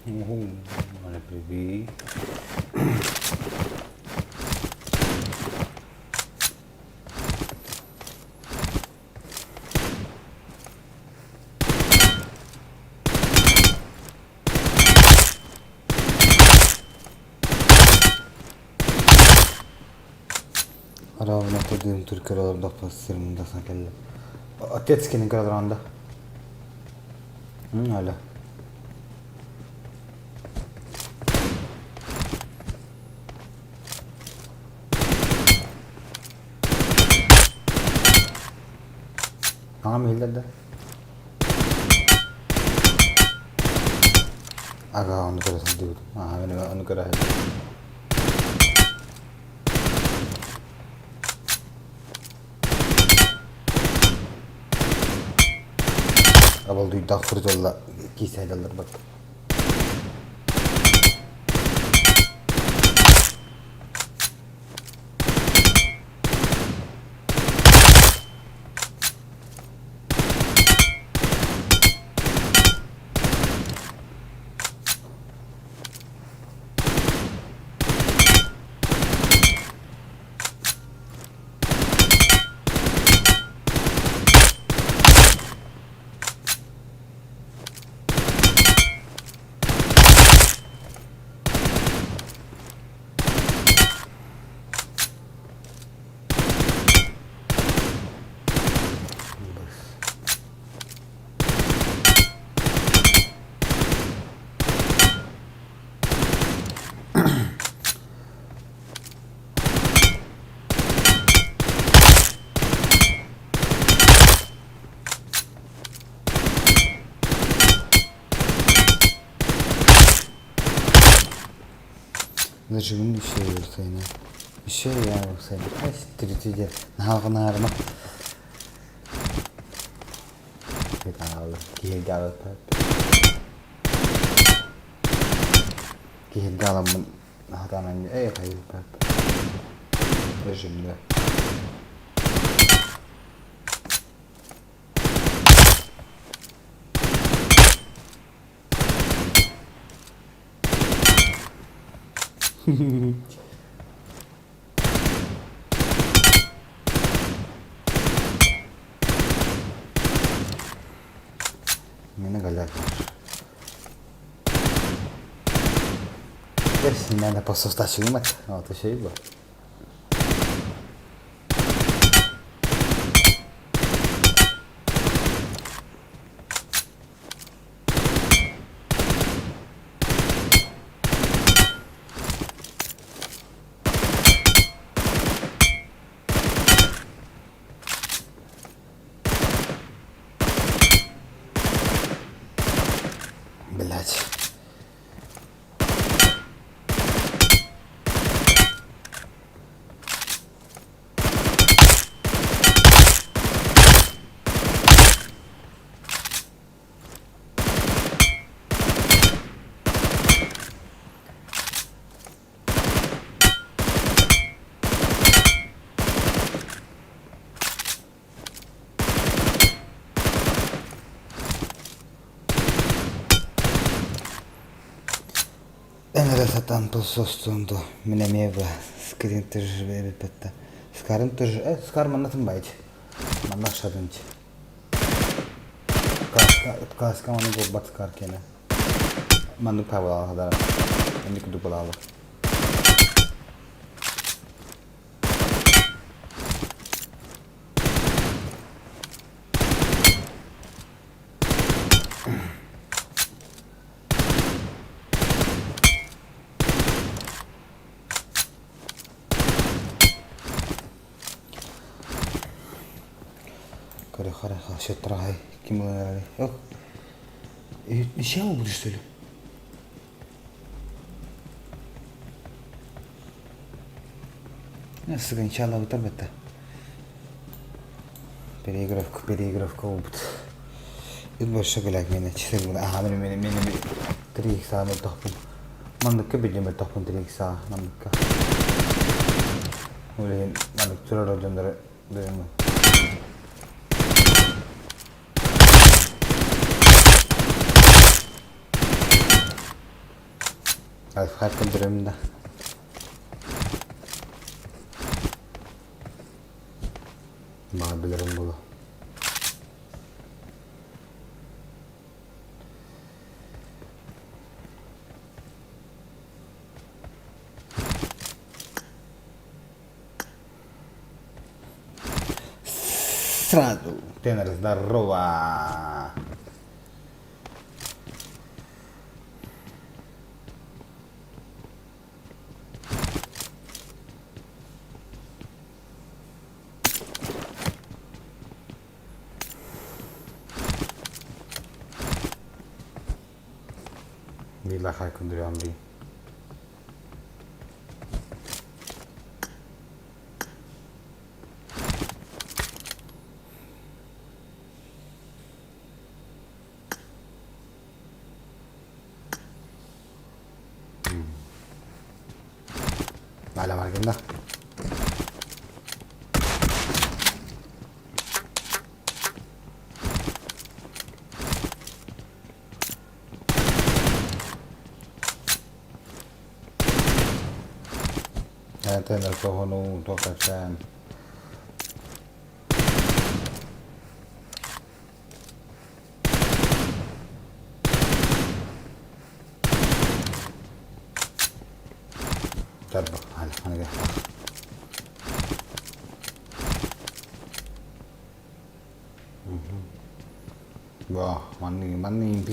Привет. Равно курдук түркөр олордохпут сирин кэллэ. Отец кинин көрө олорон да. Алло. Аҕам иһиллэр да? Ага, ону көрө сылдьыбытым. Аа, мин ону көрө сылдьыбытым. Абалдыйдаах фрутолла киисэйдаллар бат. Нажимын еще Еще я Третий Наһаҕынаарма Киһиргэ аламмын хатаанан эй хайыппат режимде Мені галяк. Надо посостачивать. Вот еще и было. Блять. Эн эрэ сатаан тус состуон дуо? Мин эмиэ бу скрин эбиппэттэ. Скарын э, скар маннатын байт. Манна шадынч. Каска, каска маны горбат скар кене. Маннык табалаах Инник дубалаалар. Көрө Ким Ох. Еще будешь, что ли? Сыгынчала бутар бетте. Переигровка, переигровка опыт. Ит больше гуляк меня часы Ага, мен мен мен 3 икса мен тохпун. Манныкка билим тохпун 3 икса манныкка. Улин маннык турар дьондор дыймы. Лайфхак көрдөрөм да. Баҕар билэрим буолуо. Сразу тенор здорово! Биир күндүрүөм дии. Галя Маргинна. Hän tuohon tuohon Маннык Маннык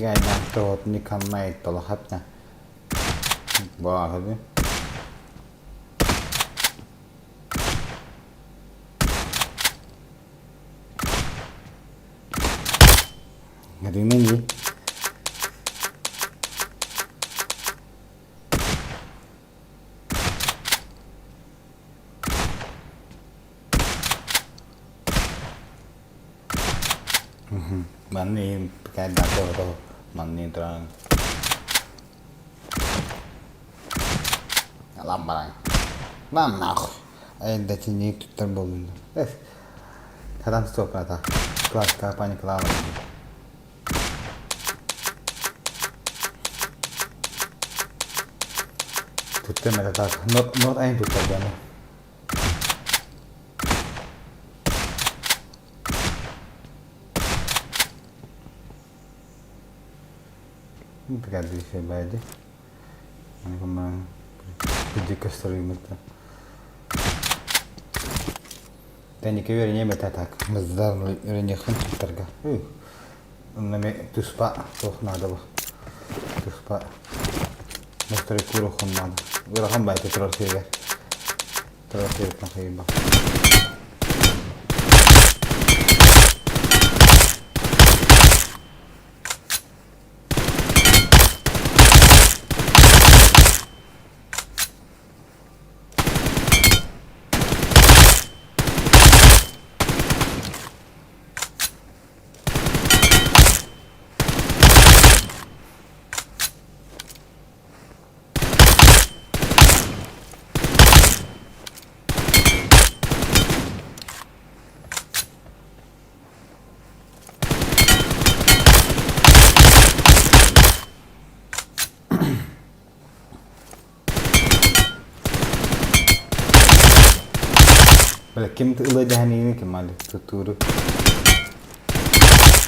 Ким ылы ким Тутуру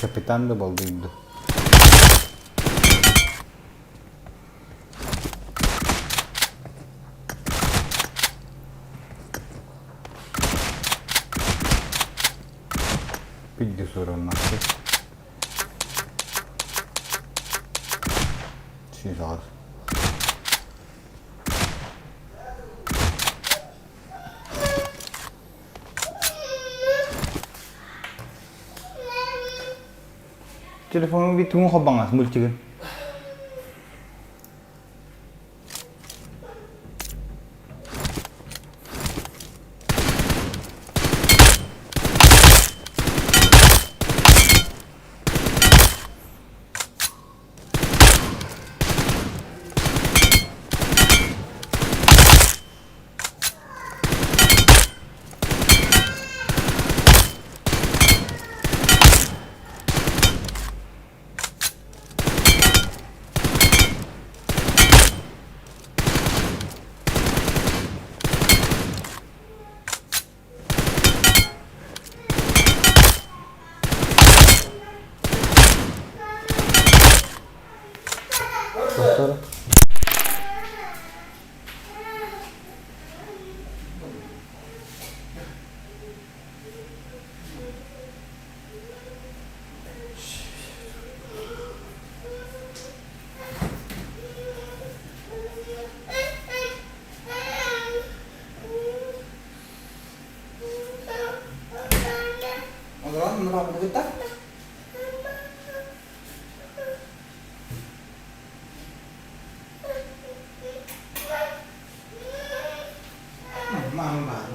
Капитан да болдуйду. Пидди сураннахты. Сизар. Телефонун bir тугун хоббаңас мультигин. Повтор. Олорон мураабыны кытта. Мама, мама.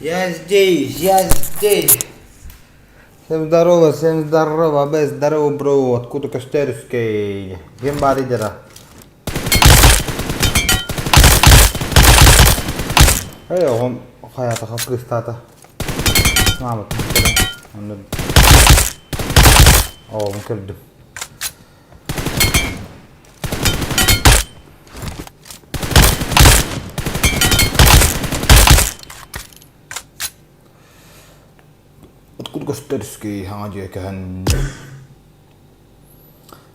Я здесь, я здесь. Всем здорово, всем здорово, абе, здорово, бро, откуда Костерский? Ким баар идера? Эй, оҕом хайаатаха кыыстаата. Мааматын көрөн, онно оҕобун көрдүм. Откуда Костерский хаҥа дьиэ көһөн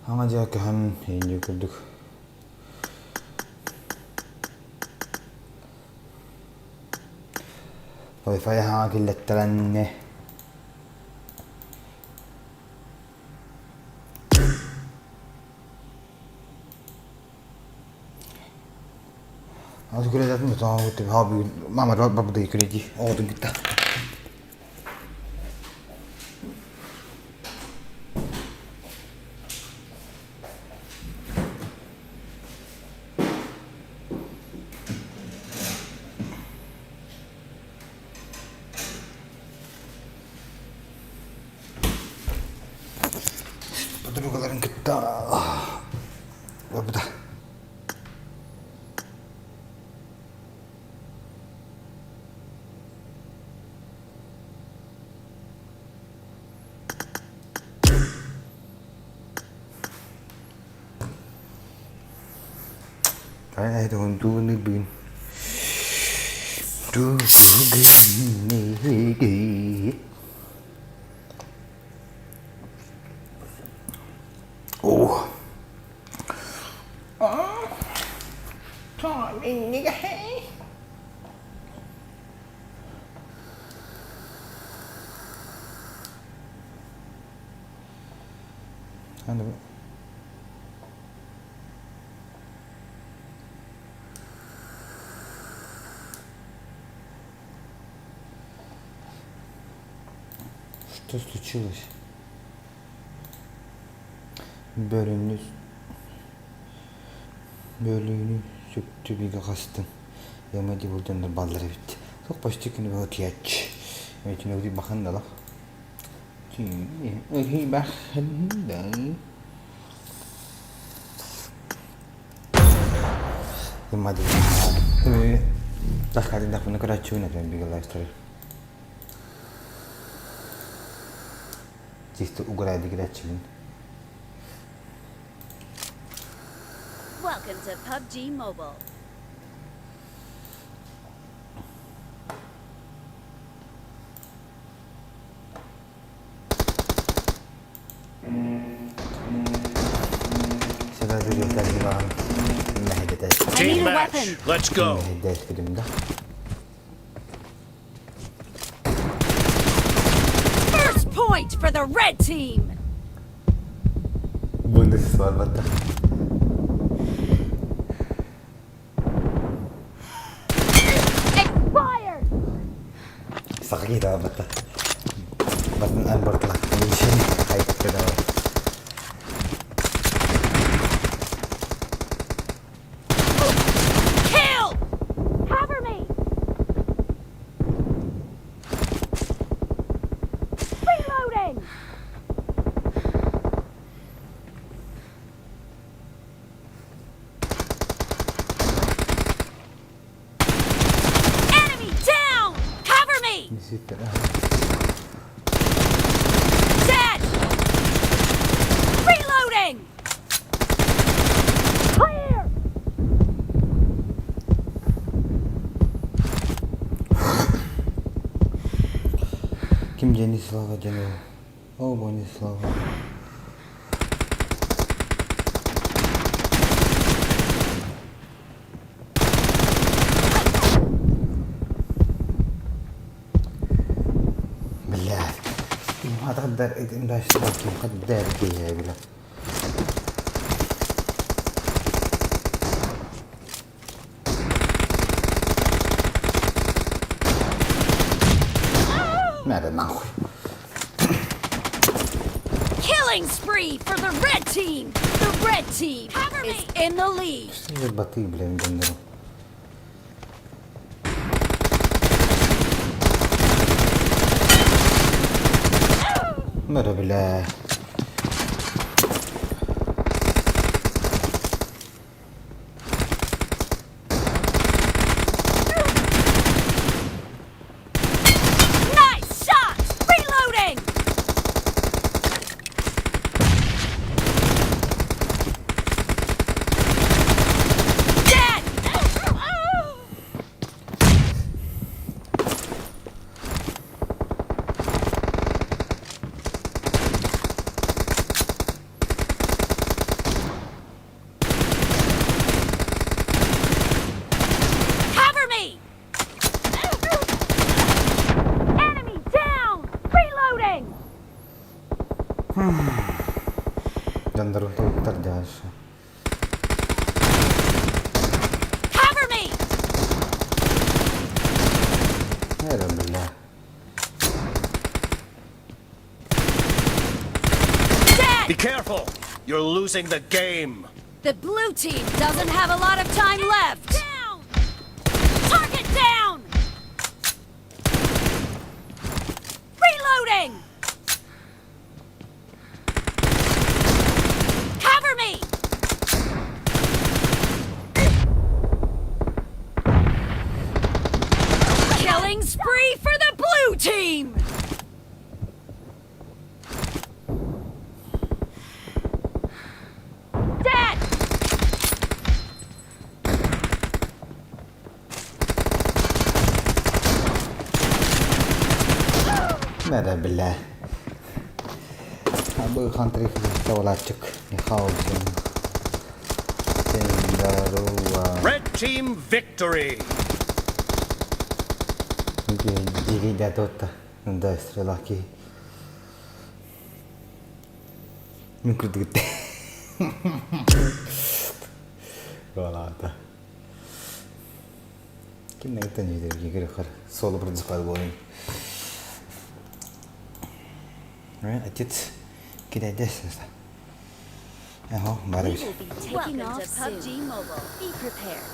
хаҥа дьиэ көһөн иинньи курдук Wi-Fi хаҥа киллэттэрэнни Аз күрэтэтин мама бабыдай күрэдии оҕотун кытта. Подругаларын кытта барбыта. Оо. Что случилось? Бөрөнү бөлүүнү сүктүбүгэ хастым. Яма дии булдуннар баллар эбит. Суох почти күнү быһа утуйааччы. Эбитин бахан да Welcome to PUBG Mobile. I need Team a match. weapon. Let's go. First point for the red team. Expired. Kill! Cover me. Reloading. Enemy down! Cover me! Dead! Reloading! Clear! Ким Денислава диэн ол? О, Бонислава. Блядь. ما تقدر مقدر فيها بلا. ماذا нахуй? Killing spree for the red team! The red team is in the lead. Что за боты, блин, бандеру? Бары бля. Nice shot! Reloading! Dead! Cover me! Enemy down! Reloading! Дьоннорун толуктар дальше. Cover me! Эрэ бля. Dead! Be careful! You're losing the game! The blue team doesn't have a lot of time left. Down! Target down! Reloading! Cover me! Killing spree for the blue team! Dead! Эрэ бля. Бу хантрик тавалааччык Михаил Здорово. Red team victory! Дигидатотта. Да, стрелаки. Мин курдук Балаата. Ким нагыттан жүйдер соло продукт болайын. Отец кидайдес. Ага, We барыбыз. will be taking Welcome off to PUBG soon. Mobile. Be prepared.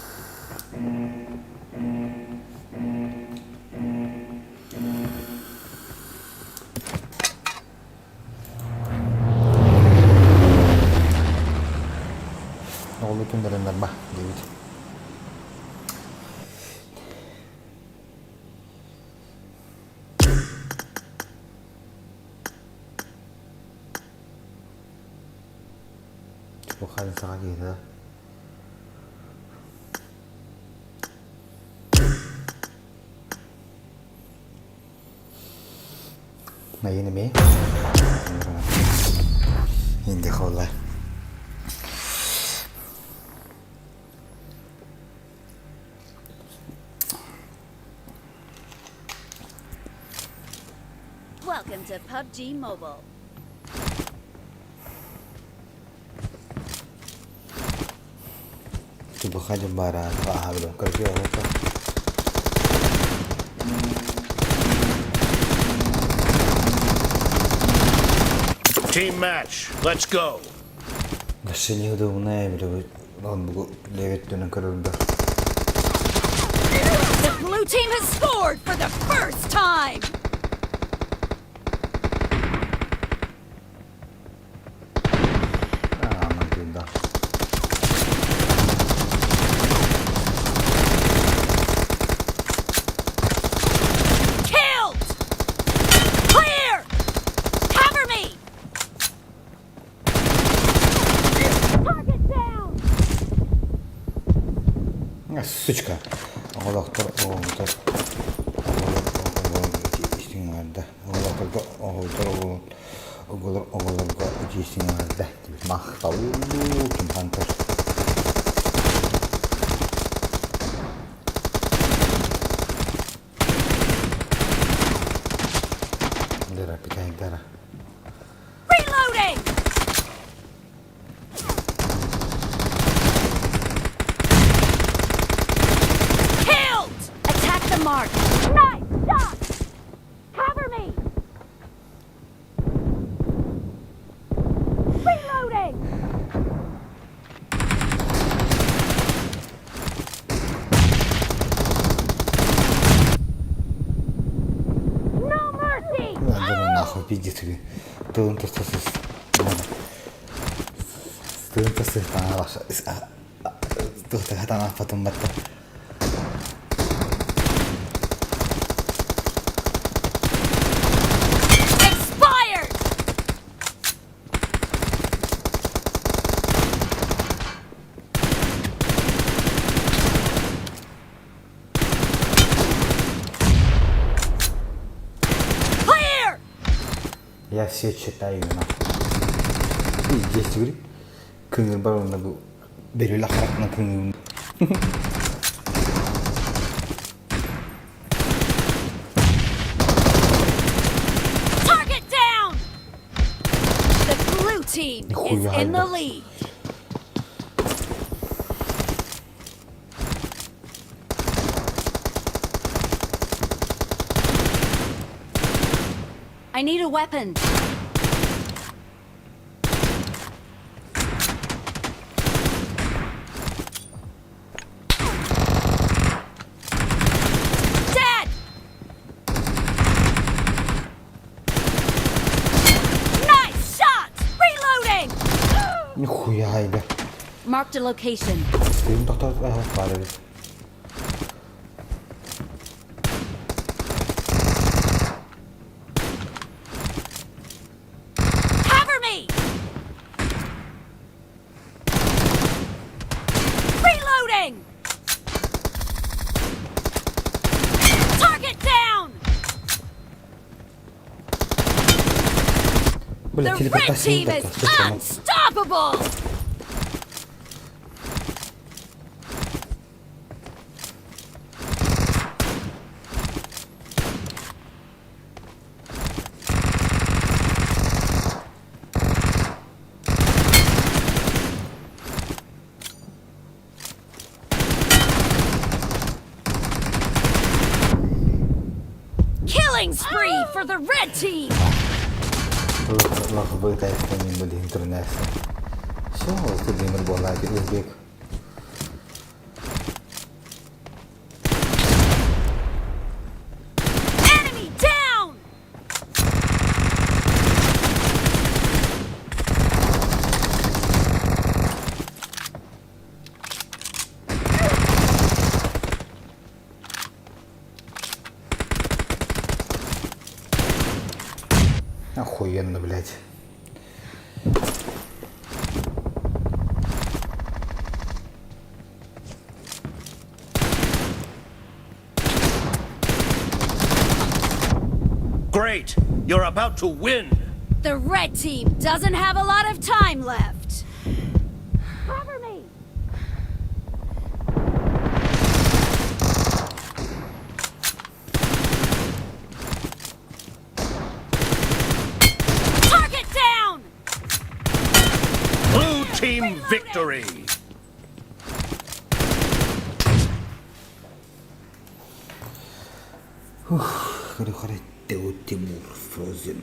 Оҕолор күннэрин ба диэбит. Бухарын саҕа киһитэ. Найын эмиэ. Инди холла. Welcome to PUBG Mobile. Бухадым бара аһабылын көргө оҕото. Team match, let's go! Вообще неудобная, бля, он бугу леветтөнөн көрөрбөр. The blue team has scored for the first time! Ааман тыында. Killed! Clear! Cover me! Target down! Сучка. Оҕолохтор оҕолор оҕолор истиҥ Оҕолорго оҕолор оҕолор оҕолорго истиҥ барда. Махтал ким хантар. Дара питай дара. Reloading! Killed! Attack the mark. Nice shot! Cover me! Reloading! No mercy! Нахуй. пиздец үһү. Тылын тоста сыс. Тылын тоста таҥааппатым батта. Expired! Clear! Я все читаю нахуй. Пиздец, говорит. Кыҥыр бар онно бу бөрүлэ харахтана кыҥыыбын. Target down! The blue team is Нихуя in the ебать. lead. I need a weapon. Dead! Nice shot! Reloading! Нихуя ебать. Marked a location. Тыын тохтоот баар эбит. Cover me! Reloading! Target down! Бля, The red телепортация team is unstoppable! Killing spree for the red team! Лох бытайсканин были интернет. Все, Владимир Булади, узбек. Enemy down! Охуенно, блядь. Great! You're about to win! The red team doesn't have a lot of time left. Cover me! Target down! Blue team victory! Тео Тимур Frozen.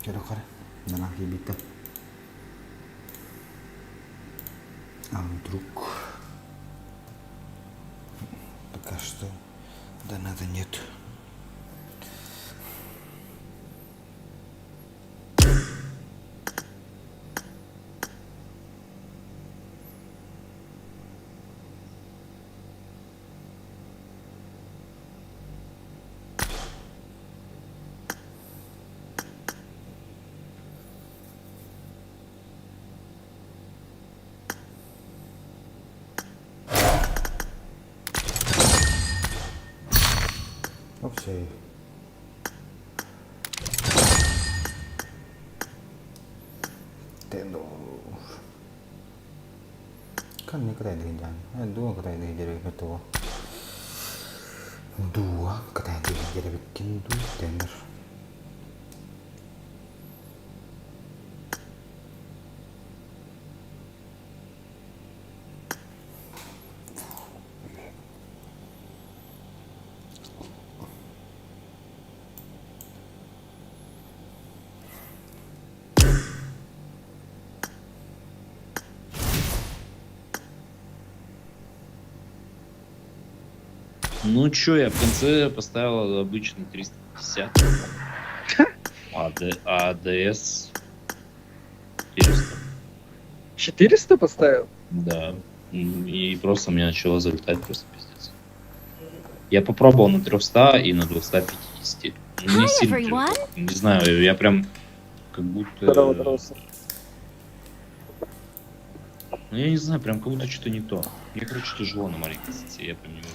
Көрө-көрө, нана киирбиттэр. А вдруг пока что доната нет. Окей. Ханнык кытайдыгын дьаан дуо кытайдыгы дьэрэ тугу дуо кытайдыгы дьэрэбиккин дуу дэнэр Ну чё, я в конце поставил обычный 350. АД, АДС 400. 400 поставил? Да. И просто у меня начало залетать просто пиздец. Я попробовал на 300 и на 250. Ну, Не Hi, сильно everyone. перепробовал. Не знаю, я прям как будто... Здорово, здорово. Ну, я не знаю, прям как будто что-то не то. Мне, короче, тяжело на маленькой сети, я прям не могу.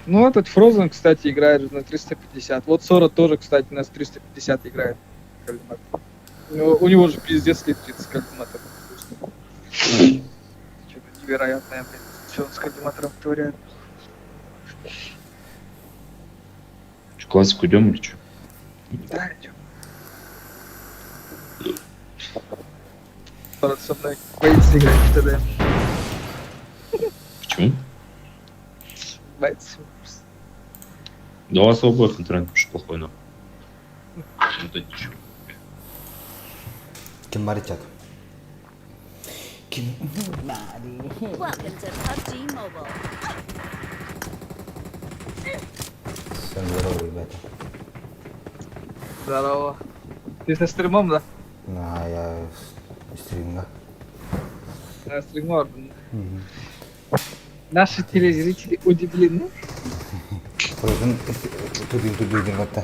Ну, этот Frozen, кстати, играет на 350. Вот Сора тоже, кстати, на 350 играет. Коллиматор. У него же пиздец летит с коллиматором. Что-то невероятное, блядь. Что он с коллиматором творит? Чё, классику идем или что? Да, идем. Сора со мной боится играть в ТД. Почему? Боится. Да у вас у обоих интернет потому что плохой, но. Ну, это ничего. Ким барычат. Ким... Welcome to PUBG Mobile. Всем здорово, ребята. Здорово. Ты со стримом, да? На, я стримга. На стримор. Наши телезрители удивлены. Frozen тудин тудин ватта.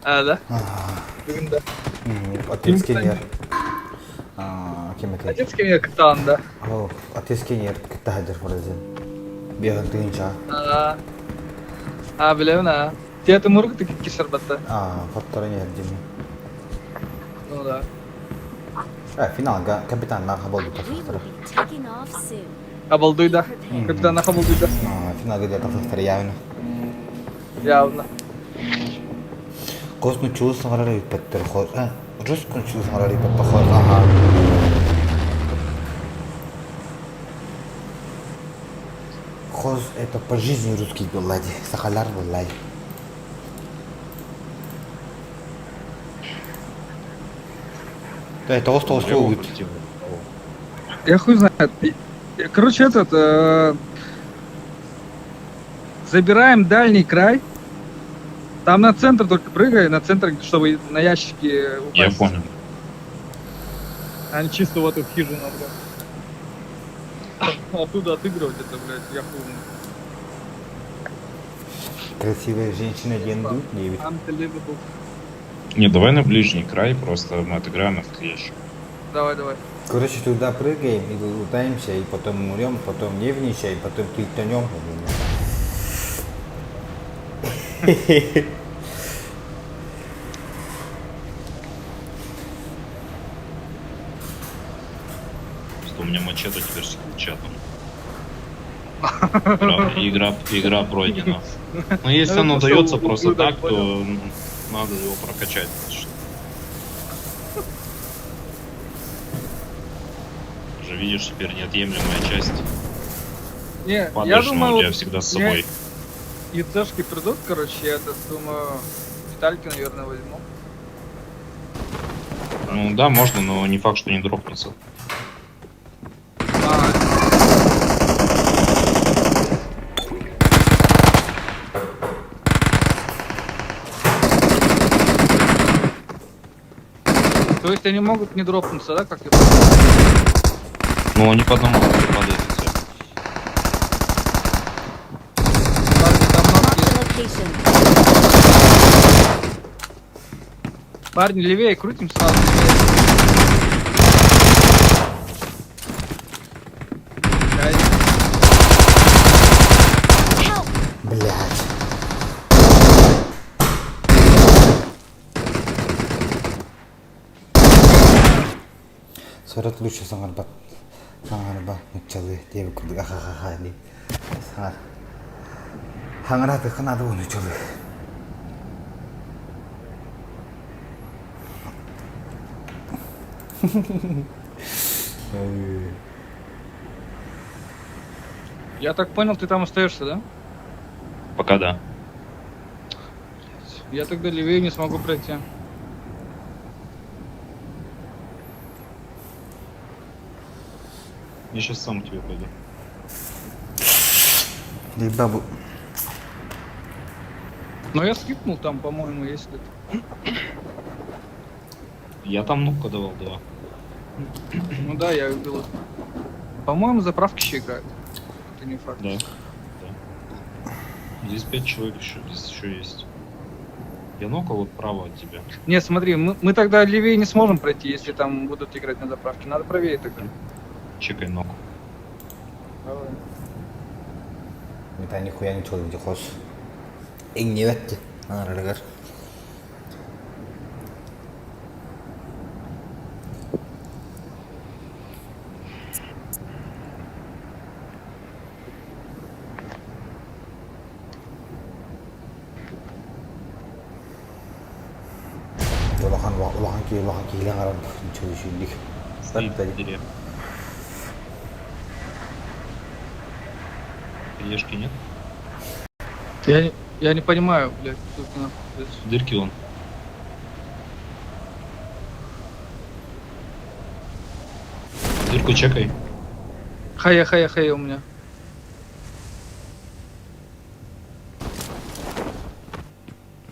А, да? Бүгүн да. Отец Кенер. Ким это? Отец меня катан, да. О, отец Кенер кытта Frozen. Беган тыгынча. А, а билэбин а. Театр мургу ты кисер батта. А, фактора не дим. Ну да. А, финалга капитан на хабал We will be taking off soon. Обалдуй да. Капитан обалдуй да. А, финалга где-то фактора явно. Явно. Косну чулс саҥарар эбиппэттэр хос а русскую чулс саҥарар эбиппэт похож ага. Хоз это по жизни русский буолла дии, сахалар буолла дии. Это тоҕус сугут. Я хуй знает. Короче, этот... Забираем дальний край. Там на центр только прыгай, на центр, чтобы на ящики упасть. Я понял. А не чисто в эту хижину, блядь. Оттуда отыгрывать это, блядь, я хуй. Красивая женщина диэн диэбит. Unbelievable. Не, давай на ближний край, просто мы отыграем этот ящик. Давай, давай. Короче, туда прыгаем и лутаемся, и потом умрем, потом нервничаем, потом тильтанем. Что у меня мачете теперь с чатом. Игра, игра, игра пройдена. Но если Ну, оно это дается что, просто ублюдок, так, то надо его прокачать. Уже видишь, теперь неотъемлемая часть. Не, я Падаешь, но думаю, у тебя вот всегда с мне собой. ЕЦшки придут, короче, я это думаю, детальки, наверное, возьму. Ну да, можно, но не факт, что не дропнется. А, То есть они могут не дропнуться, да, как я понял? Ну, они по одному падают и всё. Парни, там Marked ножки. a location. Парни, левее крутим сразу. Левее. Блядь. Help! Блять. Сорок лучше саҥарбат. Саҥарба нууччалыы диэбит курдук ахахаха дии. Саҥар. Саҥарыахха наада нууччалыы. Я так понял, ты там остаешься, да? Пока да. Я тогда левее не смогу пройти. Я сейчас сам к тебе пойду. Бабу. Но я скипнул там, по-моему, есть это. Я там ну давал два. Ну да, я убил их. По-моему, заправки еще играют. Это не факт. Да. Да. Здесь пять человек еще, здесь еще есть. Я нокал вот право от тебя. Не, смотри, мы тогда левее не сможем пройти, если там будут играть на заправке. Надо правее тогда. Чекай нок. Давай. Это нихуя не человек дихос. Иңнебетти. Анарарыгар. Улахан улахан киһи улахан киһилээн баран чөйүшүндик. Стоит в дыре. Хаешки нет? Я не понимаю, блядь, тут нахуй, блядь. В дырке он. Дырку чекай. Хая, хая, хая у меня.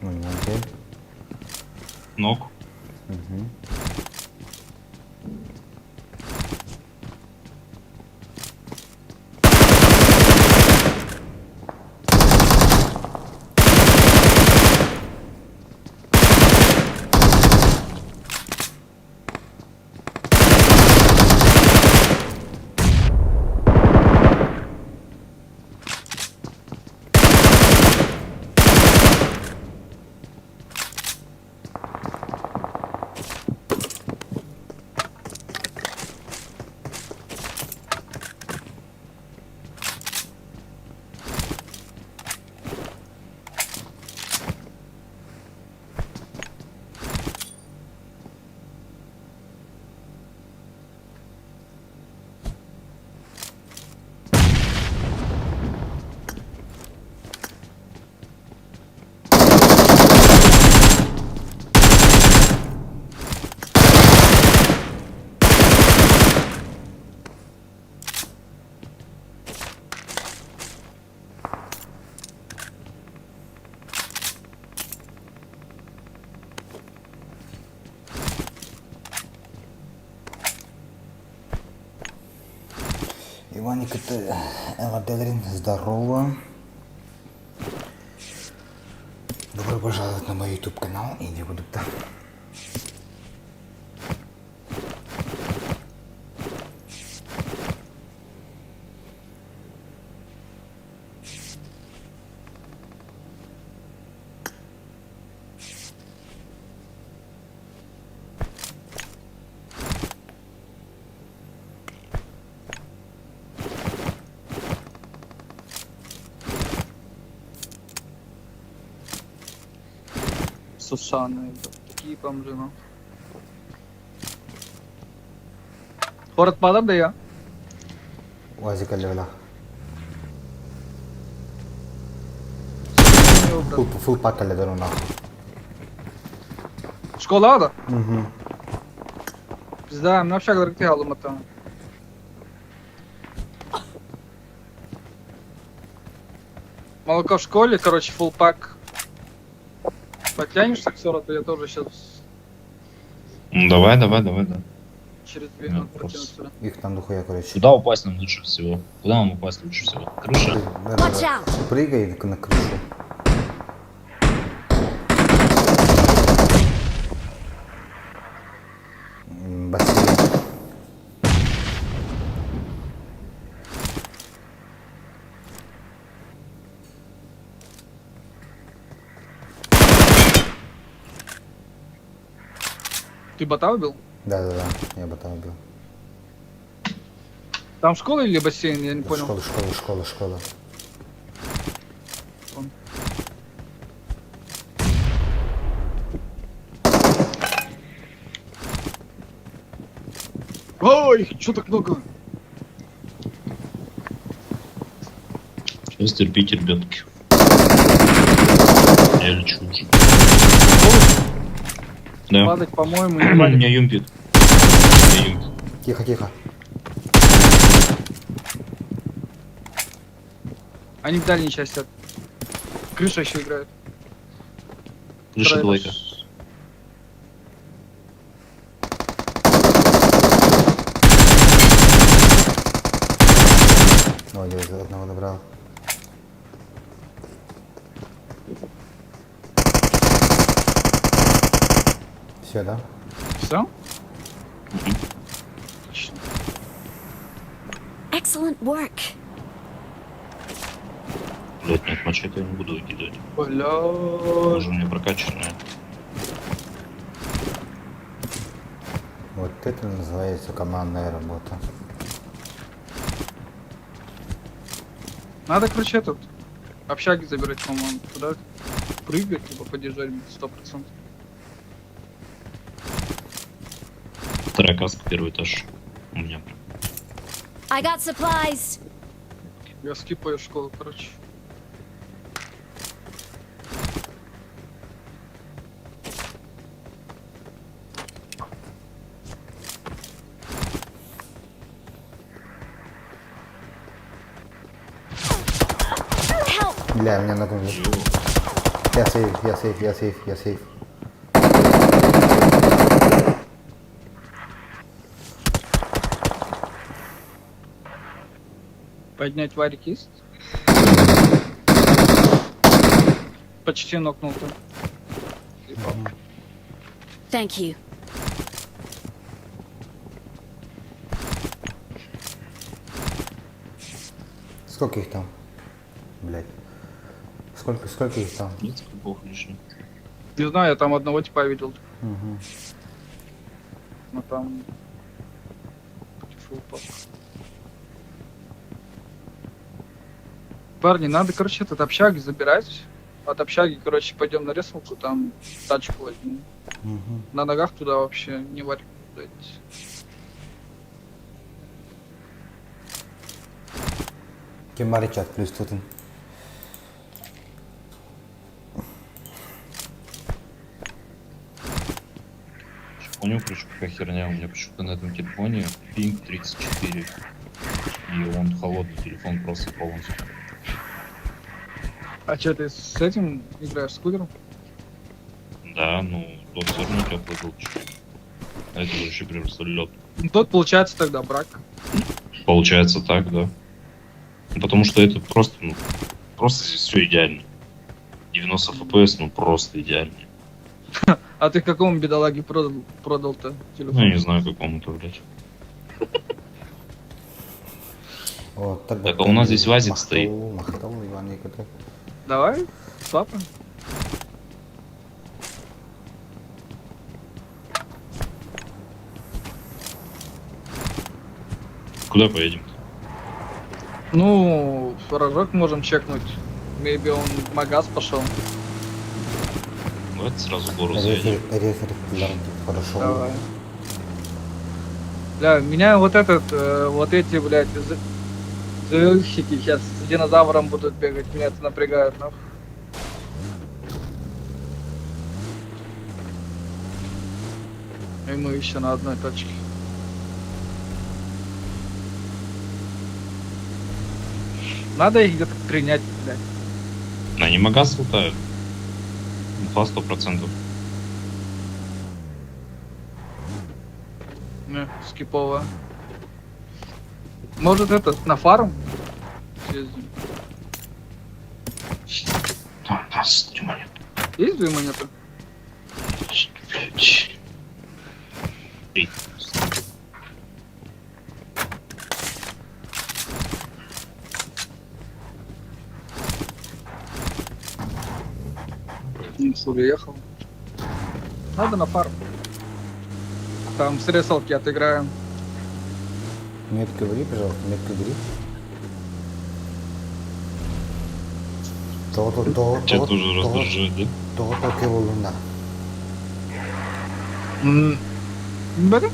Ну, окей. Нок. Мгм. Иван Никита Эваделрин, здорово. Добро пожаловать на мой YouTube канал Индия Будукта. Сусана, ебать. Такие бомжи, ну. Город падап да я? Уазик аллевела. Брат. Фул, фул пак аллевела нахуй. Школа да? Угу. Пизда, мен общага ты алым там. Молоко в школе, короче, фулл пак. Потянешься к 40, то я тоже сейчас Ну давай, давай, давай, да. через две Ну, минуты просто. потяну сюда. Их там дохуя, короче. Куда упасть нам лучше всего? Куда нам упасть лучше всего? Крыша? Да, да, Watch да. out! Прыгай на крышу. Бассейн. Ты бота убил? Да-да-да, я бы там убил. Там школа или бассейн, я не понял. Школа, школа, школа, школа. Вон. Ой, чё так много? Сейчас терпите, ребятки. Я лечу уже. Да. Падать, по-моему, не У валит. меня юмпит. У меня юмпит. Тихо, тихо. Они в дальней части. Крыша еще играет. Крыша Второй двойка. этаж. Ой, я одного добрал. Все, да? Все? Отлично. Excellent work. Блять, нет, мачете я не буду выкидывать. Бля. Тоже у меня прокачанная. Вот это называется командная работа. Надо, короче, этот общаги забирать, по-моему. Туда прыгать, типа поддержать 100%. Вторая каска, первый этаж. У меня. I got supplies. Я скипаю школу, короче. Help! Бля, меня нокнули. Я сейф, я сейф, я сейф, я сейф. Поднять варик есть? Почти нокнул там. Thank you. Сколько их там? Блять. Сколько, сколько их там? Нет скрипов лишних. Не знаю, я там одного типа видел. Угу. Но там... Фу, упал. Парни, надо, короче, этот общаги забирать. От общаги, короче, пойдем на ресалку, там тачку возьмем. Угу. На ногах туда вообще не варик, блядь. Кем чат плюс тут. Понял, короче, какая херня. У меня почему-то на этом телефоне пинг 34. И он холодный, телефон просто полностью. А что, ты с этим играешь, с кутером? Да, ну, тот все равно теплый был чуть. А это вообще прям лед. Ну, тот, получается, тогда брак. Получается так, да. Ну, потому что это просто, ну, просто здесь все идеально. 90 FPS, ну просто идеально. А ты какому бедолаге продал, продал-то телефон? Ну, я не знаю, какому-то, блядь. Вот, Так, а у нас здесь ВАЗик стоит. Махтал, Иван Николаевич. Давай, свапаем. Куда поедем-то? Ну, рожок можем чекнуть. Maybe он в магаз пошел. Давайте сразу гору заедем. Резер, резер, хорошо. Давай. Бля, меня вот этот, вот эти, блядь, зырщики сейчас с динозавром будут бегать, меня это напрягает, нахуй. И мы еще на одной точке. Надо их где-то принять, блядь. Они магаз лутают. Инфа 100%. Не, скипово. Может этот, на фарм? Съездим. Там у нас три монеты. Есть две монеты? Блядь. Три. Уехал. Надо на фарм. Там с ресалки отыграем. Метку бери, пожалуйста, метку бери. То, то, то, Тебя то, тоже то, раздражает, да? то, то, que луна. Да?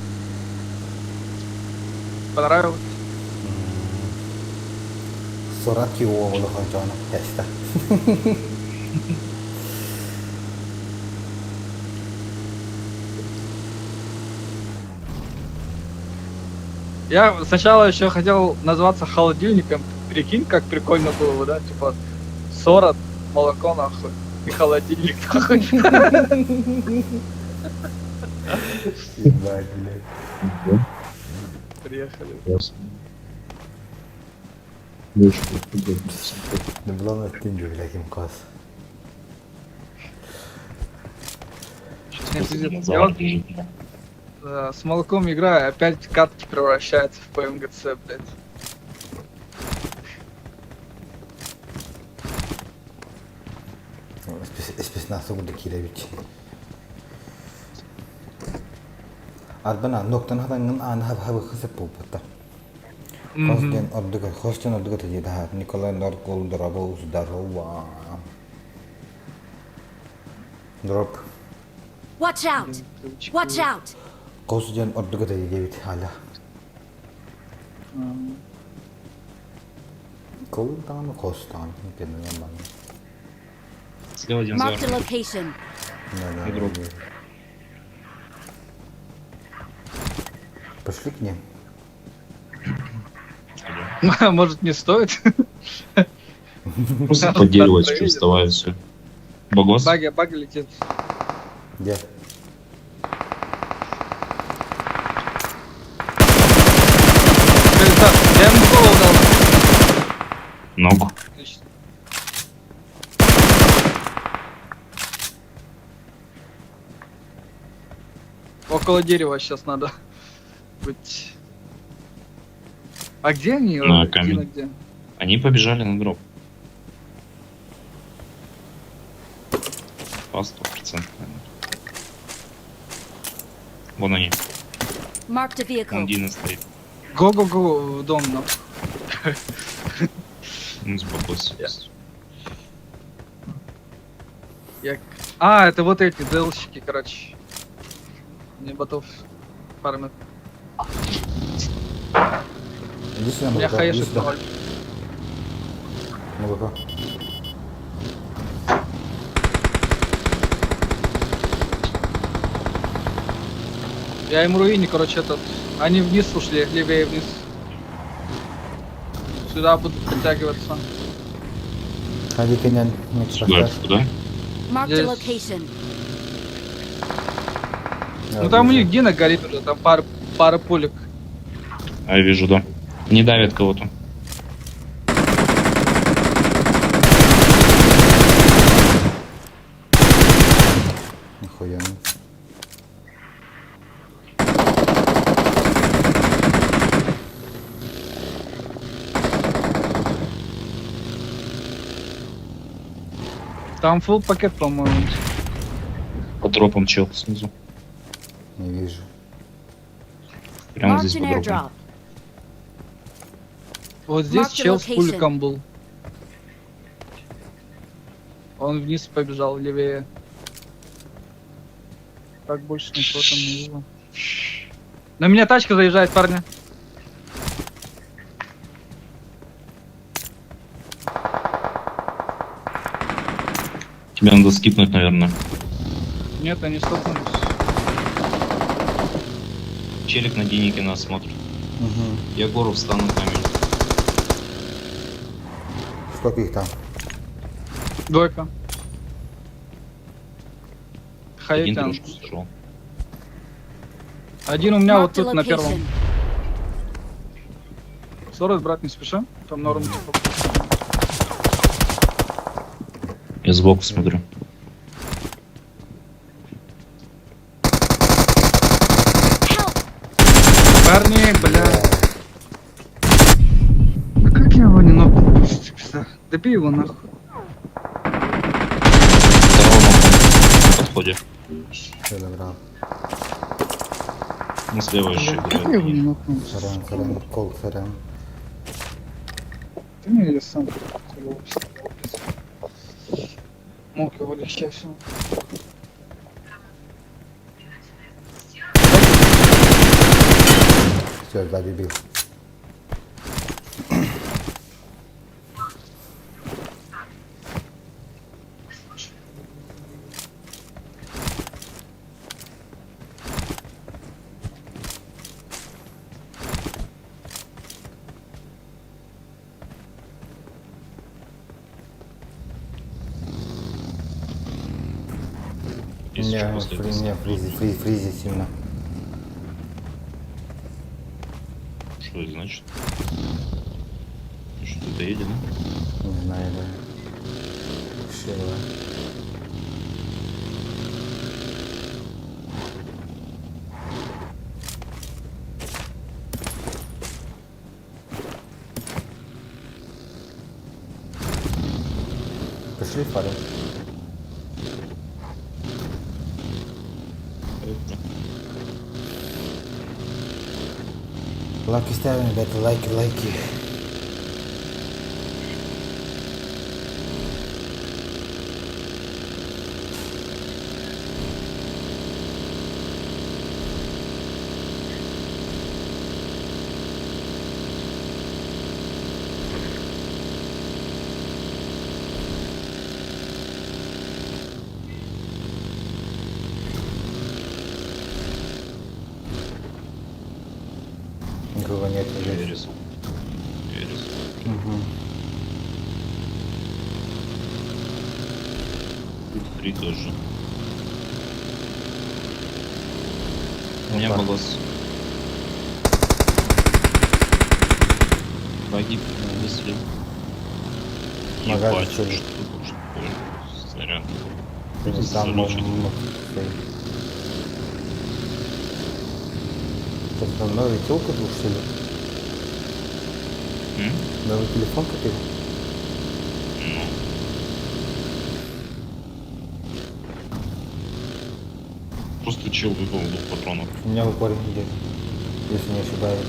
Понравилось. Сурат его лохончона. Яста. Я сначала еще хотел назваться холодильником. Прикинь, как прикольно было бы, да? Типа, сорок, молоко нахуй и холодильник нахуй. Ебать, блядь. Приехали. Дублон тинджу, блядь, им кос. Не, пиздец, Я вот с молоком играю, опять катки превращаются в ПМГЦ, блядь. Спецназ угу Киревич. Арбана ноктан хатангын ааны хаб хабы хысып бууппата. Хостен ордуга, Хостен ордуга тедида Николай Норкул дробу здорово. Дроп. Watch out! Watch out! Хостен ордуга тедибит халя. Кол там Хостан, кенен нормально. Слева один Marked a зар. location. Да, да. И дроп. да. Пошли к ним. Может, не стоит? Просто под дерево чуть вставай, все. Богос? Баги, баги летит. Где? Прилетает. Я ему в голову дал. Ног. Отлично. Около дерева сейчас надо быть. А где они? На Дина камень. где? Они побежали на дроп. По 100%. наверное. Вон они. Marked a Вон vehicle. Дина стоит. Го-го-го в дом, нахуй. Ну, с бабос. Я... А, это вот эти делщики, короче. Мне ботов фармят. Иди сюда, У меня молоко. Иди хаешек сюда. ноль. Молоко. Я им руини, короче, этот. Они вниз ушли, левее вниз. Сюда будут подтягиваться. Ходи, Кенен, не Сюда, куда? Marked a Здесь. location. Ну там у них Дина горит уже, там пара пулек. А, я вижу, да. Не давят кого-то. Охуенно. Там фул пакет, по-моему. По дропам чел снизу. Не вижу. Прямо Marked здесь an по дропам. airdrop. Вот здесь Marked a чел с location. пуликом был. Он вниз побежал, левее. Так больше никого там не видел. На меня тачка заезжает, парни. Тебе надо скипнуть, наверное. Нет, они столкнулись. Челик на Динике нас смотрит. Угу. Я гору встану камень. Сколько их там? Двойка. Один Хаятян. трешку сошел. Один у меня вот Marked a тут на первом. location. 40, брат, не спеши. Там норм. Я сбоку смотрю. Help! Парни, бля. А как я его не нокнул? Пизда. Добей его нахуй. Второго нокнул на подходе. Все забрал. Ну, слева еще Бля, Как я его не играет. нокнул? Сорян, сорян, кол, сорян. Да не, я сам хуёво встал, блядь. Мог его легче всего. Все, сзади бил. Если Не, что, после фри, этого не, фризи, фризи, фризи сильно. Что это значит? Что это едет, да? Не знаю, да. Шила. Пошли фары. Лайки ставим, ребята, лайки, лайки. Никого нет, Я здесь. рисую. Я рисую. Угу. Тут три тоже. У меня Опа. было с... Погиб, если... Магазин, Ебать, что ли? что такое? Что такое? Сорян. Там Залечит. Что там новый телку купил, что ли? М? Новый телефон купил? Ну. Просто чел выпал двух патронов. У меня в упоре идет, если не ошибаюсь.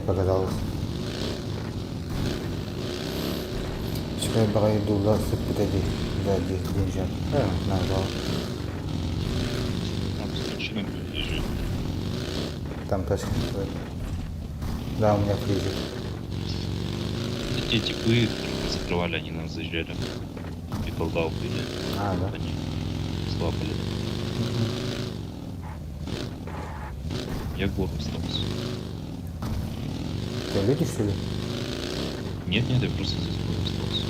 Показалось. Теперь пройду 25 за деньжат. Назвал. А, причина лежит. Там точно стоит. Да, у меня фризик. Это те типы, которых мы закрывали, они нас заезжали. И колда убили. А, да? Они слапали. Я голым остался. Ты люди, что ли? Нет, нет, я просто здесь голым остался.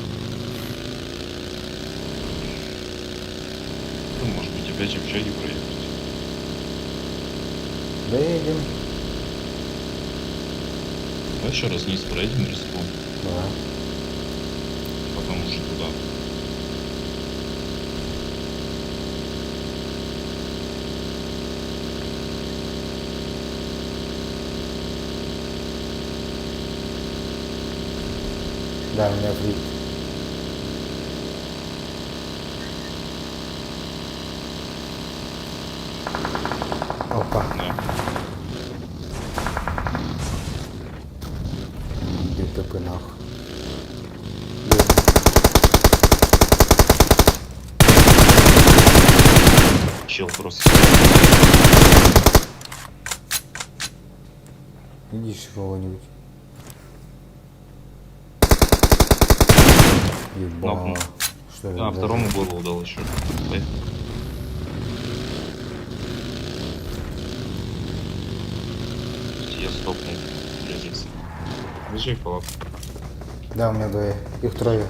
Ну, может быть, опять общаги проехать. Да едем. Давай еще раз вниз проедем риском, Да. потом уже туда. Да, у меня фризик. Опа. Да. ДТП нахуй. Чел просто. Видишь кого-нибудь? Ебало. Нокнул. Что А, за второму голову дал еще. Поехали. Я стопнул. Резался. Лежи палатку. Да, у меня двое. Их трое.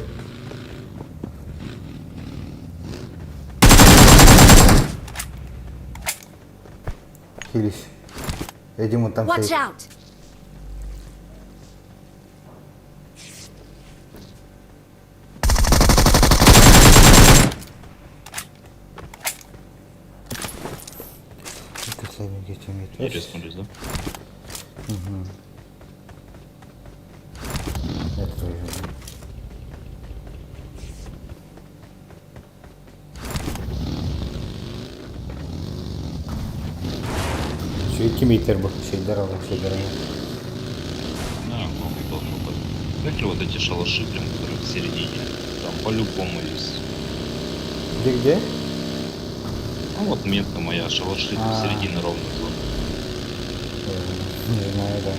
Хились. Я Диму там Watch стоит. out! Как слабенький тиммейт. Не резнулись, да? Это тоже. Еще и тиммейтер был. Все здорово, все здорово. Да, главный должен быть. Знаете, вот эти шалаши, прям, которые в середине. Там по-любому есть. Где-где? Ну вот метка моя, шалаши А. в середине ровно зоны. Не знаю, да.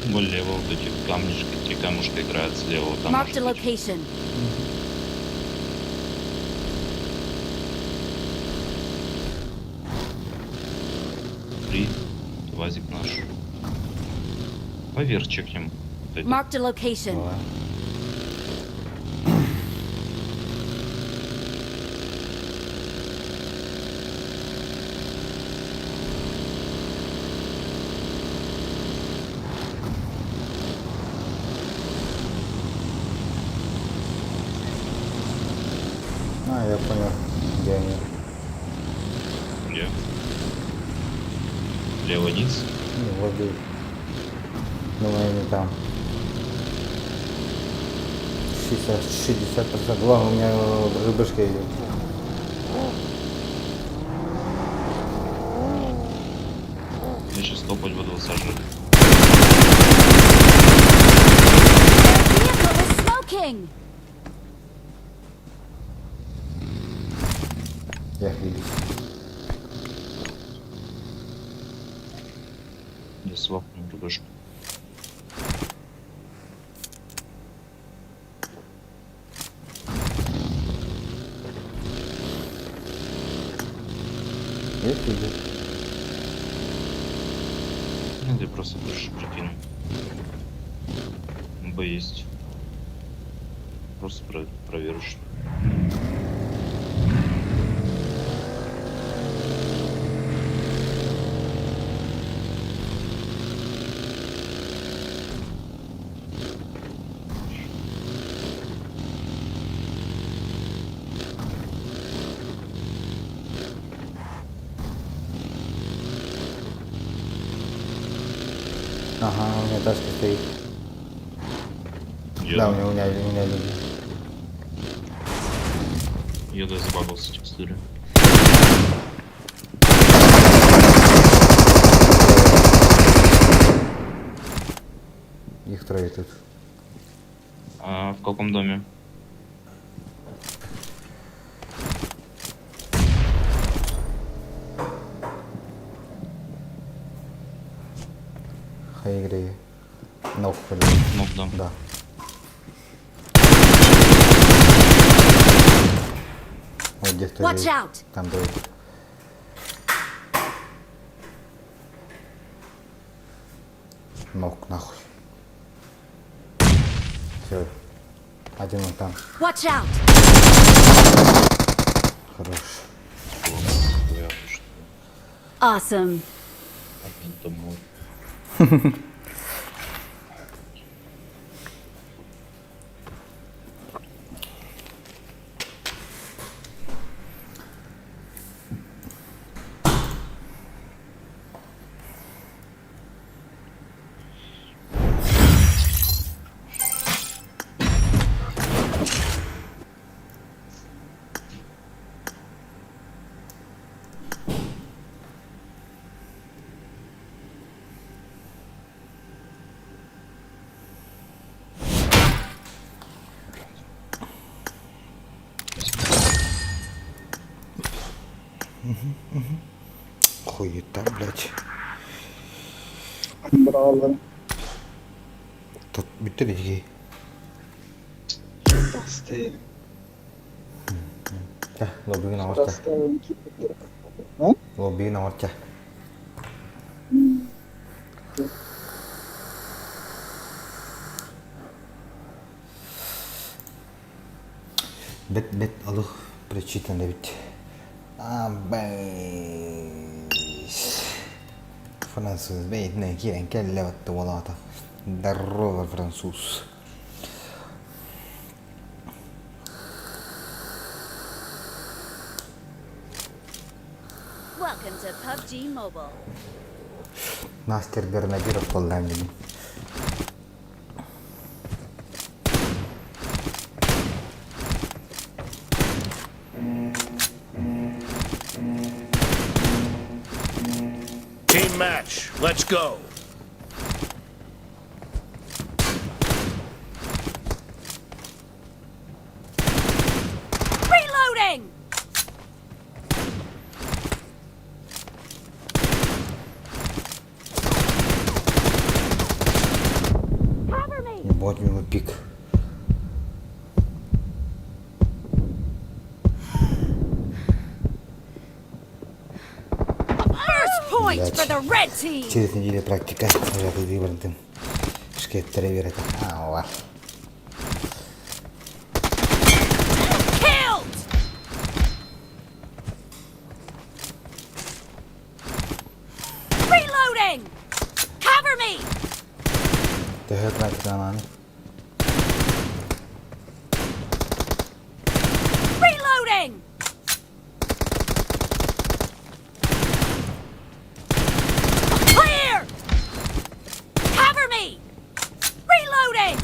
Влево вот эти камешки, три камушка играют слева. вот Там Marked a может быть. location. Вазик наш. Поверх чекнем. Вот эти. Marked a location. Давай. А, я понял, где они. Где? Лево низ. Ну, вроде. Думаю, они там. 60, 60%. Ладно, у меня рыбешка идет. Я сейчас топать буду высаживать. Their vehicle is smoking! Я их вижу. Я свапну рыбешку. Есть люди? Нет, я просто больше прикину. Б есть. Просто проверочно. Ага, у меня тачка стоит. Еду. Да, у меня люди. Еду, я забагался в текстуре. Их трое тут. А в каком доме? Хайгри. Ног, блин. Ну, дом. Да. Вот где кто Watch едет. out! Там будет. Ног нахуй. Все. Один вон там. Watch out! Хорош. Я что Awesome. Один домой. Хуета, блядь. Брала. Тут бүтүр Простые. Чэ, лоббигин оҥорча. Простые. А? Лоббигин оҥорча. Бэт бэт олох прочитан эбит. А, бэй. Француз бэйэтинэн киирэн кэллэ батта буолаата. Здорово, француз. Welcome to PUBG Mobile. Мастер Бернадиров буоллаҕым дии. Team match. Let's go. Reloading! Cover me! Ебать, у него пик. First point point Блядь. for the red team! Через неделю практика. Уже барытын. Шкеттере берет. Алла. Killed! Reloading! Cover me! Төһө практикалааны? Reloading! Clear! Cover me! Reloading!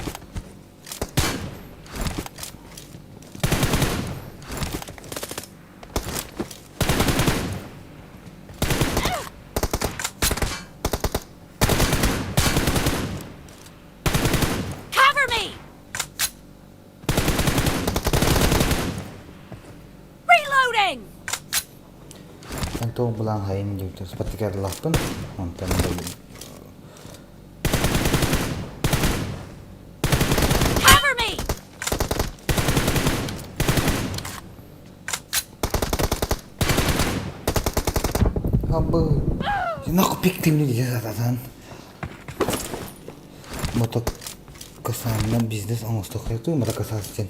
Cover me! Reloading! Эн тоҕо былаан хайын диэбитэ спартакиадалаахпын. Онтон Cover me! Абы. Нахуй пиктим дии сатаан. Мотокосаанынан бизнес оҥостуоххайытыы мотокосаас диэн.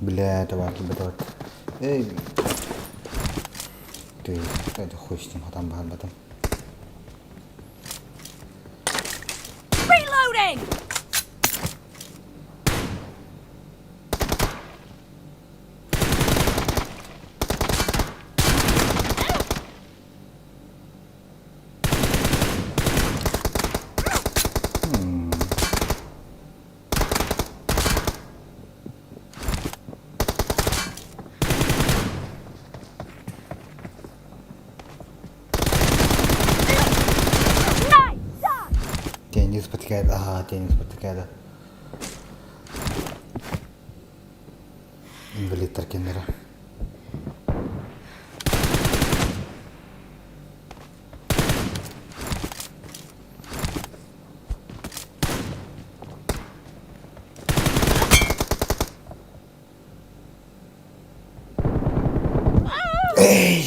Бля, давай, давай. Эй, ты, это хуй с ним, там батом. Reloading! Nice shot! Теннис потекает, ага, теннис потекает. Инвалидтар кеннere. Эй!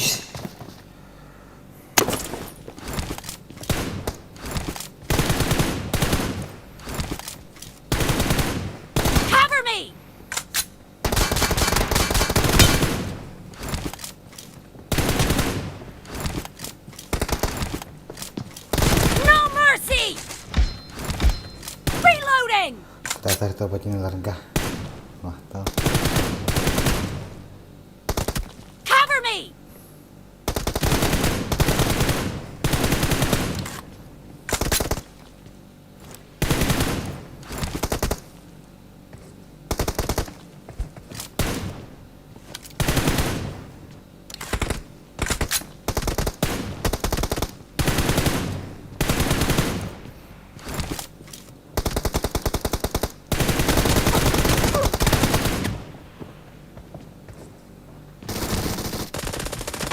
Cover me! No mercy! Reloading! Татар тоботинларга. Махтал. Cover me!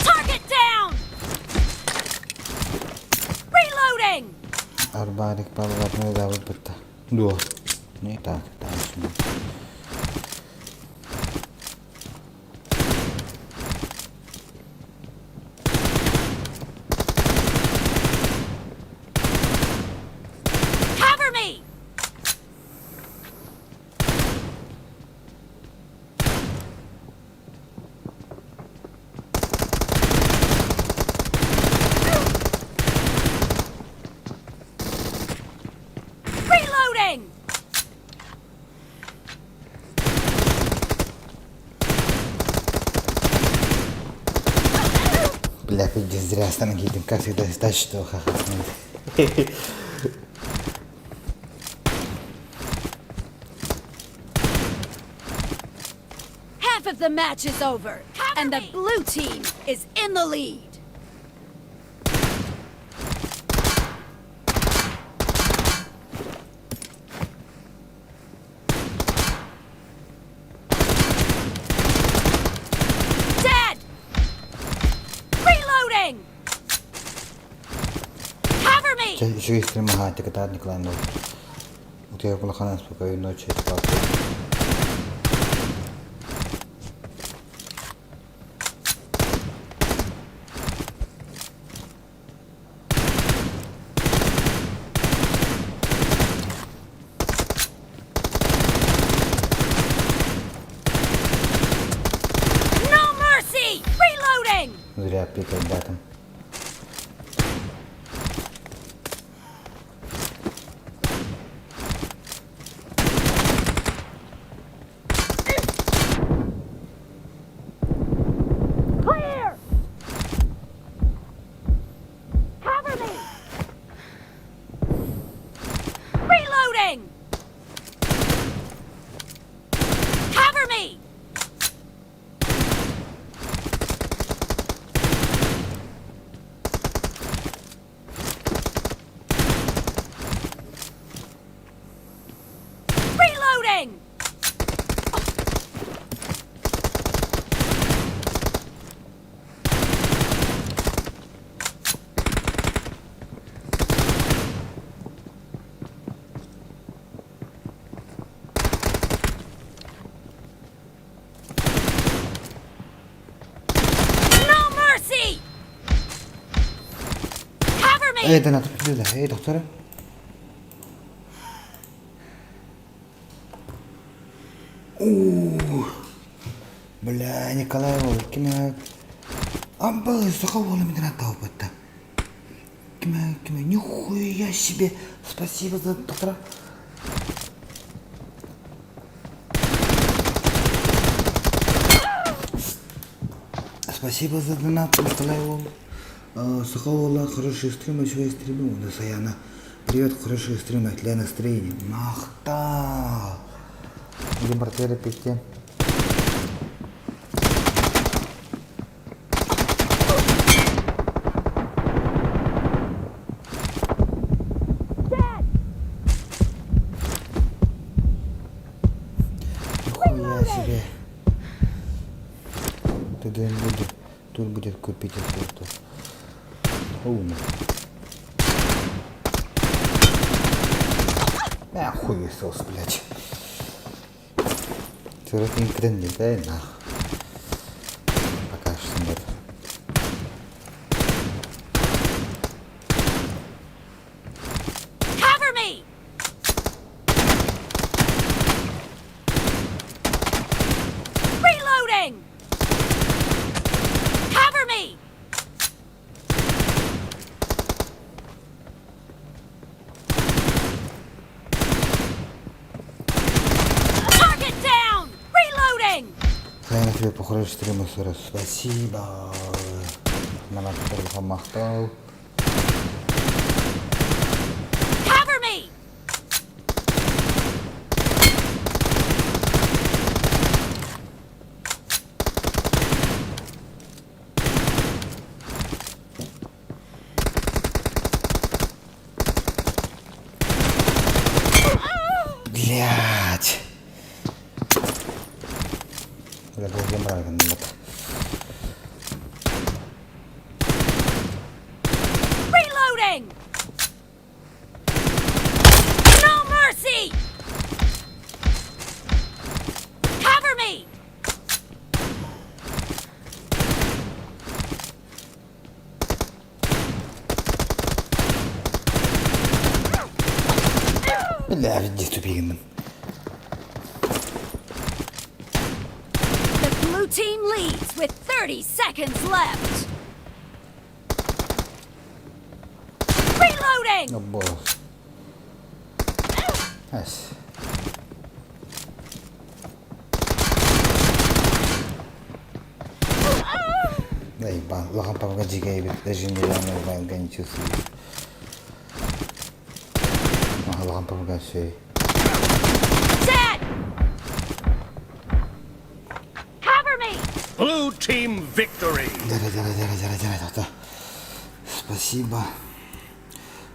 Target down! Reloading! Арбарик балларны дабыл бытта. Дуо. Не так, там. Cover me! Reloading! Бля, пиздец, зря остановили, как всегда, что ха-ха. Half of the match is over, and the blue team is in the lead. Dead! Reloading! Cover me! Еще есть стримага, Николай Утуйар кулахана спокойной ночи. Зря пикайдаатым. Clear! Cover me! Reloading! Cover me! Reloading! No mercy! Cover me! Эй, донат Эй, доктора. Бля, Николай уол кимэ Амбал саха уола мин таабыта. Кимэ кимэ нихуя себе спасибо за доктора. Спасибо за донат, Николай уол. Саха уола хорошие стримы, үчүгэй стримы уонна Саяна. Привет, хорошие стримы для настроения. Махтал! Гембартера петте. Нихуя себе. Тогда я буду. Тут будет купить это. Умер. А, хуй сос, блядь. Ты никогда не дай нах. Пока что нет. Cover me! Reloading! Cover me! Target down! Reloading! Сайын тебе похоже стримы сыры. Спасибо. Намак махтал. Cover me! Блять. Бля, долгий мрак, Reloading! No mercy! Cover me! Бля, иди тупигин. The blue team leads with 30 seconds left. Reloading! No balls. Nice. Да ебан, улахан папка дьигэйбит, даже нереально не чувствую. Улахан папка все. Dead! Cover me! Blue team victory! Дара, дара, дара, дара, дара, дара. Спасибо.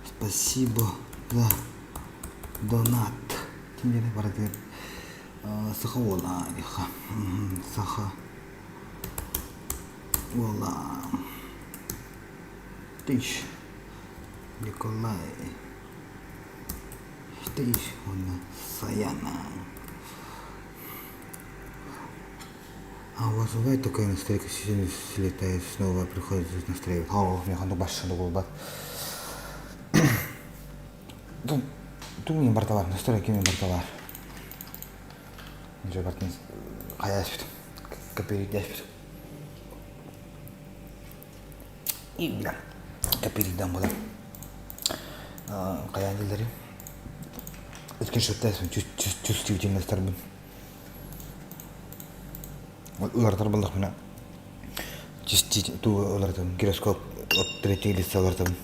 Спасибо за донат. Ким диэн барытыгар саха уола диэххэ. Саха уола. Тыщ. Николай. Тыщ уонна Саяна. А у вас бывает такое настройка сильно слетает, снова приходится настраивать. О, мне ханду башшаны буолбат. Ту барта бар, настройки мен барта бар. Уже бартын хайа аспит. Копировать аспит. Копирийдан буолар. Хайаан дииллэрий? Скриншоттаасым чувствительностарбын. Уларытар буоллахпына туу уларытабын, гироскоп от третьего лица уларытабын.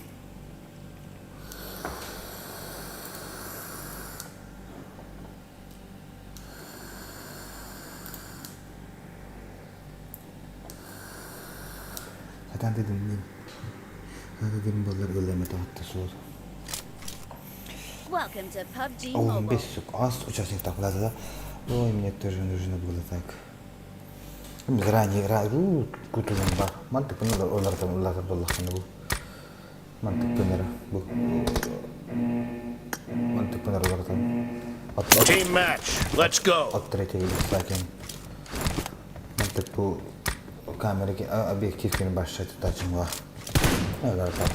Сатаан дедим Сатаан дедим буоллар ылламетаҕытта суол. Welcome to PUBG Он Mobile. без ас участник так да. Ой, мне тоже нужно было так. Заранее кутулун бар. Мантык олар улар боллахына бу. Мантык пынара бу. Мантык пынара олартан. Team match. Let's go. От третьего лица кем. Мантык бу камера объектив кем башча тачымла. Олар так.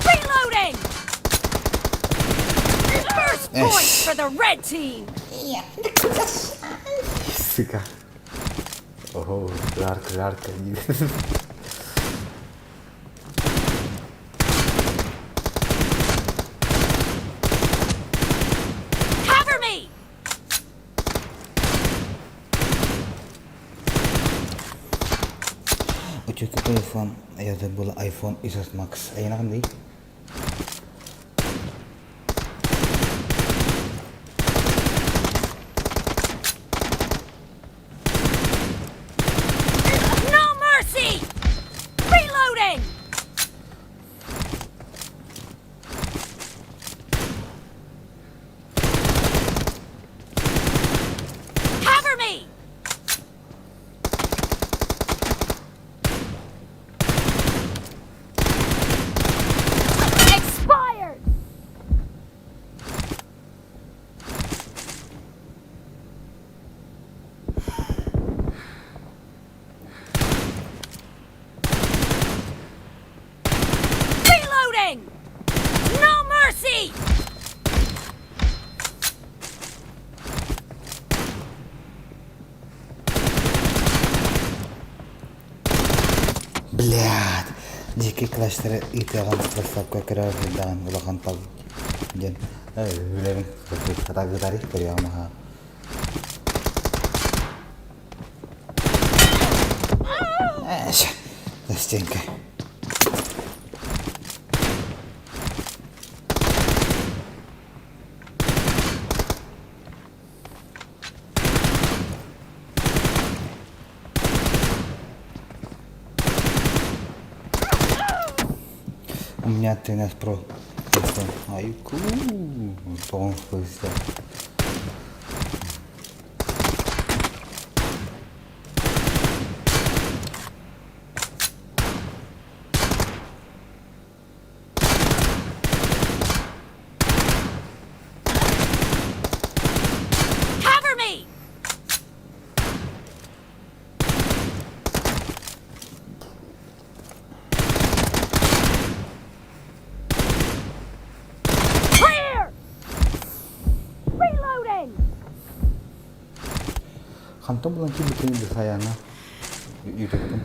Reloading! First point for the red team! Сука. Ого, жарко, жарко. Cover me! У тебя какой iPhone? Я забыла iPhone XS Max. А я на No mercy! Reloading! Cover me! Expired! Reloading! No mercy! Блядь! Дикий кластеры ыытыаҕын ватсапка көрөр сылдьаҕын улахан тал диэн үлэбин хатагытары көрүөҕүм аһаа. Застенка. У меня 13 Pro. Айку. Тоҕон хыыста. Cover me! Clear! Reloading! Хантан булан киирбитин Бихаяна Ютубтан.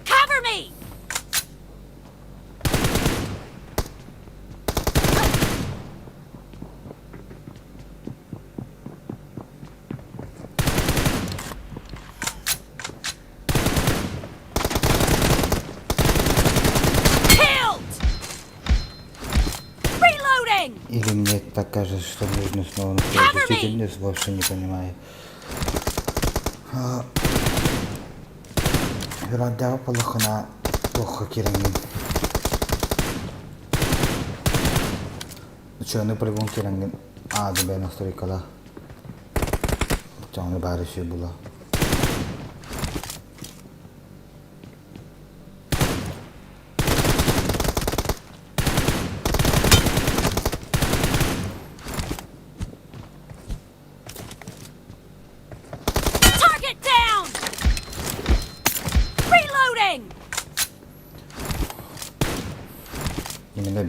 Cover me! Killed! Reloading! Или мне так кажется, что нужно снова настроить чувствительность, вообще не понимаю. Юрадаа полохуна туохха кирэҥҥин? Чуону по-любому кирэҥҥин аа дыбэ настройкала. Чоҥну баары үчүгэй буолуо.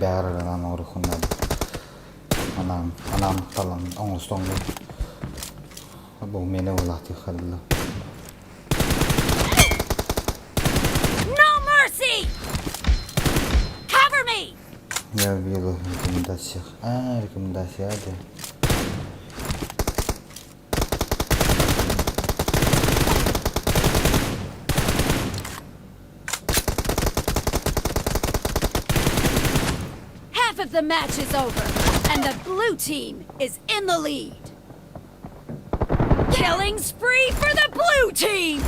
бэҕэр анаан оҥоруоххун наада. Анаан, анаан талан оҥостоҥҥун. Бу миэнэ буолаахтыахха дылы. No mercy! Cover me! Я увидела в рекомендациях. А, рекомендация, да. Half of the match is over, and the blue team is in the lead. Killing spree for the blue team!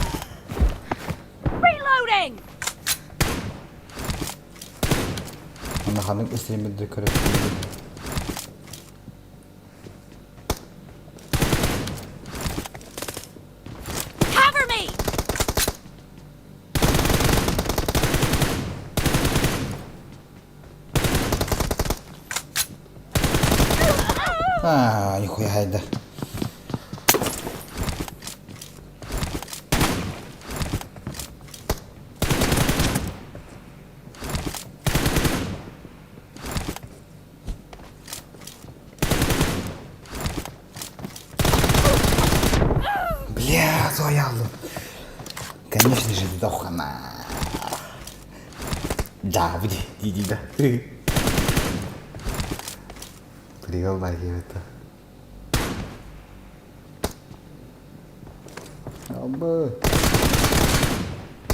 Reloading! Онно ханнык стримердэр көрөттүбүт? Cover me! А, нихуя хайда. Бля, соялым. Конечно же, дохана. Да, буди, иди, да. Прикол это. Албы.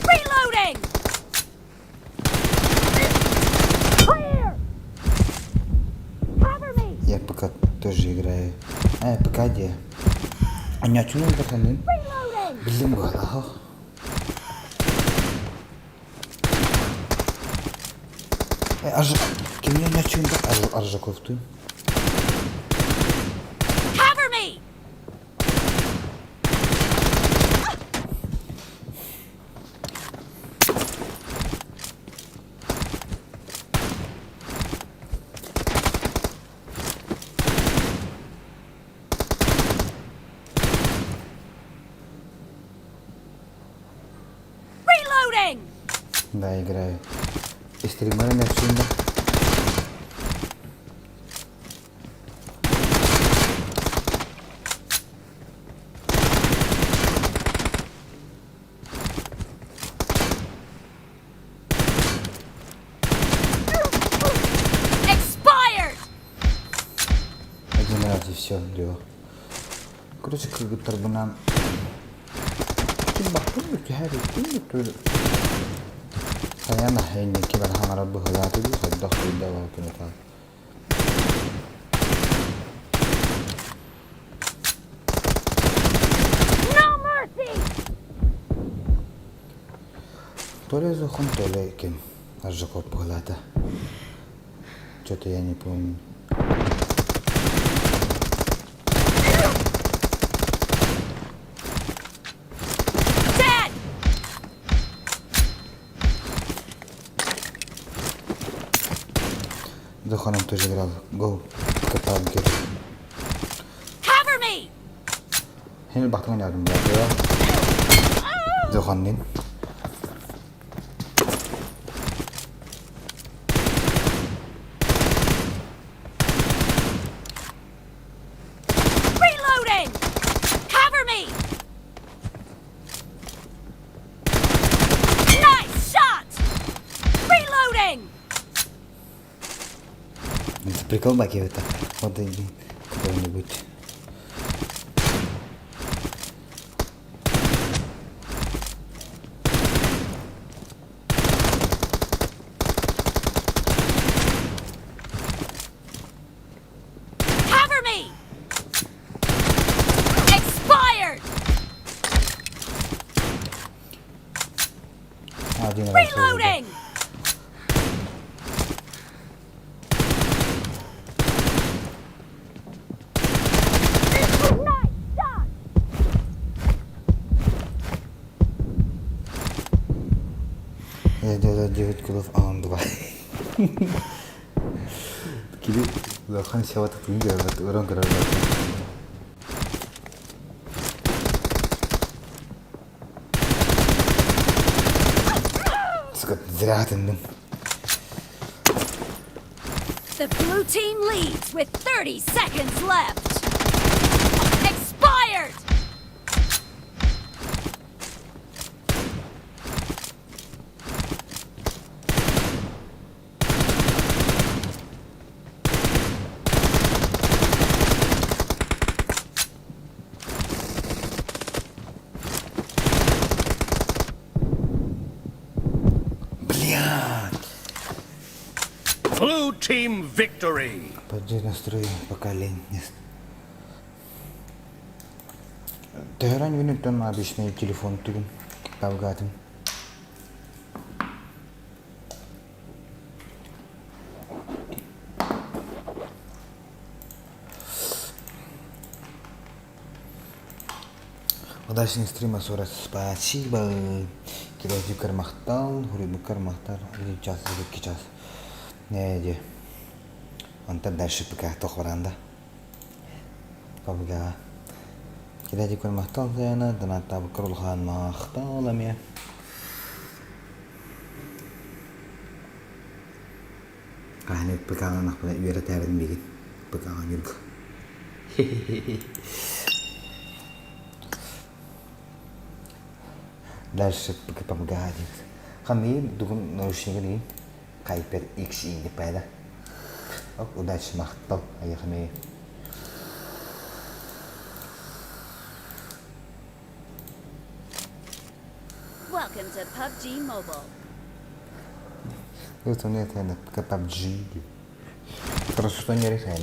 Reloading! Clear! Cover me! Я пока тоже играю. А, пока где? А не отсюда пацаны? Reloading! Блин, было. Аж... Ким не отсюда? Аржаков ты. Cover me! Reloading! Да, играю. И стримерами отсюда. Expired! Один раз и все, дело. Короче, кыргыттарбынан Хайа инники бар хаҥара быһылааты дуу, хайдах куйда күнү No mercy! То ли Зохон, то ли ким Аржаков быһылаата. Что-то я не помню. Dead! Зоханом тоже играл. Go. Каталки. Cover me! Хин бахтан ярым да. Зоханнин. Reloading! Cover me! Nice shot! Reloading! Это прикол баки это. Вот иди куда-нибудь. Cover me! Expired! Один раз. уже. Reloading! Nice shot! Я делаю 9 килов, а он 2. Кири, Зохан севата книга, урон король. Сука, зря ты, ну. The blue team leads with 30 seconds left. Expired! Блядь! Blue team victory. Пойди настрой пока лень не... Төһөрөн күнүттэн обычный телефон түгүн тавгатын. Удачный стрима Сора, спасибо. Кирилл махтал, Хуримукар махтал, один час, 2 час. Не, иди. Онтон дальше пока тохваранда. Пабга. Кирилл махтал Заяна, донаттаабыккар улахан махтал эмиэ. Хаһан ПК-ҕа үөрэтээбин билигин ПК-ҕа ньурга. Дальше помогает. Ханныйын дугун наушнигын Хайпер XI деп пайда. Удачи махтал айахмей. Welcome to PUBG Mobile. Это нет, это PUBG. Просто что не решай,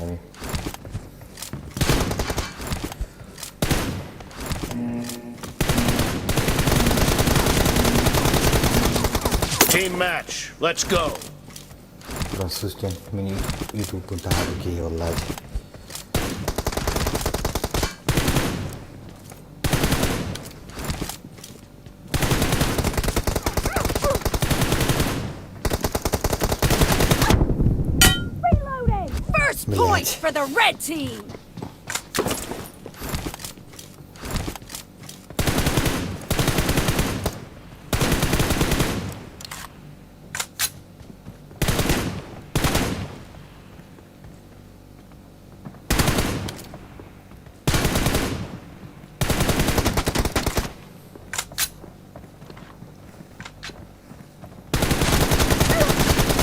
Team match. Let's go. Французский мини YouTube пунтаҕа киһи буоллаа Reloading! First point Блядь. for the red team!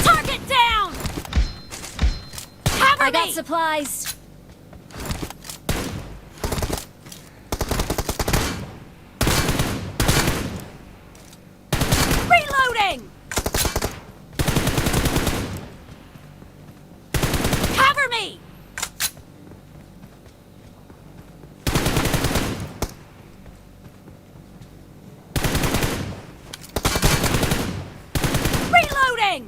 Target down! Cover I got me! supplies. Reloading! Cover me! Reloading!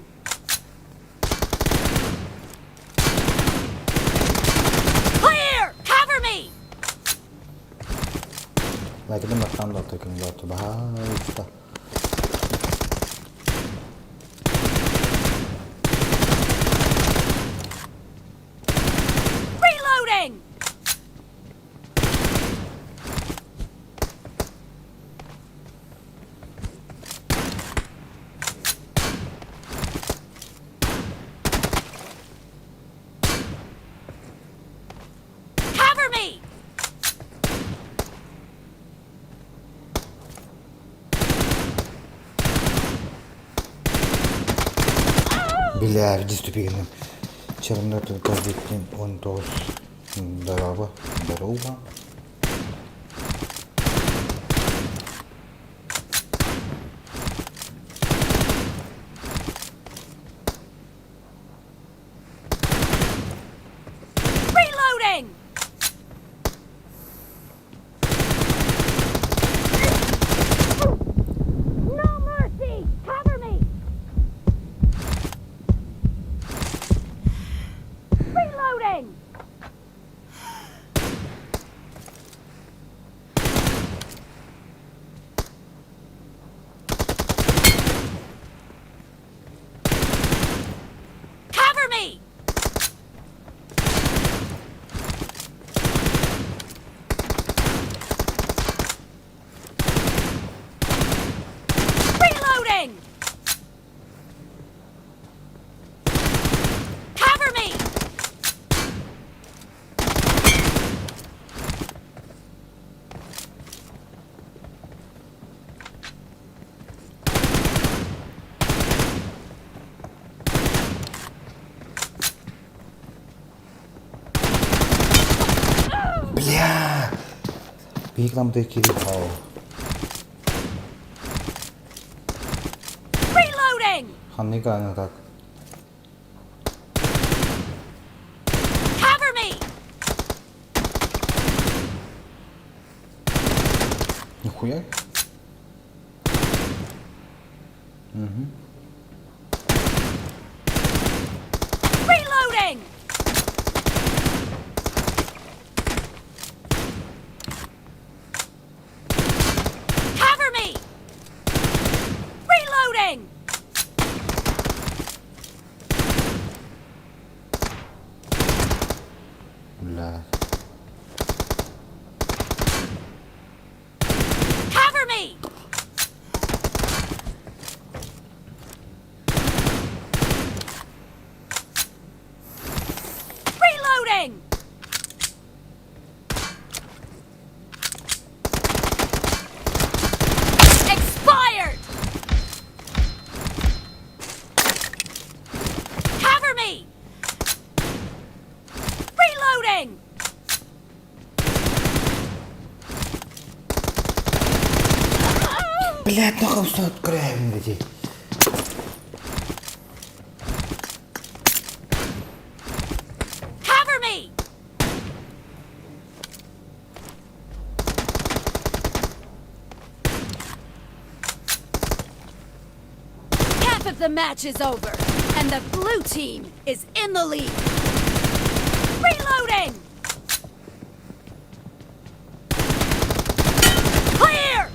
Clear! Cover me! Лайкадан баттаан да отто баһаалыста. Reloading! Cover me! Бля, диступигинем. Черно каждый день он тоже. Здорово. Здорово. Reloading! No mercy! Cover me! Reloading! Cover me! Reloading! Cover me! Бля! Биһиги лампа киирии хаал. Reloading! Ханнык аны так? Cover me! Нихуя? Reloading! Cover me! Reloading! Бля. Cover me! Reloading! Expired! Cover me! Reloading! Блядь, нахуй все открываем, блядь. Cover me! Half of the match is over, and the blue team is in the lead. Reloading! Clear!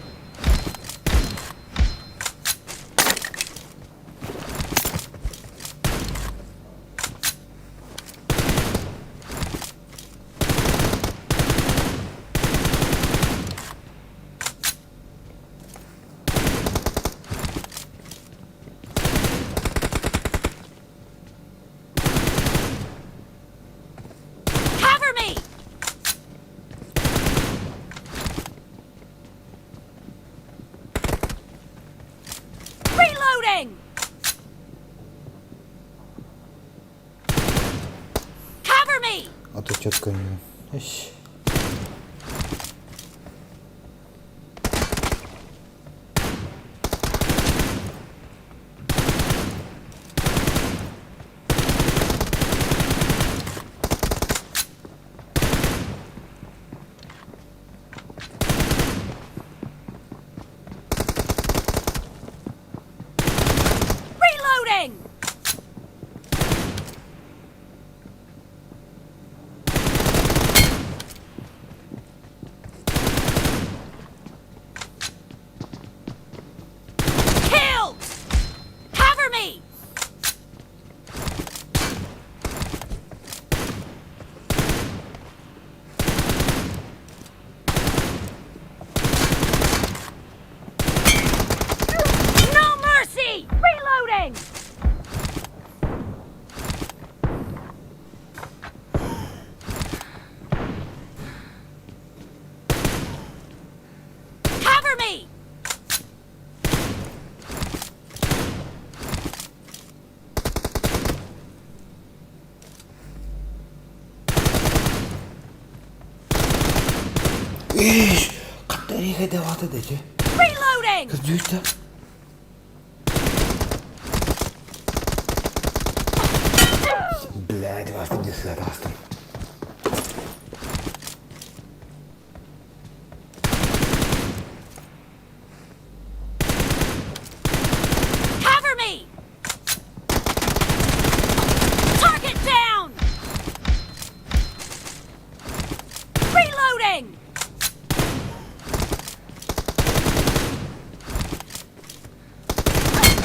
Cover me! Reloading! Cover me! А то четко не. Ищ. Reloading! Killed! Cover me! No mercy! Reloading! Cover me! Иш! Каттарига давата дече. Reloading! Кыздүйті. Блядь, вас не астым. Cover me! Target down! Reloading!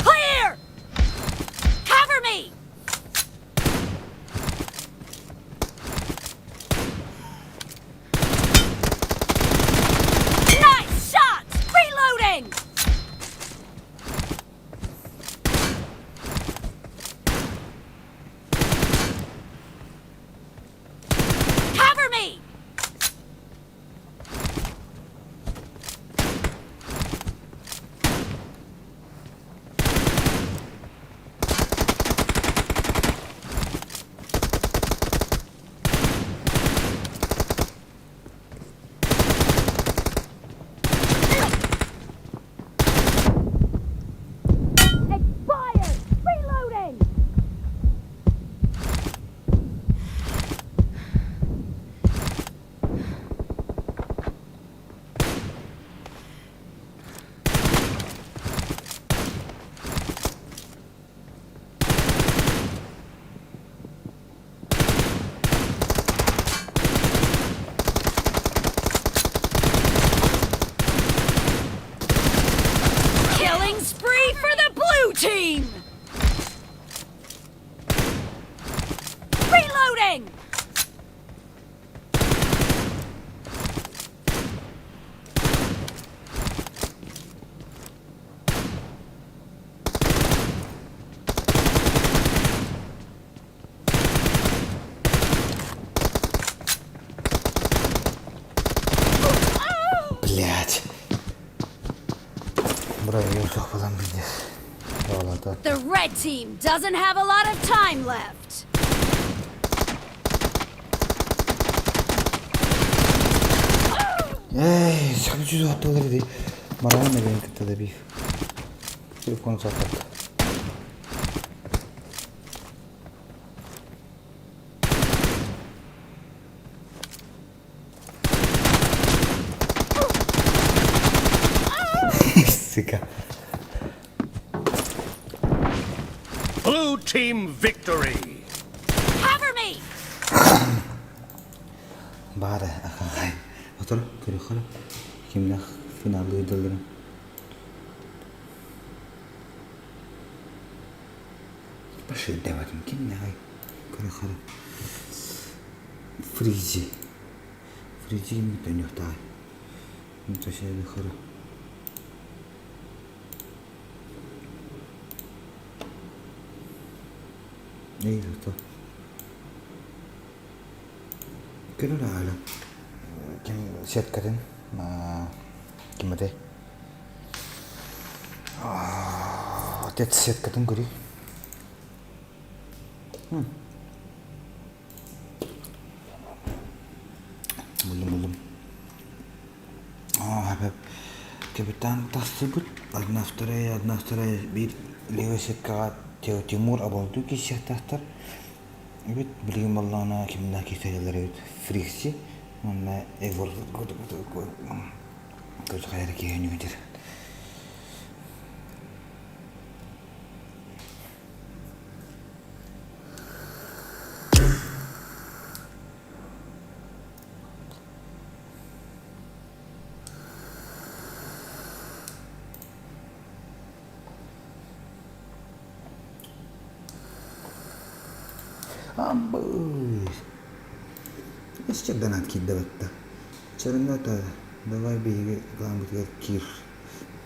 Clear! Cover me! Shooting! Блять. Бра, я суох буолан пиздец. The red team doesn't have a lot of time left. Эй, саха 106 дии. Мараҕан эбээн кытта да биир. Телефон саппат. Сука. Blue team victory. Cover me! Баара ахай. Отор көрөхөр кимнэх финаллыы ыыталларын. Поширдэбэтим кимнэҕэй көрөхөр Фризи. Фризи кимҥэ төннүөхтээҕий? Көрө. Эй, то. Көрөр аҕала ким сеткатын ким этэй отец сеткатын көрүй буллум буллум Капитан тахсыбыт одна вторая одна вторая биир левый сеткаҕа Тимур обалдуу киирсиэхтээхтэр эбит билигин буоллаҕына кимнээх киирсэллэр эбит Фрикси уонна Егор хайа киһи ньүдьэр Амбыыс! Өссө донат киирдэ батта. Чернота, давай биһиги планбытыгар киир.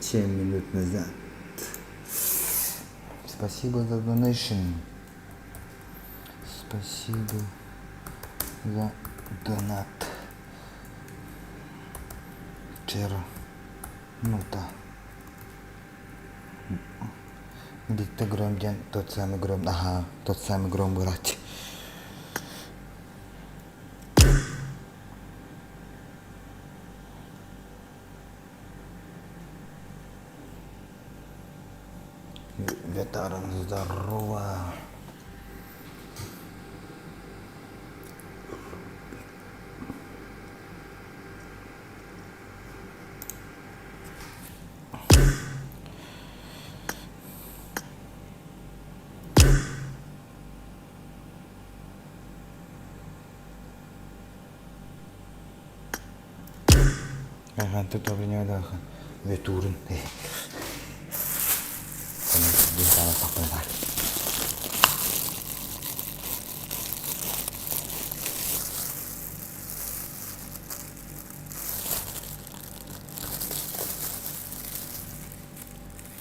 7 минут назад. Спасибо за donation. Спасибо за донат. Чернота. Диктор Гром диэн тот самый Гром, аха, тот самый Гром буолааччы. Ветаран, здорово. Ахан тут Ветурин.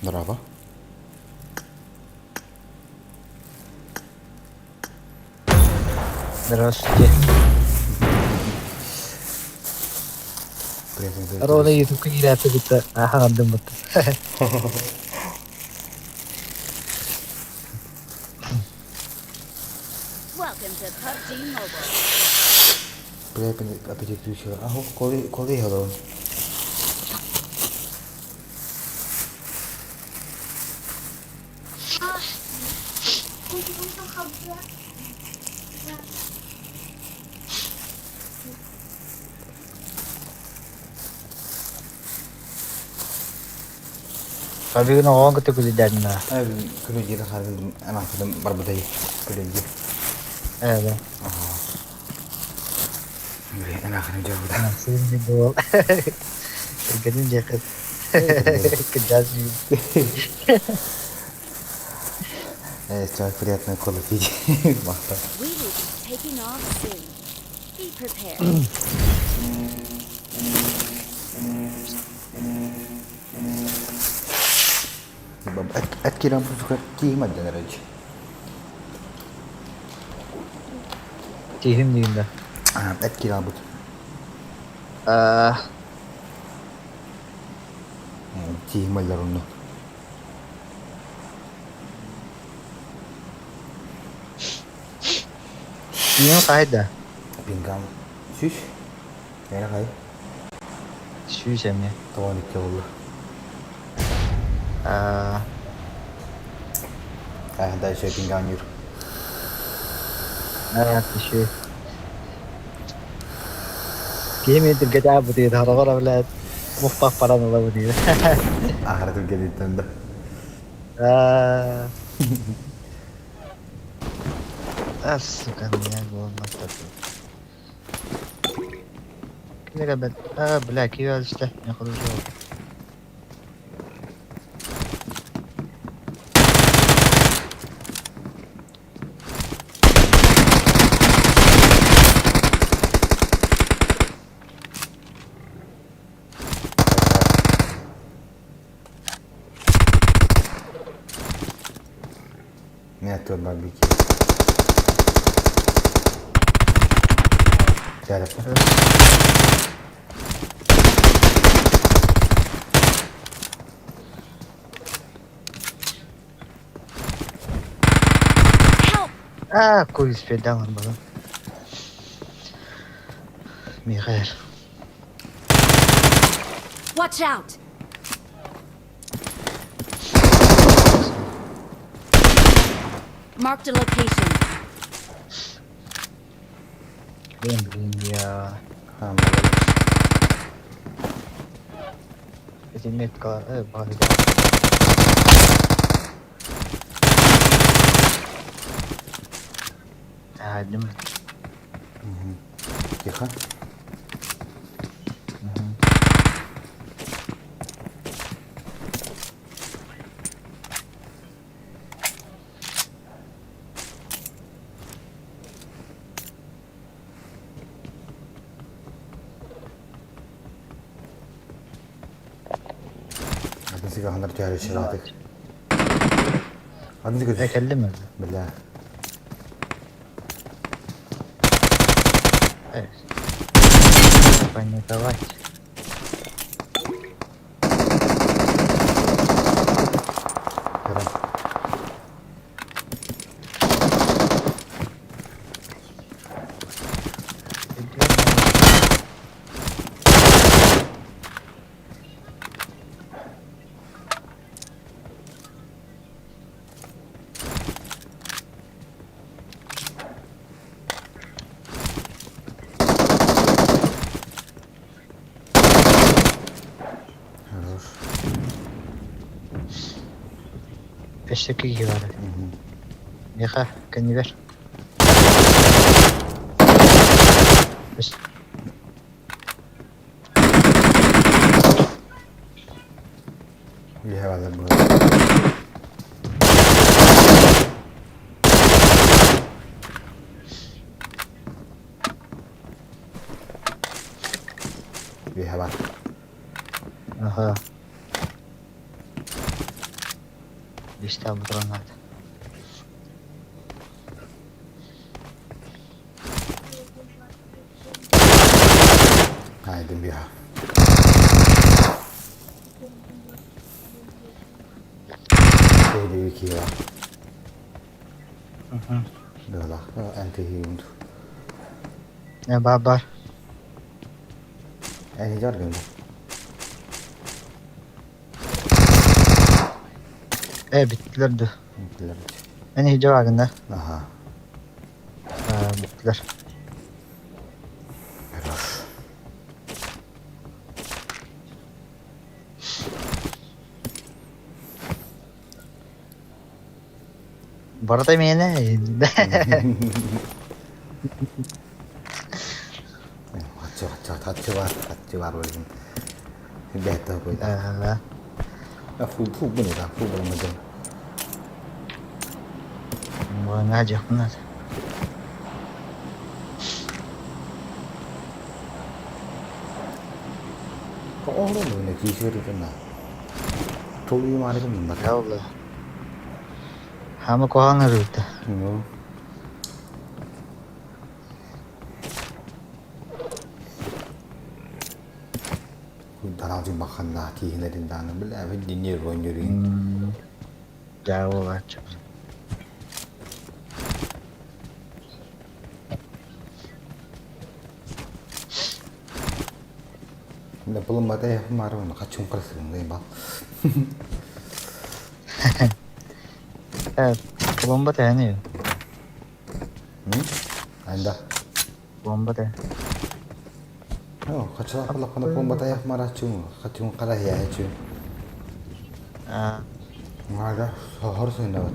Браво. Здравствуйте. Приятно. Ровно ютубка киирээппин кытта аһаҕардым бутта. Welcome to PUBG Mobile. Приятно аппетит включила. Ага, коли, коли голова. Хабигын оҕоҕун кытта күлүдэрнэ. Күлүдьири харгын анаахтыдым барбытай күлүдьи. Ээ Анаахтыдым дьабыта. Анахсыын буол. Кэргэнин диэххит. Кырдьаҕас Э, человек приятно кола пить. Махта. We will be taking off soon. Be prepared. Эт киирэн тииһим алдьанар эдь. Тииһим диин да. Эт киирэн албыт. Тииһим аллар онно. Тииһим хаһай да? Пингам 100. Мээнэ хай. 100 эмиэ. 92 буолла. Дальше пинганюр. Еще. Киһи мин түргэтэ бутуйда, хараҕар блядь, мухпах паран ыла бутуйда. Ахара түргэтиттэн да. А, сука, меня голову Кинигэ бэл аа бля киһи истэ не хорошо. Мин аттыбар барбекю. Телефон. Help! Аа куй успедаан барбатым. Михаил. Watch out! Marked a location. Блин, блин, я... Эти метка, бага. Аа, дим. Тихо. Атын сигэ ханар түһэр шыраатык. Атын сигэ Кэллим Бля. Паниковать. Көрөн. Хорош. Өссө киһи баар. Миэхэ кэннибэр. Өс Үөһэ бааллар буолар. Үөһэ баар. Аха. Листаа бутураҥнаат. Айдын быһа. Киһи киһи Быһалаах эн киһи Баар баар. Эн дьар гында. Ээ бүттүлэр дуу. Бүттүлэр. Эн иһдьэ баагын да? Аха. Бүттүлэр. Хорош. Барыта миэнэ. Хаччы хаччы хаччы бар хаччы бар буоллун. Бэйэтэ буолла. Фу фу буну да фу буламадым. Буолаҥҥа дьиэхпин наада. Тоҕо оһолон киисиэритин Тулуйумаары гынным бата. Явла. Хама куһаҕан ырыыта. Ну. Дараалдьын бахханнаах тииһинэрин даҕаны билээбит дии нервонньуруйун. Дьаа буолааччы. Да булуммата япмары хачун кырсыгын бал. Э, пломба тэһэни. Анда. Пломба тэ. О, хачалах лаппана пломбата япмарачун, хачун кара яачу. Аа, Ага, хор сына бат.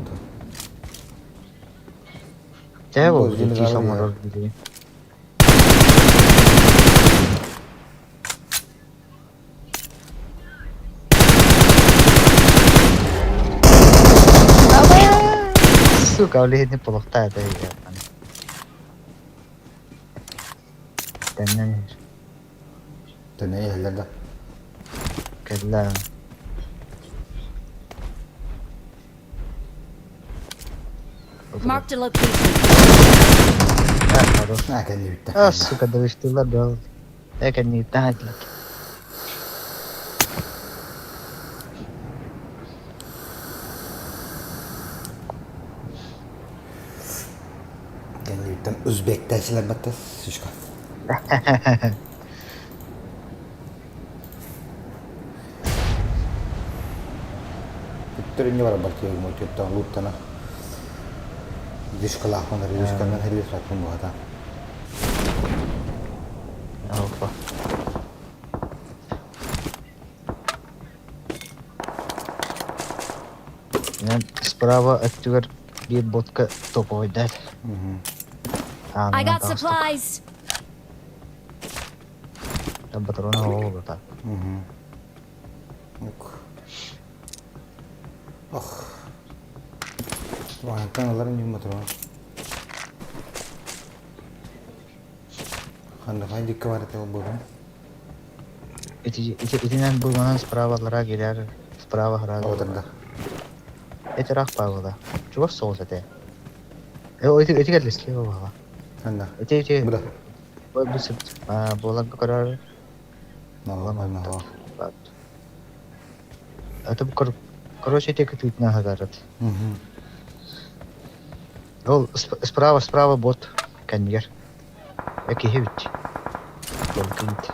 тэ Бу бу зингалар тиис я. оҥорор билигин. Сука, ол иһини полохтаа этэ Тэннэн иһэр. Тэнэ иһэллэр да. Кэллэ. Marked a location. Э, хорош. Аа, кэннибиттэн. А, сука, довестилар да. Э, кэнниттэн хатылар. Кэннибиттэн узбектээчилэр батта сучка. Түттэр инне бар бартыгым өтөттөн луттана. Дишкалаахпын ришканан хелли саппын буһата. Опа. Справа өттүгэр биир ботка топовойдат. I got supplies. Патрона ол так. Ох. Вантан алар ньуматыра. Ханна дикка бар этэ буолан. Ити ити итинэн булманан справа лара кэлэр, справа хара. Отарда. Эти рах павла. Чугас соҕус этэ. Э, ити ити кэллэ слева баҕа. Ханна. Ити ити Буда. бу бу а буоларга көрөр. Наҕа наҕа. Это бу короче ити кытыытына хатарат. Ол справа справа бот кэннигэр. Э киһи бит. Ол киһи.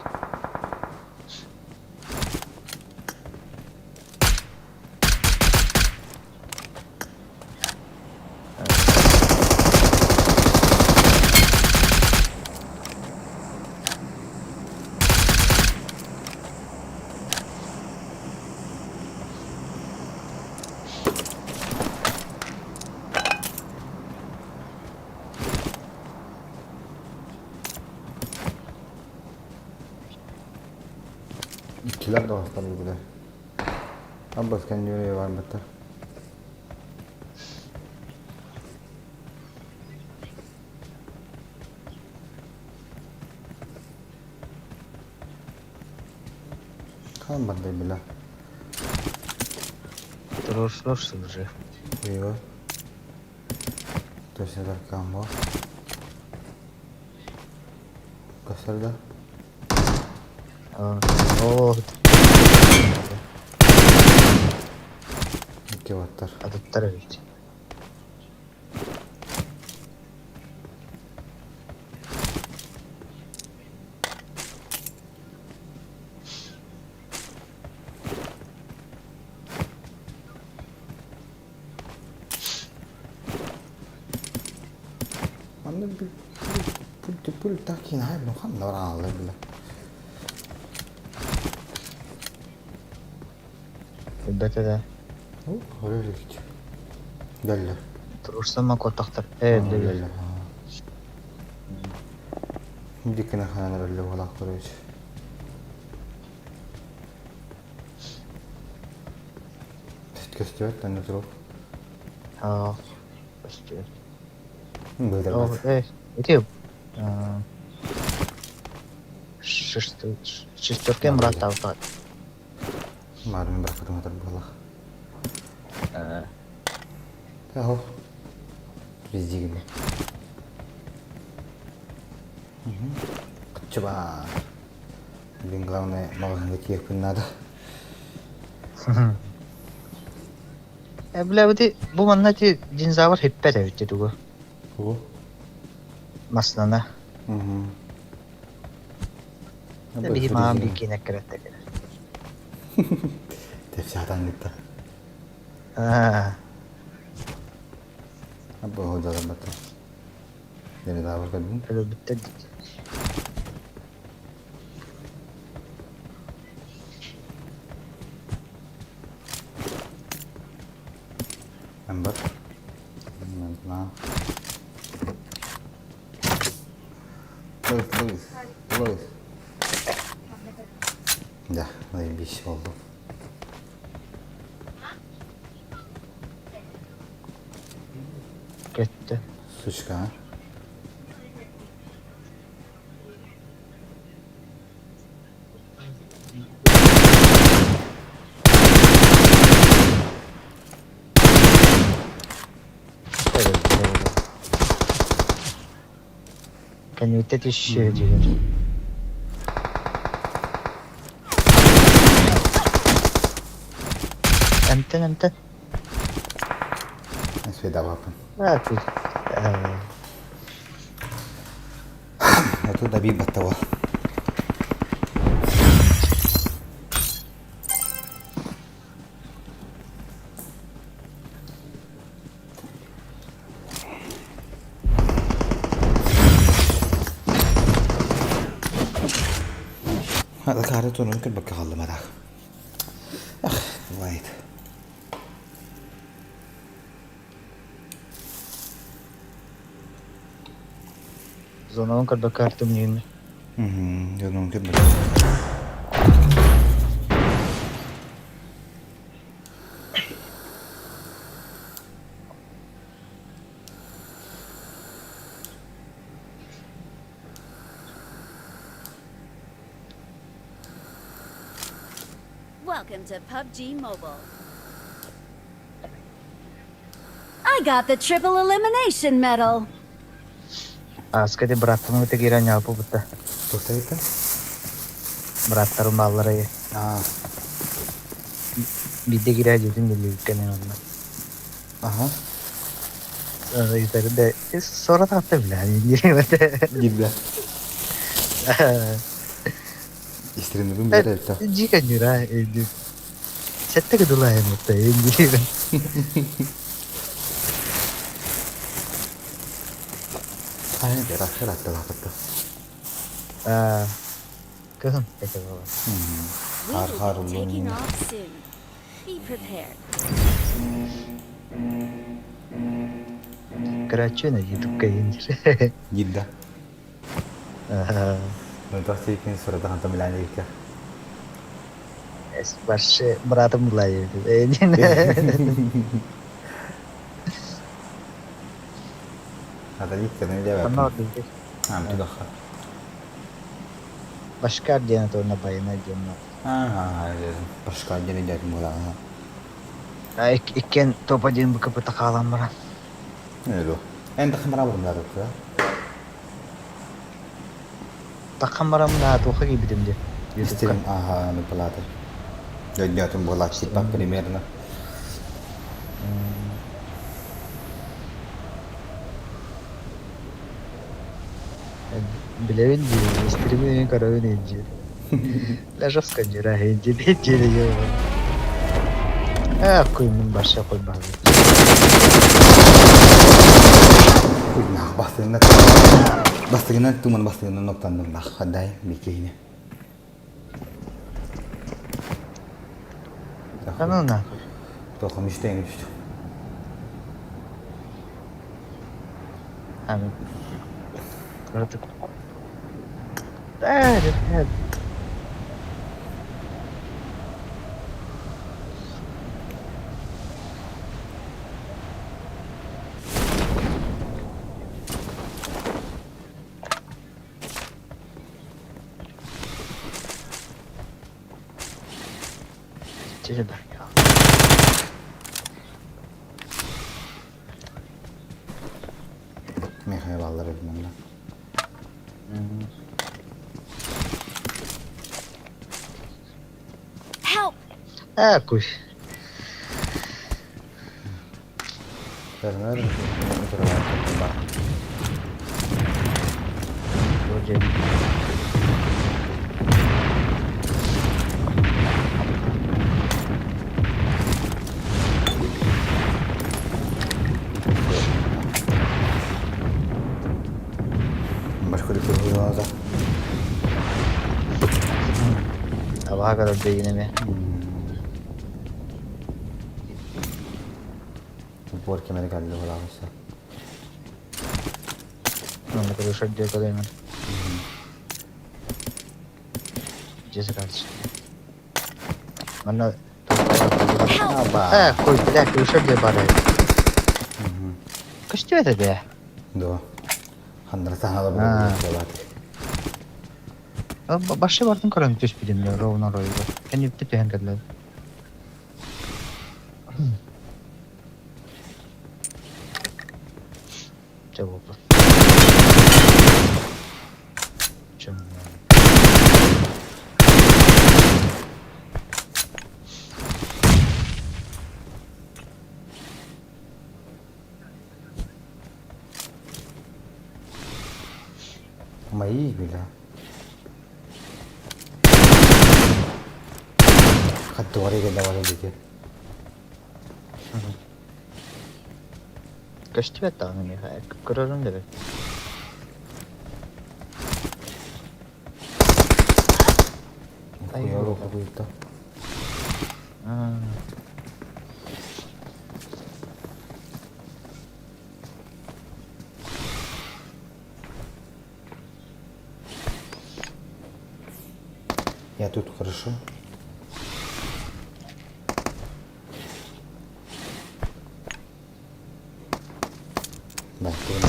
Иккилэр да бастар билэр. Аббас кэннигэр барбыттар. Хаан бардай билэ. Туруорсулар сылдьар. Ыйы. Точно таркаан бо. Көстөр да. Оо, Икки баттар. атыттар эбит. Манна пульт пульт так кинай ну ханна барааллар билэ. Билбэтэ да. О, көрө илик. Дэллэ. Туруорсама куотахтар. Э, Дэллэ. Диккene ханан өрөллө буолаах көрөбүт. Көстүбэт тэнэ турук. Аа, көстүбэт. Быдарбат. Оо, э, ити. Шестерка мураттаабыта. Маарым бырахпытым атар буолах. Аһо. Везде Кыччыба. Блин, главное, маҕаһыыҥҥа тиийиэхпин наада. Э, бля, бу бу манна ити динозавр хиппэт эбит дии тугу. Тугу? Маслана. Биһи маам бикиин эккирэттэ кэлэр. Тэпсээтаҥ гытта. Аа. Бу дьалабата. Динозавр көрдүм. Өлөрбүттэр Эмбер. Луис, Луис, Луис. Да, заебись oldu. Көттө. Сучка, а? Кэнниттэ түссүө диир. Эмтэн эмтэн. Свидавапын. А, ты. Это добить того. هذا كارتون ممكن بكا خلي هذاك اخ وايد Зонабын көрбөккө артым ممكن Welcome to PUBG Mobile. I got the triple elimination medal. Ааска ити бырааттарын кытта киирэн ньаалпыппыт Туохта Бырааттарым бааллара Аа. Биирдэ киирээ дьиэтин биллибиккэ онно. Аха. Ыйытары да соротаатта билээн диир Дибэ. Истриныбын билэр это. Дьиэ ньыра Сэттэ кыдылаайыммытта диир. Хайа дэрахыр атталаапытта. Аа кыһын этэ буолар. We Хар хар will be taking улуун. off soon. Be prepared. Көрөөччү нэ ютубка диир. Дибэ. Ну тахсикин сурата ханта билээн диэккэ. Вообще братым булай Хата диккэ билэбэппин. Онно ордук. Аа тудахха. Башкар диэн туонна байына диэн Аа башка диэн дьэрим буолаа. А иккиэн топ один БКП хаалан баран. Нөлө. Эн тахмара булмар да. Таххан баран мына туохха киирбитим дии. Ютубка. Истерим аха ну палата. Дьодьотун буолааччы примерно. Билэбин дии, истерими көрөбүн дии. Лежовска дьүрэ дии дии Ээ, куймун барша куйбаһы. Куйнах бастыгына бастыгынан туман бастыгынан ноктандым нах хадай бикейне. Аны на. Тохом иштейн үстү. Аны. Artık. Evet, evet. Чэ да. Миэхэ бааллар эбит манна. Help! Ээ, куй. Көрүҥэр утарылаах Вроде. Başka bir kırılmadı. Абаҕа көрөр дьиҥин эмиэ. Упор кэмэрэ кэллэ буолаҕыса. Онно көрүшэр диэ көрөймүн. Дьиэ сакаалчы. Манна Аба. Э, куй, бля, көрүшэр диэ баар эбит. Көстүбэт эбээ. Дуо. Ханнара саҥала Аа. буолуох Башча бартын көрөн түспүтүм да ровно оройугар. Кэннибиттэн түһэн кэллэ. Чэ буолбут. Чөм. Мои бля. Хаттугар кэллэ барар дии. Көстүбэт даҕаны миэхэ көрөрүм да бэрт. Хуйа руку Я тут хорошо. Да, ты на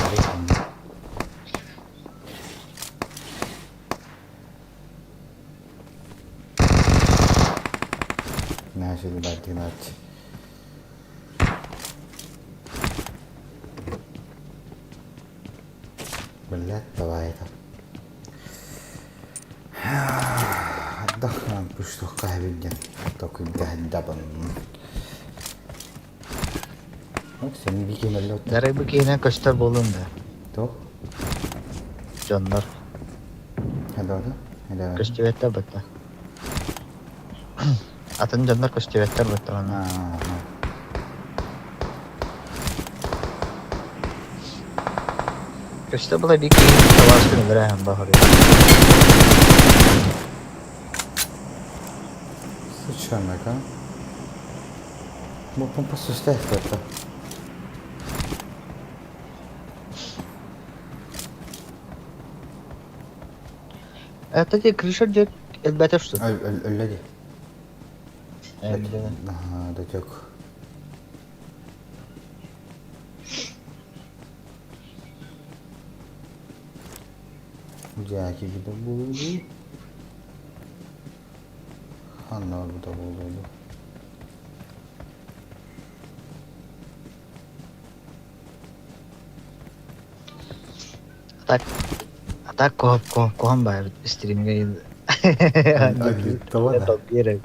Начали бартинать. Блядь, давай это. Отдохнем, пусть кайвиден. Только дабан. Сен бикемелле Дарай бу киһинэн көстөр буолуом да. Туох? Дьоннор. Хадода? Көстүбэттэр бытта. Атын дьоннор көстүбэттэр быттаҕына. Көстө була биир киһи табаарыскын өлөрөөһүн баҕарыа. Сыччаннака. Бу помпа сустаах Это ти крыша дьэ элбэтэ что? Өллө дии. Элбэтэ. Датек. Дьээки буда буолуо Ханна барбыта буолуо дуу? А так, а так куһаҕан баар стримҥэ Тоҕо да? Долгуйар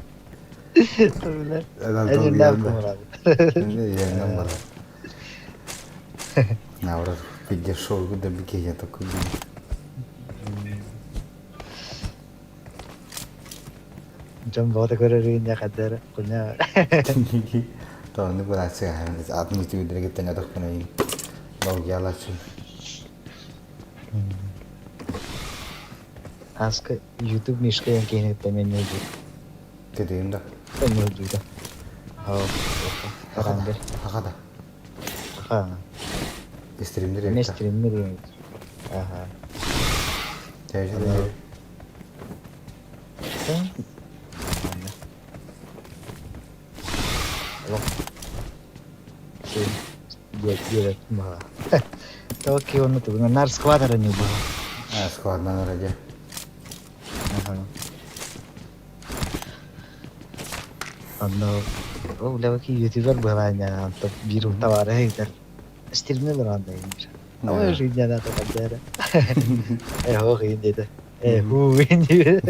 Наоборот, пиздец шоу да я такой. Дьон бөҕөтө көрөр хаддар куня Тоҕо бырааччы атын үтүгүдэрэ кытта тохпунайын долгуйалаччы. Аска YouTube Мишка диэн киһини мен ньылдьыыр. Тедейим да. Ньылдьыыта. Харандыр. Хахада. Ха. Стримдер Эмиэ стриммер. Аха. Тэжи. Диэбэт баҕа. Тоҕо киһи тугунан наар склад эрэ ньылбаҕа. А, складнан ради. Аха. Онно ол лэбэки ютубер быһалаан онтон биир табаарыһа ыытар стримнэ олорон да диир. Ой жизнь она такая. Э ох иин диэтэ. Э хуу иин диир.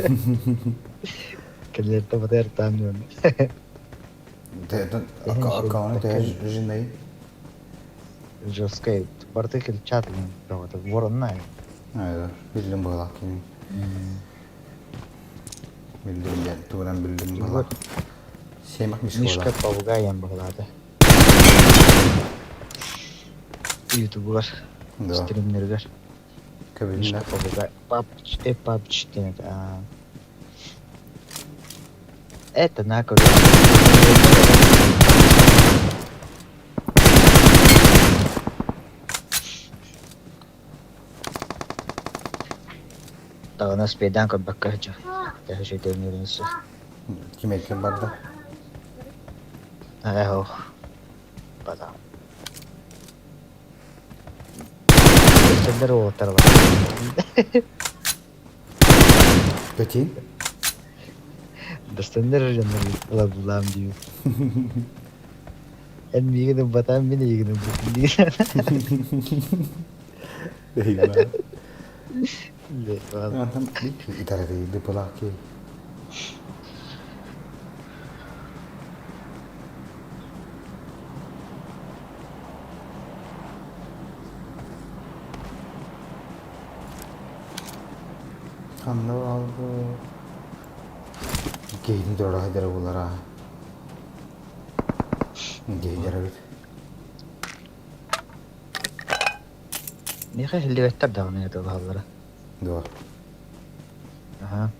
Кэллэр табатар таам диэн. Аккаунт жены. Жесткая. Барыта чат бөҕөтө. Воронна. Биллим быһалаах кини. Биллим диэн тугунан биллим быһалаах. Семах Мишка попугай быһалаата. Ютубугар, стримнэригэр. Мишка попугай. Папч, папч диэн это. Это на Даҕаны спейдаан көрбөккө сылдьар. Төһө үчүгэйдик суох. Ким эркин барда? Ээ ох. Бадам. Көстөллөр уолаттар бар. Петин? Достоннор дьоннор ылабылаам диибит. Эн миигин ылбатаан мин эйигин ылбытым диир. Eyvah. Итарыйды пылаки. Ханна алды? Киһитин дорога дара булара. Киһи дара бит. Миэхэ иһиллибэттэр даҕаны ытылаһаллара. Дуо? Аһа.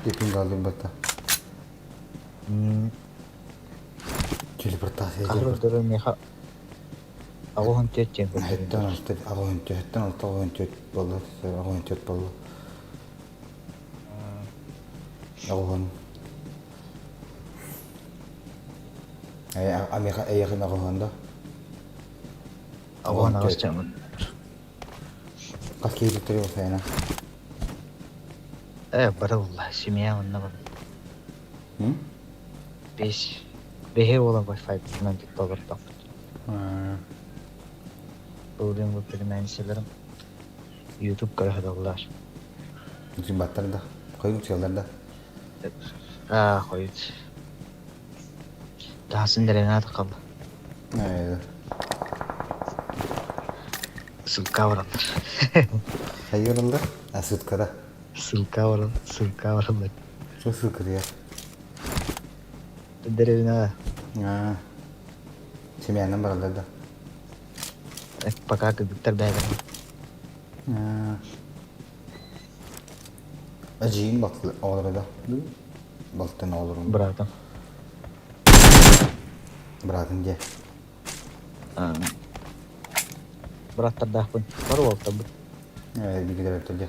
Дипин галлыбата. Телепортация. Хаһыр көрдөрөр миэхэ 84 диэн көрдөрөр. Хэттэн алта 84, хэттэн алта 84 буолла, 84 буолла. Оҕоһун. Амиха эйэхин оҕоһун да? Оҕоһун аҕыс чамын. Хас киһи осайна? Э, бары улла, семья онно бар. Бес. Бэһи буолан Wi-Fi битинэн тутта олордохпут. Былырыын бу племянницаларым YouTube көрө саталлар. Баттар да, хойут сыаллар да. Аа, хойут. Таһасын дэрэнэ қалды. Ссылка бараллар. Хайыраллар? А ссылкада? Ссылка барал, ссылка бараллар. Что ссылка я? Деревина. Аа. Семьянан бараллар да. Пока кыргыттар бэйэлэрэ. Эдьиийим оҕолоро да балтын оҕолорун Быраатым. Быраатын дьэ. Бырааттардаахпын. Бары уолтарбыт. Ээ биги дьэ.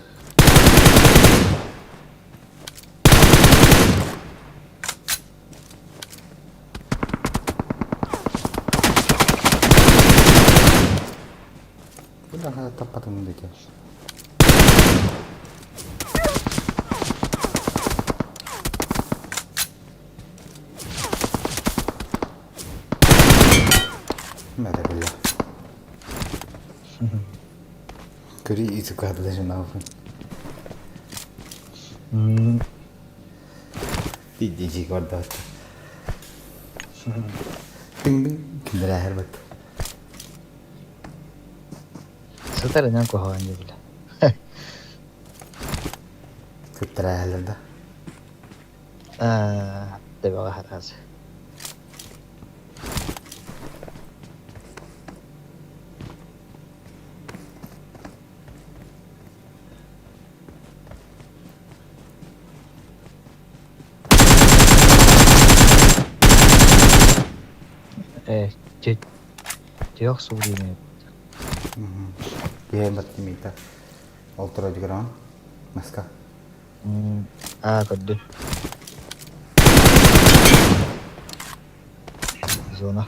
Бу да таппатым дики. Мэтэ биллэ. Көрүй итукаатыда жиналфын. Дижик бардаат. Тың-тың киндер бат. Сытар инэн куһаҕан диэбилэ. Кыттарааһылар да. Аа, төбөҕө хатаас. Э, тех суулине. Киһи баттимита. Ол турар Маска. Аа, көрдүм. Зона.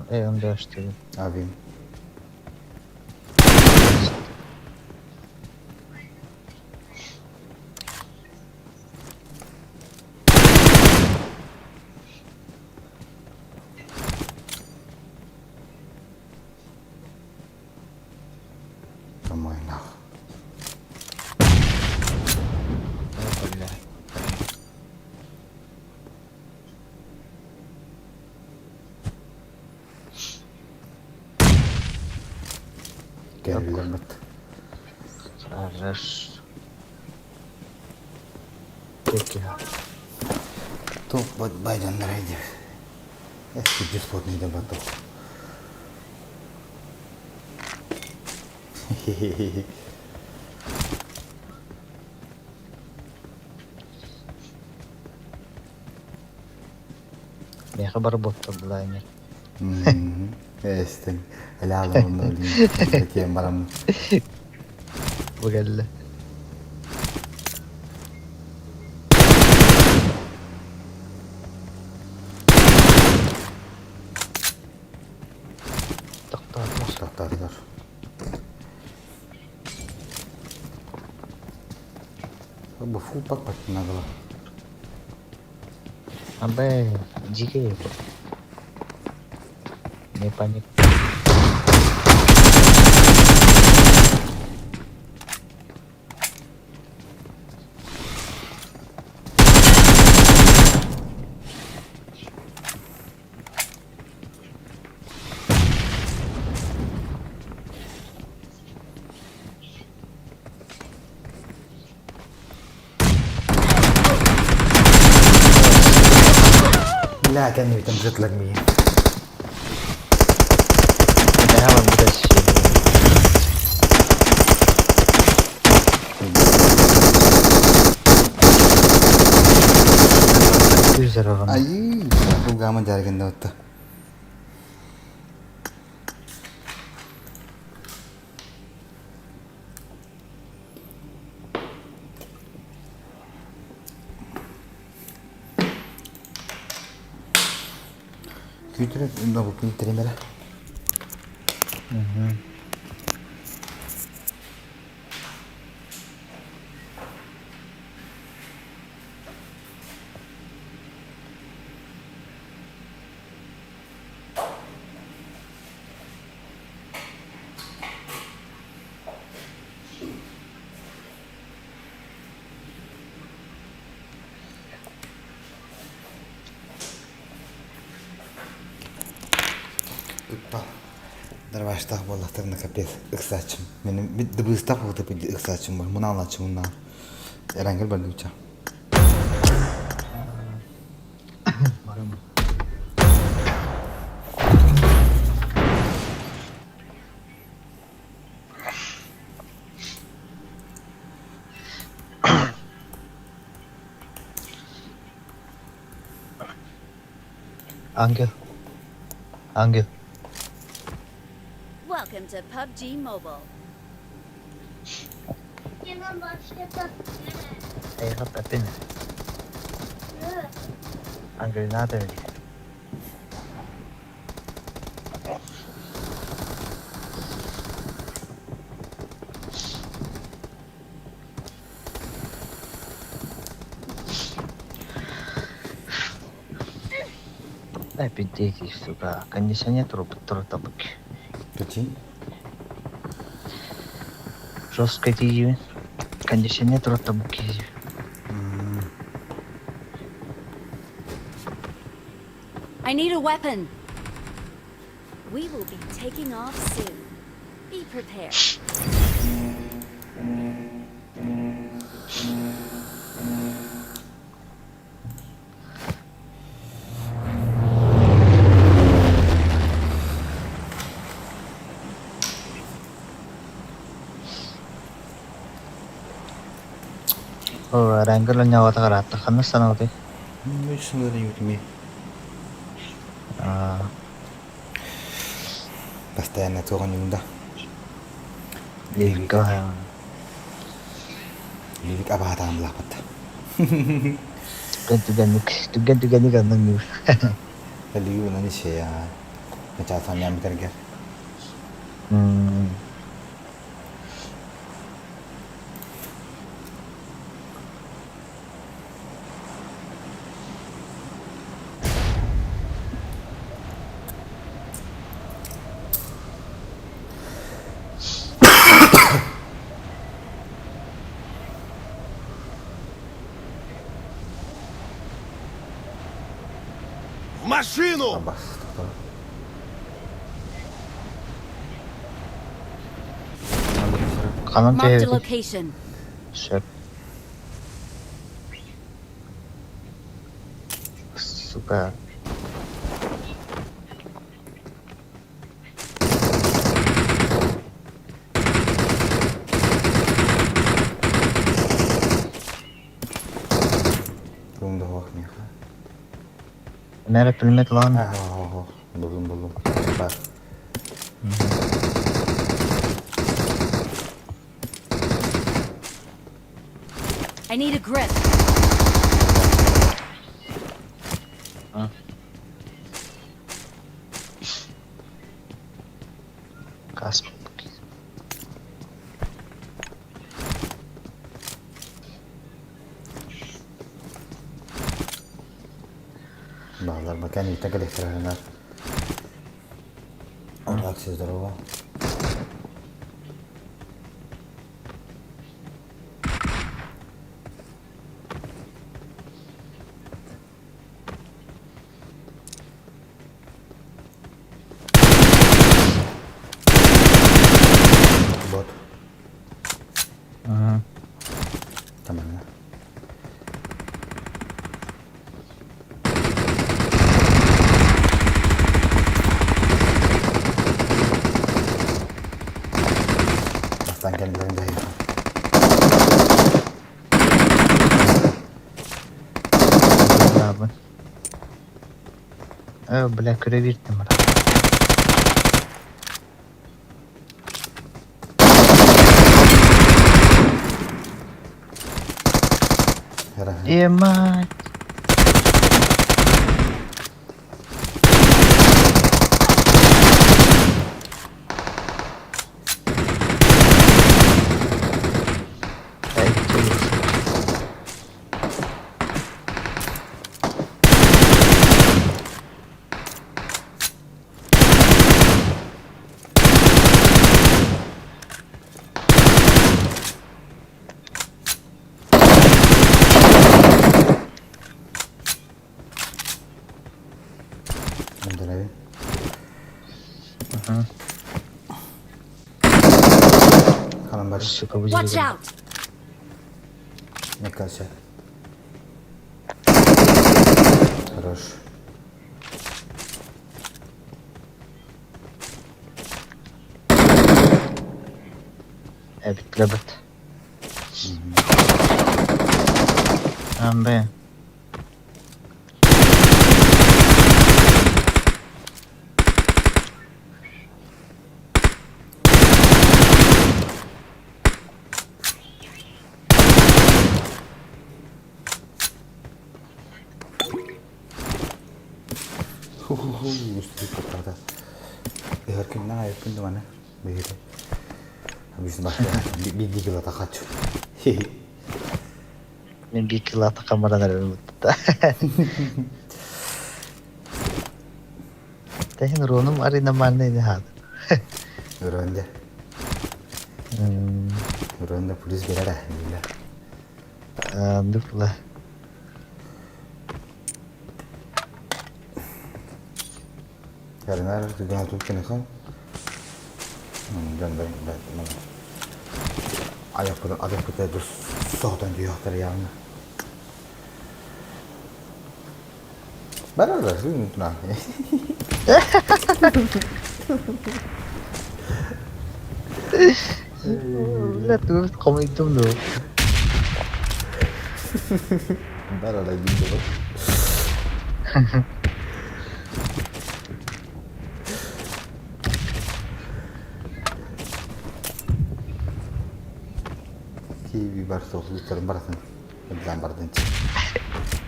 Э, он да, что ли? Авим. Томойнах. Кэллэммит. Хорошо. Туох байдьаннарай диир. Эски бесплатный да батыл. Миэхэ бары буоттардылар ини. Эстин. Элэ алымын өлүн барамын. Бу кэллэ. Тохтоотулар. Тохтоотулар. Бу фул пак-пак надо. Абэ, дикий. Не паник. Бля, кэннибитэн сытлар миин. Эһэ барбыта Айыы, булгаама дьарыгында отта. Күүтүрэ бу тремere. Ыппа. Дарваштах буоллахтарына капец ыксааччым. Мин дыбыыстах буолта ыксааччым бар. Мунаалааччым мунаал. Эрэнгел бардыбыча. Ангел. Ангел. Welcome to PUBG Mobile. Эйха пепин. Ангелинатор. Опять сука. Кондиционер табак. Прикинь. Жестко тиийбин. Кондиционер табак. I need a weapon. We will be taking off soon. Be prepared. Рэнгер ньавата караатта ханна санаабытай? Үч сылдан юутми. Постоянно туоҕун юунда. Ливика. Ливик абаатаан булааппат. Түгэн түгэнник түгэн түгэнник аннан юр. Ливик унан ишея. Начаасан ям битергер. Машину! Бас. Ханан Marked a түһэбитий? location. Сөп. Сука. Кылым да хоох миэхэ. Мэрэ пулемет ылаҕын? Аа, буллум буллум. Бар. I need a grip. Кас. Баалар бакан иитэ кэлэхтэринэр. Акция здорово. Бот. Тамана. Бастан кэннилэрин дьайыха. Баабын. Э, бля, көрө биэрдим бара. Е, мать. Эй, ты. Здоровее. Ханан бар. Сука, бу Watch жерге. out! Мне кажется. Хорош. Э, бүттүлэр Амбе. Ху-ху-ху, уступит правда. Ыһар күннэн айыппын думаны. Биһири. Обычно башта биир кило тахачу. Мин биир кило камаранар өлбүттэ. Тэһин уронум арый нормальный не хады. Уронда. Уронда плюс берер биле. Андык ла. Ярынар түгэн тут кенехан. Дьон бэр айаппытын адаппыта дус соһутан дүйөхтөр яғны. Барар сүн туна. Бля, тугу хомойдум ду. Барар дүйдө. Киви бар соғылыттарын баратын. Бізан бардын.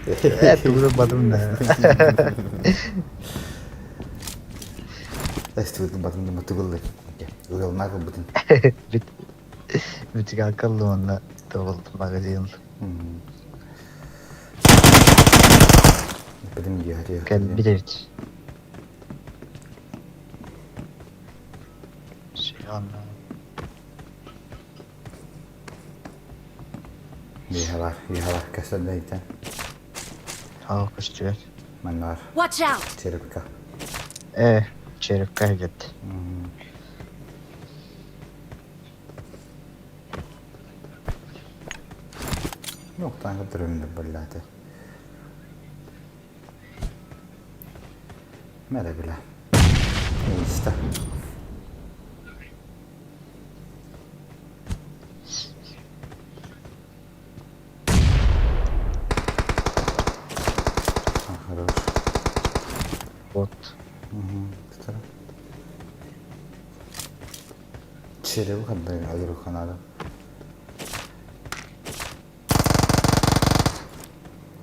Э, тугу бадым да. Эстүгүтүн батым дыма тугуллы. Угалмак бутын. Бит бит акыллы онна тогул магазин. Битим дүйө. Кел бит. Шион. Дүйө бар, дүйө бар. Кәсәдә итә. Haa көстүбэт. Манна бар. Watch out! Черепка. Э, черепка идет. Yok tanka dürümdür billahdi. Mere bile. İşte. А, хорош. Вот. Угу. Череп хаддай алыруханада.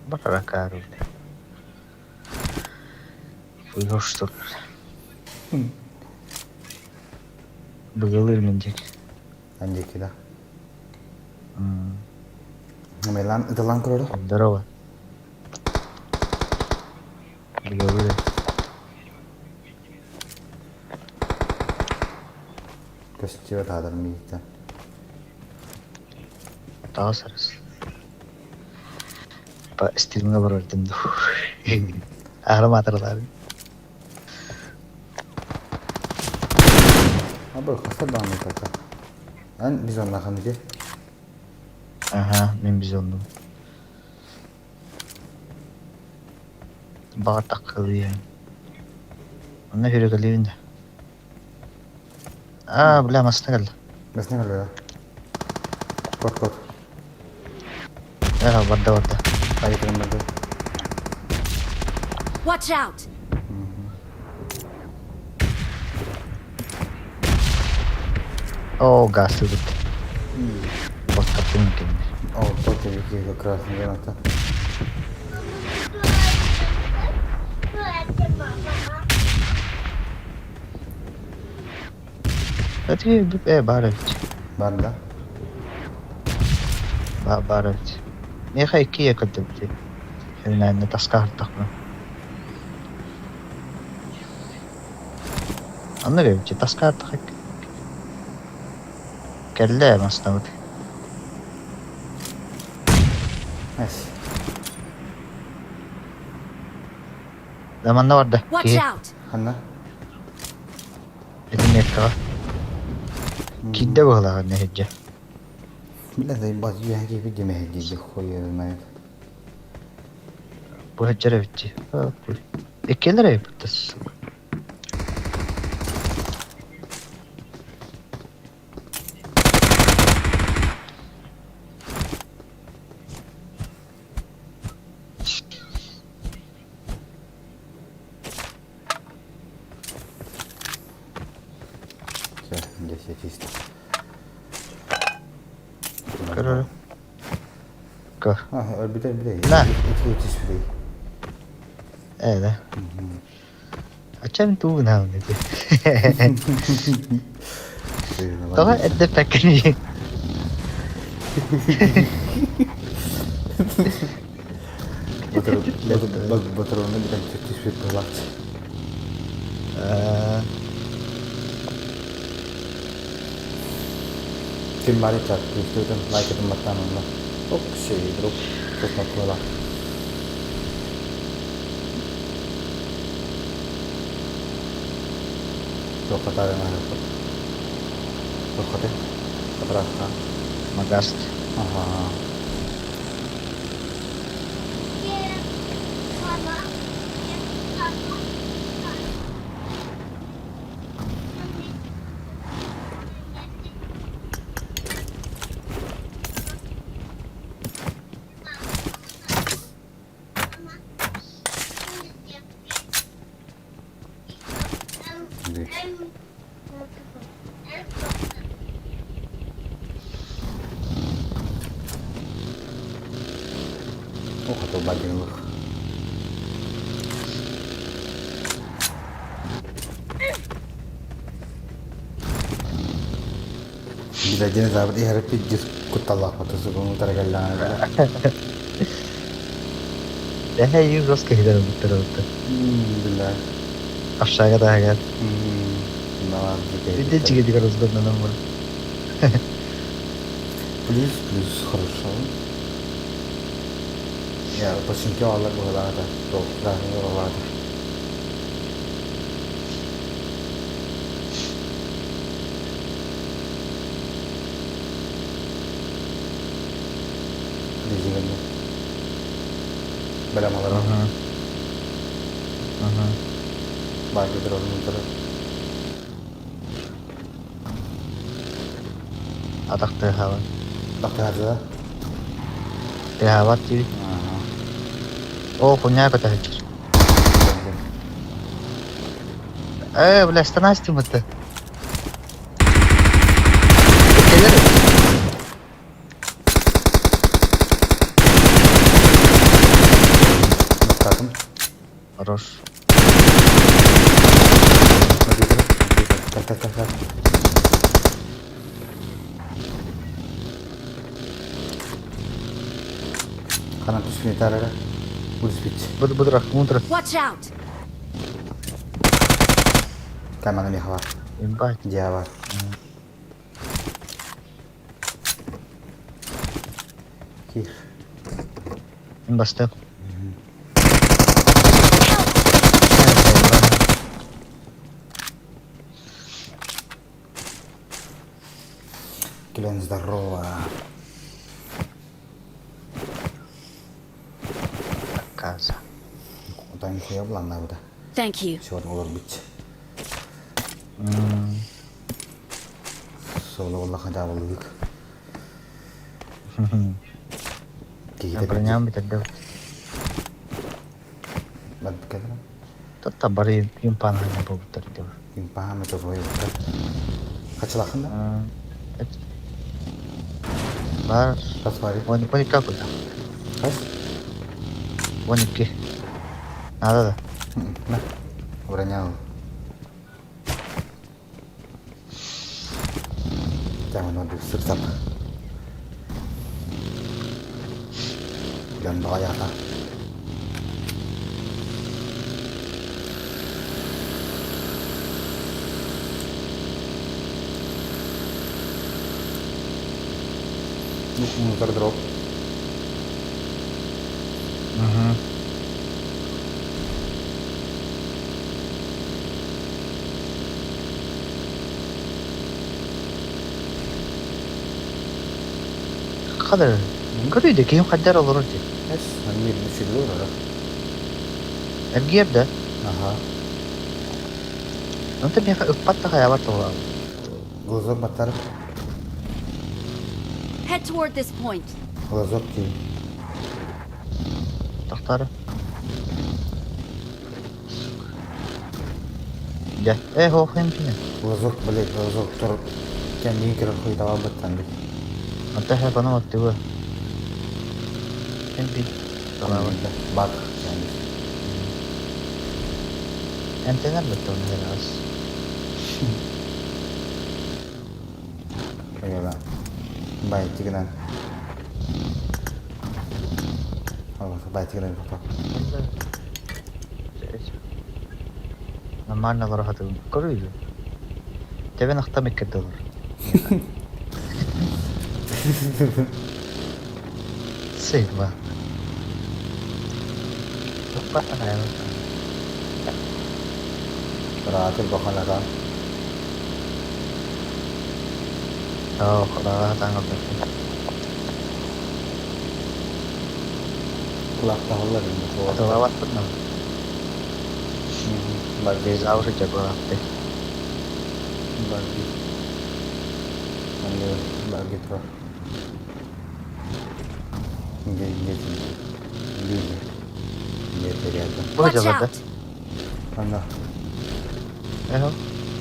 Баракару. Хуёштур. Быгылыр мендек. Анжеки да. Мелан, ыталан көрөрө. Здорово. Быгылыр. Көстүбэт аадыр миигиттэн. Таасарыс. Па стримге барар этим ду. Аарым атырлар. Абы хаста даҕаны ыппата. Эн бизоннаахын ити. Аха, мин бизоннум. Баҕар таккалыйан. Онно хүрүгэлиибин да. Аа, бля, масына кэллэ. Басына кэллэ да. Кот кот. Ээ, барда барда. Айытырым барда. Watch out! Оо, газ ылбыт. Боттаппын кэннэ. О, тот эбики как раз граната. Эти э баар эбит. Бар да? Баа баар эбит. Миэхэ икки ийэ көрдөбүт. Хөрүнээннэ таска аһардахпына. Оннук эбит таска аһардах Кэллэ мастабыт. Эс. Да манна барда. Watch Киһи out! Ханна? ити меткаҕа. Киирдэ быһыылаах нэһирдьэ. Бля, заебать, я киһи димэһэ хуй знает. Бу сылдьар эбит дии. Иккиэлэр эбиппит сука. Все, здесь я чисто. Көрөр. Көр. А, бүтэ бүтэ. На. Ити түспүтүй. Ээ да. Ачан туу наам ити. Тоҕо эрдэ эппэккиний? Батароны бүтэн түспүт быһылааччы. Аа Ким баар чат күстүтүн лайкытын баттаан онно. Ок, друг. Тусна Туохха таарыҥаһыахпыт. Туоххаты? Заправка. Магаст. Ага. Ох, это багинлых. Бля, динозавр иһэр пиздец кутталлаах батысы утара кэллэҕинэ. Эһэ юзос киһилэр ылбыттар ылбыттар. Бля. Общага таһыгар. Виде чигедигэр узгоннонон бар. Плюс, плюс, хорошо. Починки алар быһылаата, толкуйдаах олаата. Дизигэнне. Бэлэм олорор. Баайга дронун турар. Атах тыаһаабат. Атах Тыаһаабат диибит. Оо, хуйня көтөһүччү. Э, бля, станастимыты. Кэлэр. Нуктатым. Хорош. Так, так, так, так. Ханан түспүн этаарара. Улуспит. Буду буду мудро. Watch out! Камана мехава. Имбать. Дьава. Кир. Бастык. Клен, здорово. Каза. Оттон нихуя буланнаабыта. Thank you. Сегодня олорбут. Соло улахан дабылык. Киһитэ Броням бүтэрдэ. Бадкадра. Тотта бары юмпаана буолбуттар дип. Импаама тофой. Хачылахын да? Бар. Хас бары. Он он как куда? Хас? Он икки. Надо да. На. Броня. Там оно сып-сап. Дьон баҕайаата. Ну, дроп. Угу. Хадыр. Көрүйдө ким хаддар олорор дии. Эс, мир düşürüyor ora. Эргиэр да. Аха. Онтон миэхэ ыппат да хайаабат буолаҕын. Глазок баттар. Head toward this point. Глазок кий. Тохтоору. Дьэ, э, һуох эмпинэ. Глазок, блядь, глазок тур. Кэмниин кирэр хуйтаба баттан бит. Онтон һэ коном оттугу. Эмпи. Бак. Yani. Эмтэнэр быттан һэрээс. Eyvallah. Бай тигинен. Бай тигинен тоқтап. Нормально олоро Көрүйдү. Тэбэн ахтам иккирде олор. Сыйма. Ыппат хайаабат. Раатыр баханадан. Оо, хараҕа таҥалдаппын. Кулактаһаллар енді. Атылаабаппын да. Баги. Безауры жагуапты. Баги. Аны баги турар. Ге ге. Ге. Ге теряды. Бу Watch жагада. out! Анда. Эхо.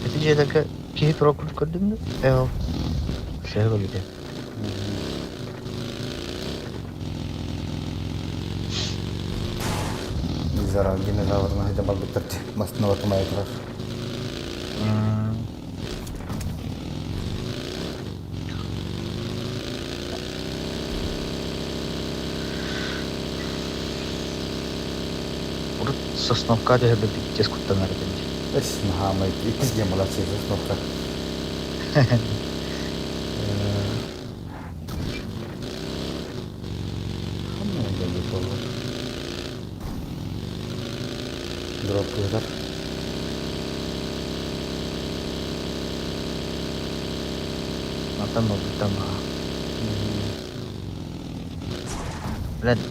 Ити дьиэлэргэ киһи тура курдук көрдүм да? Эхо. Сөһө өлүтэ. Зара динозаврны хайда барбыттар мастына батымай турар. Урут Сосновка түһэрбит пиздец куттанар этим. Эс наһаамай иккис диэн буолар Сосновка. Ханна диэн буолар. кыһытар. Мантан буолбуттан баҕа. Блядь,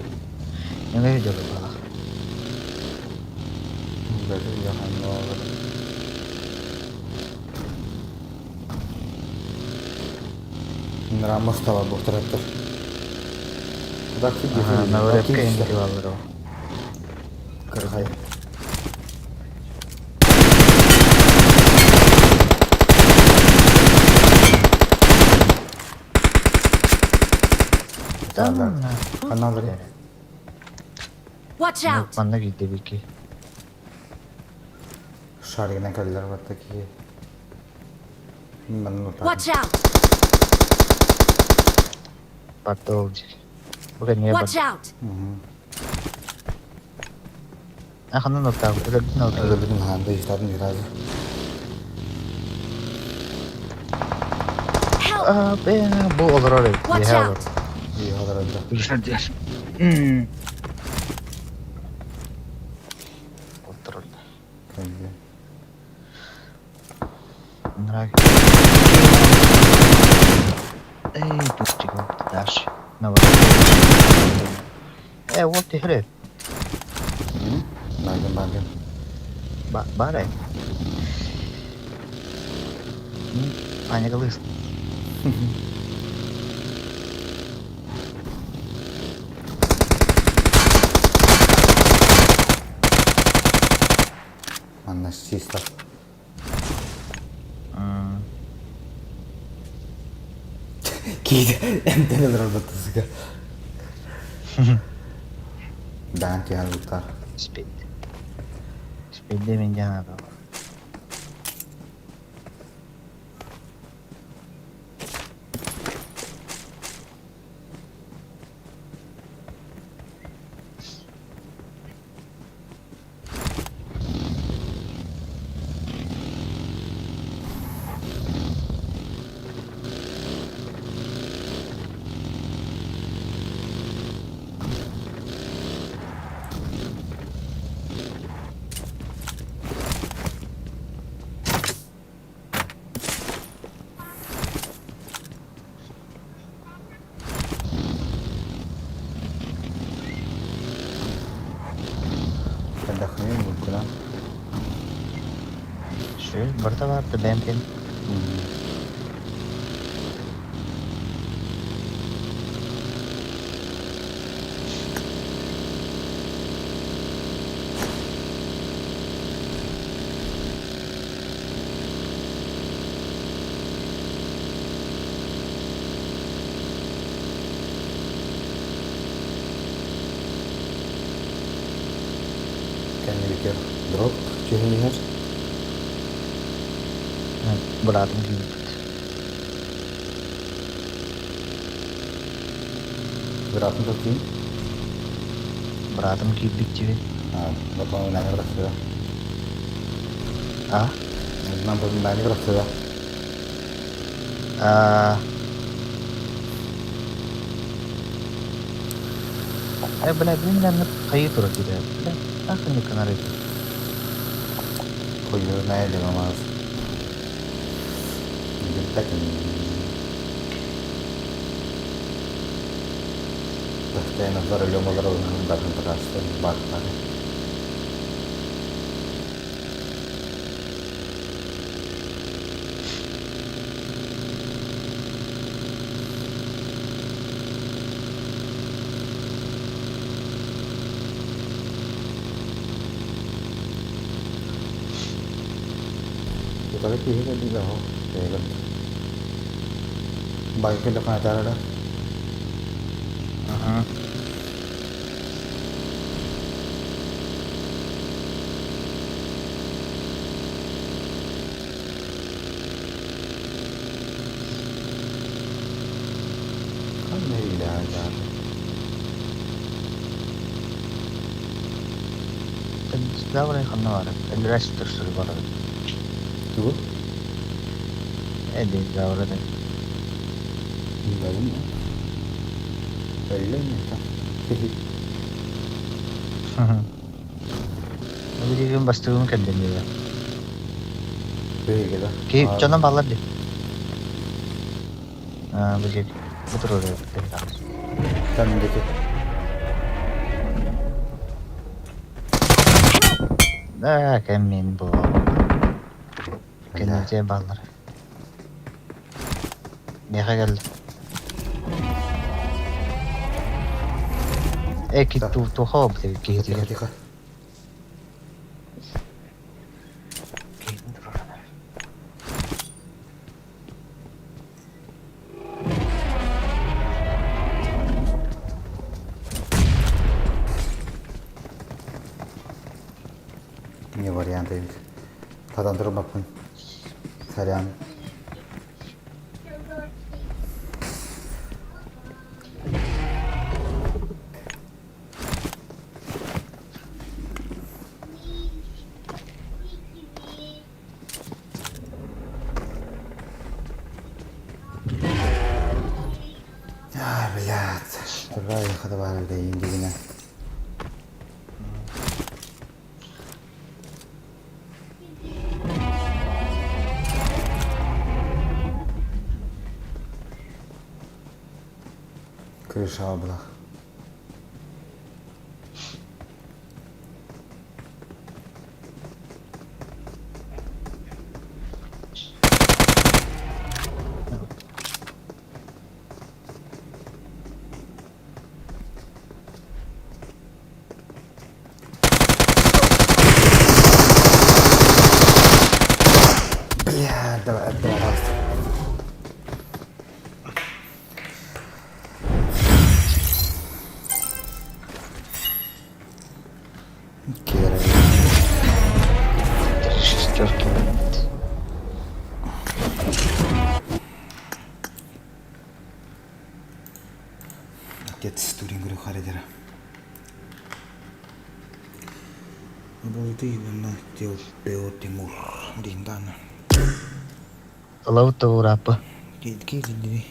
нөҥүө видео буолла. Бэти улахан олор. Рамос таба буктараттар. Наверное, инки баллар. Кыргай. Каналлары. Watch out! Манна киирдэ бики. Шаригынан кэллэр вот такие. Watch out! Барда ол дьик. Бу кэннигэр Watch барда. out! А ханан оттаабыт? Өлөрдүн оттаабыт. Өлөрбүтүн хаанда истатын сразу. Help! А, бля, бу олорор эбит. Watch Иһэ олорор. out! Иһэ олорор да. Олорор. Кэнди. Нрак. Эй, тут чего ты дашь? На вот. Вот ты хрен. Баргын баргын. Ба барай. Аня лыс. Манна чисто. Киит эмтэн өлөрөр баттысыга. Даан тиһэн луттар. Спид. Спид мен жаңа Кэлдэххинэ булкунан. Шүл, барда барды бэмпин. Кэннибитигэр дроп түһэн иһэр. Быраатым киирбит. Быраатым тохтуун. Быраатым киирбит диэбин. Потом наны бырахсыга. А? Нам потом наны бырахсыга. А. Э, бля, блин, хайы турар диде. Бля, ахын канары. Хуйна или мамаз. Тахтайна зар лёмалар барын тагастан баттары. Утары киһи кэллигэ оһох тэйгэн. Байка лөкаатарара. Ага. Ханна илээ Давай ханна бар. Элрес турсур бар. Тугу? Эди давай. Билбэтим. Өллөм это. Билигин бастыгым кэрдэннилэр. Биһиги да. Киһи дьоно баллар дии. Аа, бу диэки. Бу туруору Там диэки. Да, кэм мин бу. Кэнники баллар. Миэхэ кэллэ. Э, туха буолбут эбит Тихо, киһитигэр. тихо. Киһитин туруоран. Не вариант эбит. Татан турбаппын. Сорян. А, блядь. Турра ехала баар эбит дигинэ. Крыша облах. Бля, давай, давай, раз. Киирэ. Три шестерки вынет. Отец Турингрю Харидера. Обалды уонна Тео Тимур Диндана. Ылабыт да урааппа. Киирдини.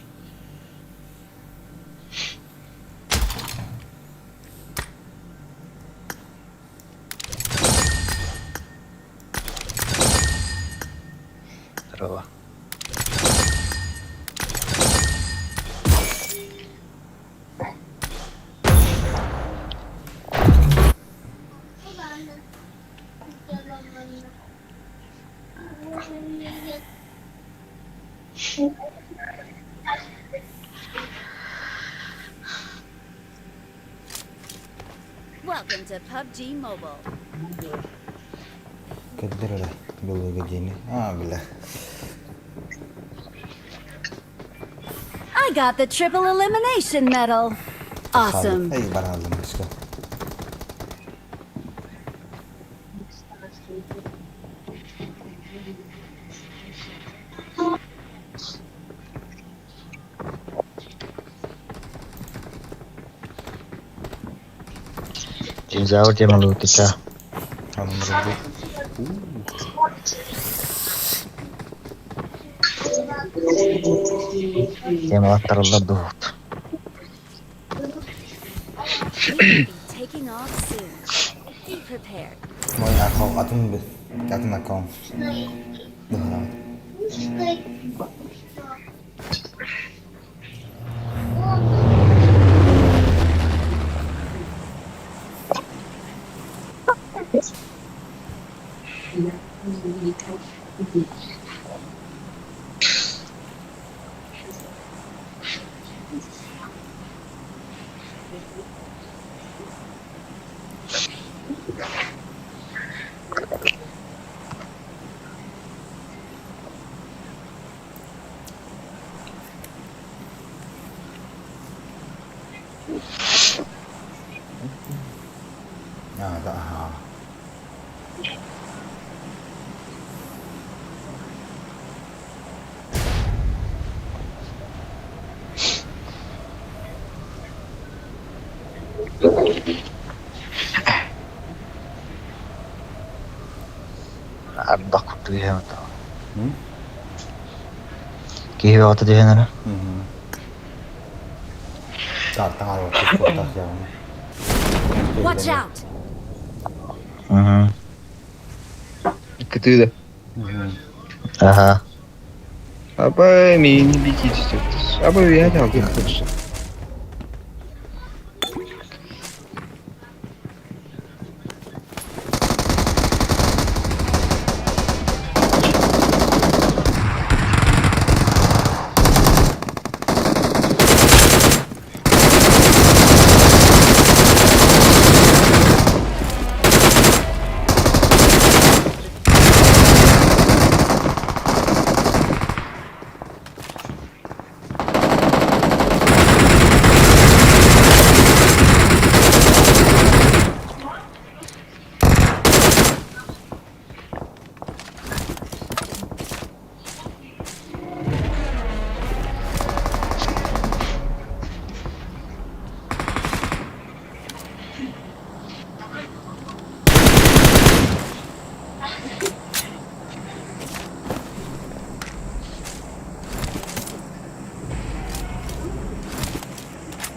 Здорово. Welcome to PUBG Mobile. Кэллэр белый дени. А, бля. I got the triple elimination medal. Awesome. Эй, баралым, let's go. Динозавр темалуутича. Анрыды. Темалаттарыллар дуут. We will be taking off soon. Be prepared. Мой аккаунт, атын бит. Атын аккаунт. Да. А, да, ага. Ардах курдук иһэн Киһи бөҕөтө түһэн эрэ. Тартан арбаппыт куотах яҕына. Watch out! Мм. Кытыы да. Аха. Аба миини бикиичи Аба уйаата алгыахтар.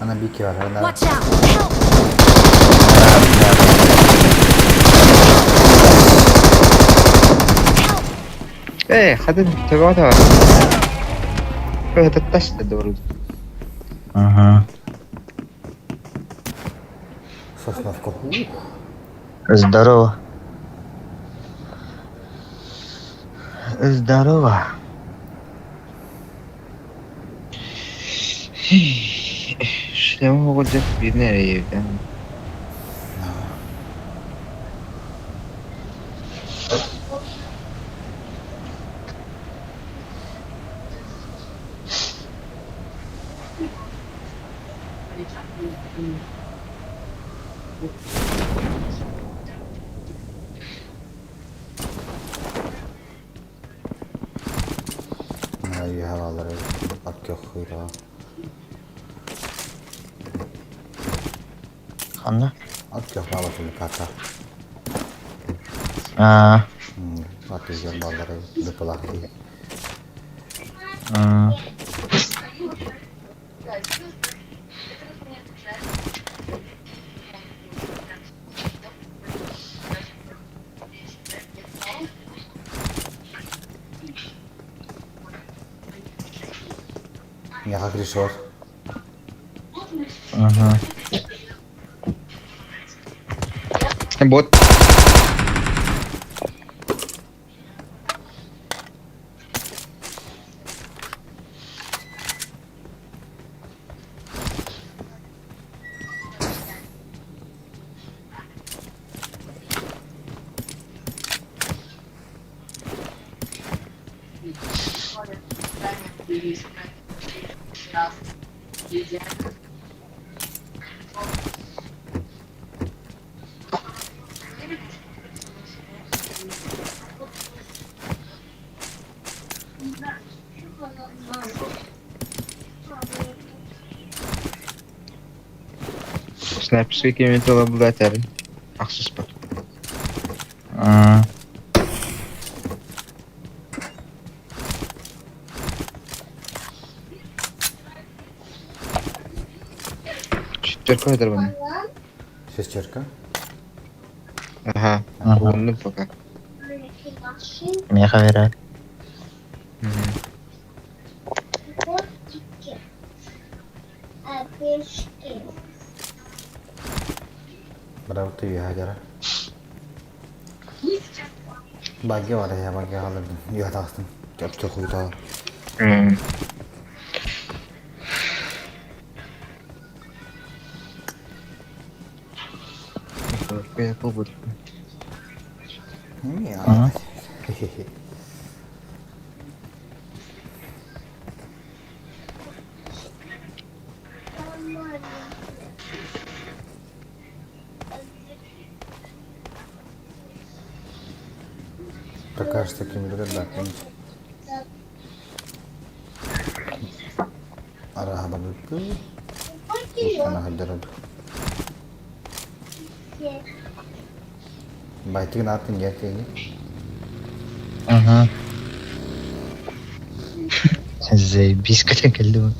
Ана бики бар, ана. Watch out! Help! Ээ, хатын төбөҕө таҕар. Таттас да добрый. Ага. Сосновка. Ух. Здорово. Здорово. Шлем оҕолдьох биирин эрэйэбитэ. Үөһэ бааллар ат Ханна? Ат көх баалар карта. Аа. Ат үһэ бааллар дыпылах дии. Миэхэ Кришор. Ага. Бот. Снайперский кеметала булатарын. Ахсыспа. Аа. Четверка это Шестерка. Ага. Ага. Ну пока. Миэхэ берер. Браво ты үөһэ дьара. Баги бар я баги алырдым. Үөһэ таҕыстым. Чөп хуйта. Я побуду. Ага. Пока что таким да, Араха барбыт. Устана хаддарад. Байтыгын атын гертеги. Ага. Заебись, көтөн кэллим.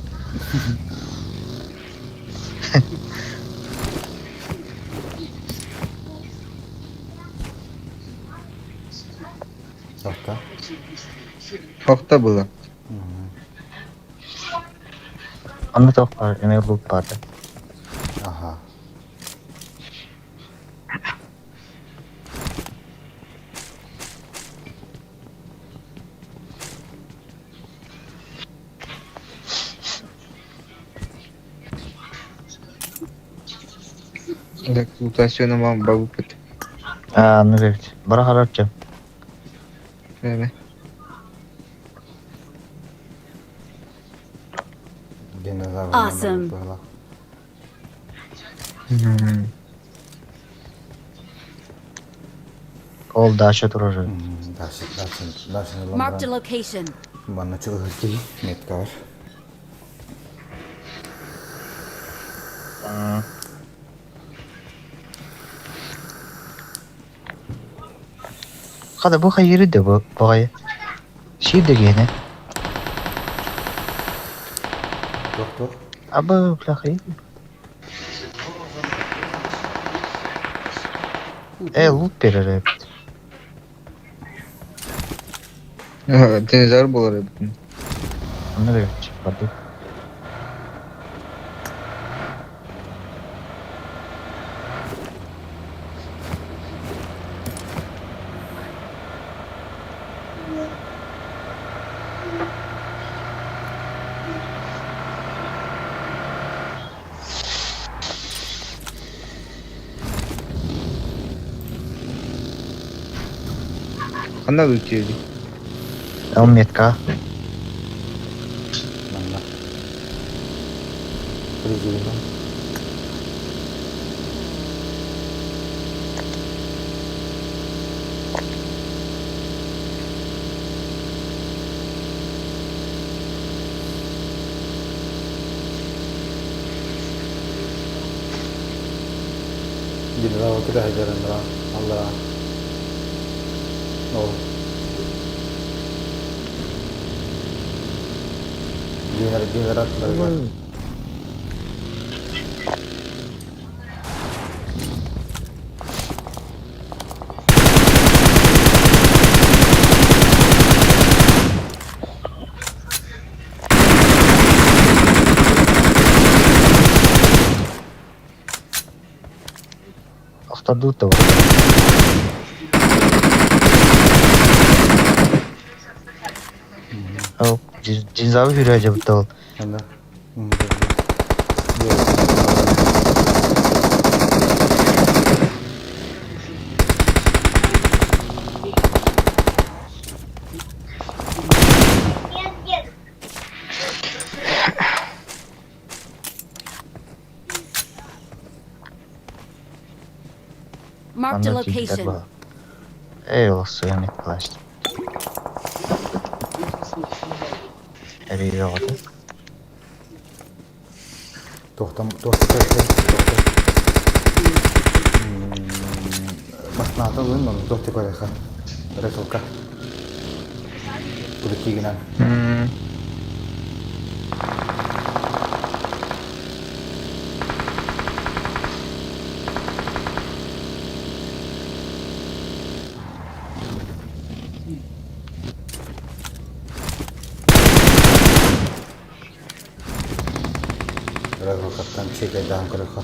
Охто. Охто было. Онно туох баар, эмиэ лук баар да. Аха. Так, лутасьона мам бабыпыт. Аа, ну бэбит. Бара харарчы. Эме. Динозавр. Awesome. Было. Ол дача турар. Дальше, дальше, дальше. Marked a location. Манна чугас метка бар. Хада бу хайыры да бу баҕайы. Сиир да киһини. Туох туох. Аба бля Э, лут берер эбит. Динозавр болар эбит. Онно бэбит барды. Ханна лутили? Ол метка. Манна. Призывно. Динозавр куда хажарандра. Алла. О. Динер динер атлар. Охтордуут да Ол динозавр хүрэ дьабыта ол. Анда. Marked a Манна тиийдэр location. баа. Эй, ол суя меткалаашты. Эриир оҕото. Тохтам, тохтам, тохтам. Масната лын, но тохте кореха. Ресолка. Кудакигинан. Ресолкаттан чекайдаан кореха.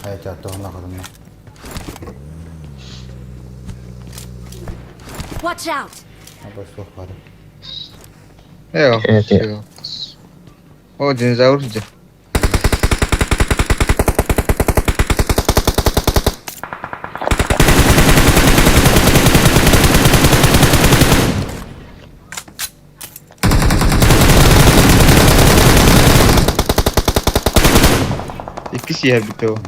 Айта тохна кадымна. Watch out! Абы суох бары. Э, Э, О, динозавр где? Икки сиһэр битэ ол.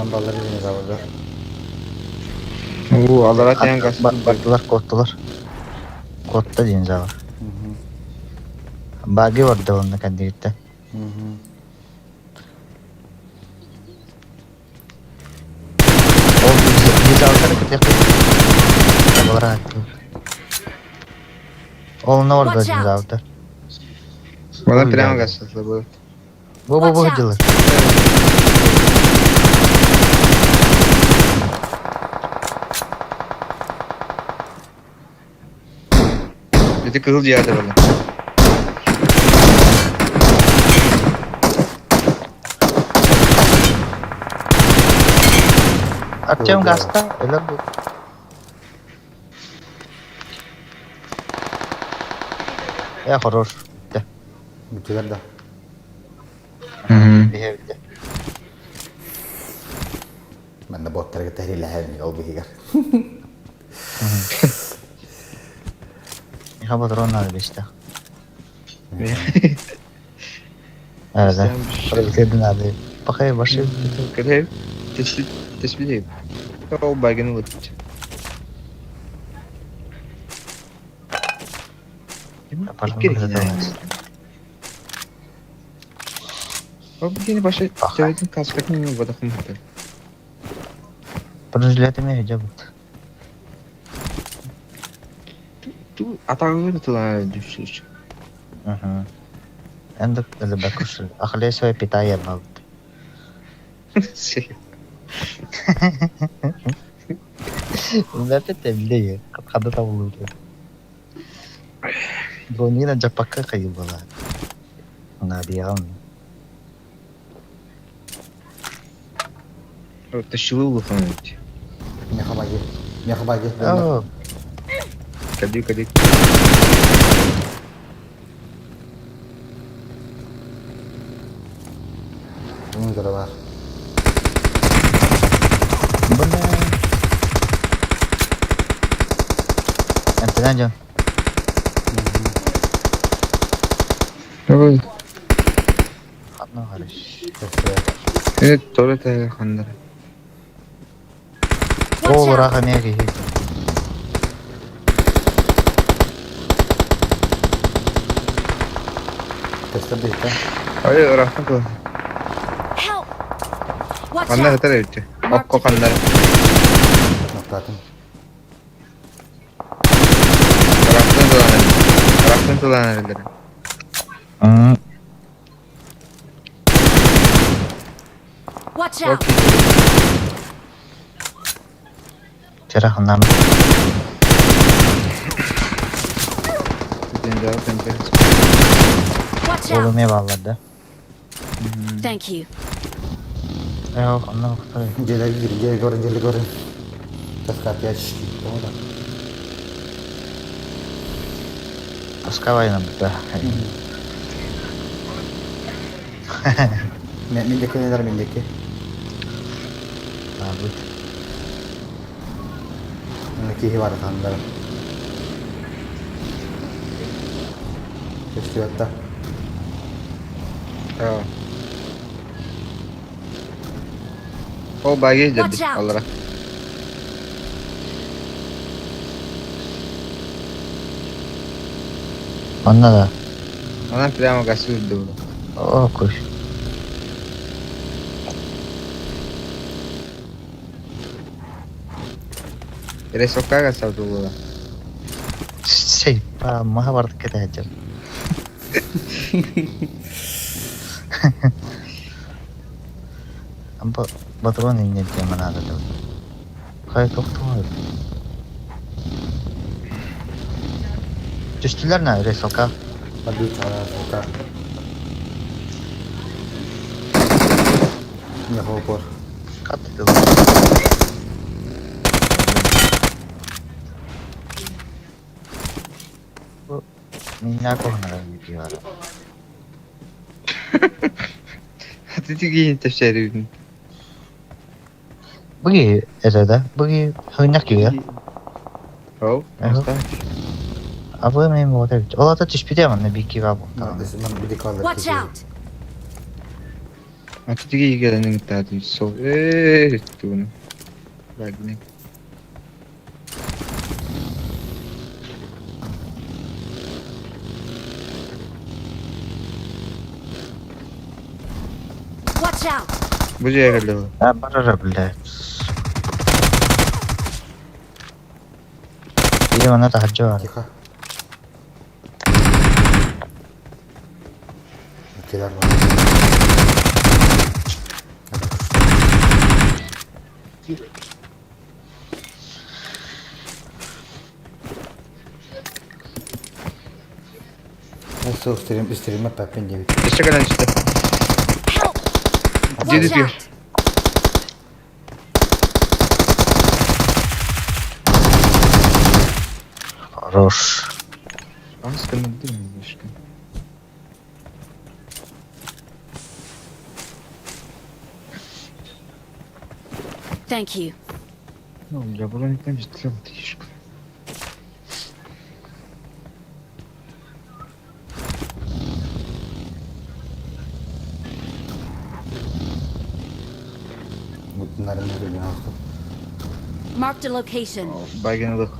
Онон баллар динозаврдар. Уу, аллара тээн гас. Бардылар, куоттулар. Куотта динозавр. Баги барда онно кэннигиттэн. Ол динозаврдары кытыахпыт. Табалара аттылар. Ол онно барда Watch out. динозаврдар. Бала Ой, прямо да. гас был. Бу бу бу Watch out. дьылы. Ити кыһыл дьиэҕэ была. Артем гаста, өлөр бу. Э, хорош. Бүттэ. Бүтүлэр да. Биһэ бүттэ. Манна боттарга тэһилэһэн ол биһигэр. Миха патрон надо бечте. Да. Пролетели надо. Пахай баши. Кэтэһ тэспит Ол багин ылыт. Ол бигини башы төбөтүн каскатын бодохун хата. Бронежилетами идет. Ту атагы тыла дүшүш. Угу. Эндик элбекуш. Ахлесвая питая балт. Үлэпит эбилей. Хада табылыр. Бронина жапакка кайыбала. Надиям. Тащилы улахан. Мехабаги. Мехабаги. Оо, Кади кади. Bunu var. бля. Энтенен жон. Ой. Хатна харış. Э, торе та хандар. Watch Оо, out! раха меги. Tester бихта. Ой, рахмат. Help! Watch Хандар out! хатар эбит. Окко хандар. Ноктатын. Рахмат тылан. Рахмат тылан элдер. Watch out! Чера ханнам. Динозавр темпе. Watch out! Oğlum eyvallah Thank you. Yok, ondan kurtarıyor. Gele gir, gel görün, gel görün. Таскат ящики. Тода. Пускай нам да. Мен мендеки нелер мендеки. Abi. Киһи бар хандар. Фестивальда. Аа. Ол баги Watch деді out. аллара. Онна да. Она прямо гасыр ду. О, куш. Ресока гасар ду. Şey, pa Mahabharat кете хачар. Ампа патрон инне теманада да. Кай токтоо. Түстүлөр на ресалка. Подбить сука. Не упор. Кат Меня кохнара видео. Титиги тепшери. Буги это да? Буги хыйнак киге. Оу. Абы мен вот это. Ола та түшпүтэ манна бики га бу. Watch Watch out! Аты тиги кэлэн ыҥыттаатын сол ээ тугуну Вагнер. Watch out! Бу дьиэ кэллэ bu. А, барара, блядь. Или она таһырдьа баар. Тихо. Кэлэр бар. Суох стрим стриме папин диэбит. Өссө кэлэн истэ. Help! Дьиэ Watch диир. out! Хорош. Аска немножко. Thank you. Ну, я броник там сделал тишку. Наверное, 90. Marked a location. Байген ылых.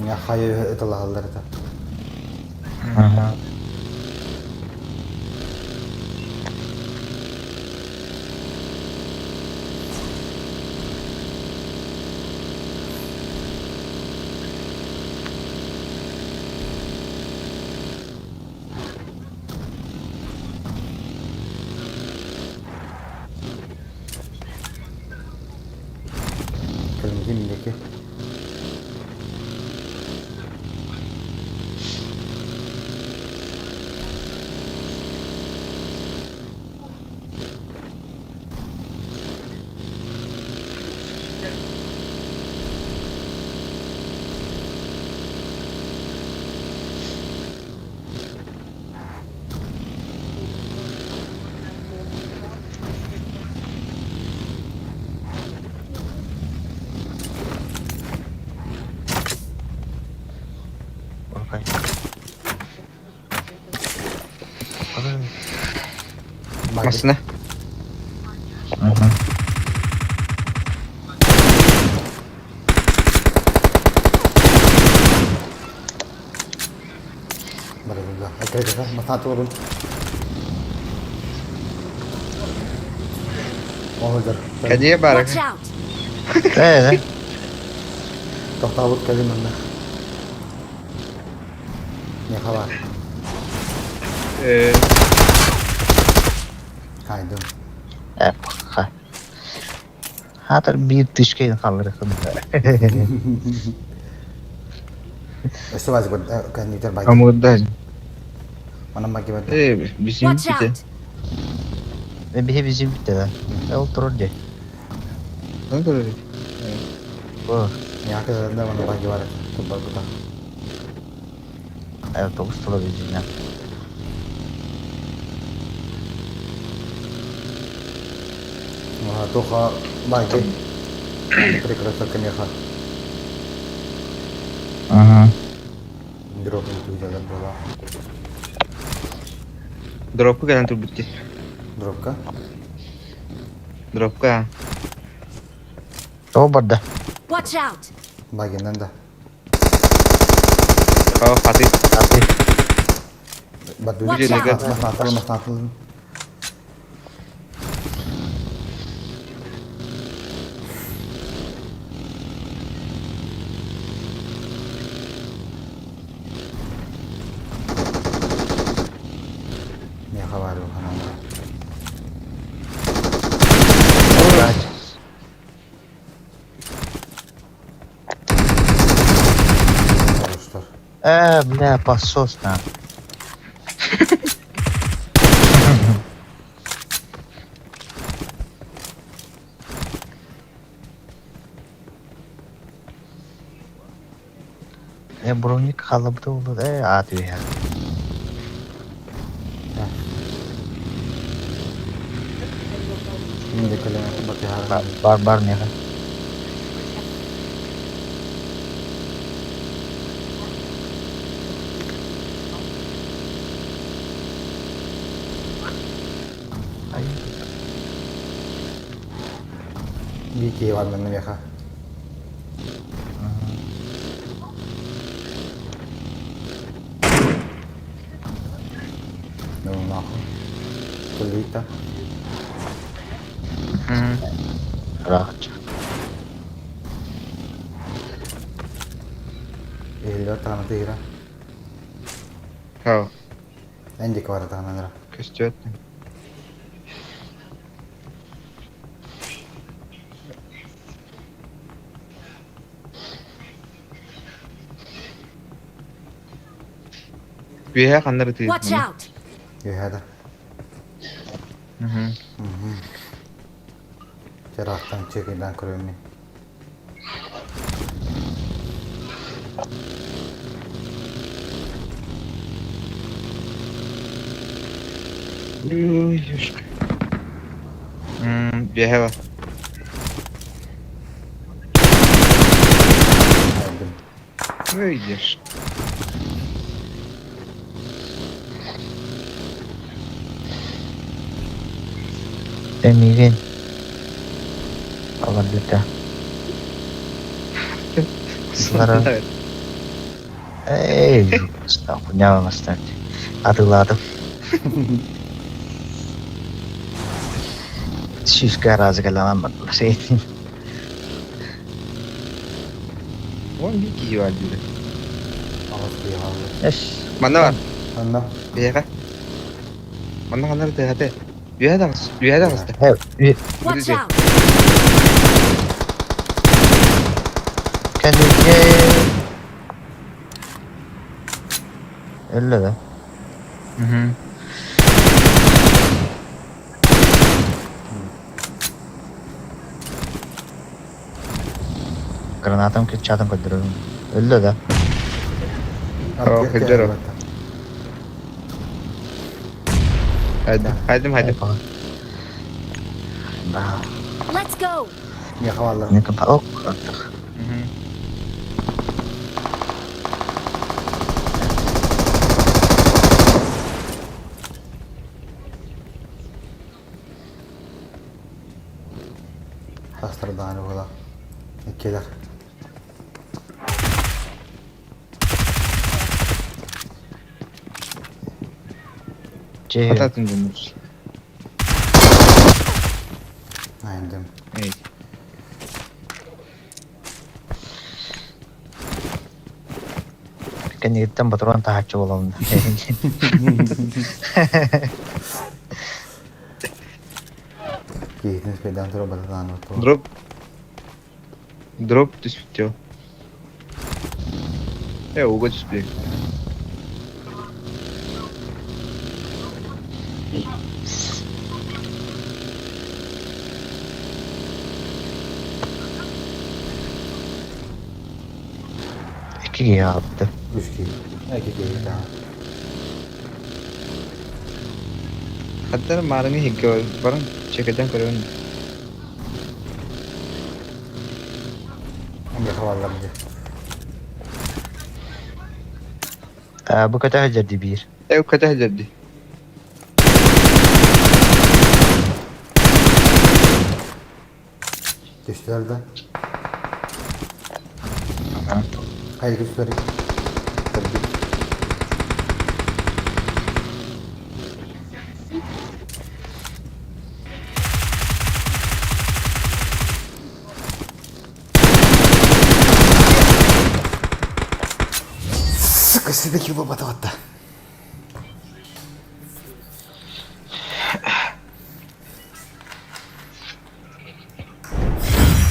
Я хайы это лагаллар это. Ага. Кэлимдин минеки. Окей. Масына. Ага. Барыгында. Акайда масна турун. Оһолдор. Кадия бар. Watch out! Э, Тохтаабыт кэлин манна. Не хабар. Э, Хайдым. э, ха. Хатыр бир тышкейин халлары Өссө баз бу кәннитер бай. Амурдар. Манан маги бар. Э, bizim Watch бите. out! Биһи bizim битте да. Ол турар де. Аны көрөр. Бу, Не акызында мана баги бар. Тубар бута. э, тогуз тула бизин. Ага, тоха баги. Прекрасно, конечно. Ага. Дроп туйдалар була. Дропка кэлэн турбутти. Дропка. Дропка. Того барда. Watch out! Багинен да. Ха, хаты. Аты. Баду. Watch out. Масна атылы, масна атылы. Не хабар yok анан. Хороштар. Э, бля, посос на. Э, броник халабды oldu. Э, ат я. Şimdi кэлэн батыһар. Бар бар нега. Биир киһи бар манна миэхэ. Ну нахуй. Кулита. Ыраахча. Иһиллэр таҕана тыыра. Хау. Эн диэки бара таҕана ыра. Көстүөт. Үөһэ ханна ытыыр? Watch out! Үөһэ да. Мгм. Чараахтан чекидан көрөммүн. Ой, ёшка. Үөһэ бар. Айдым. Ой, ёшка. Эмигин. Аларбыта. Сара. Эй, хуйня оҥостон. Атыылаатым. Сүүскэ араазы кэлэн бардылар. Вон биир киһи бар диир. Аҕыс киһи хаалла. Эс. Манна бар. Манна. Биһиэхэ. Манна ханна эрэ тыаһата. Үөһэ таҕыс. Үөһэ таҕыста. Watch out! Кэннигэ Өллө да. Мгм. Гранатам кыччаатын көрдөрөбүн. Өллө да. Оо, кырдьар ол. Хайдым, хайдым, хайдым. Let's go! Миэхэ бааллар. Ок, артых. Астардааны буола. Иккилэр. Ататын дьоннор. Айындым. Эй. Кэннигиттэн ботурон таһааччы буолабын. Киһитин спайдаан турар бататаан оттоо. Дроп. Дроп түспүт Э, ууга түспүт. Икки киһи хаалбыта. Үс киһи. Икки киһи даҕаны. Хаттар маарыҥы иһиккэ баран чекэдэн көрөбүн. Эмиэ хабаллар дии. Бу көтө сылдьар дии биир. Э, көтө сылдьар дии. Түстүлэр да. Хайа түстүлэр? Көрдүк. Сука, сидахи лобота.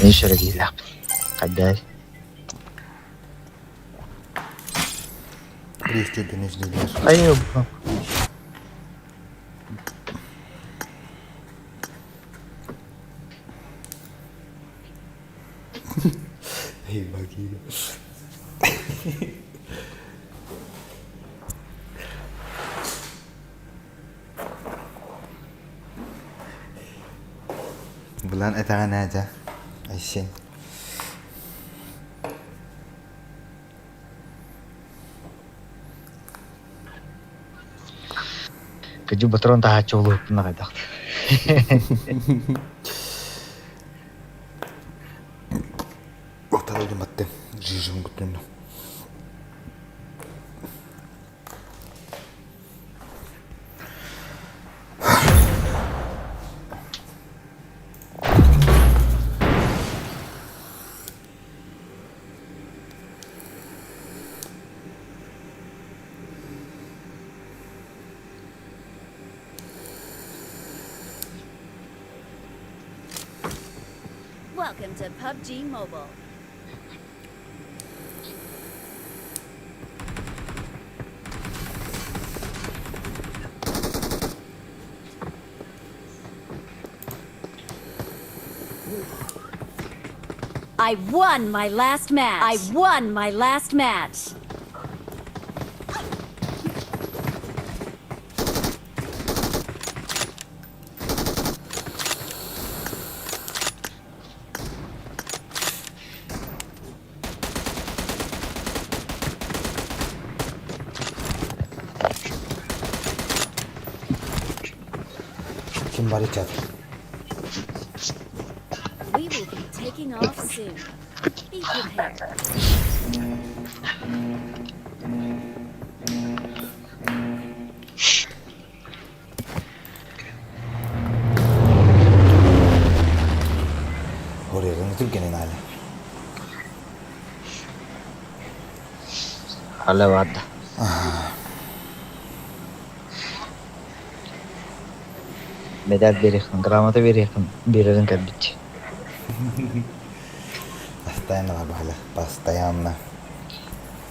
Мин шөрөгиилээхпин. Хайдай. Айыы Булан этэҕин ээ дьэ, Айсен. Кыдьы ботурон таһааччы буолуохпун аҕайдах. Отарылдым баттым. Жижим күттүннүм. Welcome to PUBG Mobile. I won my last match. I won my last match. Ким бар чат? We will be taking off soon. Be prepared. Хорыйарын түргэнин али. Хале барда. Медаль берехин, грамота берехин, берерин кэлбит. Постоянно барбахала, постоянно.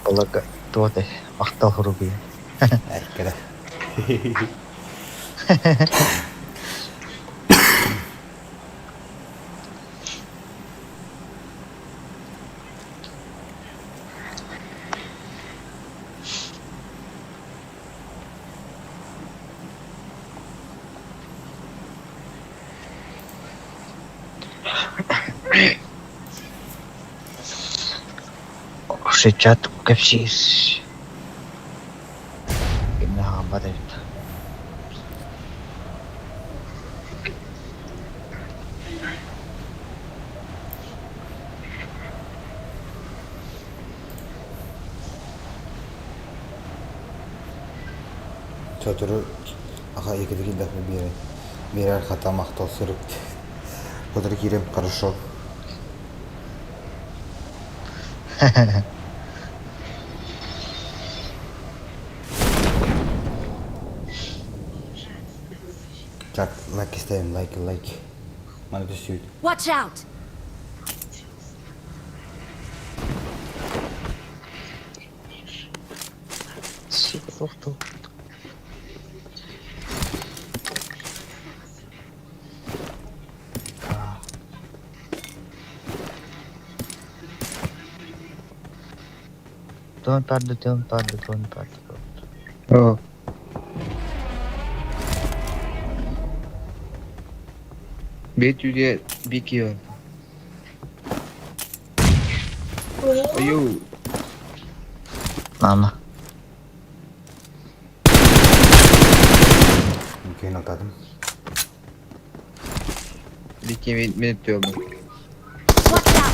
Оларга туох махтал хоругуйа. Айкара. Шичат кэпсиир. Кимнэ хааммат эбит. Сотору аха екіде киирдэхпинэ биэрэн биэрэр хата махтал сурук сотору киириэм хорошо Чат лайк ставим лайк лайк Маны түсүйт Watch out! Сука, тохтоо. Don't pardo, don't pardo, don't pardo. Oh. Бетүгэ бикио. Ою. Мама. Мүмкін атадым. Бики мен түөбү. Watch out!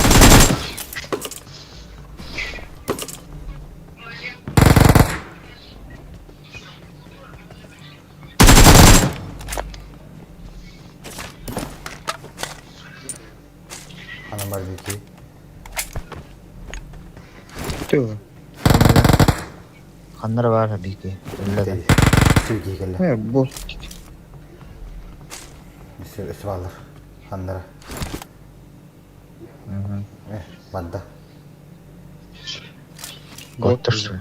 Анам бар бики. Түө. Ханнар бар бики. Үлләдә. Сүрги кэллэ. Э, бу. Өссө өссө баалар. Ханнара. Э, барда. Готтор что ли?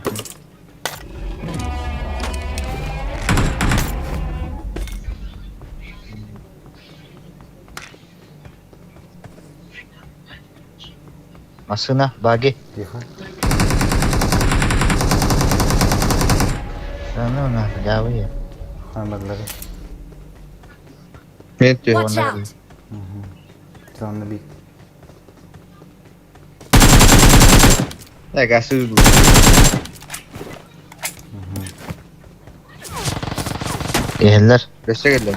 Машина, баги. Тихо. Да ну нахуй, лявые. Ханан бардылар. Мен түө. Watch out! Сонно бик. Э, гасыз бу. Киһилэр. Өссө кэллэ.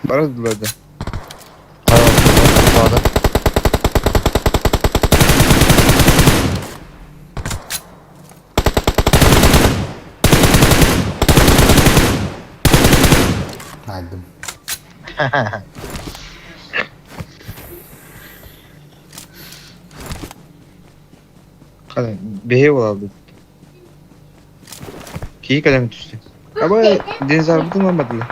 Бара дылы да. Найдым. Хана бэһиэ буолалбыт. Киһи кэлэн түстэ. Аба динозаврбытын ылбатылар.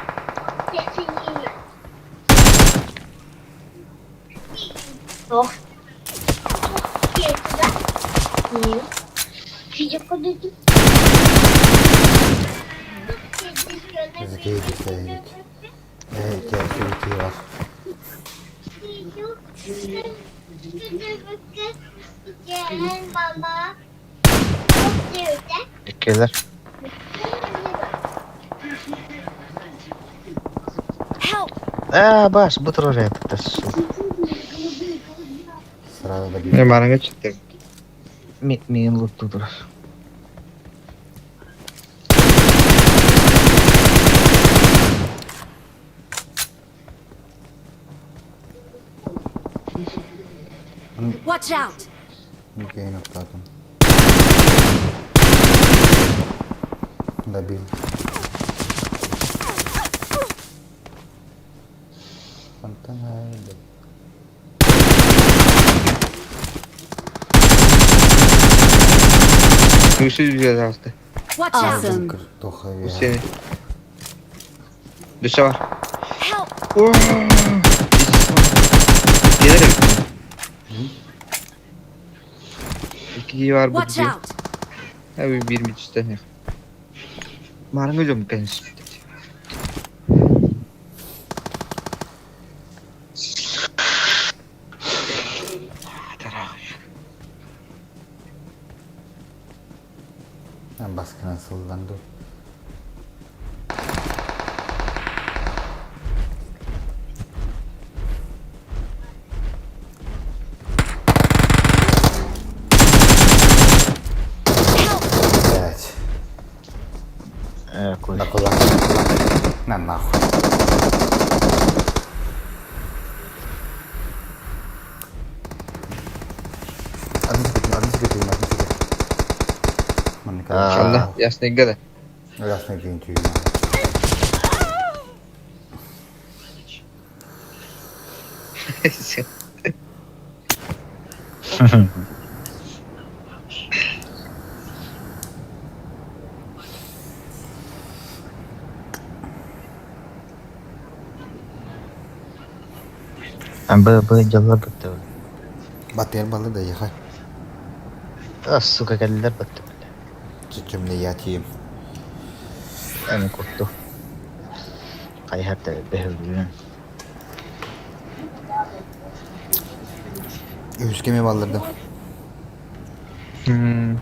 Киһи киһи Ээ, киһи бар. Иккилэр. Help! Аа, баш, бу турар этэ Сразу Мен добил. маранга чыттым. Миин лутту турар. Watch out! Окей, оттатым. Добил. Фонтана. Үсүз бигэ таҕыста. Watch out! Awesome! Картоха Сени. Дүшә бар. Help! Gelir эбит. Икки бар бу Watch дии. out! Abi bir mi түстен Марыңы жом конечно. Баскынан сылданды. Help! Блять. Ээ, куй. На кулак, на кулак. На нахуй. Одну секунду, одну секунду, одну секунду. Ханна, ясный гада. Ясный день тюрьма. Б, Б, дьаллар бытты. Батыр балы да ехай. А, сука, кэллэр бытты. Чичим не я тиим. Аны кутту. Хайһар да бэһүлүн. Үскеме балдырдым. Hmm.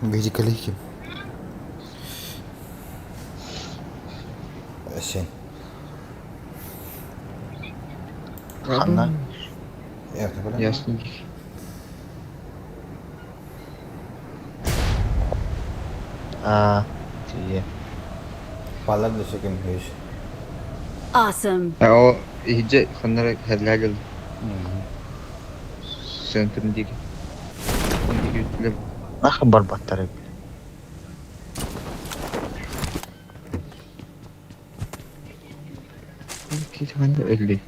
Бейдикали ким? Сен. Ханна. Я не Ясный. Аа, тие. Балар да секем өс. Awesome! O iyice ханнара хәлләгел. Центрын диги. Диги үтле. Нахы бар баттар. Кит ханна өлли.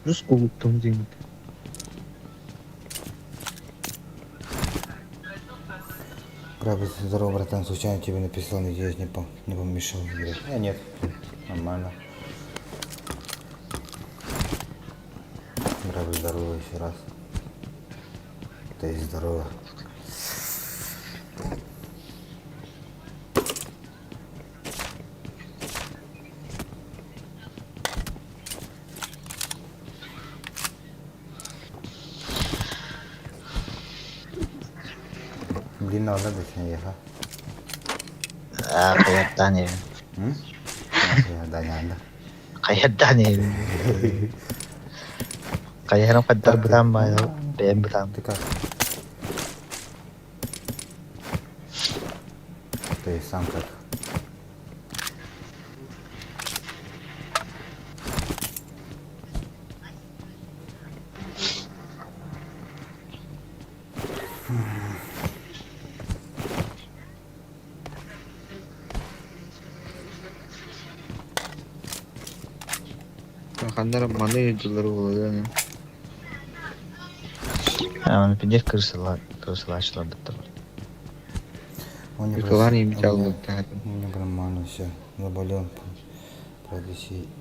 Рус кулуттум дин. Правда, здорово, братан, случайно тебе написал, надеюсь, не, по не помешал играть. Нет, нормально. Браво, здорово еще раз. То есть здорово. Блин, надо да сен еха. Аа, хайаттан э. Да, не надо. Хайаттан э. Хайыһарым хайдар бытаан баайа, бэйэм бытаан. Ты как? Ты сам как? Ханна эрэ маны дьыллары буолуо Аны пиздец крысалар, крысалааччылар быттылар. Он не Ыкылаан прос- ииммит у меня- аллыктаатым. У меня нормально все. Заболел. Правда,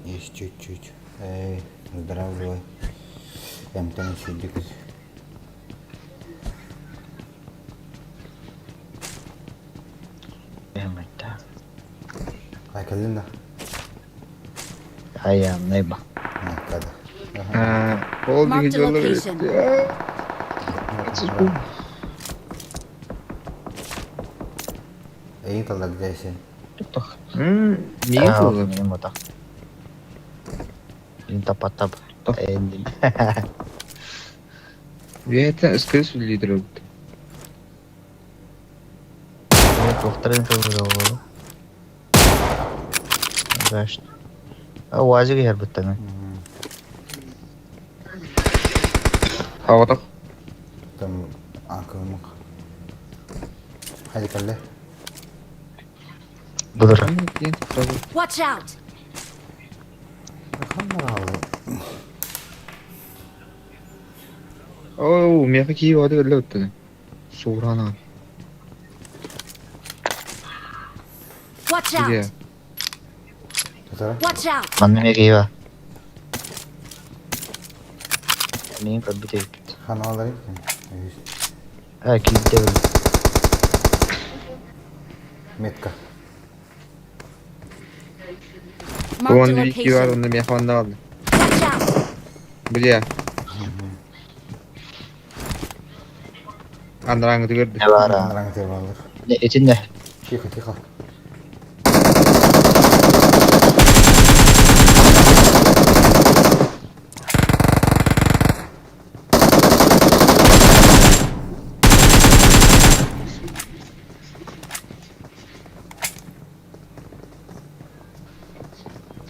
есть чуть-чуть. Эй, выздоравливай. Эмтэн сидик. Эмэтэ. Ай, кэллин да? Айааннай ба. Kada. Ол Marked диги a дьоллор location. Эйин таллар дээсин. Миин тыллар. Миин мотах. Мин тапаттап. Эндим. Үөһэттэн ыскырыс үллиитэр эбит. Туохтарын тыллара буолуо. Гаш. А уазик иһэр быттаны. Аҕатах. Там акылмак. Хайда кэллэ. Бұдыр. Watch out! Оо, миэхэ кии баҕата кэллэ быттаны. Суурана. Watch out! Watch out! Манна эмиэ киһи баар. Миигин көрбүт эбиппит. Ханалары. Ээ киирдэ Метка. Marked a Уонна икки бар, location. онно миэхэ онно хаалла. Watch out! Бля. Андарааҥҥыты көрдө. Не баара. Андарааҥҥыты бааллар. Итиннэ. Тихо, тихо.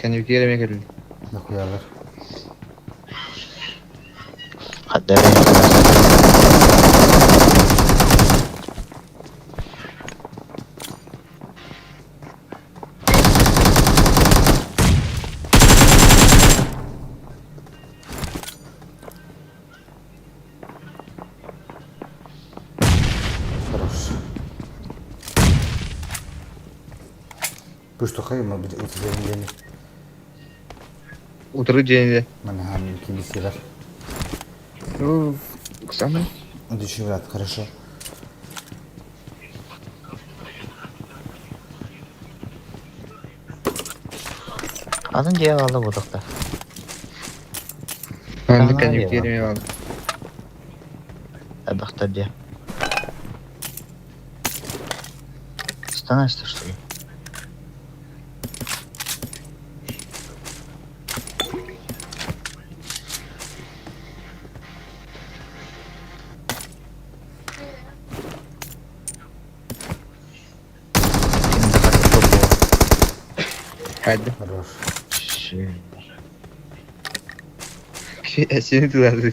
Кэнники эмиэ кэллэ. Нахуялар. Хадда Хорош. Пусть тухай, мы будем утверждение. Утары дьиэни. Манахам кибисилер. Ну, Оксана. Удачи, брат, хорошо. Атын дьиэ хаалла буотахта. Манна кэнники эмиэ бааллар. Элбэхтэр дьиэ. Становишься, что ли? Хайда. Хорош. Сени тылады.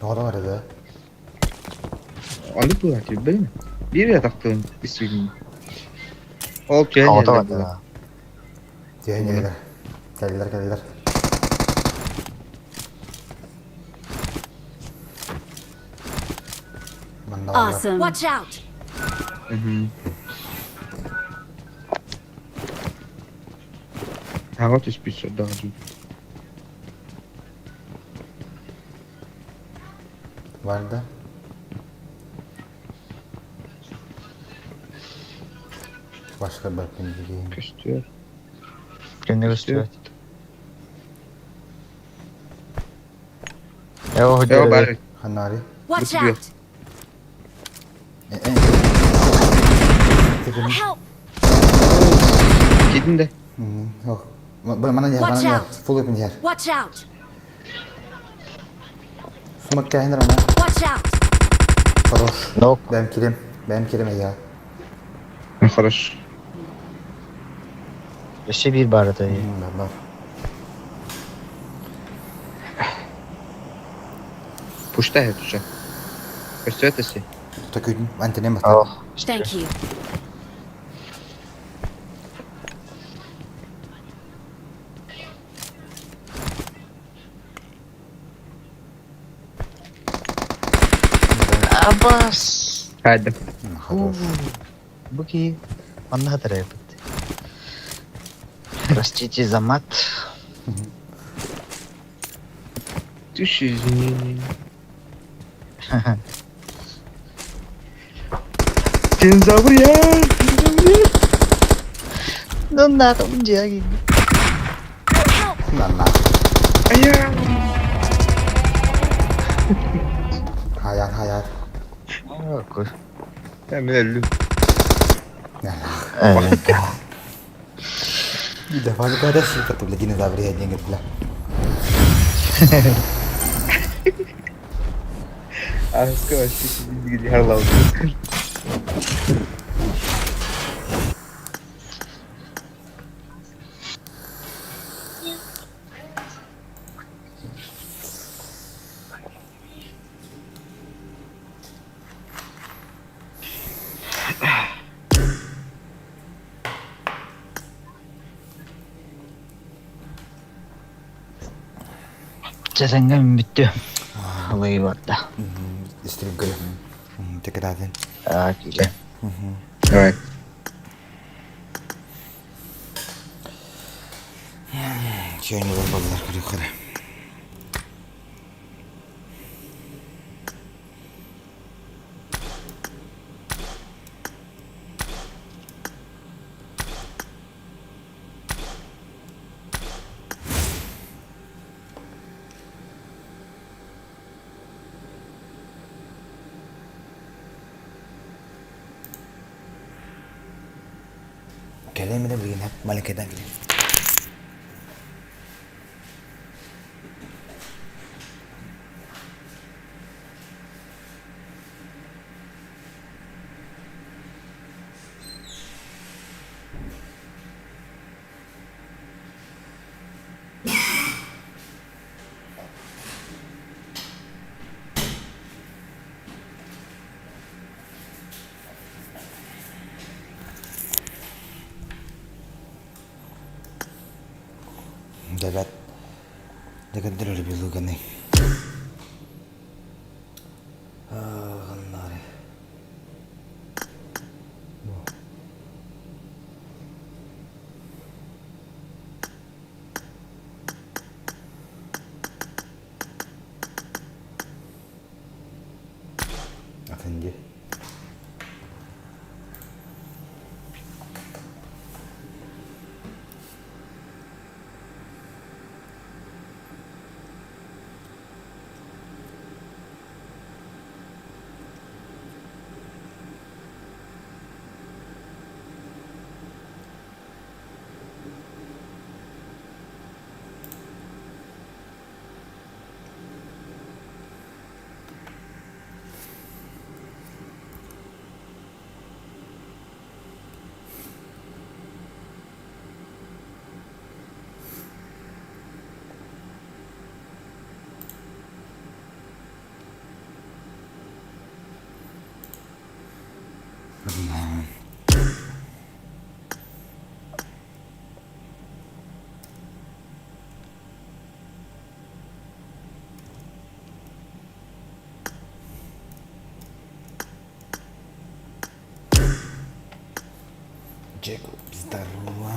Тоҕо бар да? Оннук быһааччы билбэтим. Биир эрэ тахтыгын истибитим. Ол түһэн иһэллэр буолар. Түһэн иһэллэр. Кэллэр, кэллэр. Манна Awesome. Watch out! Аҕа түспүт сордоох дии. Бар да? Башка баппын дии. Көстүөр. Кэннэ көстүбэт. Ээ, Ээ, бар. Ханари. Watch out! Э, Help! Кидин да. Ох, Манан иһэр, Watch манан иһэр. out. Full open иһэр. Watch out! Сумак кээһинэр ана. Watch out! Хорош. Нок. Бэм кирим. Бэм кирим эйя. Ну, хорошо. Өссө биир баар этэ. Бар, бар. Пушта это уже. Көстүөт эси. Такүйдүн. Антенем бата. Ох. Thank you. Абас. Хайдым. Хорош. Бу киһи манна хатарайбыт. Простите за мат. Тысяча извинений. Динозавр я! Динозавр! Ну нахуй дьиэги. На, на. Ая! Hayat, hayat. Ой. Я мен өлдүм. Давай, когда сильно, бля, динозавр я деньги, бля. Аска вообще сидит харлау. Чэсэҥҥэ бүттү. Ылыы барда. Стрим көрө. Текраден. Аа, киирэ. Давай. Чайны бар балалар көрө көрө. Кэлэн билигин маленькайдан кэлэн. Ребят, декадер ребилуганы. Ганнары. Efendi. Джек, здорово.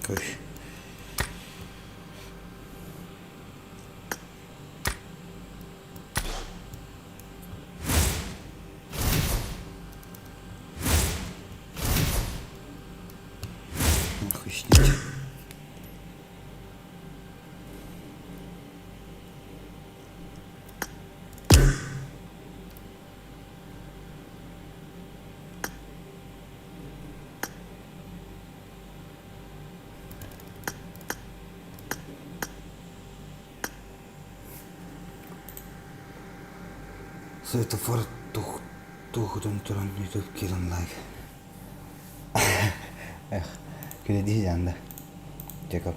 Koş. Светофор туохутун туран ютуб киирэн лайк. Эх, күлэдии дьаанда. Jacob.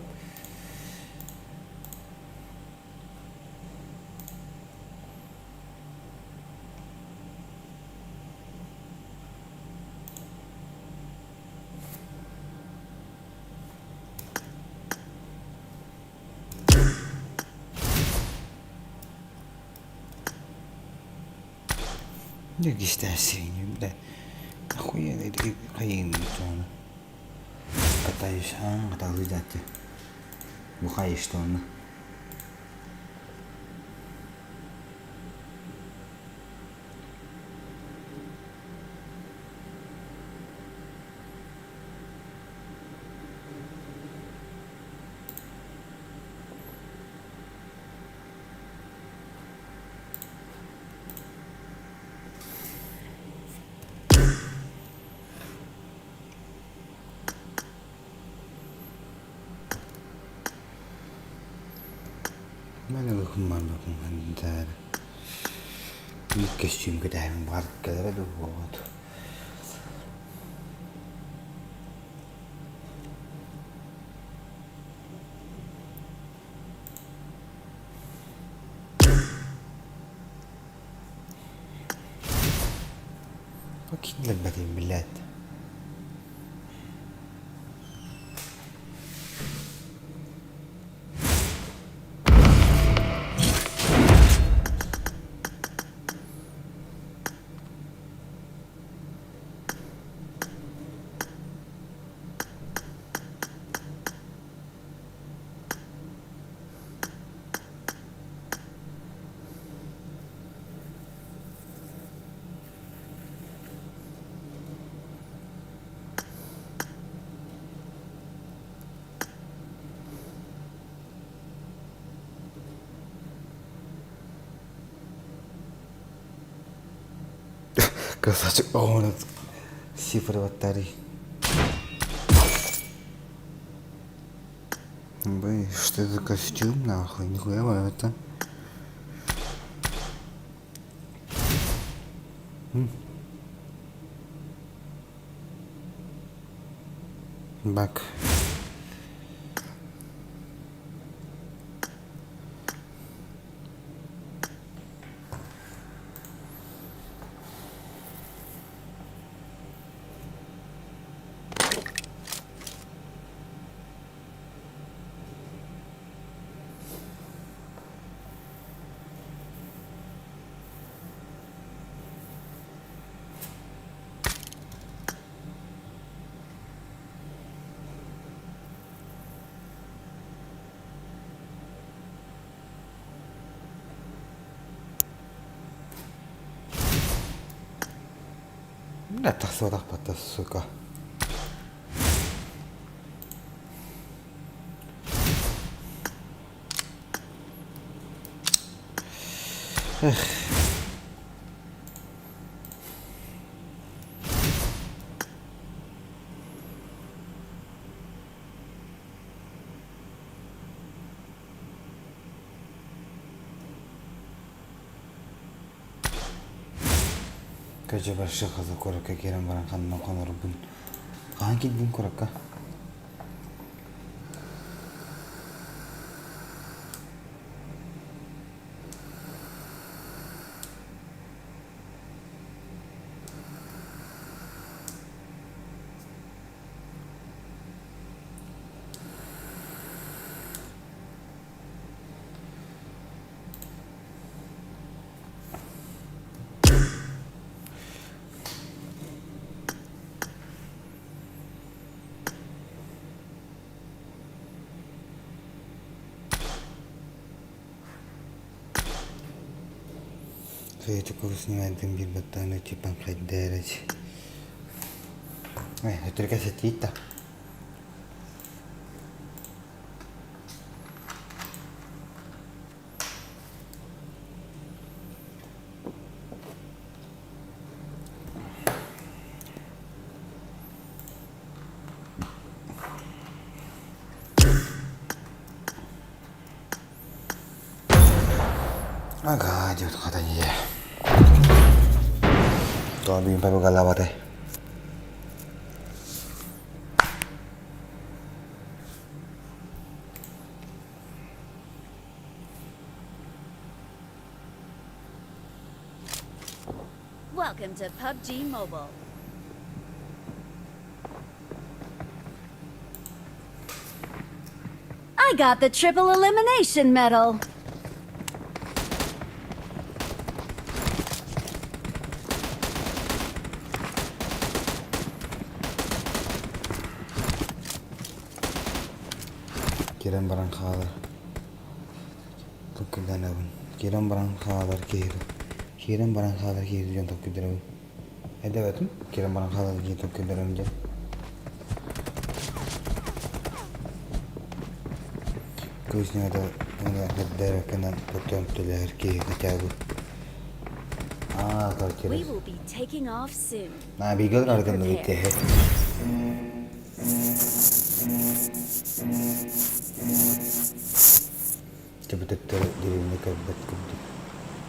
Дьэ, бля. Охуенно, хайыын Катаюсь, а, каталыы дати. Бухаешь что он. Биир көстүүм кэтээһин баар кэлэрэ дуу буолуот. Киллэрбэтим билээт. Красавчик оҕону цифроваттарый. Бэй, что за костюм нахуй? Нихуя это. Бак. Бля, тахсыбатахпат сука. Эх. Кэдьэ Больших куоракка киирэн баран ханна хонорбун хаһан киирдиҥ куоракка? Светиков снимает биир типа хайдэрэж. Эй, өтөргө сэтиит да. Ага, идет хата не. Тоҕо бүгүн пабыгалаабатай? Welcome to PUBG Mobile. I got the triple elimination medal. Кирэн баран хаалар. Толкуйданабын. Киирэн баран хаалар киһи Киирэн баран хаалар киһи диэн толкуйданабын. Эдэбэтим, киирэн баран хаалар киһи толкуйданабын диэн. Кыыс ньыгата эрдээбэккэнэн туттан төлөһөр киһи хотя бы. Аа, квартира. We will be taking off soon. На бигел аргынны битте. Төбөтөттөр деревня көрбөт курдук.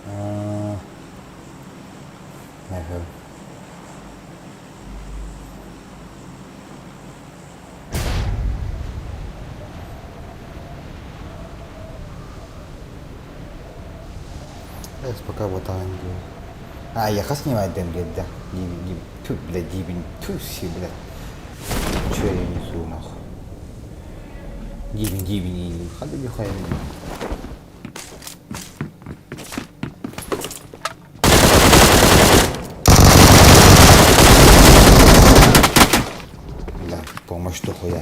Аа, Пока вот А, я хас снимать биэрдэ. Ту, блядь, дибин, ту, си, блядь. Че я несу, нахуй. Дибин, дибин, хады бихай. Бля, помощь хуя.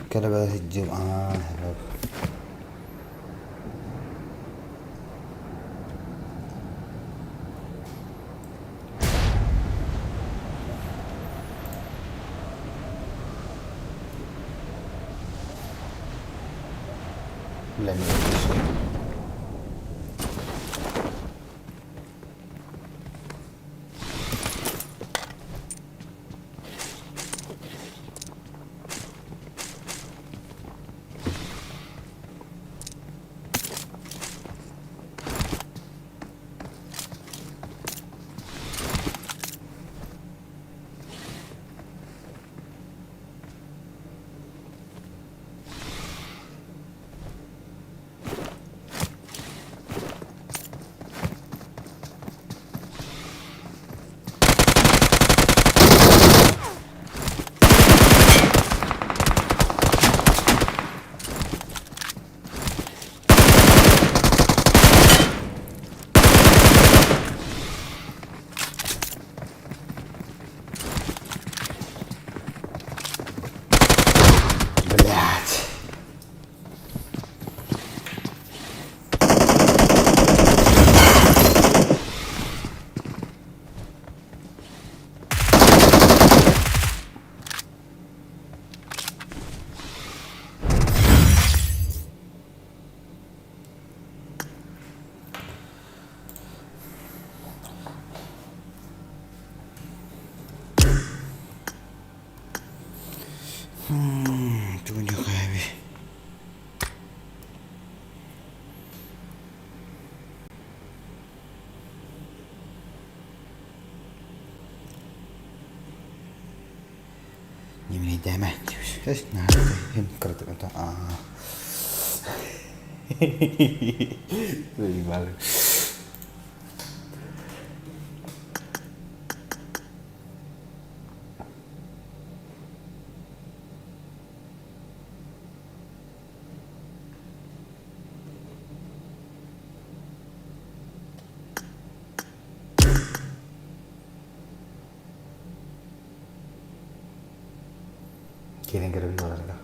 Кэлэ сидим. А, Бля, не Блять. Тугуньохаби. Немене Аа. Заебали. Киирэн көрөбүн буоларга.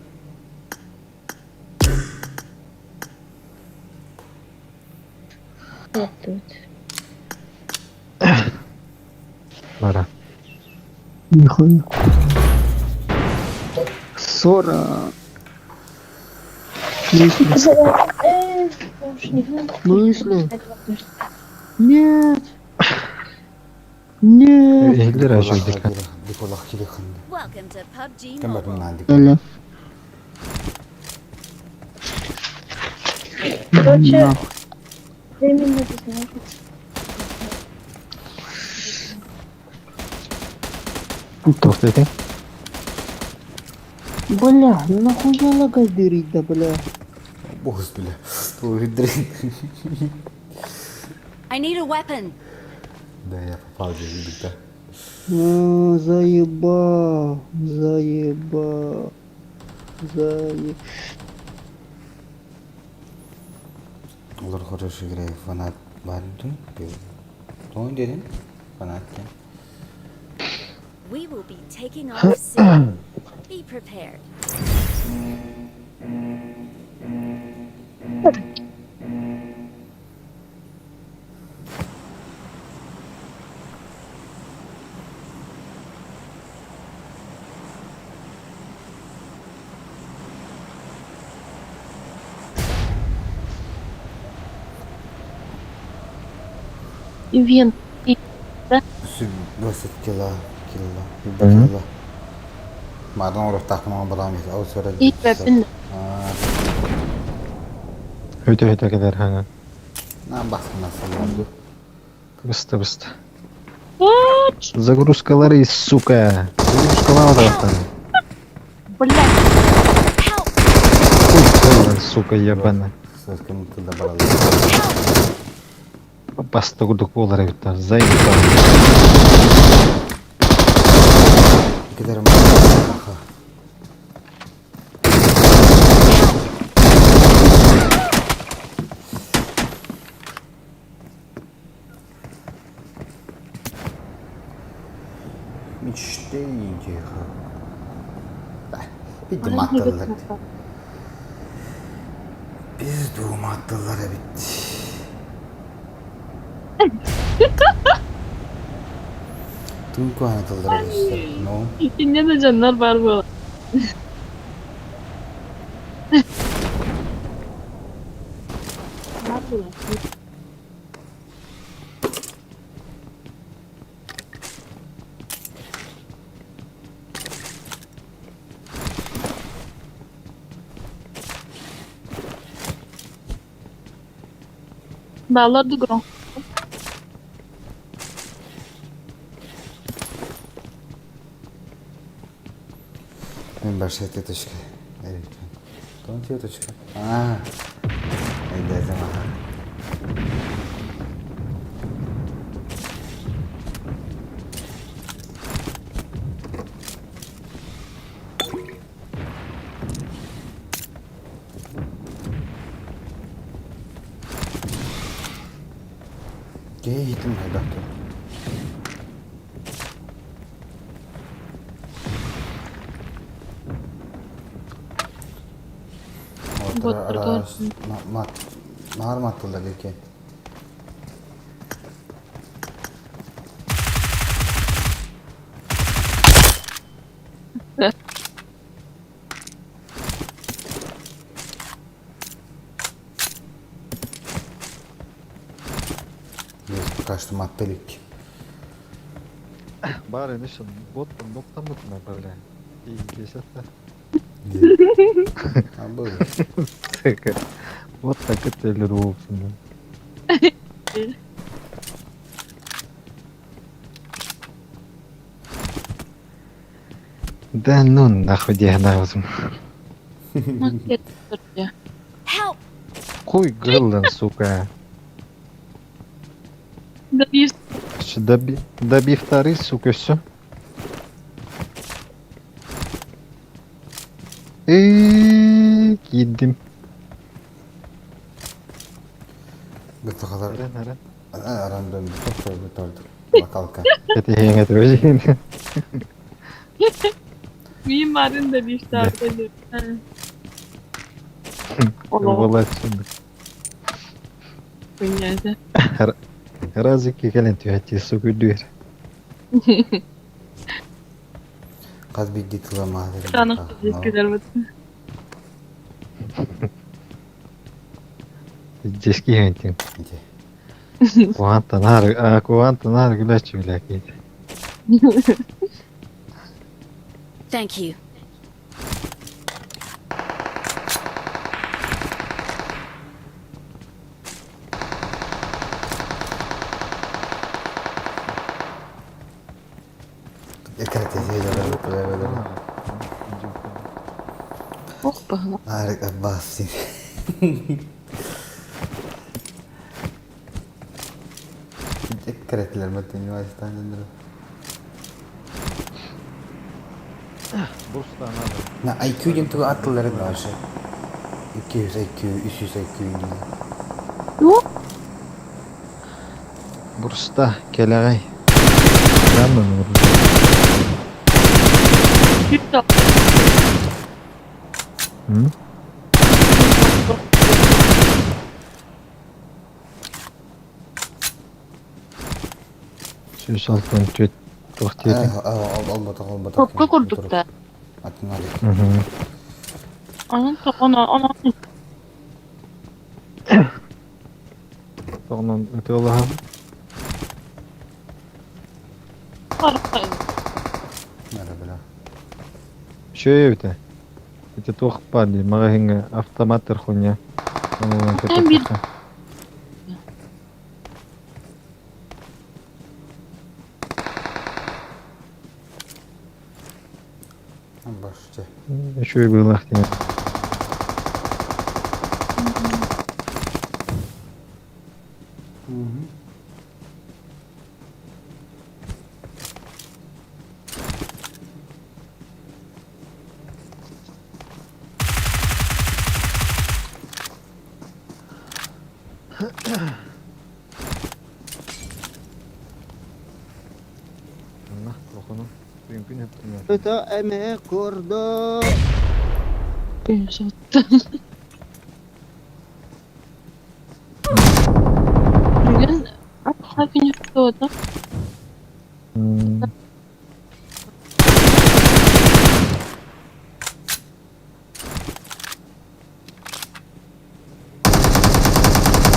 Бара. Нихуя. Ссора. В смысле? В смысле? Нет. Нет. Эһилер ажойдука. Диколах килихын. Welcome to PUBG Кем Mobile. батын дик. Аля. Короче, Нахуй. временно без ножниц. Туох диэтиҥ? Бля, нахуя лагадырить, да бля? Богус бля. Твой дрин. I need a weapon. Да, я попал здесь, да. А, заебал, заебал, заебал. Олар хороший играет фанат бардым. Тоң дедим? Фанат диэн. We will be taking off soon. Be prepared. Ивент. Сүбэсэт кило, кило, кило. Маардан оруктаахпын балаам ол сөрө Иппин. Өтө-өтө кэлэр хаҥа. На баскына сылларду. Быста быста. Загрузкалары, сука. Загрузкалары. Блядь. Help! Хуй целый, сука, ебаная. Сөскүн тылда баралар. Баста курдук буолар эбит заебал. Кедерим. Аха. Мечты тихо. Видимо, аттылар. Пизду аттылар эбит. Тунку анатылар эбит. Ну. Инне да дьоннор бар буола. Бар буола. Баллар дугрон. Мен большая теточка. Тон теточка. А. Айда ага. Кей хитим хайдахту. Вот, Наар маттылар екен. Есть пока что маттылик. Бары нишин бот ноктан мутuna бля. И десятта. А был. Сука. Вот так это болупсун. Да ну нахуй диагнозом. Help! Хуй гылдан, сука. Добив. Доби, доби вторые, сука, все. Эй, кидим. Бытахалар. Аран, аран. Аран тоқтор бытарды. Локалка. Это я не друзей. Мин барын да биштар. Была отсюда. Хуйня. Разики кэлэн түһэти сука дүйэр. Қаз бидди тыламаа. Странно, здесь кэлэр Здесь киһэнтин. Куанта нар, а куанта нар күләчү биләки. Thank you. Это баһыла. Арик Аббас Кэрэтилэр матынньуастааннар. На IQ диэн тугу аттыларын башы. 200 IQ, 300 IQ диэн. Туох? Бурста кэлэҕэй. Раннан М? 164 туох диэтиҥ? Олботох, олботох. Топка курдук да. Атын алик. Онон тоҕоно онон Тоҕонон ытыалаһам. Нара бля. Үчүгэй эбитэ. Ити туох баар дии, маҕаһыыҥҥа автоматтар хуйня. Онон көтүппэххэ. Башчы. Үчүгэй быылаах диэн. Манна улаханын күн өттүнэн. Это эмэ курдук. Бүгүн атха күнү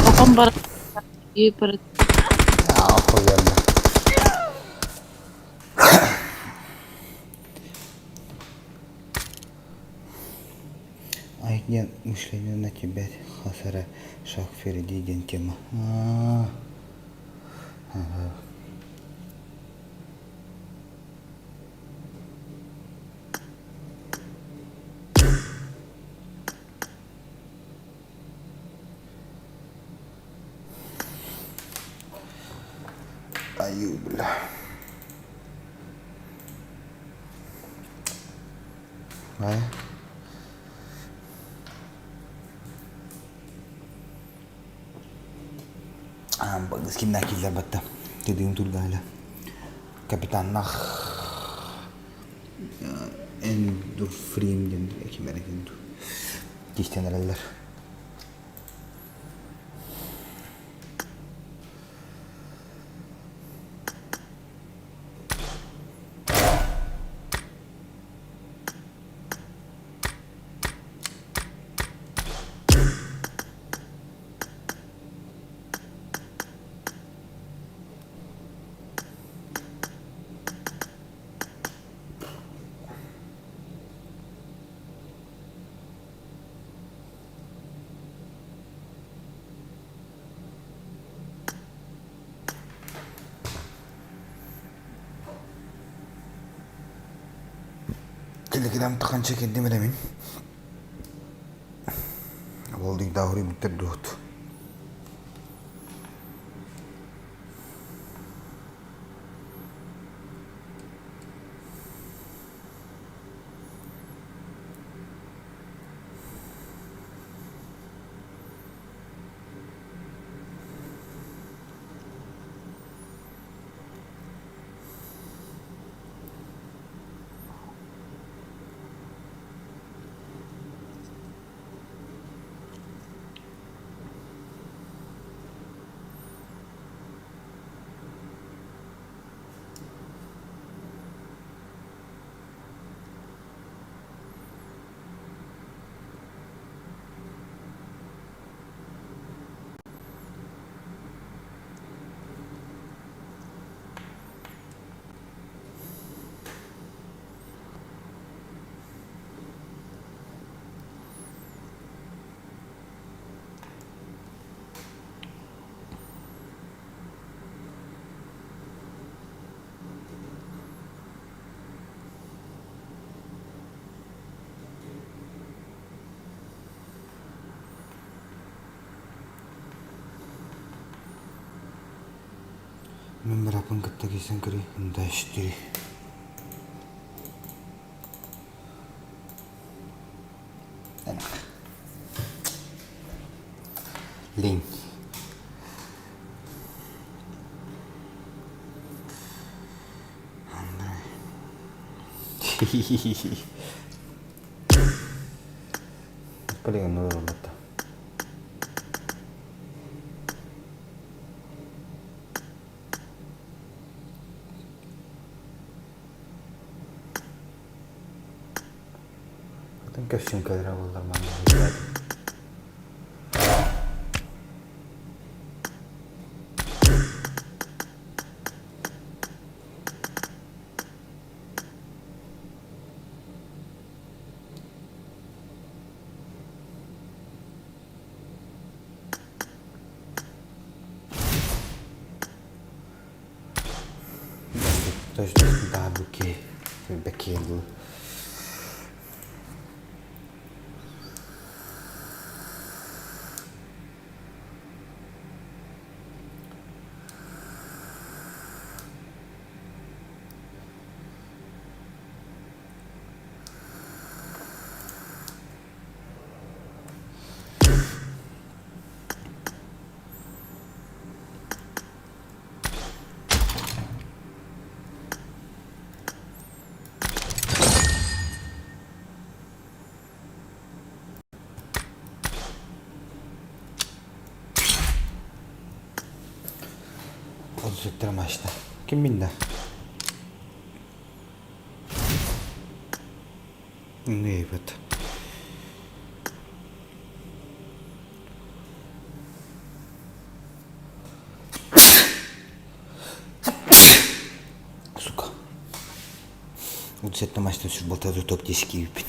Оҕом бар бар Охуенно. Ай, нет, мышление на тебя, хасара, шаг впереди, день тема. Ага. Аю, бля. Ай. Багыс кимнәк киллэр батта. Тедигим тургаля. Капитаннах Эндурфрим диэн ким эрэ киистэн эрэллэр. Телеграм таханча кэлдим эрэ мин. Ол дыйдаахури бүттэр дуот. Мин быраппын кытта киирсэн көрүй. Дальше. Лень. Андрей. Блин, ну это. Атын көссүн кэлэрэ буоллар манна үлэлээтим. Баабыки, бэкиэлу. Отзыктар машина. Ким минна? Нейбет. Сука. Отзыктар машина сүр болта топ 10 кииппин.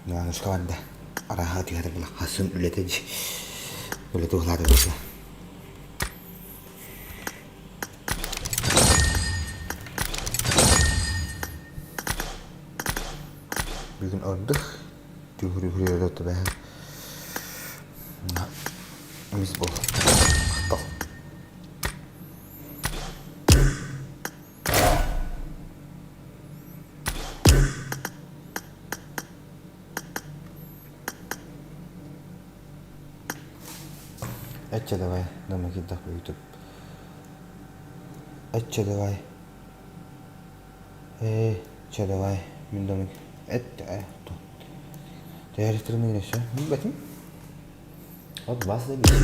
Иванушка барда. Араха түһэр була. Хасын үлэтэ дии. Үлэтэ уһлаата була. Бүгүн ордук түһүрү түбэһэн мис бол. Махтал. Эччэ давай, дома киирдэх YouTube. Эччэ давай. Ээ, чэ давай, мин дома эт э Тээритирин еще. Билбэтим. Вот вас зависит.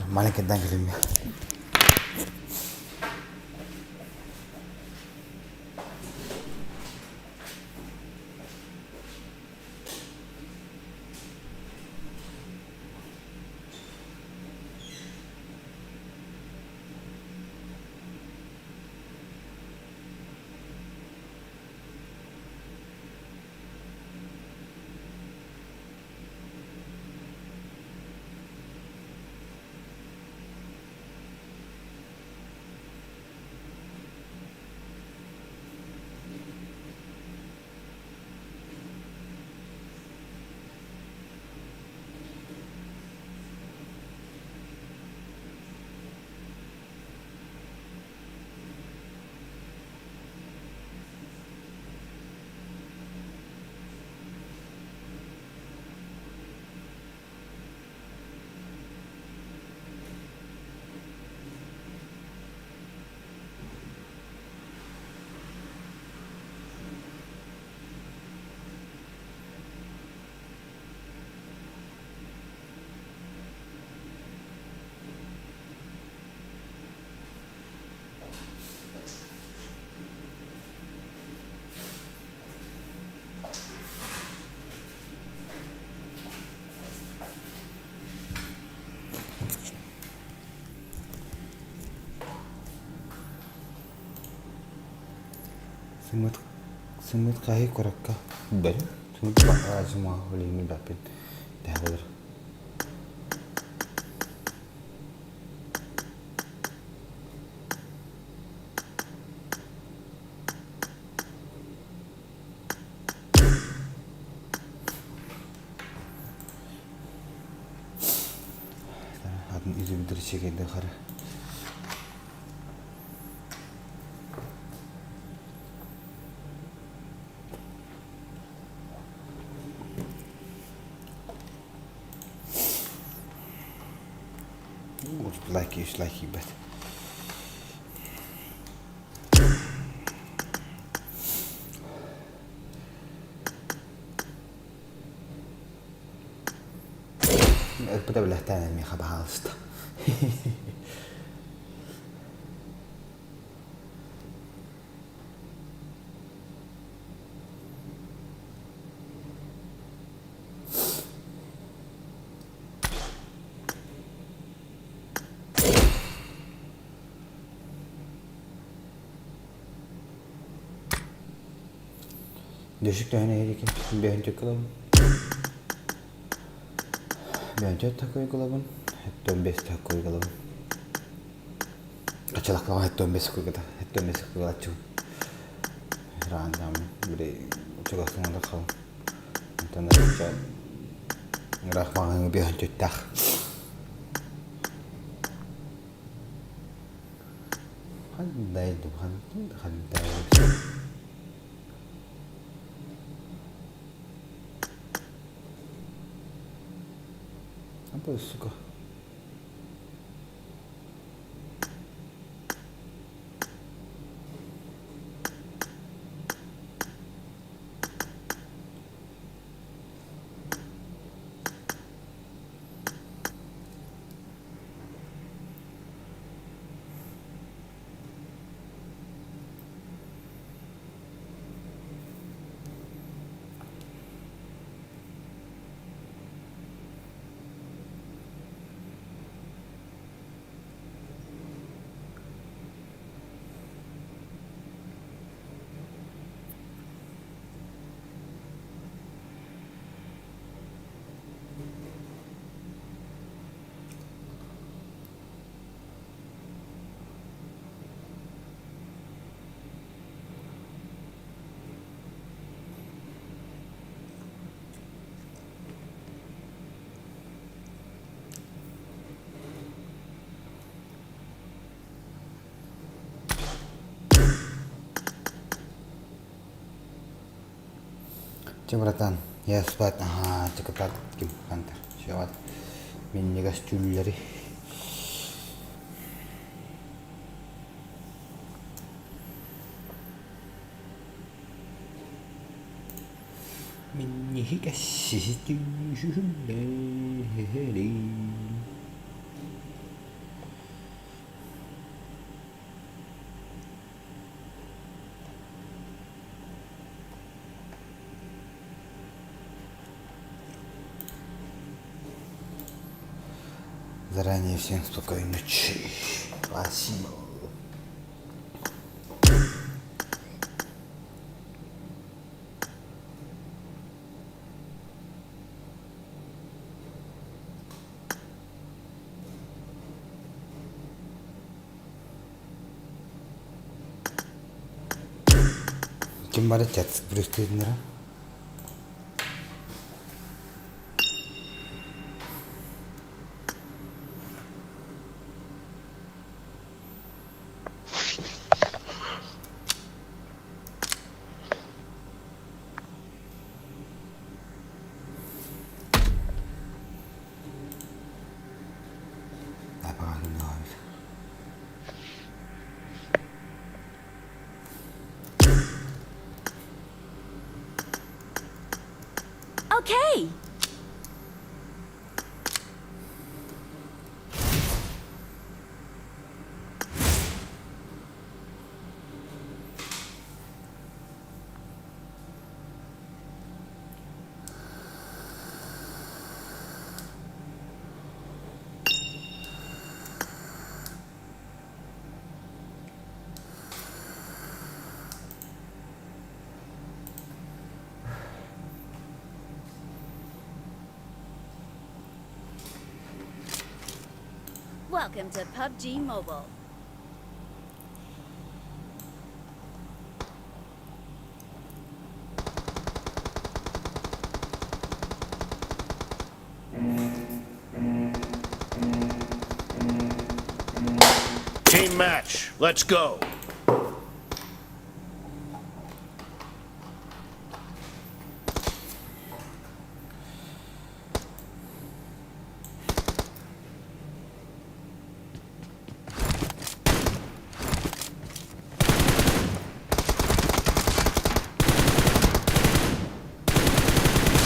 Маленький дангель. Сымыт сымыт хаһый куоракка бэл сымыт баҕа билигин билбэппин тэһэ буолар. Атын изюмдары чекейде хара. Лайки, лайки, бэт. Өлбүтэ билэхтээн миэхэ баһаалыста. Дөшүк төһөн эһиги бөһөн төккөлөбүн. Бөһөн төт такой кылабын, хэттөн бес такой кылабын. Ачалаклаҕа хэттөн бес кыгыта, хэттөн бес кыгылаччы. Раан били чугастан хал. Онтон ыраах маҕаһыҥҥа бөһөн төттах. Хандай хандай А сука. Чэ, братан, я спать, ага, чыкытат ким хантер. Шеват. Минньигэс түүллэри. Минньигэс түүллэри. Заранее всем спокойной ночи. Спасибо. Ким бары чат бүрүстүннэрэ? Okay. Welcome to PUBG Mobile. Team match. Let's go.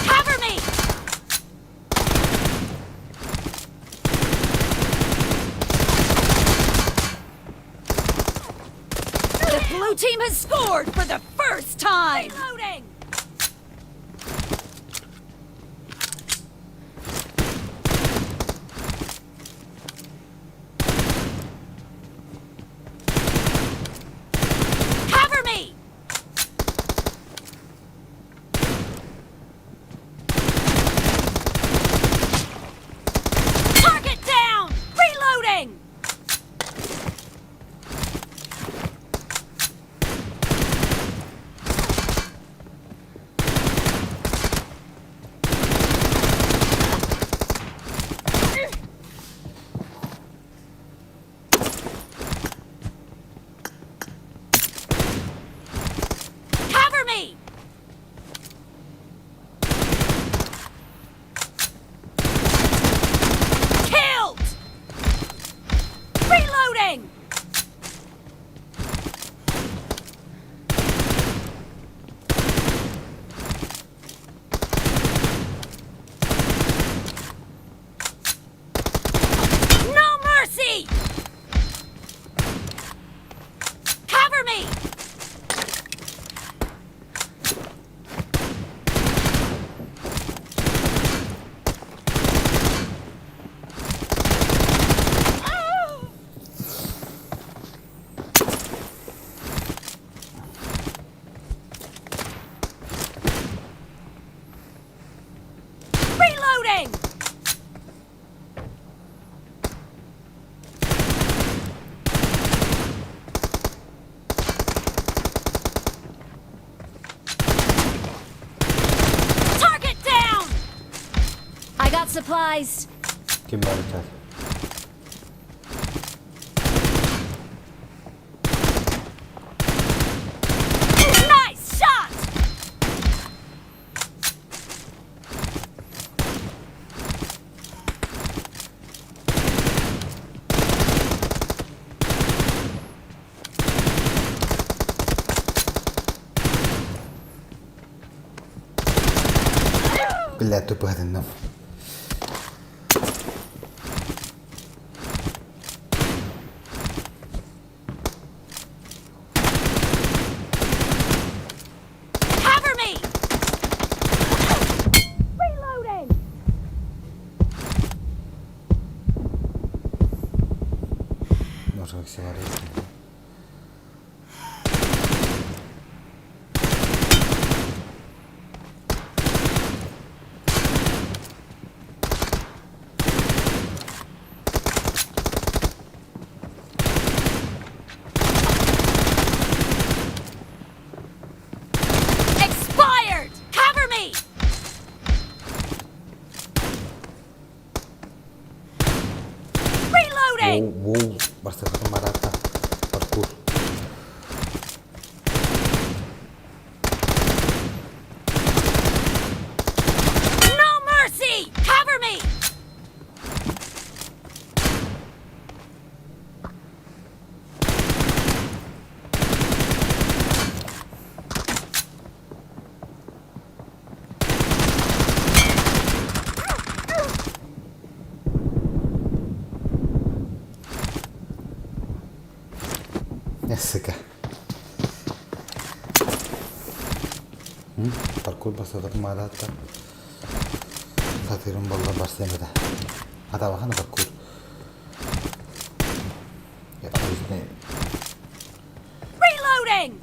Cover me! The blue team has scored for the first time! Reloading! Cover me! Target down! Reloading! Cover me! Killed! Reloading! No mercy! Cover me! Reloading! Target down! I got supplies. Ким баар чат? Nice shot! Бля, тупо Cover me! Reloading! Может, максимально. Expired! Cover me! Reloading! Воу, воу, барсахатын барата. Паркур. No mercy! Cover me! Сука. Паркур барсахатын барата. Сатырым болла барсемеде. Атабахана паркур. Я не Reloading!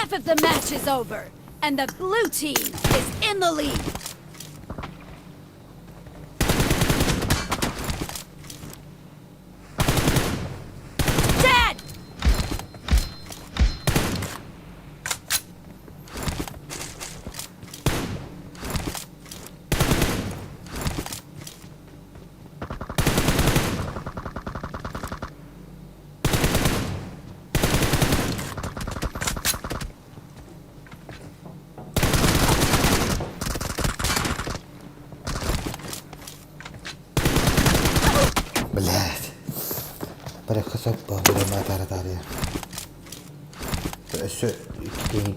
Half of the match is over, and the blue team is in the lead. Dead! Блядь. Барыахха сөп буолла таары-таарыйа. Өссө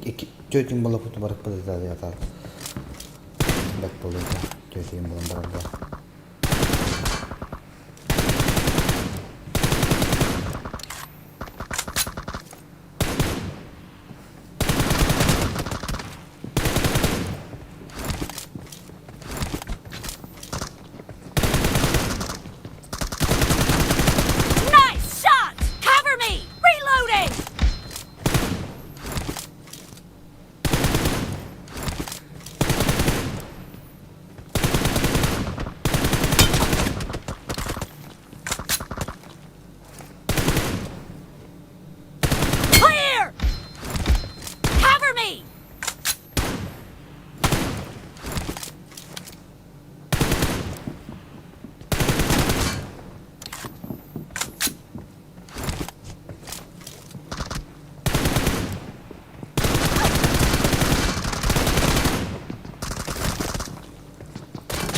икки түөрт күн буоллахпыт барыппыт да бэрт буолуо этэ түөрт күн буолан барарга. Nice shot! Cover me! Reloading! Clear! Cover me!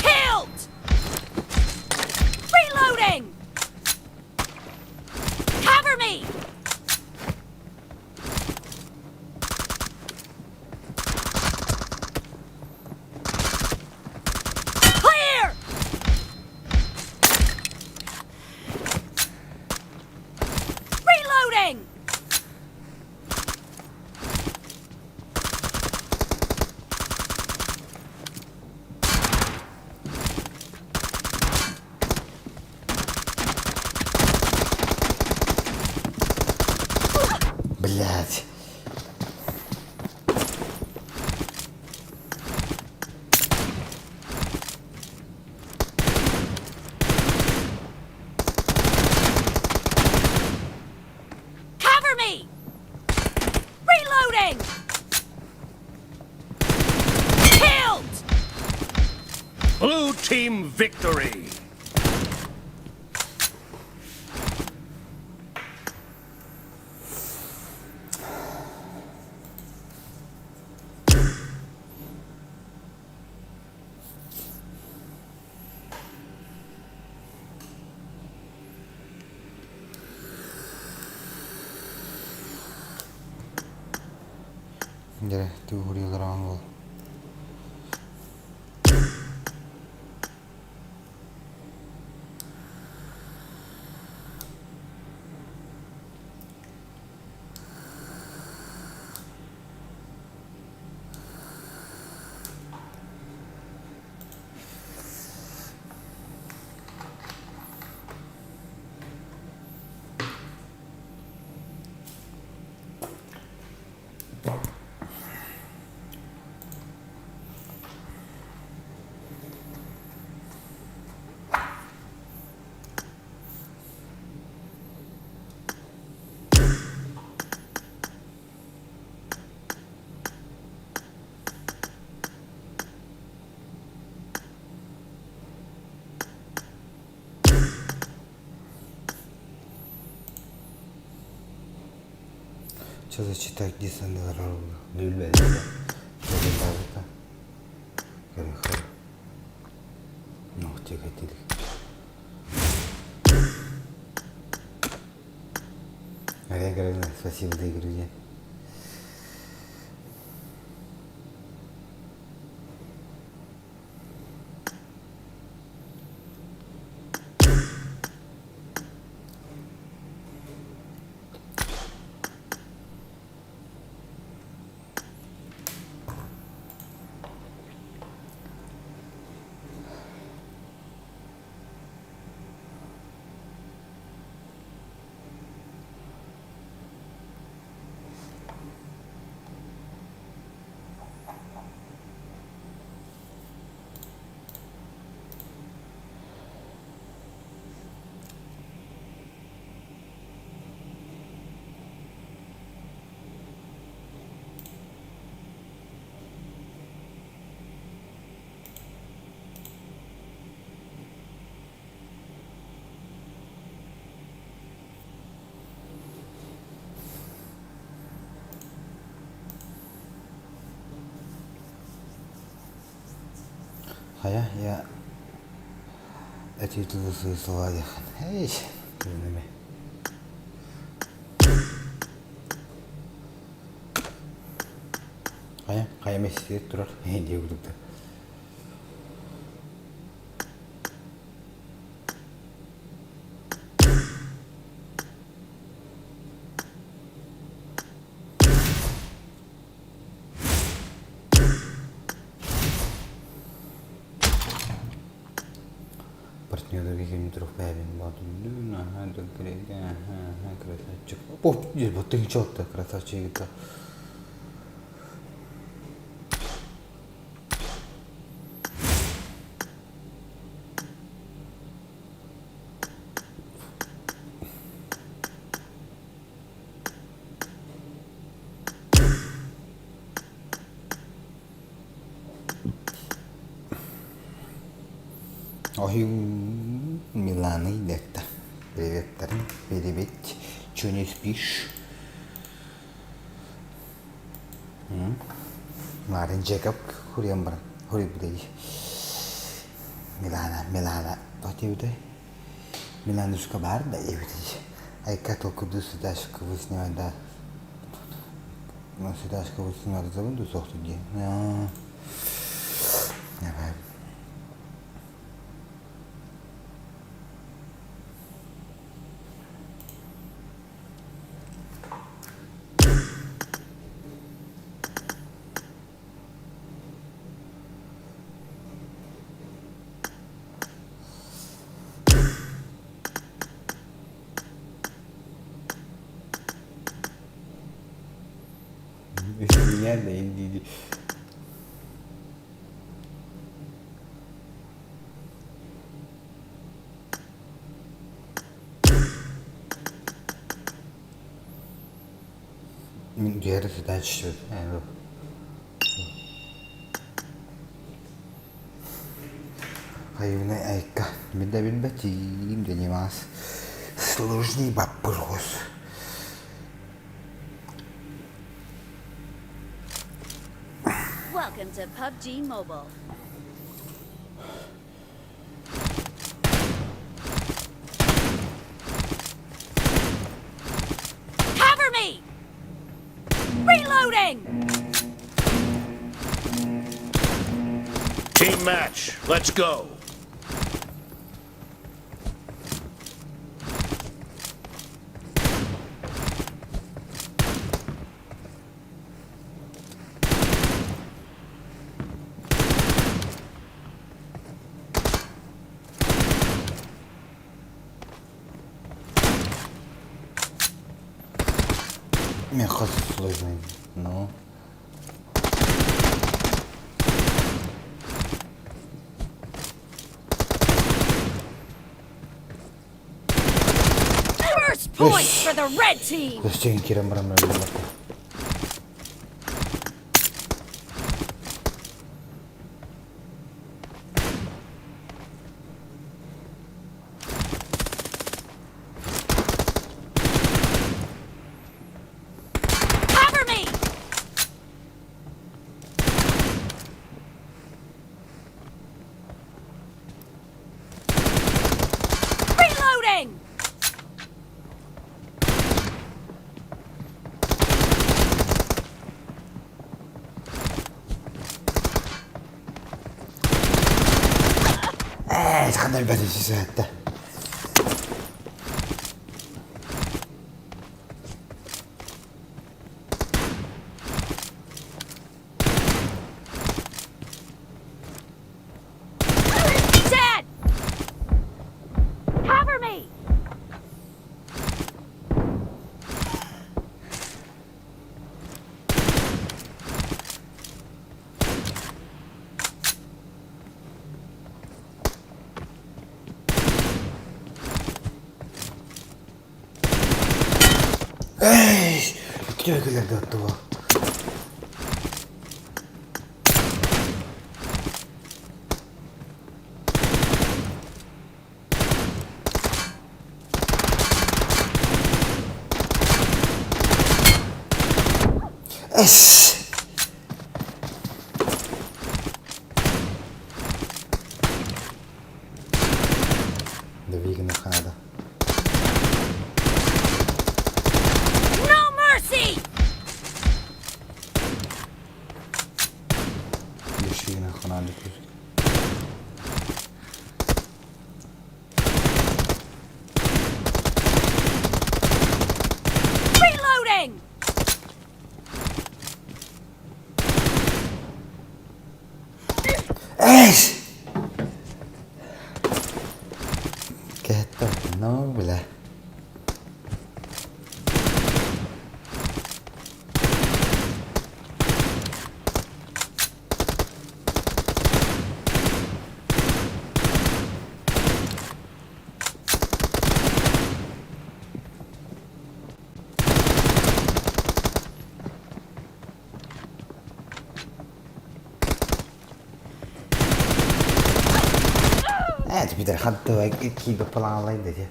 Killed! Reloading! Cover me! Clear! Reloading! Блядь. Cover me! Reloading! Killed! Blue team victory. Дьэ, тугуруйалараҕын буол. Что зачитать дии саныылар Спасибо за игру, дьэ. Хайа, я эти тылы слова Эй, неме. Хайа, хайа мессиет турар, диye курдук. Партнеры ким трофеевин Батуллун, ага, ага, красавчик. Оп, тынчалта, красавчик это. Ой, Милана идетта. Приветтарым, привет. Чё не спишь? Марын Джекоб хуриан баран. Хури будай. Милана, Милана. Тоти Миланушка бар да эбитий. Айка толкуйдуу сыдашка выснява да. Сыдашка выснява забын ду сохту ди. Меня да иди. Мин дьиэри сытааччы Хайыына айка мин да билбэтим занимался сложный вопрос. Welcome to PUBG Mobile. Cover me! Reloading! Team match. Let's go. Мне сложный, но... First point for the red team! Зачем кирам брам Cover me! Reloading! Ээ, хандар бәді сәтті. Dead! Cover me! Эй, кто кэлэрдэ оттуга? Эс! надо күүскэ. Reloading! Эш! Кэһэттэ, ну, бля. Evet bir de hatta iki planlayın dedi.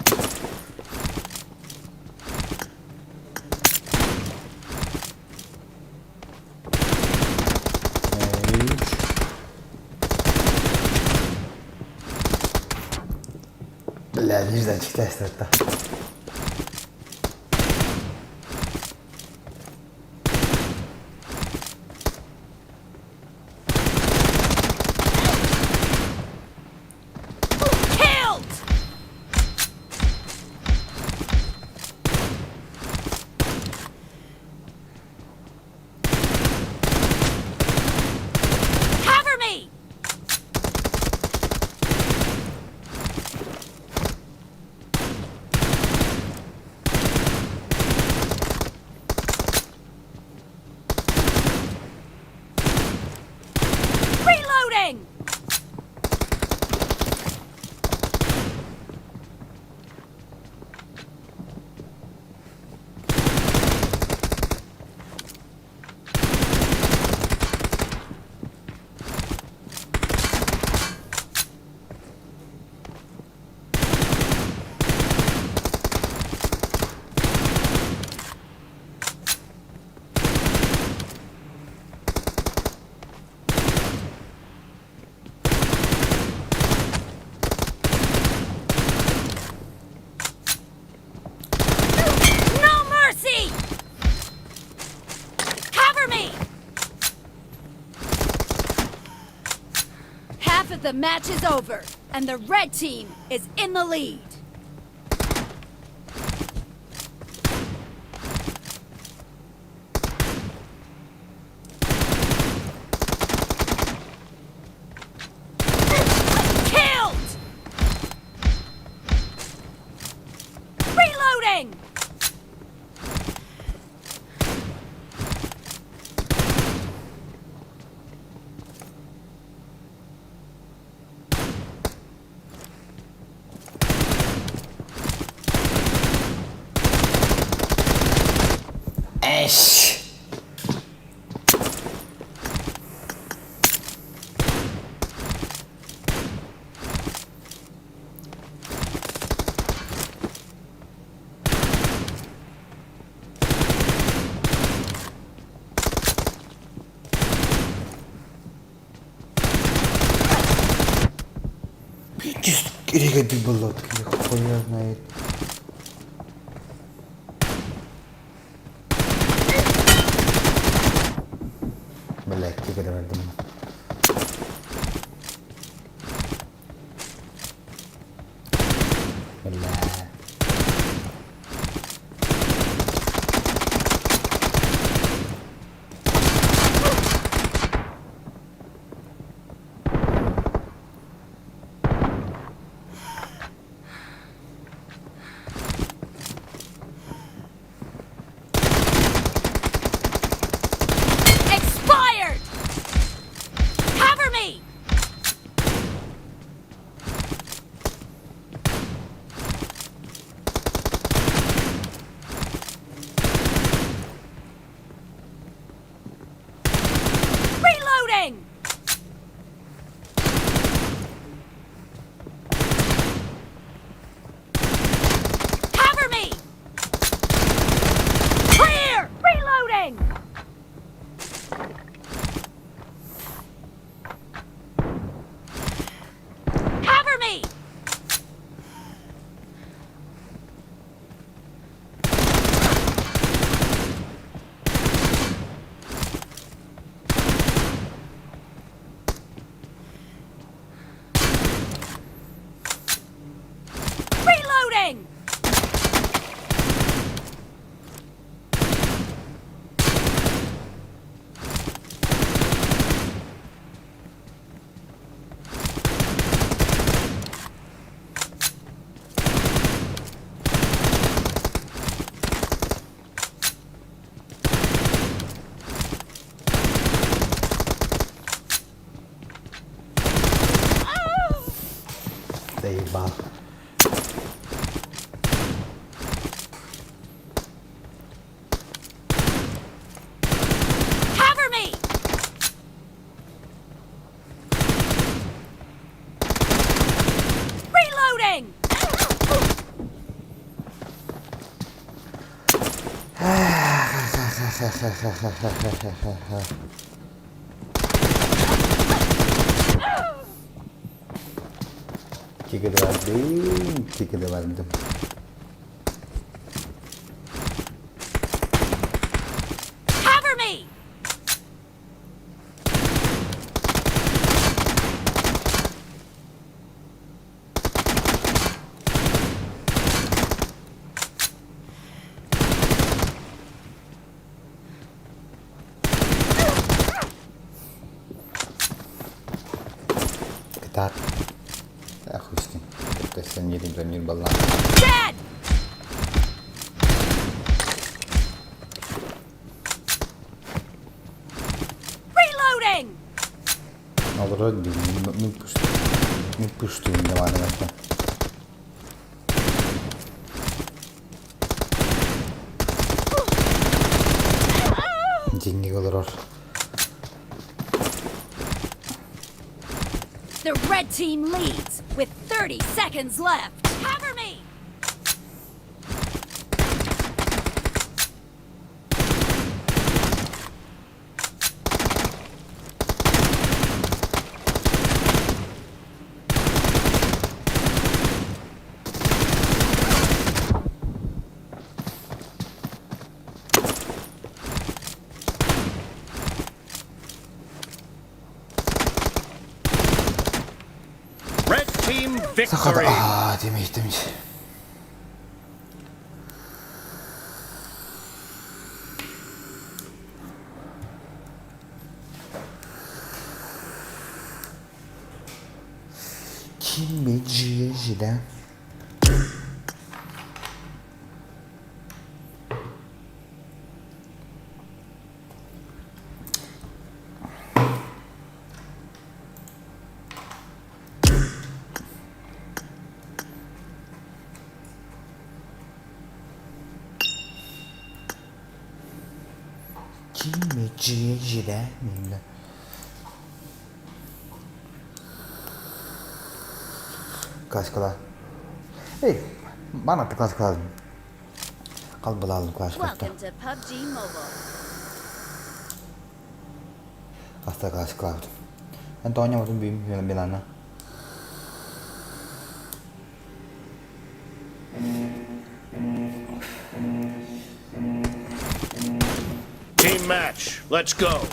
Бля, нежданчик это. Killed! Cover me! Reloading! No mercy! Cover me! Half of the match is over, and the red team is in the lead. Killed! Reloading! Эш! Пиздец, было, хуя знает. Бля, кигere verdim. Бля. Expired! Cover me! Reloading! Тигри бардым, тигри бардым. Cover me! Кытаат. Хуй с ним. Кытта мир баллан. Dead! Reloading! Олорор дии, мин мин пуштуйм давай Динник олорор. The red team leads with 30 seconds left. Cover me! Red team Сахата victory. аа тимиш тимиш. Кимэджиэжидэ. Кимэджиэжидэ миҥҥэ. Классикала. Эй, манна классикала. Қалбылалым классиката. Welcome to PUBG Mobile. Хаста классикалаабытым. Эн тоонньомотум бүүм Милана. Team match. Let's go.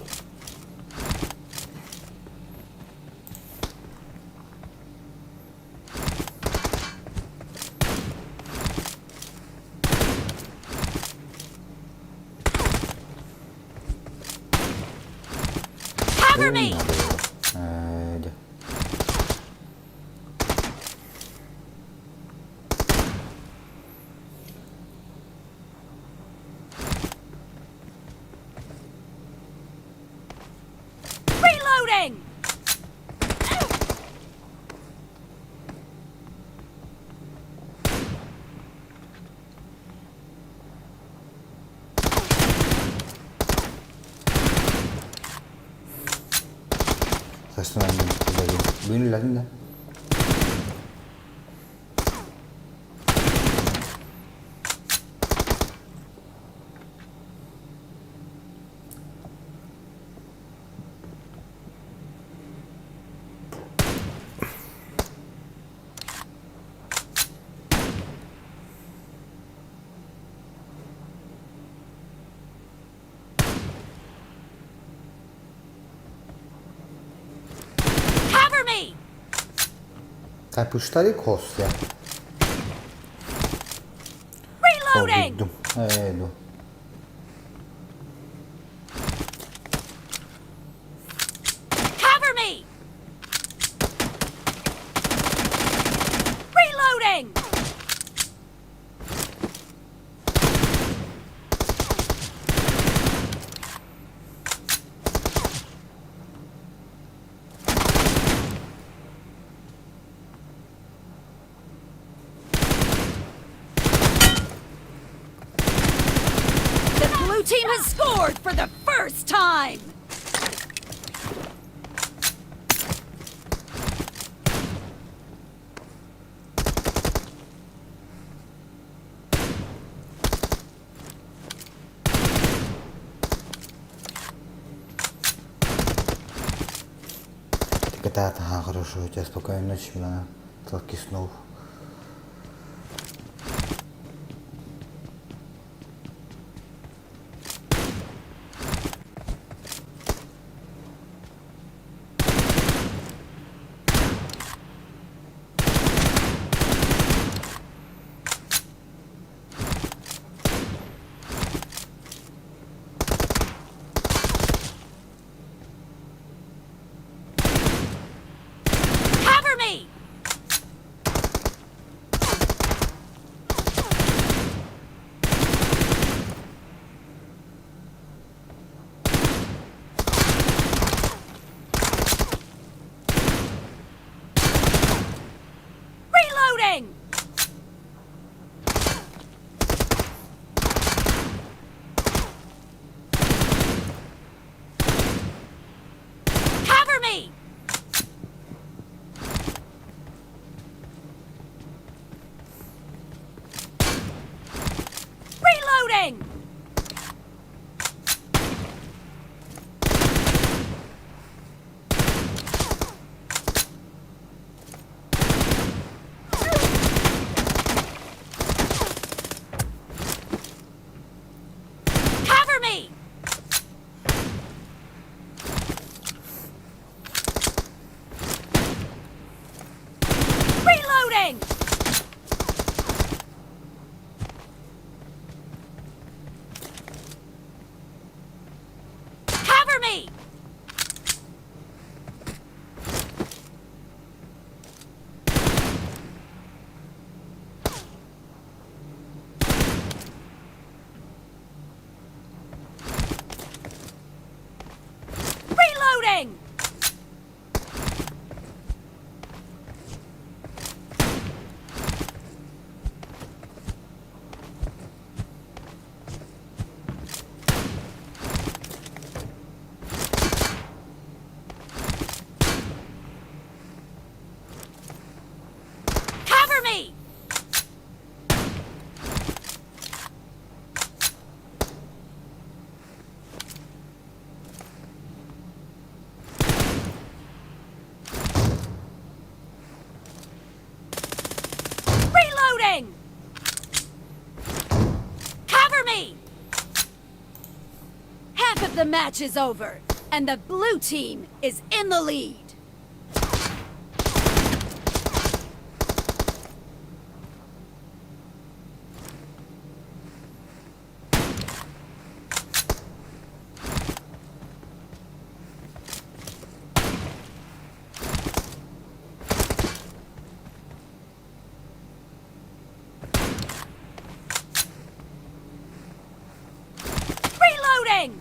Cover me! Ээ, дьэ. Reloading! Састынан Бүгүн үлэлэтин да. Cover me! Кайпуштари Костя. Reloading! Солдуйдум. Ээ, ду. Cover me! Reloading! for the first time! Кытаат, ага, хорошо, у тебя спокойной ночи, Милана. Сладких снов. Cover me! Reloading! Cover me! Reloading! Cover me! Reloading! Cover me! Reloading! Cover me! Reloading! Cover me! Half of the match is over, and the blue team is in the lead. Reloading!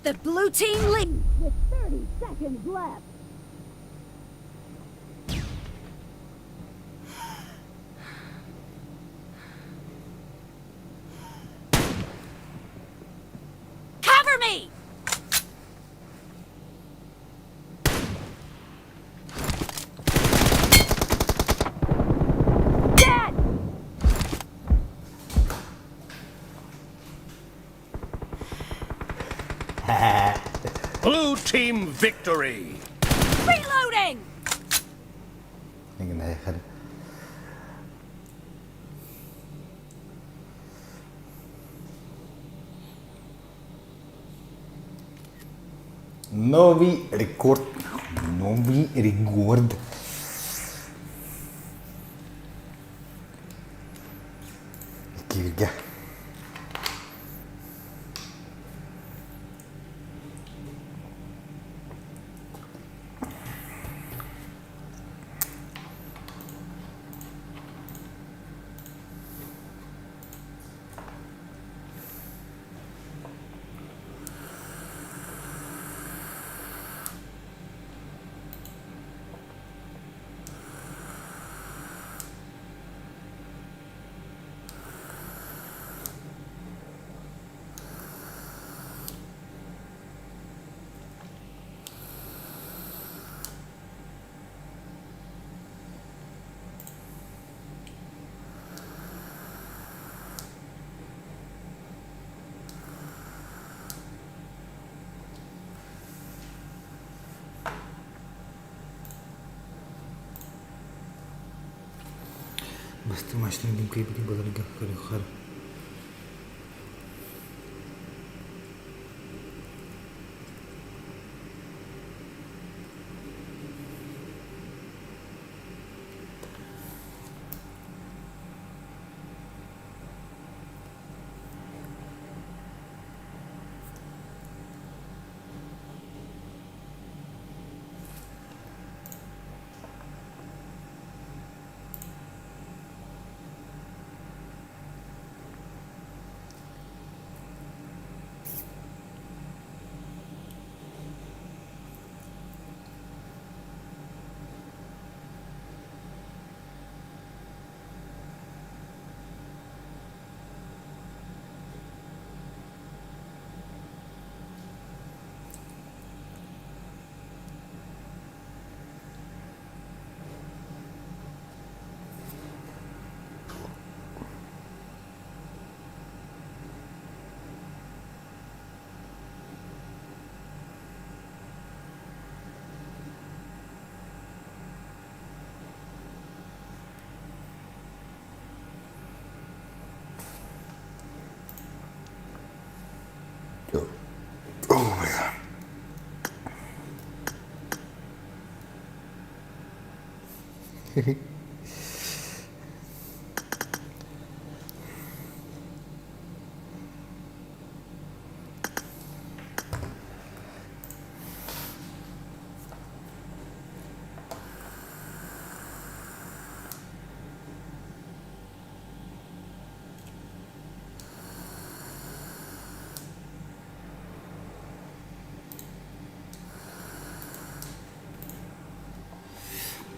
The blue team leads with 30 seconds left. Cover me! Dead! Blue team victory. Reloading! Новый рекорд. Новый рекорд. Кииргэ. Бастыҥ машина кыайбытын буларга көрүөххэ. Oh my god.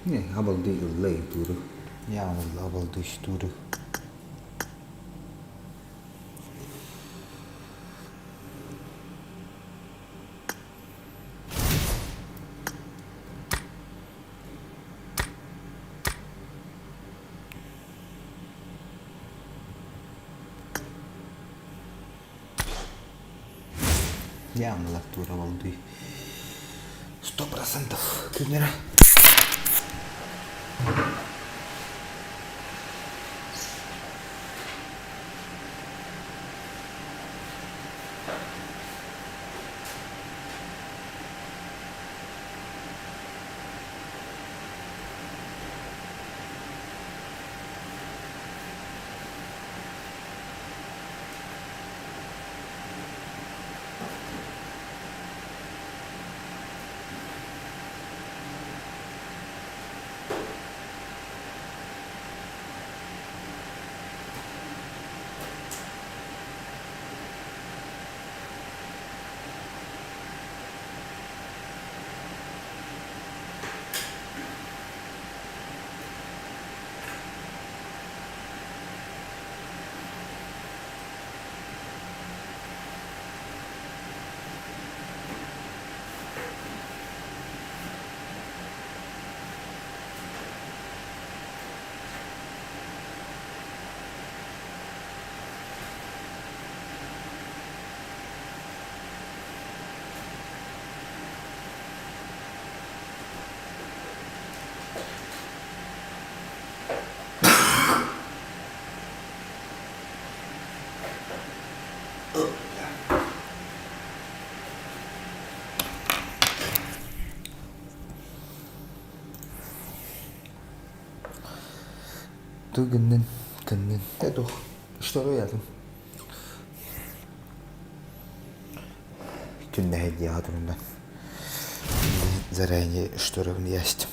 Не, обалды ыллай туру. Я обалды туру. Явно тура балды. 100% күннэрэ. Ту гыннын, кыннын. Э, Что ятым? Түннэһэ диэҕэ турунна. Заранее шторын ясть.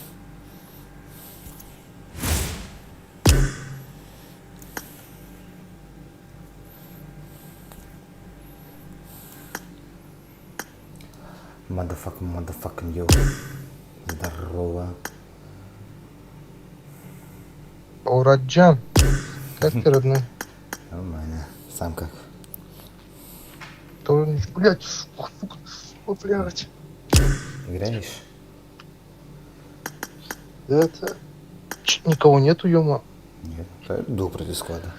Motherfucking, motherfucking, yo. Здорово. Ураджан, как ты, родной? Нормально. Сам как? Тоже, блядь, сука, о, блядь. Играешь? Да это... Ч, никого нету, ё Нет. Дух против склада.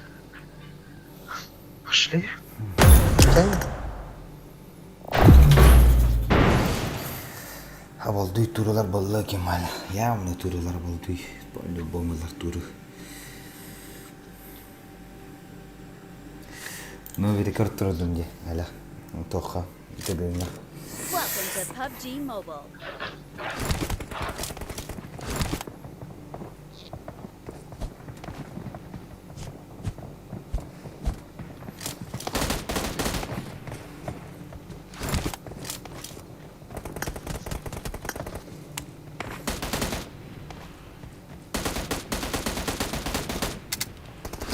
Пошли. Тянем. Обалдуй туралар балла Кемаль. Явно туралар балдуй. По-любому туры. Ну, рекорд турдум ди. Аля. Тоха. Тебе Welcome to PUBG Mobile.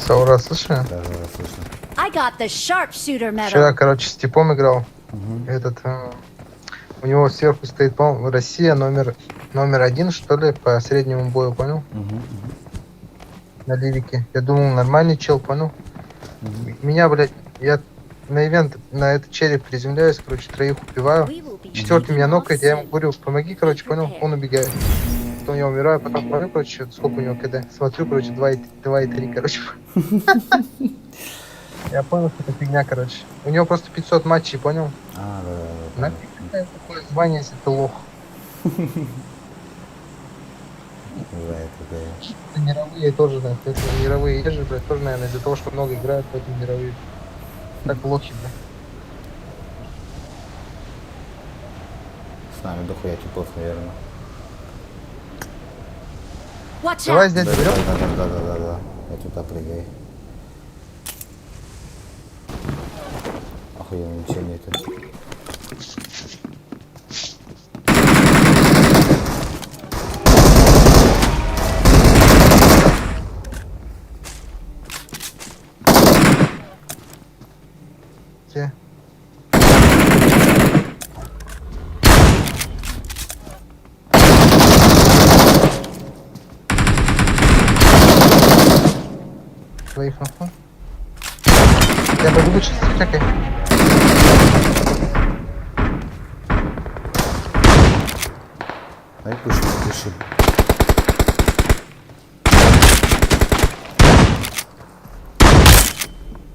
Саура, слышно? Да, да, слышно. I got the sharpshooter medal. Вчера, короче, с типом играл. Этот, у него сверху стоит, по-моему, Россия номер, номер один, что ли, по среднему бою, понял? На лирике. Я думал, нормальный чел, понял? Меня, блядь, я на ивент, на этот череп приземляюсь, короче, троих убиваю. We will be Четвертый меня taking off нокает, я ему soon. говорю, помоги, короче, понял, он убегает. Потом я умираю, потом смотрю, короче, сколько у него КД. Смотрю, короче, 2,3, короче. Я понял, что это фигня, короче. У него просто 500 матчей, понял? А, да, да, да. Нафиг такое звание, если ты лох. Бывает такое. Это мировые тоже, да. Это мировые езжи, блядь, тоже, наверное, из-за того, что много играют, поэтому мировые. Так лохи, блядь. С нами дохуя типов, наверное. Watch Давай out! здесь Да, берем. да, да, да, да, да, да. Я туда прыгаю. Охуенно, ничего нету. Где? Двоих нахуй. Я побегу сейчас, чекай. Дай пушим, пушим.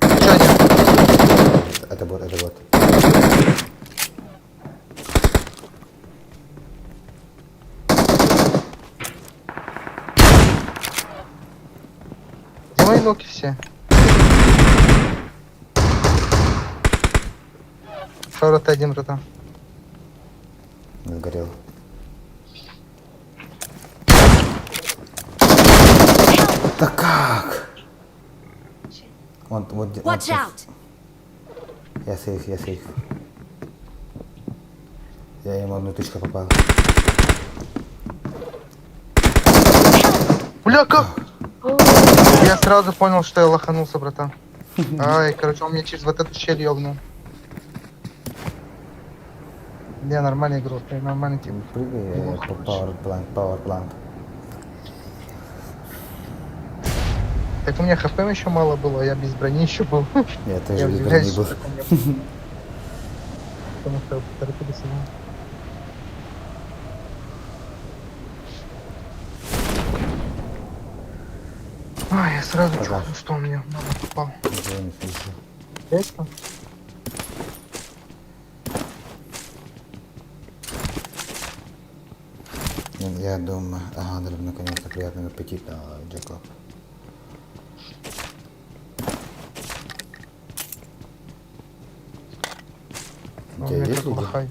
Еще один. Это бот, это бот. Где мои ноги все? Шора, ты один, братан. Сгорел. Да как? Он, вот, вот, Watch вот. out! Я сейф, я сейф. Я ему одну тычку попал. Бля, как? Я сразу понял, что я лоханулся, братан. Ай, короче, он мне через вот эту щель ёбнул. Я нормальный игрок, я нормальный тип. Прыгай, Неплохо, по power plant, power plant. Так у меня хп еще мало было, я без брони еще был. Я тоже Я без удивляюсь, брони был. что так у меня. Потому что торопились. да. Ай, я сразу Ага. чухнул, что он мне много попал. Ничего не слышу. Это? Я думаю, ага, наконец-то приятного аппетита, Джекоб. У У тебя меня есть как люди? лохай.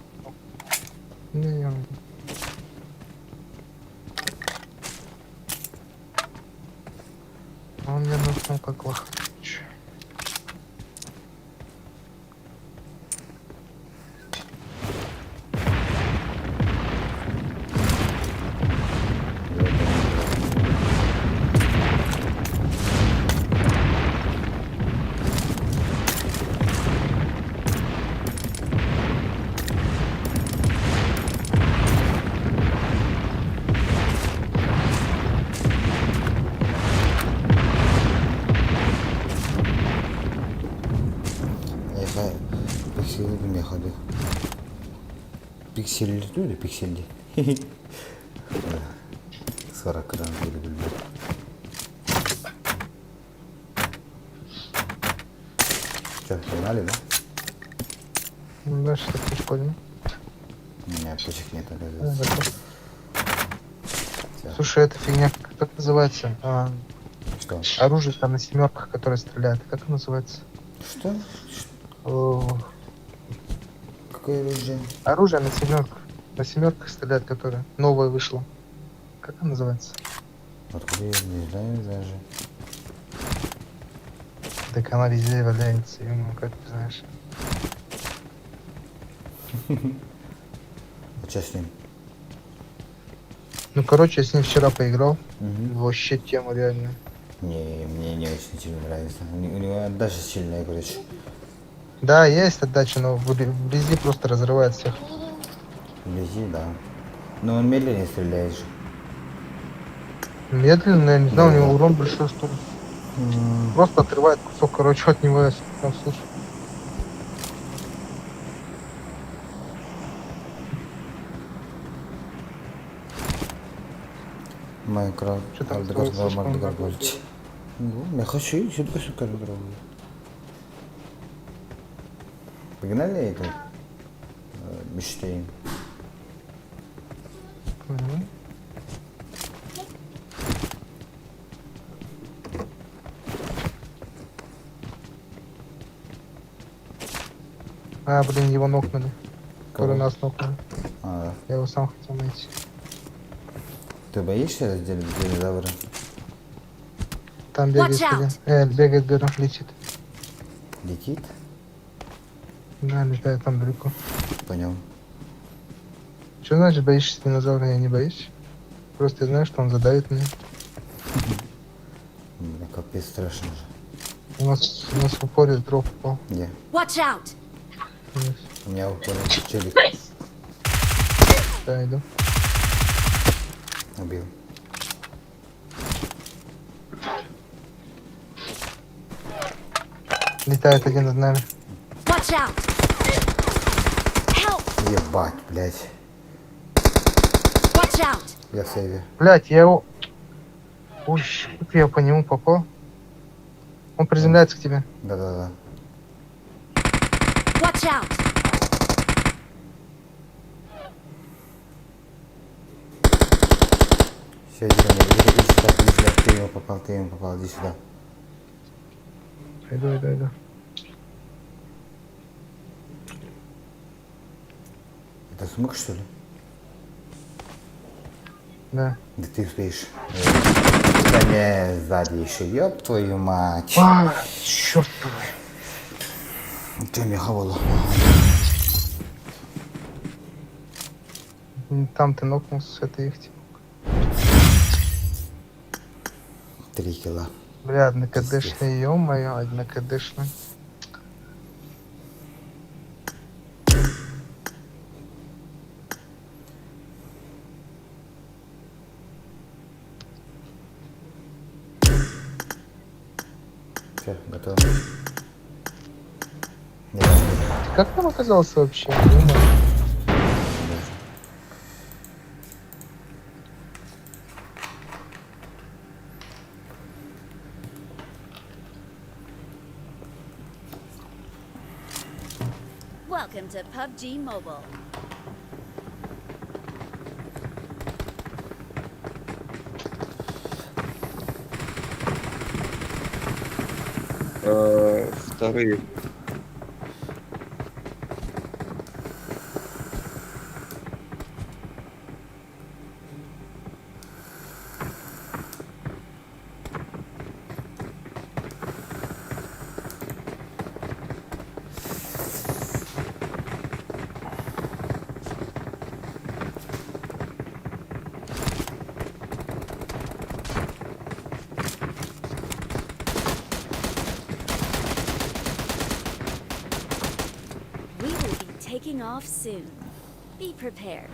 Не, не, не. Он Он меня нокнул как лох. Эйиэхэ пиксели миэхэ дуу? Пикселли дуу или пикселли? Сороккадан билбэт. Что, погнали, да? Ну, да, что прикольно. У меня аптечек нет, оказывается. Всё. Слушай, эта фигня, как называется? А, Что? оружие там на семерках, которое стреляет. Как оно называется? Что? О, Какое оружие? оружие на семерках. На семерках стреляет, которое новое вышло. Как оно называется? Откуда я не знаю даже. Так она везде валяется, ё как ты знаешь. А что с ним? Ну, короче, я с ним вчера поиграл. Мгм. Вообще тема реально. Не, мне не очень сильно нравится. У него отдача сильная, короче. Да, есть отдача, но вблизи просто разрывает всех. Вблизи, да. Но он медленнее стреляет же. Медленно, я не знаю, у Да. него урон большой, что ли. Просто отрывает кусок, короче, от него, я там слышу. Майнкрафт. Что там Алдыгар строится, что он Мардыгар надо Гольч. Ну, я хочу еще догнали Погнали это? Мечтаем. Мгм. А, блин, его нокнули. Который нас нокнули. А, да. Я его сам хотел найти. Ты боишься динозавра? Там бегает Watch один. Бегает, говорю, летит. Летит? Да, летает там далеко. Понял. Что значит боишься динозавра? Я не боюсь. Просто я знаю, что он задавит меня. Бля, капец страшно же. У нас в упоре дроп упал. Где? Watch out! Вниз. У меня в упоре челик Да, иду. убил. Летает один над нами. Watch out! Help! Ебать, блядь. Watch out! Я в сейве. Блять, я его... Ой, как я по нему попал. Он приземляется к тебе. Да-да-да. Watch out! Все, иди ко мне. Иди, иди сюда, иди сюда. Ты ему попал, ты ему попал. Иди сюда. Иду, иду, иду. Это смык, что ли? Да. Да ты успеешь. Да не, сзади еще. Ёб твою мать. А, черт твой. Че мне хавало? Там ты нокнулся, это их типа. 3 килла. Бля, однокдшный, ё-моё, однокдшный. Все, готово. Не, Ты как там оказался вообще? Ё-моё. даже. Welcome to PUBG Mobile. Вторые. off soon. Be prepared.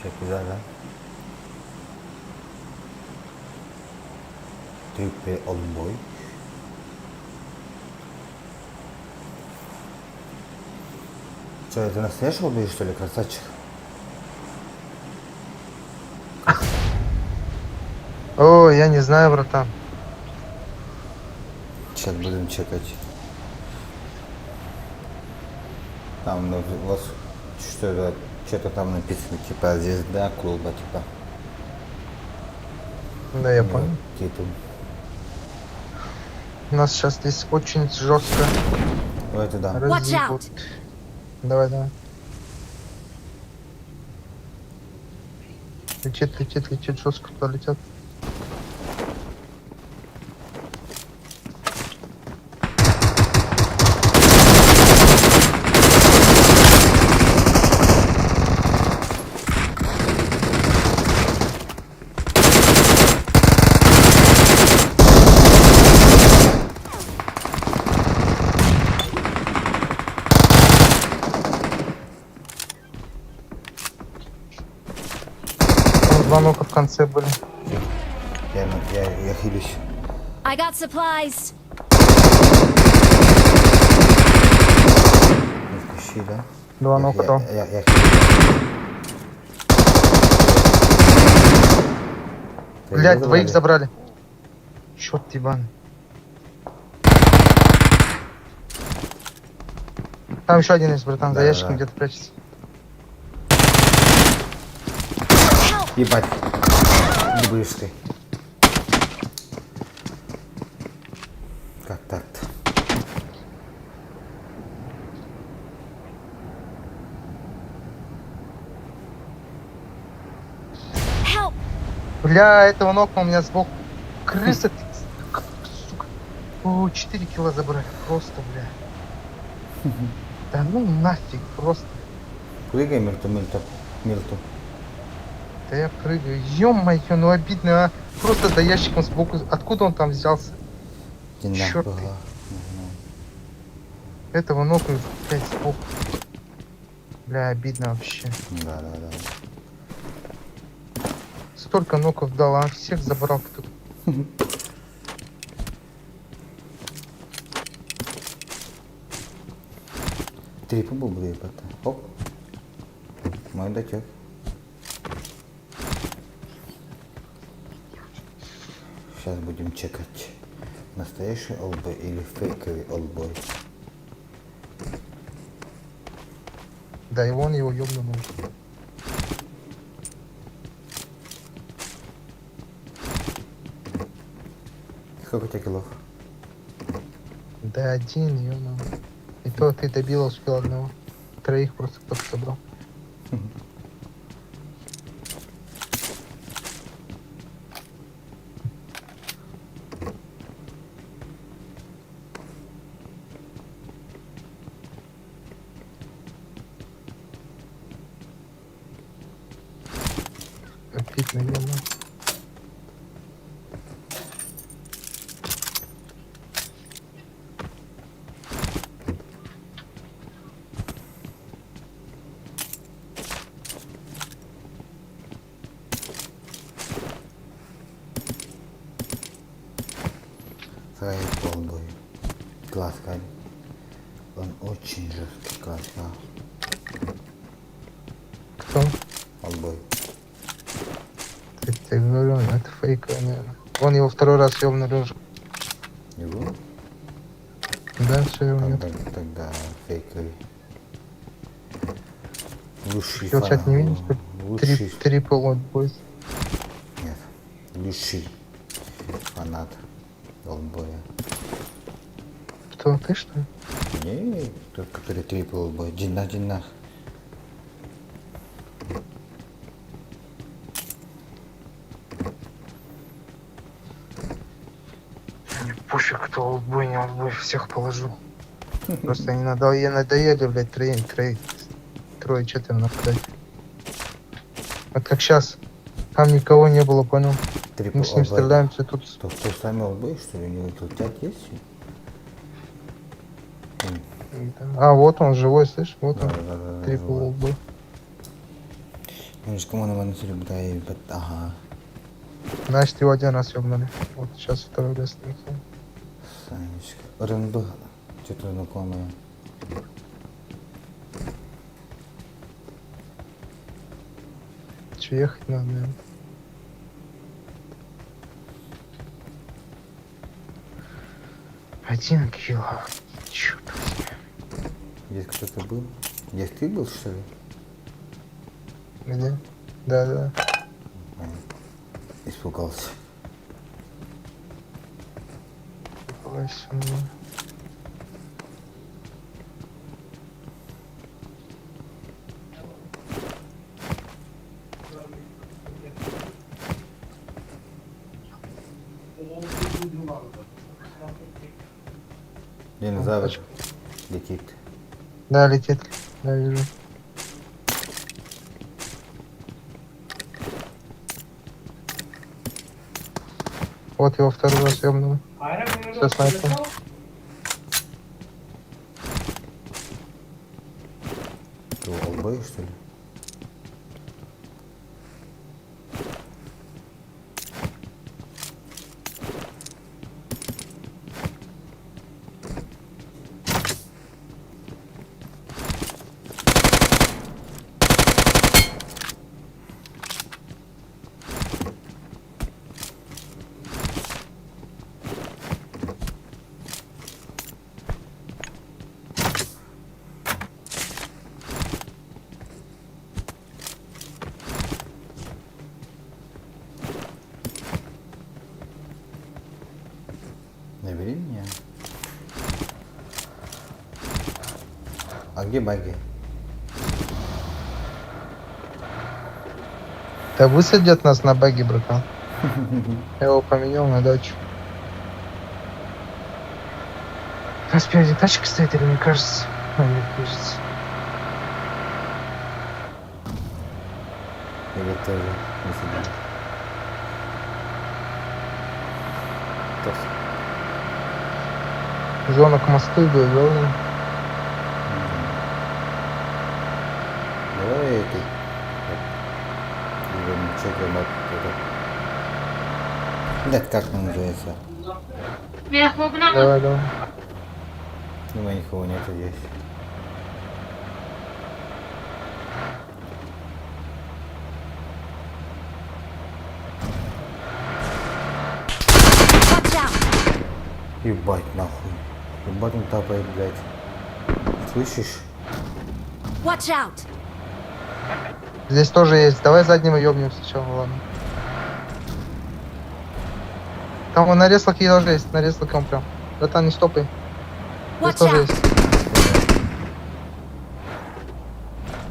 Çok güzel lan. Türk ve alın boy. Что, это настоящий убили, что ли, красавчик? О, я не знаю, братан. Сейчас будем чекать. Там ну, у вас что-то что-то там написано, типа звезда клуба, типа. Да, я Ну, понял. Титул. У нас сейчас здесь очень жестко Ну, это да. Watch разъебут. out. Давай, давай. Летит, летит, летит, жестко туда летят. Там два нока в конце были. Я хилюсь. I got supplies. Не вкуси, да? Два Я- нока я, дал. я хилюсь. Ты Блять, его двоих забрали? забрали. Черт ебаный. Там еще один есть, братан, за Да, ящиком да. где-то прячется. Ебать. Не будешь ты. Как так-то? Help! Бля, этого нокнул у меня сбоку. Крыса ты, сука. О, 4 кило забрали. Просто, бля. Да ну нафиг, просто. Прыгай, Мирту, Мирту, Мирту. Да я прыгаю. Ё-моё, ну обидно, а. Просто за ящиком сбоку. Откуда он там взялся? Чёрт ты. Этого нокают, блядь, сбоку. Бля, обидно вообще. Да. Столько ноков дал, а всех забрал кто-то. Три побуду, ебать. Оп. Мой дотек. Сейчас будем чекать, настоящий олдбой или фейковый олдбой. Да, и он его ёбнул. Сколько у тебя килов? Да один, ё И то ты добила, успел одного. Троих просто кто-то собрал. Обидно, ё Фрейд олдбой. Класс, Кань. Он очень жесткий класс, да. Кто? Олдбой. Я тебе говорю, это фейковый, наверное. Вон его второй раз ёбнули уже. Его? Да, все, его нет. Тогда фейковый. Лучший Ты чат не видишь, что Лучший. Трипл от бойс. Нет. Лучший фанат олдбоя. Кто, ты что ли? Не, тот, который трипл олдбой. Динах, динах. Пофиг, кто олдбой, не олдбой, всех положу. Просто они надоели, надоели, блядь, трое, трое, трое, четверо нападать. Вот как сейчас. Там никого не было, понял? Трипл Мы с ним олдбой. стреляемся тут. Что, кто сами олдбой, что ли? У него тут есть? А, вот он живой, слышь, вот Да, он. да, да, да, Трипл живой. олдбой. Он же кому на Ага. Значит, его один раз ёбнули. Вот сейчас второй раз накинул. Санечка. РНБ. Что-то знакомое. Че, ехать надо, наверное. Один кило. Черт возьми. Здесь кто-то был? Здесь ты был, что ли? Где? Да, да. Испугался. Давай сюда. Динозавр летит. Да, летит. Да, вижу. Вот его второй раз ёбнул. Со снайпером. Что, олдбой, что ли? Набери меня. А где баги? Да высадят нас на баге, братан. Я его поменял на дачу. У нас спереди тачка стоит или мне кажется? А, мне кажется. Или тоже высадили? Зона к мосту идет, да? Давай это. Блядь, как он называется? Давай, давай. Думаю, никого нету здесь. Ебать нахуй. Ебать он тапает, блядь. Слышишь? Watch out! Здесь тоже есть. Давай заднего ёбнем сначала, ладно. Там он на реслаке тоже есть, на реслаке он прям. Братан, не стопай. Здесь Watch тоже out! есть.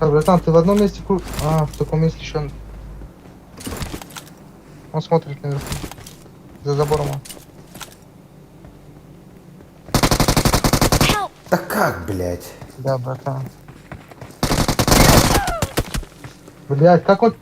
Так, братан, ты в одном месте кру... А, в таком месте еще. Он смотрит наверху. За забором он. Help! Да как, блядь? Да, братан. Блядь, как он...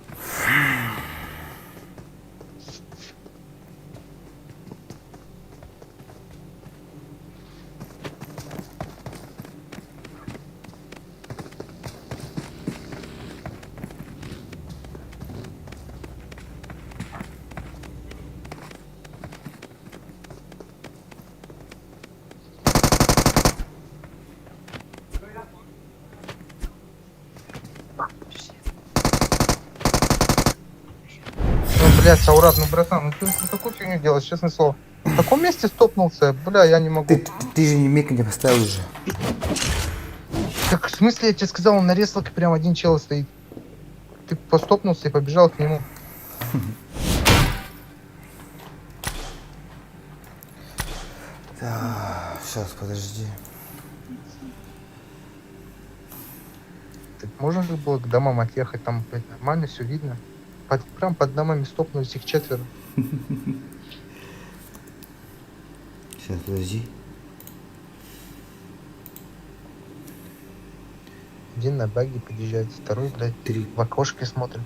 Ну, блядь, Саурат, ну, братан, ну ты такую фигню делаешь, честное слово. В таком месте стопнулся, бля, я не могу. Ты же не миг не поставил же. Так, в смысле, я тебе сказал, он на реслаке прям один чел стоит. Ты постопнулся и побежал к нему. Так, сейчас, подожди. Так можно же было к домам отъехать, там, блядь, нормально все видно. Прям под домами стопнулись их четверо. Сейчас, подожди. Один на баге подъезжает, второй, блядь, Три. в окошке смотрит.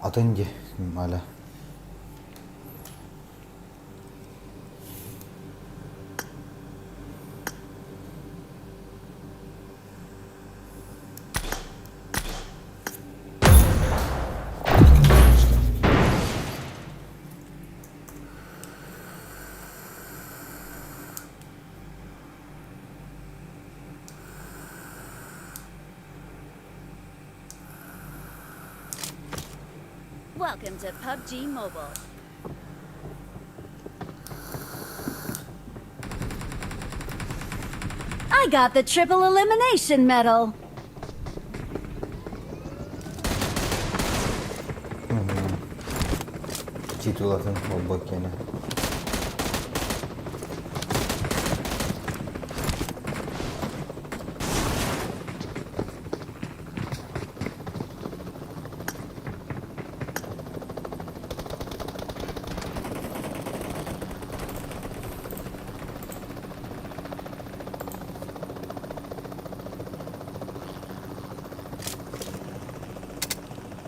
Атын дии, Маля. Welcome to PUBG Mobile. I got the triple elimination medal. Титулатын холбок киэнэ.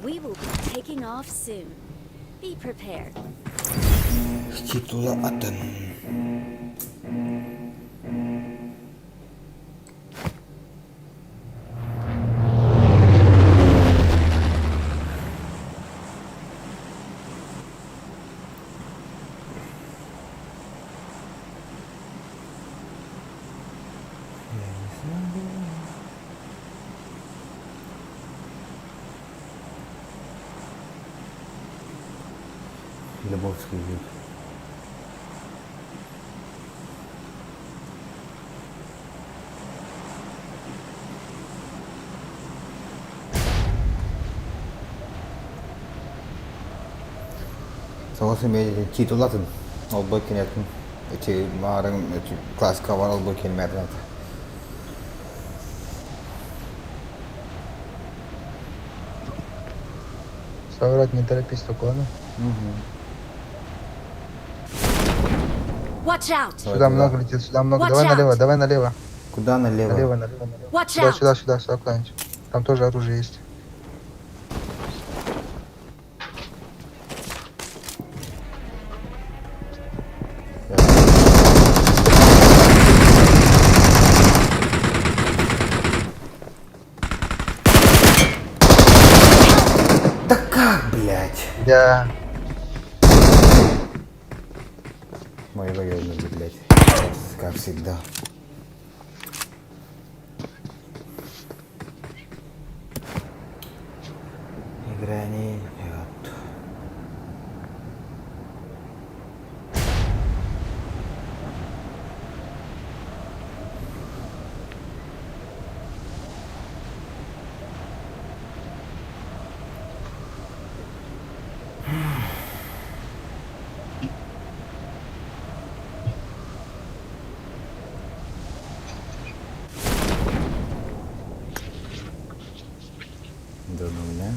We will be taking off soon. Be prepared. Титула атын. Я не смогу. Любовский идет. Согласно титулатын олбой кинетин эти маарың эти класска бар олбой келмерден. Соврать не торопись только, ладно? Watch out! Сюда много летит, сюда много. Watch Давай out. налево, давай налево. Куда налево? Налево, налево, налево. Watch Сюда, out! сюда, сюда, сюда куда-нибудь. Там тоже оружие есть. Да как, блядь? Я... Мои военные, блядь. Как всегда. Игра не идет. Да ну меня.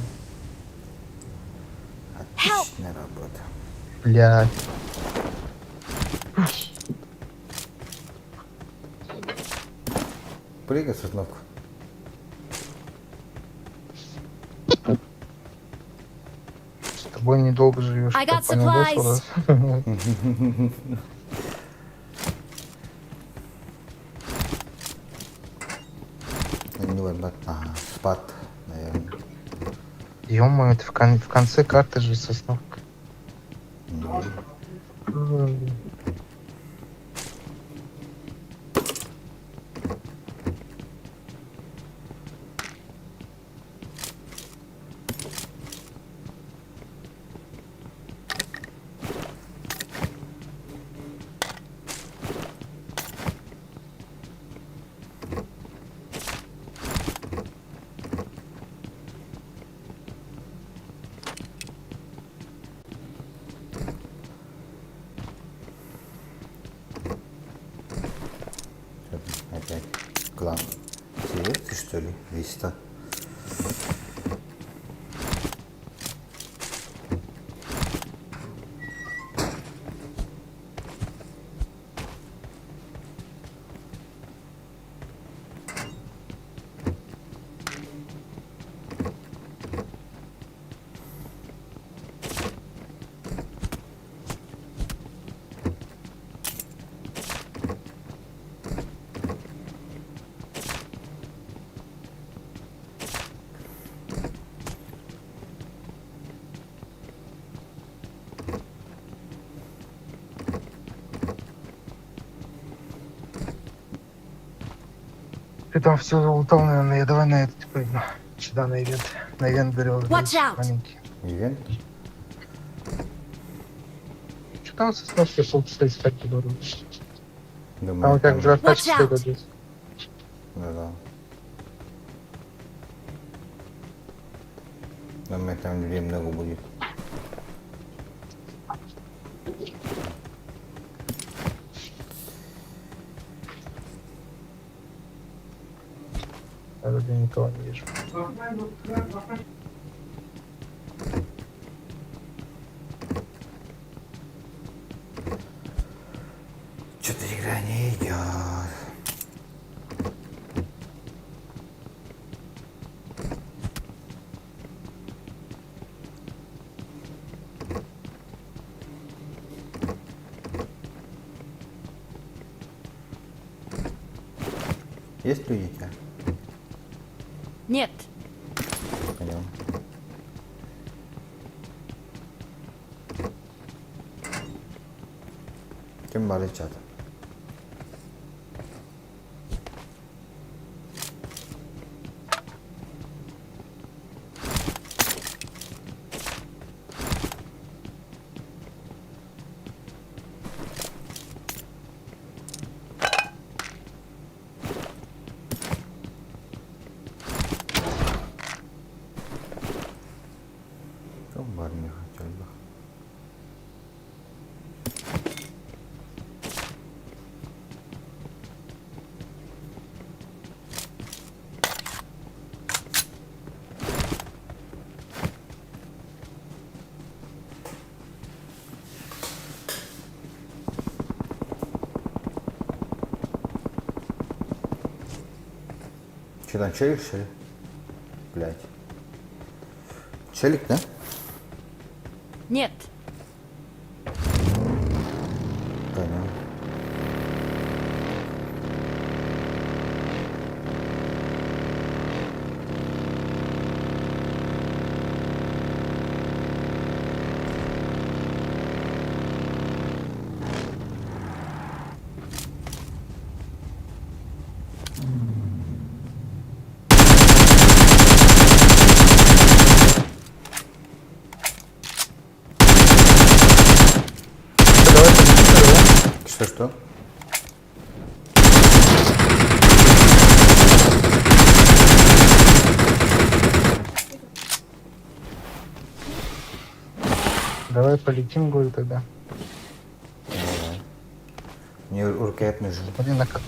Отличная работа. Блядь. Прыгай сосновку. С тобой недолго живешь. I got так понял, да, supplies. Сурас? Не вот, ага, спад, наверное. Ё-моё, это в конце карты же сосновка. Ну, Клан. Серьезно, что ли? Виста. Ты там все залутал, наверное. Я давай на этот прыгну. Сюда на ивент. На ивент говорил. Watch out! Маленький. Ивент? Что там со сноской полчаса искать буду? Думаю, Там у тебя там- как раз Watch тачка out! стоит вот здесь. Да-да. Думаю, там людей много будет. Я вроде никого не вижу. Что-то игра не идет. Есть люди у тебя? Нет. Пойдем. Ким бары чат? Ким бар не хотел бы. Че там, челик, что ли? Блять. Челик, да? Нет. Понял. Давай полетим, да? Что-что? Давай полетим, говорю, тогда. Давай. Мне рукоять нужен. Блин, а как?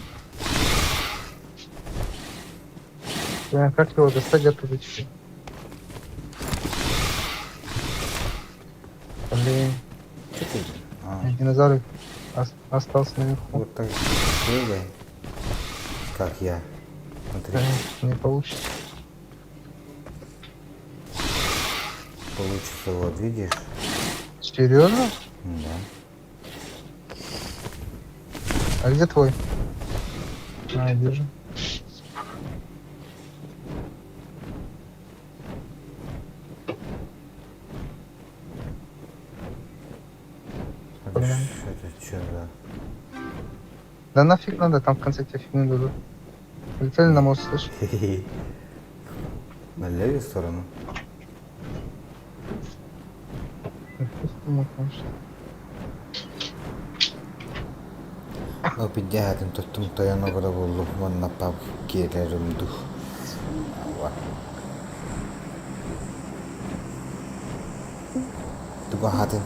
Блин, а как его достать оттуда теперь? Блин, Че ты? А, динозавр остался наверху. вот так бегай. Как я. Смотри, Да, не получится. получится, вот, видишь? Серьезно? Да. А где твой? А, я вижу. Так, Блин. Это что за... Да нафиг надо, там в конце тебе фигню дадут. Полетели на мост, слышь? На левую сторону? Ну, просто мог, конечно. О, підтягати тоттум тояно буллу, манна пап киэрэрим дух. Туга хатын.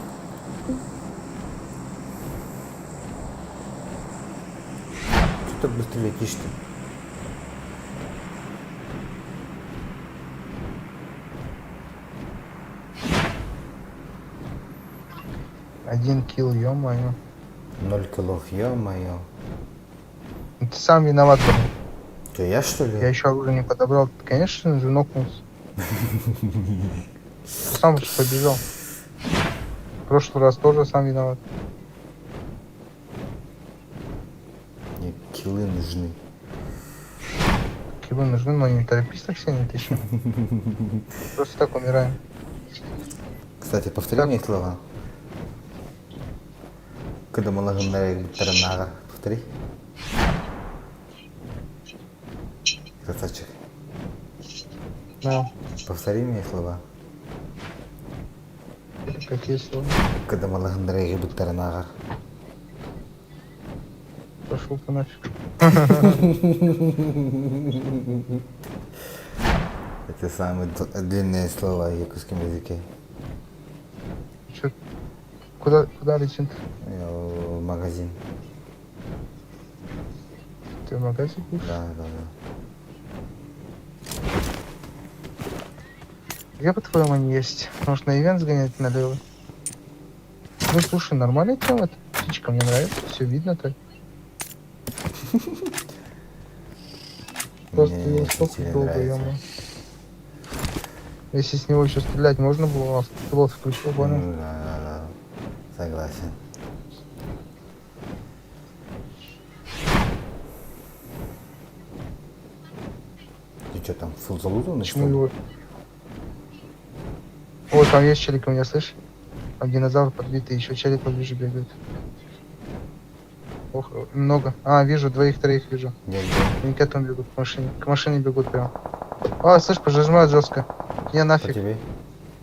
Что так быстро летишь ты? Один килл, ё-моё. Ноль киллов, ё-моё. Ну Ты сам виноват, блин. Что, я что ли? Я еще оружие не подобрал. Ты, конечно же, нокнулся. Сам же побежал. В прошлый раз тоже сам виноват. Мне киллы нужны. Киллы нужны, но не торопись так сильно, ты еще. Просто так умираем. Кстати, повтори мои слова. Когда Повтори. Красавчик. Да. Повтори мои слова. Какие слова? Когда Таранага. Пошел ты нафиг. Это самые длинные слова в якутском языке. Чё? Куда, куда летим? Я в магазин. Ты в магазин будешь? Да, да, да. Где, по-твоему, они есть? Может, на ивент сгонять налево? Ну, слушай, нормальная тема эта птичка, мне нравится, все видно так. Просто Мне его столько тебе долго, нравится. ё Если с него еще стрелять можно было, а ствол включил, понял? Ну, да, да, да. Согласен. Ты что там, фул залутанный, Почему что ли? его... О, там есть челик у меня, слышь? Там динозавр подбитый, еще челик поближе бегает. Ох, много. А, вижу, двоих-троих вижу. Где, где? Они к этому бегут, к машине. К машине бегут прям. А, слышь, пожимают жестко. Не По нафиг. тебе?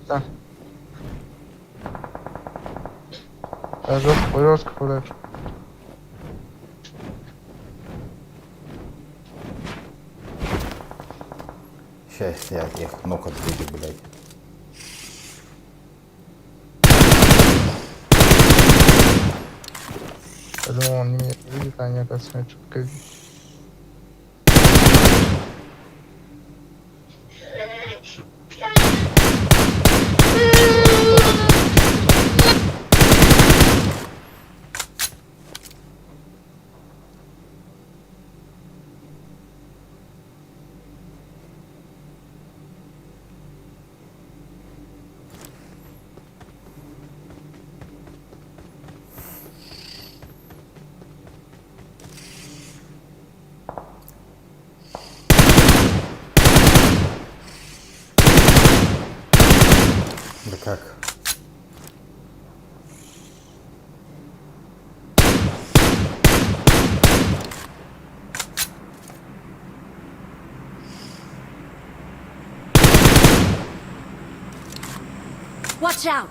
Да, жестко, жестко попадаешь. Сейчас я их ног отбили, блядь. Я думал, он меня не видит, а они, оказывается, меня четко видят. Да как? Watch out!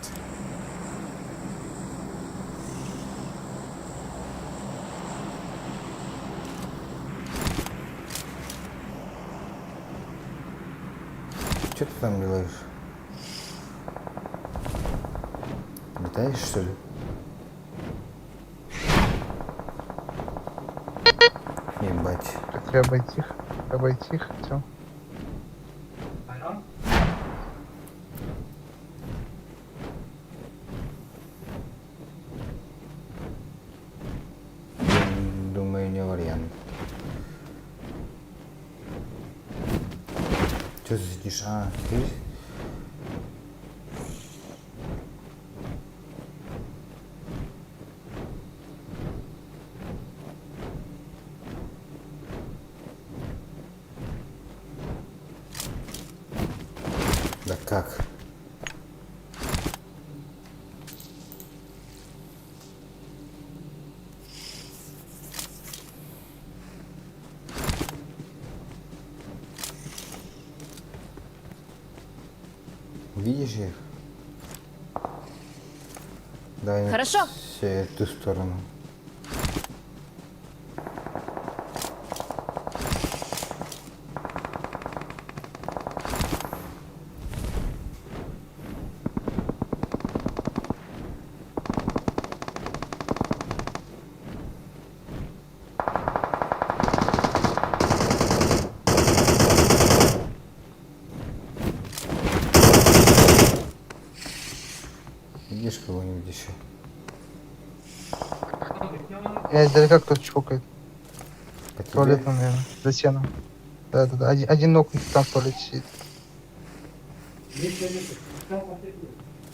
Что ты там делаешь? Летаешь, что ли? Ебать. Так, я обойти их, обойти их хотел. Я думаю, не вариант. Че ты сидишь? А, ты? Да как? Видишь их? Давай Хорошо. все эту сторону. Видишь кого-нибудь еще? Меня издалека кто-то чпокает. По тебе? Туалетом, наверное. За стену. Да-да-да. Один, один нокнутый там в туалете сидит.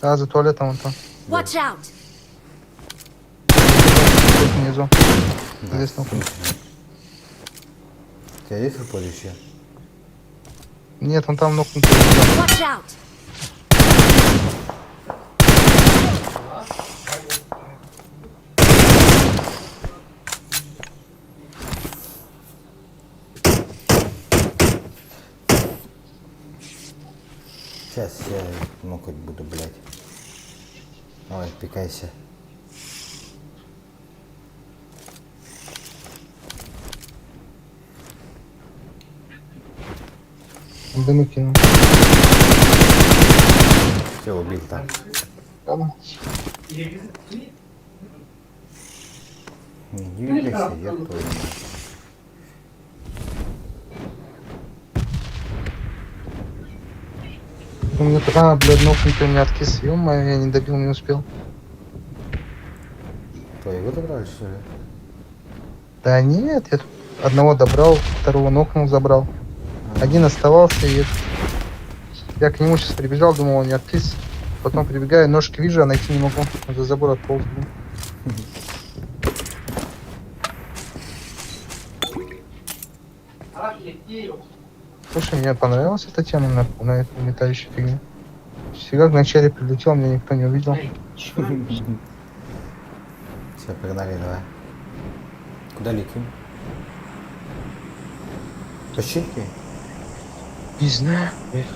Да, за туалетом он там. Watch out! Тут внизу. Да. Здесь нокнутый. У тебя есть хп еще? Нет, он там нокнутый. Watch out! Сейчас я нокать буду, блядь. Давай, пикайся. Дымы кинул. Все, убил там. Ладно. Не двигайся, я твою мать. У меня тут, а, блядь, нокнутый у меня откис. Ё-моё, я не добил, не успел. Твоего добрали, что ли? Да нет, я тут одного добрал, второго нокнул, забрал. Один оставался, и я к нему сейчас прибежал, думал, он не откис. Потом прибегаю, ножки вижу, а найти не могу. Он за забор отполз. блин. Слушай, мне понравилась эта тема на, на эту летающую фигню. Всегда вначале прилетел, меня никто не увидел. Все, погнали, давай. Куда летим? Починки? Не знаю. Эх,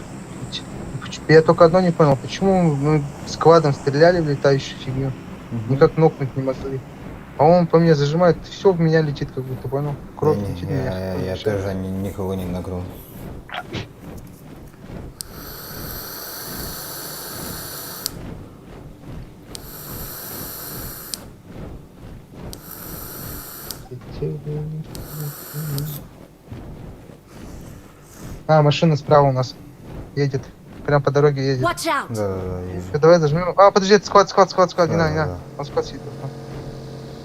Я только одно не понял, почему мы сквадом стреляли в летающую фигню, никак нокнуть не могли. А он по мне зажимает, все в меня летит, как будто, понял? Кровь Не, летит в не, меня. я, я тоже никого не нагрул. А, машина справа у нас едет. Прям по дороге едет. Watch out! Да, да, да, вижу. Всё, давай зажмем. А, подожди, это склад, склад, склад, склад, не Да, надо, не да, надо. Он склад сидит. там.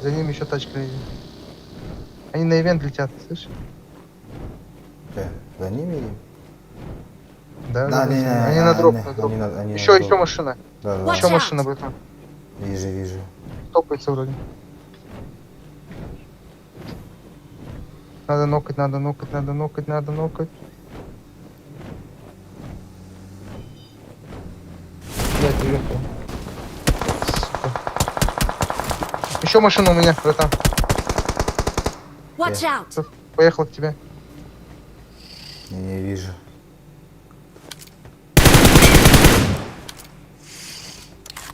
За ним еще тачка едет. Они на ивент летят, слышишь? Че, за ними едем? Да, Да, да, не, да. не, Они на дроп, они- на дроп. они на- они на Еще, дроп. еще машина. Да, да, Еще да. Watch out. машина, братан. Вижу, вижу. Стопается вроде. Надо нокать, надо нокать, надо нокать, надо нокать. Блядь, уехал. Сука. Еще машина у меня, братан. Watch out! Поехала к тебе. Не, не вижу.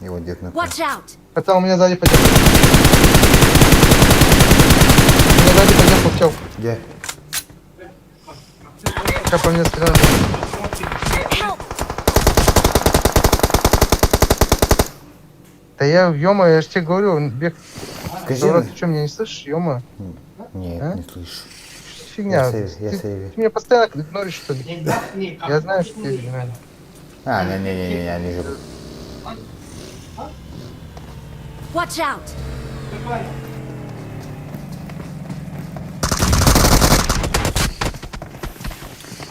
Его дед на Watch out! Братан, у меня сзади подъехал. У меня сзади подъехал чел. Где? Сейчас по мне стреляет. Help! Да я, ё я же тебе говорю, бег. Скажи Брат, мне. ты что, меня не слышишь, ё Нет, А? не слышу. Что за фигня? Я сейве, я ты, сейве. ты меня постоянно игноришь, что ли? Я знаю, что ты игноришь. А, не, не, не, не, я не живу. Watch out!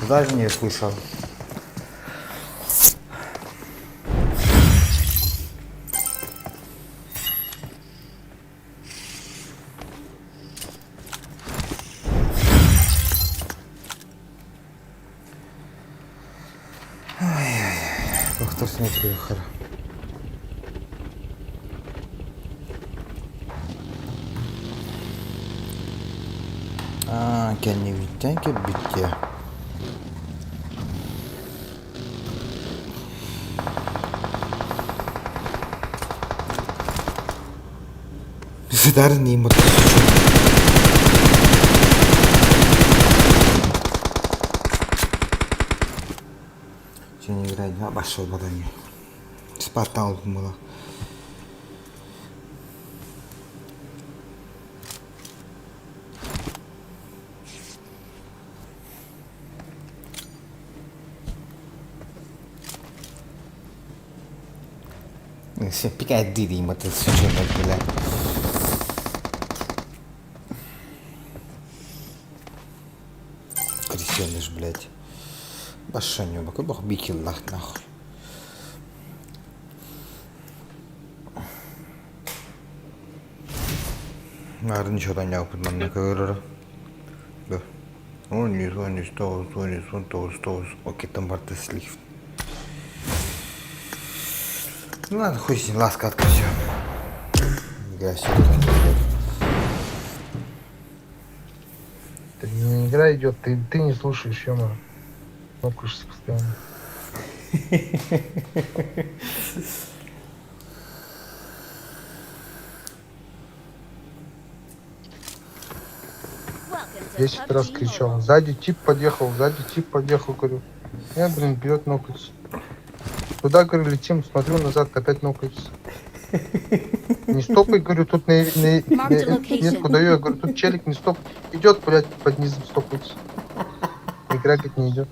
Даже не слышал. Ай-яй-яй, Доктор Смит хара. А, кэннибиттэн кэлбиттэ. Сытар не Че не играть? А, пошел потом. Спартан было. Все, пикай диди, ему ты сучок, бля. Крысеныш, блядь. Башаню, бах бикиллах нахуй. Наарын ничего манна көрөрө. 13, 13, 9, 13, 19, 9. Окей, там барта слив. Ну ладно, хуй с ним, ласка все. Игра все Это не игра идет, ты, ты не слушаешь, ё Нокаешься постоянно. 10 раз кричал. Сзади тип подъехал, сзади тип подъехал, говорю. Я, блин, бьет, нокается. Туда, говорю, летим, смотрю назад, опять нокается. Не стопай, говорю, тут на, на, на метку даю, я говорю, тут челик не стоп. Идет, блядь, под низом стопается. Игра, говорит, не идет.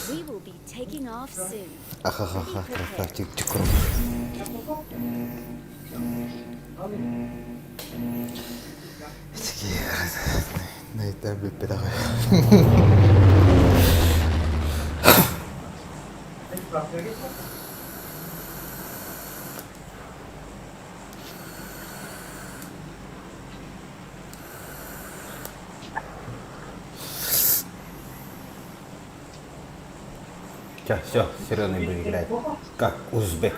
We will be taking off soon. Ахахаха, красавчик, чекрум. Сейчас, все, Серега будет играть. Как узбек.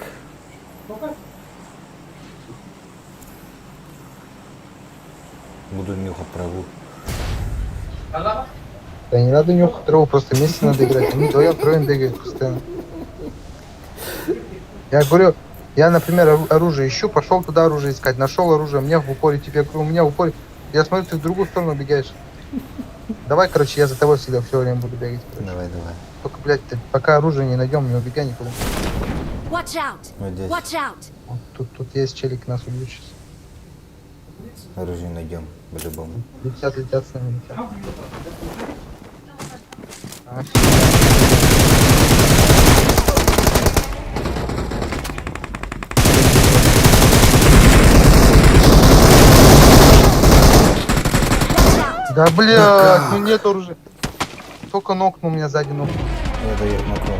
Буду нюхать траву. Да не надо нюхать траву, просто вместе надо играть. Они вдвоем втроем бегают постоянно. Я говорю, я, например, оружие ищу, пошел туда оружие искать, нашел оружие, мне в упоре тебе, говорю, у меня в упоре. Я смотрю, ты в другую сторону бегаешь. Давай, короче, я за тобой всегда все время буду бегать. Короче. Давай, давай. Только, блядь, ты, пока оружие не найдем, не убегай никуда. Watch out! Вот здесь. Watch out! Вот тут, тут есть челик, нас убьют сейчас. Оружие найдем, по-любому. Летят, летят с нами, летят. А, Да, блядь, Да ну нет оружия. Только нокнул меня сзади нокнул. Я даю нокнул.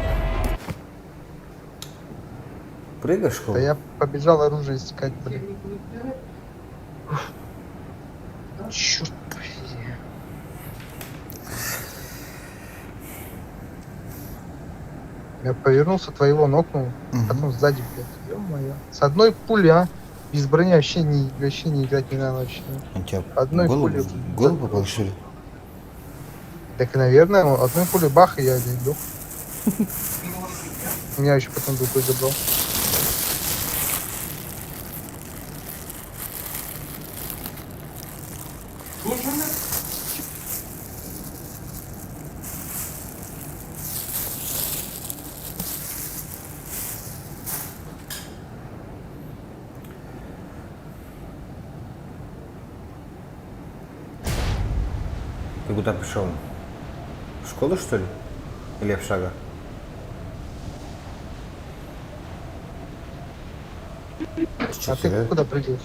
Прыгаешь, Да я побежал оружие искать, блин. Черт побери. Я повернулся, твоего нокнул, потом сзади, блядь. Ё-моё. С одной пули, а? Без брони вообще не, вообще не играть не надо вообще. Он тебя Одной голову, пули. голову попал, что ли? Так, наверное, одной пули бах, и я лег. Меня еще потом другой забрал. Ты куда пришел? В школу, что ли? Или общага? А ты куда прыгаешь?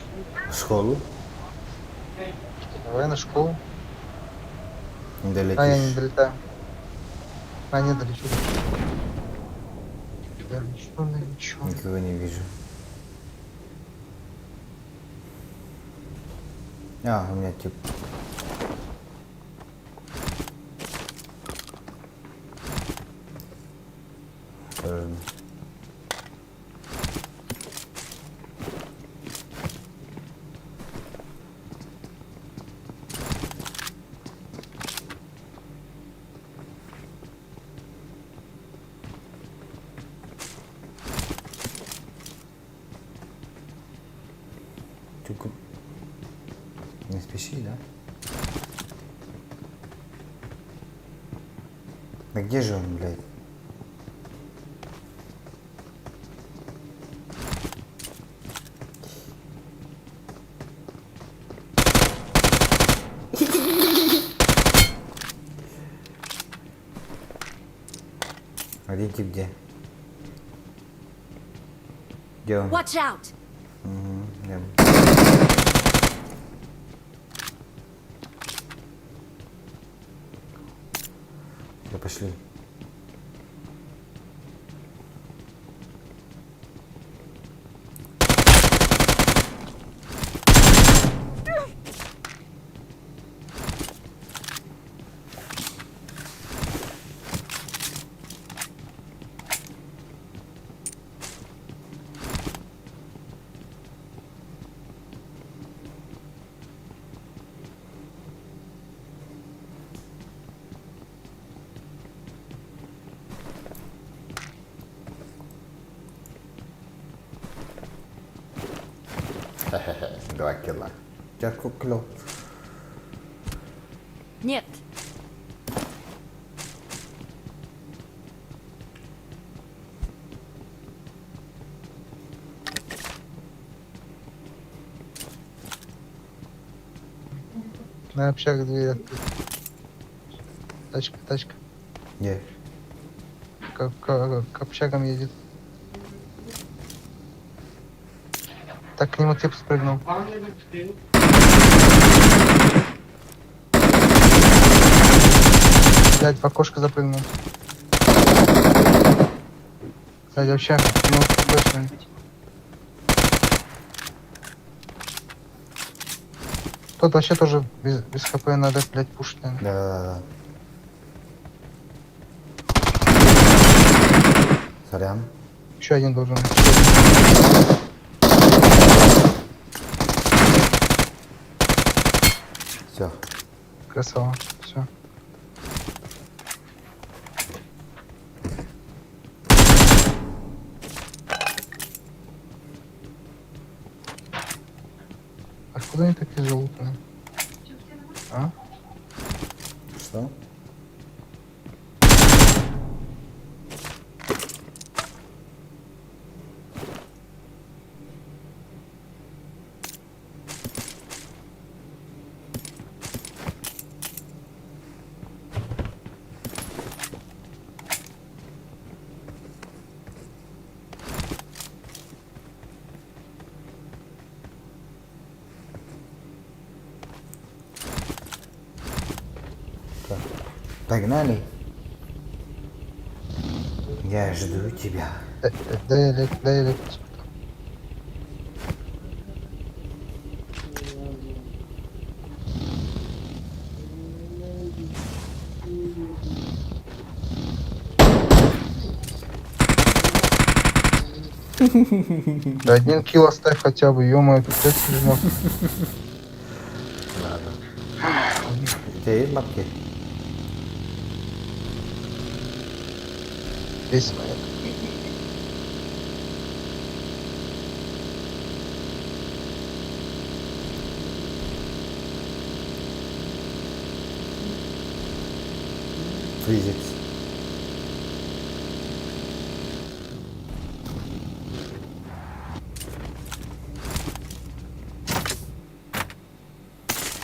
В школу. Давай на школу. Не долетишь. А, я не долетаю. А, не долечу. Долечу, долечу. Никого не вижу. А, у меня тип. Осторожно. Только не спеши, да? Да где же он, блядь? тип где? Где он? Watch out! Угу, я... Все, пошли. Два килла. Чашку клёв. Нет. На общак дверь открыта. Тачка, тачка. Где? К общагам едет. Так, к нему тип спрыгнул. Блядь, в окошко запрыгнул. Сзади вообще, ну, точно. Тот вообще тоже без хп надо, блядь, пушить, наверное. Да-да-да. Сорян. Еще один должен быть. Все. Красава. Все. Откуда они такие залутные? А? Что? Так. Погнали. Я жду тебя. Дай, дай, дай, дай. Да один килл оставь хотя бы, ё-моё, тут пять жмот. Ладно. У тебя есть бабки? Есть монет. Фризикс.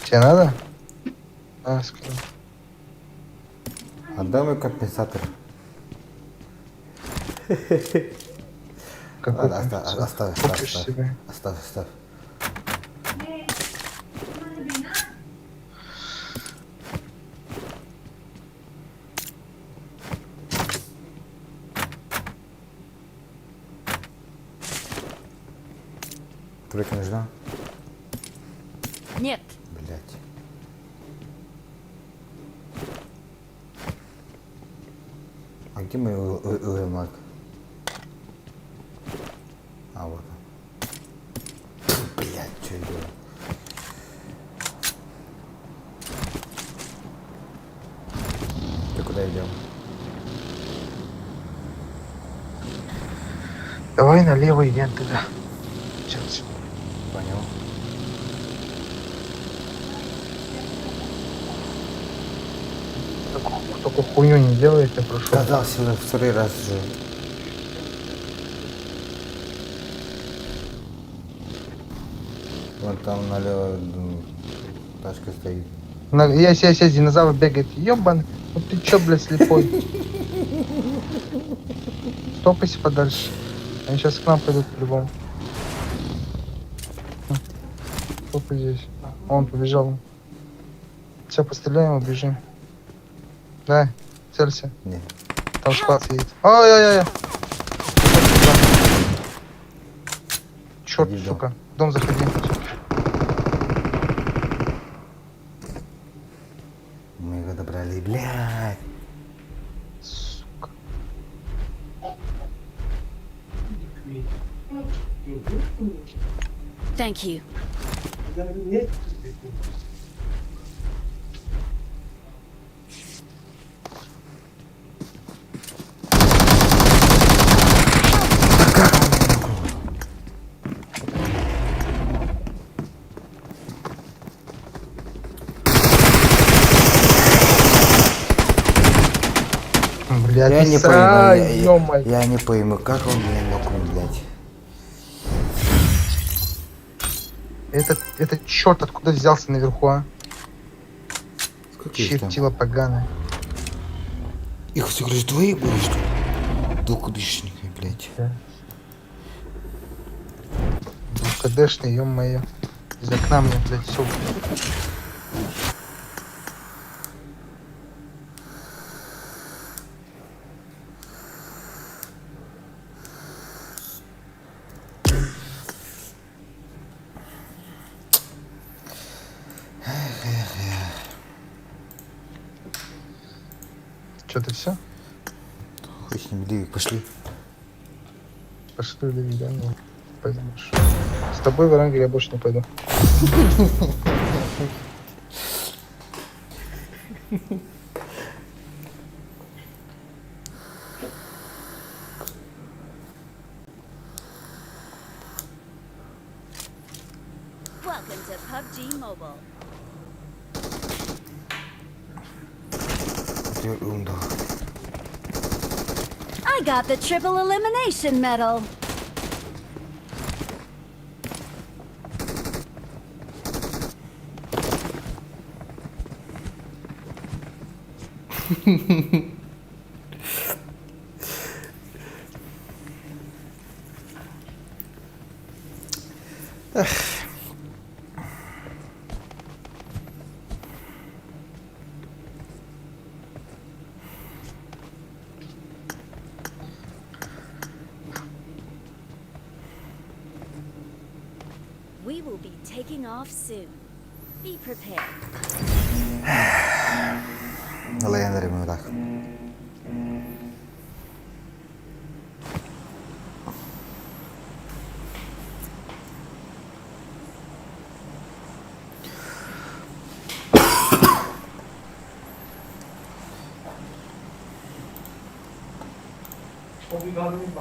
Тебе надо? А, скажу. Отдай мой компенсатор. Какой Ладно, оставь, компенсатор? оставь, оставь, Купишь оставь. себе. Оставь, оставь. Тройка нужна? Нет. Блять. А где мой Уилмак? А, вот он. Блять, что я делаю? Ты куда идем? Давай налево идем тогда. Сейчас. Понял. Только хуйню не делай, я тебя прошу. Сказал сюда второй раз уже. Вон там налево ну, тачка стоит. На, я, я, я, динозавр бегает. Ёбан, вот ты чё, блядь, слепой? Стопайся подальше. Они сейчас к нам пойдут по-любому. Стопай здесь. Он побежал. Все, постреляем, убежим. Да, целься. Не. Там склад едет. Ай-яй-яй! Черт, Иди в дом. сука. В дом заходи. Мы его добрали, блядь. Сука. Thank you. Блядь, Я не пойму, срай, я, ё-моё. я не пойму, как он меня нокнул, блядь. Этот черт откуда взялся наверху, а? Сколько их там? Чертила поганая. Их всего лишь двоих было, что ли? Двухкудышники, блядь. КДшный, ё-моё. Из окна мне, блядь, все. Что, ты все? Хуй с ним, Ливик, пошли. Пошли, Ливик, да? Ну, пойду. С тобой в Эрангель я больше не пойду. Welcome to PUBG Mobile. Ты умда. I got the triple elimination medal. We will be taking off soon. Be prepared. Легендарный так.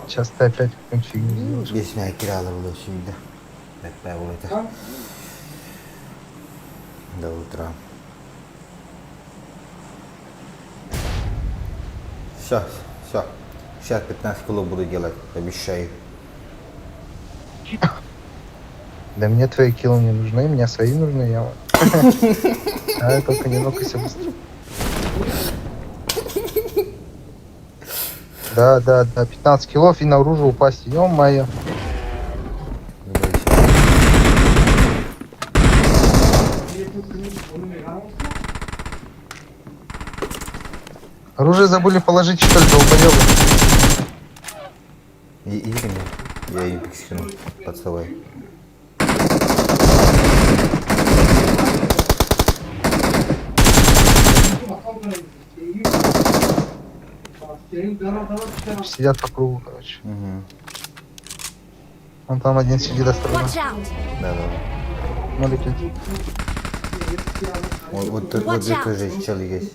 Сейчас ты опять какую-нибудь фигню сделаешь. Здесь меня кираловало всегда. Это. До утра. Все, все. Сейчас 15 кило буду делать, обещаю. Да мне твои кило не нужны, мне свои нужны, я... А только не нокайся быстро. Да, да, да, 15 килов и наружу упасть, ё-моё. Оружие забыли положить, что ли, долбоёбы? Иди ко мне. Я им скину. Поцелуй. Сидят по кругу, короче. Угу. Вон там один сидит осторожно. Да, да, да. 0,5. Вот, вот, тут- вот здесь тоже чел есть.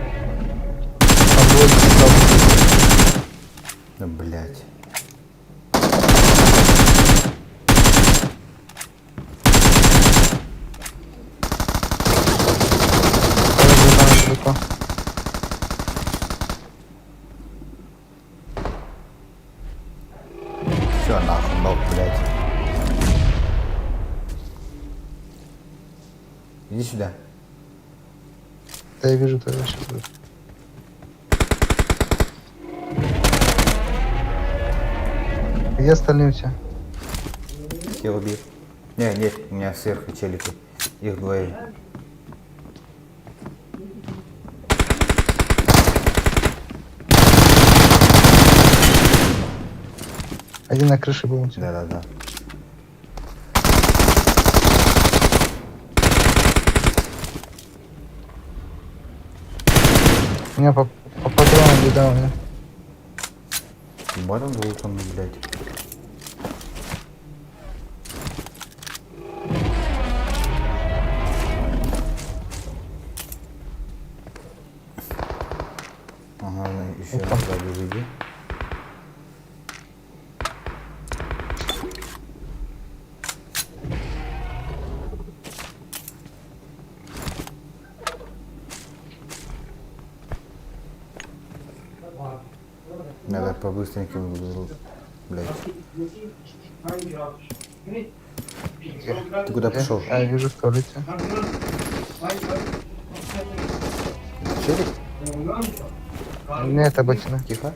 Там двое сидят. Да, блядь. Подожди, там далеко. Все, нахуй, ног, блядь. Иди сюда. Да я вижу тогда сейчас будет. Где остальные у тебя? Все убил. Не, нет, у меня сверху челики. Их двое. Один на крыше был у тебя. Да-да-да. У меня по патронам беда у меня. Ебать он лутанный, блядь. Ага, еще Опа. сзади выйди. Надо по-быстренькому, блядь. Ты куда Где? пошел? А, я вижу в туалете. Челик? Нет, это. Тихо.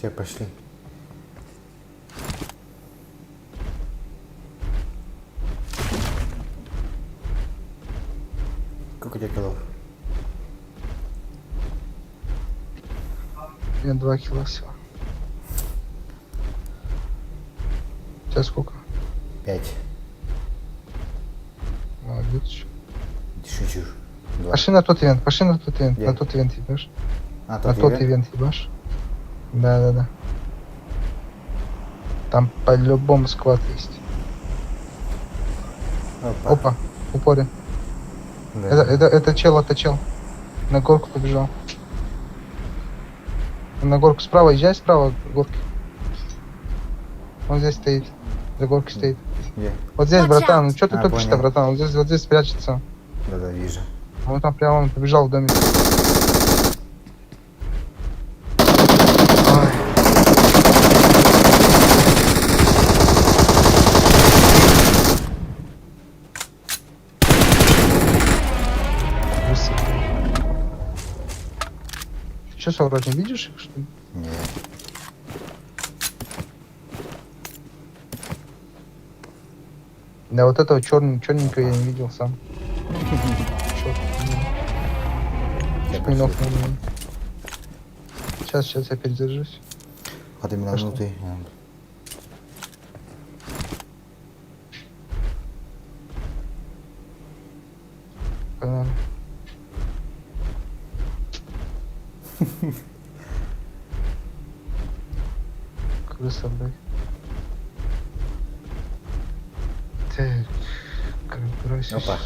Все, пошли. Сколько у тебя килов? У меня 2 кило всего. У тебя сколько? 5. Молодец. Шучу. 2. Пошли на тот ивент, пошли на тот ивент, Где? на тот ивент ебашь. А, На тот ивент ебашь. Да-да-да. Там по-любому squad есть. Опа. Опа, в упоре. Да. Это чел, это чел. На горку побежал. На горку справа, езжай справа горки. Он здесь стоит. За горкой стоит. Где? Вот здесь, Watch братан, out. ну что ты А, тупишь-то, понял. братан? Вот здесь прячется. Да-да, вижу. Он там прямо он побежал в домик. Ай. Высоко. Ты что, Саурат, не видишь их, что ли? Нет. Да вот этого черненького я не видел сам. Черт. Я Чуть не нокнул меня. Сейчас, сейчас я передержусь. Хватит Пошли. минуты. Погнали. Крыса, блядь. Так, бросить. Опа.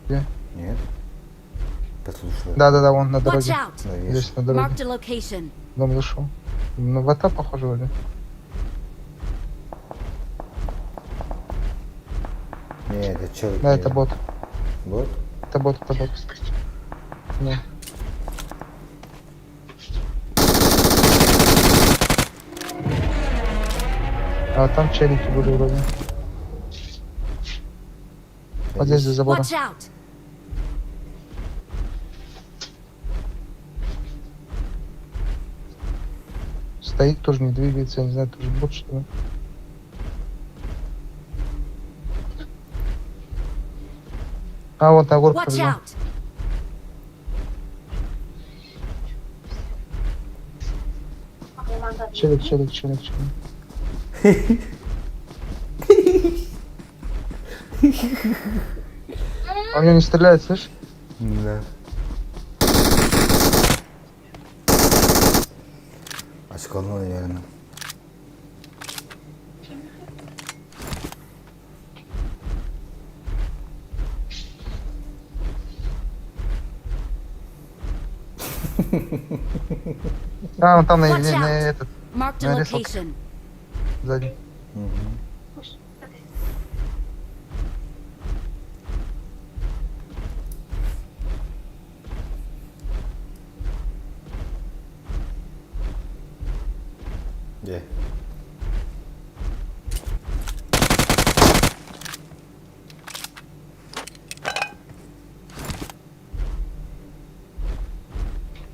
Где? Нет. Послушай. Да-да-да, вон на дороге. Да, вижу. Здесь на дороге. Дом зашел. На бота похоже вроде. Не, это человек. Да, это бот. Бот? Это бот, это бот. Не. А там челики были вроде. Вот здесь за забором. Стоит тоже не двигается, я не знаю, тоже бот что ли. А, вот на горку побежал. Челик, челик, челик, челик. Он меня не стреляет, слышь? Да. Очканул, наверное. А, он там на, Watch на, на out. этот, Marked a на рисовке location. сзади. Угу. Где?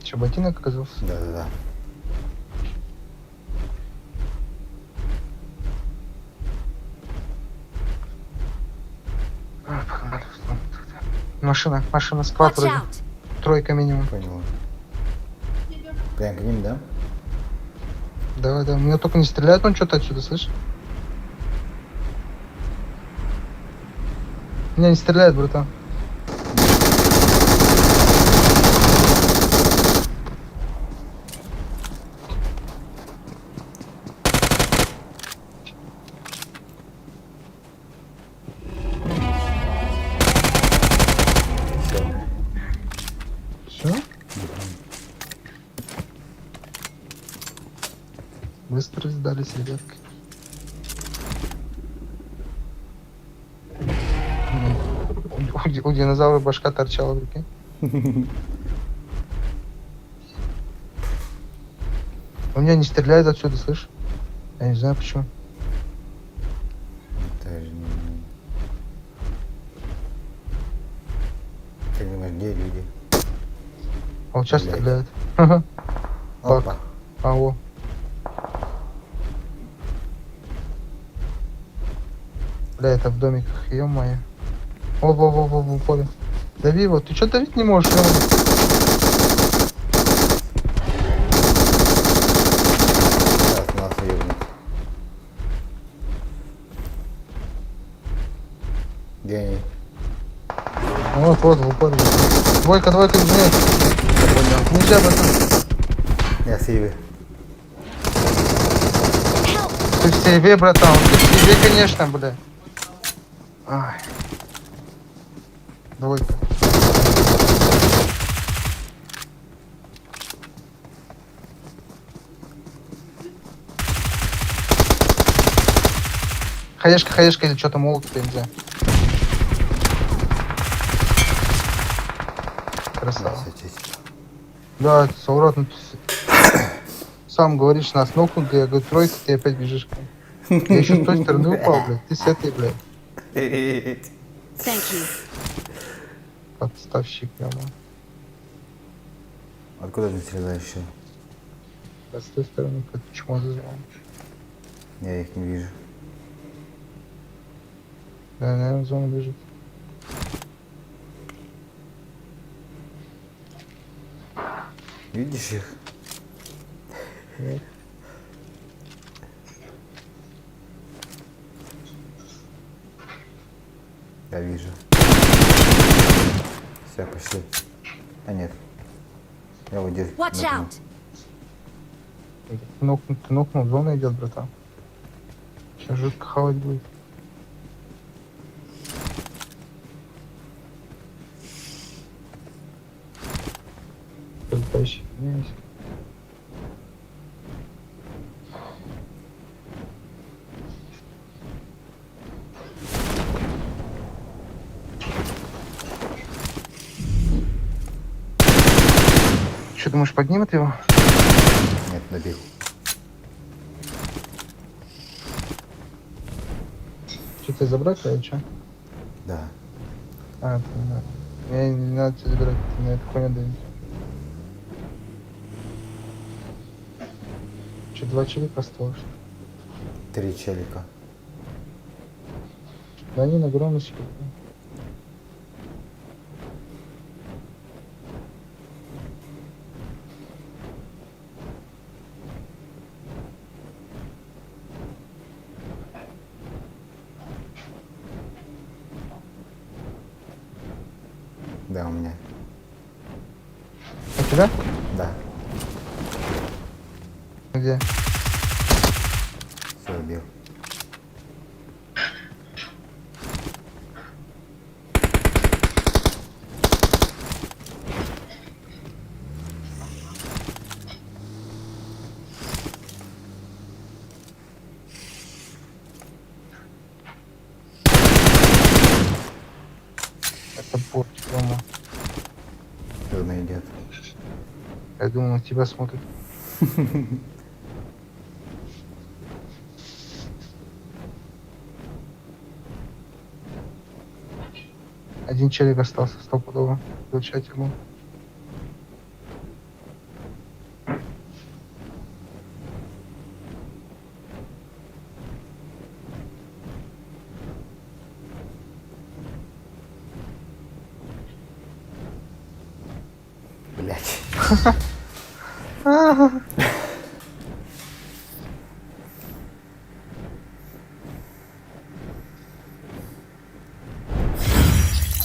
Че, ботинок оказался? Да-да-да. А, погнали в зону тогда. Машина, машина, склад Watch вроде. out! Тройка минимум. Понял. Прям к ним, да? Давай, да. Меня только не стреляет, он что-то отсюда, слышишь? Меня не стреляет, братан. Все. Все? Быстро сдались, ребятки. У динозавра башка торчала, прикинь. У меня не стреляет отсюда, слышь? Я не знаю почему. Даже не... Как думаешь, где люди? А вот сейчас Блядь. стреляет. Ага. Опа. А, во. Бля, это в домиках, ё-моё. О, во, во, во, во, поле. Дави его. Ты чё давить не можешь, ё-моё? Сейчас нас ебнут. Где они? Вот, вот, в упоре. Двойка, двойка, нет. Нельзя, братан. Я сейвы. Help! Ты в сейве, братан. Ты в сейве, конечно, бля. Ай. Двойка. Хаешка, хаешка или что-то молот, я не знаю. Красава. Все чисто. Да, Саурат, ну ты сам говоришь, нас нокнут, я говорю, тройка, ты опять бежишь. Я еще с той стороны упал, блядь, ты с этой, блядь, Thank you. подставщик, ё Откуда ты стреляешь еще? Да, с той стороны, как чмо зазвал. Я их не вижу. Да, наверное, в зону бежит. Видишь их? Нет. Я вижу. Все, пошли. А нет. Я вот здесь. Watch нокнул. out! Ты нокнул, ты нокнул, зона идет, братан. Сейчас жутко хавать будет. Прилетающий. Есть. Что, думаешь, поднимет его? Нет, добил. Что, тебя забрать или что? Да. А, это не надо. Мне не надо тебя забирать, ты на эту хуйню давить. Че, два челика осталось? что ли? Три челика. Да они на громкости. Да, у меня. У тебя? Да. Где? Все, убил. Это бот, дома. Трудно идет. Я думал, на тебя смотрит. Один челик остался стопудово. Включать ему. Блять.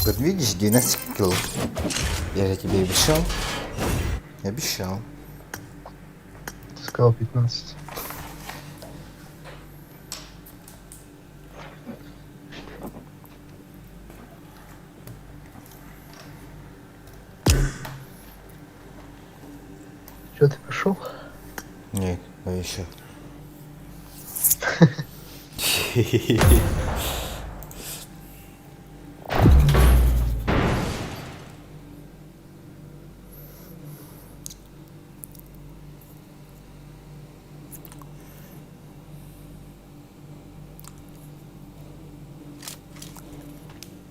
Вот видишь, 12 кило. Я же тебе обещал. Обещал. Ты сказал 15. Че ты пошел? Нет, ну еще.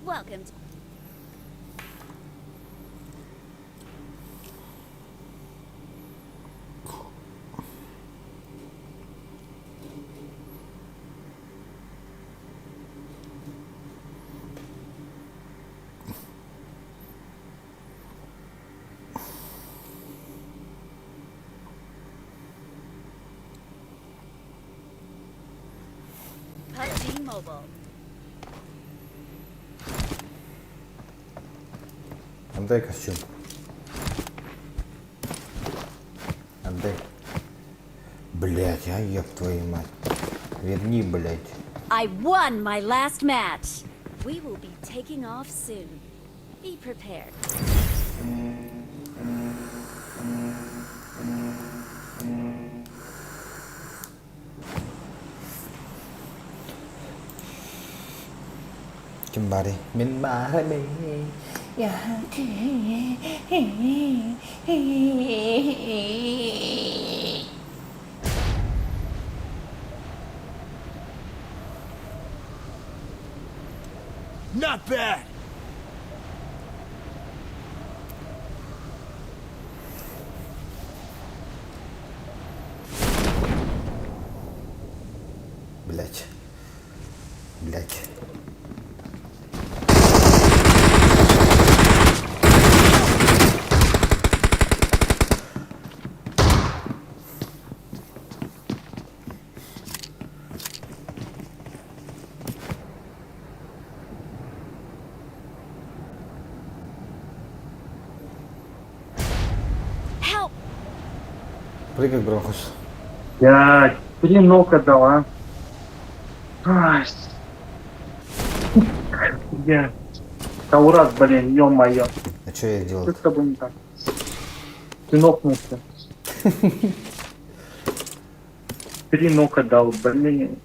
Welcome to PUBG Mobile. Отдай костюм. Отдай. Блять, а еб твою мать. Верни, блять. I won my last match. We will be taking off soon. Be prepared. Ким баарый? Мин баарбын. Not bad. Блять. Блять. Help! Прыгай, Бронхус. Я три нока дала. Ай, Я. Таурат, блин, ё-моё. А что я сделал? Что с тобой не так? Ты нокнулся. Три нока дал, блин.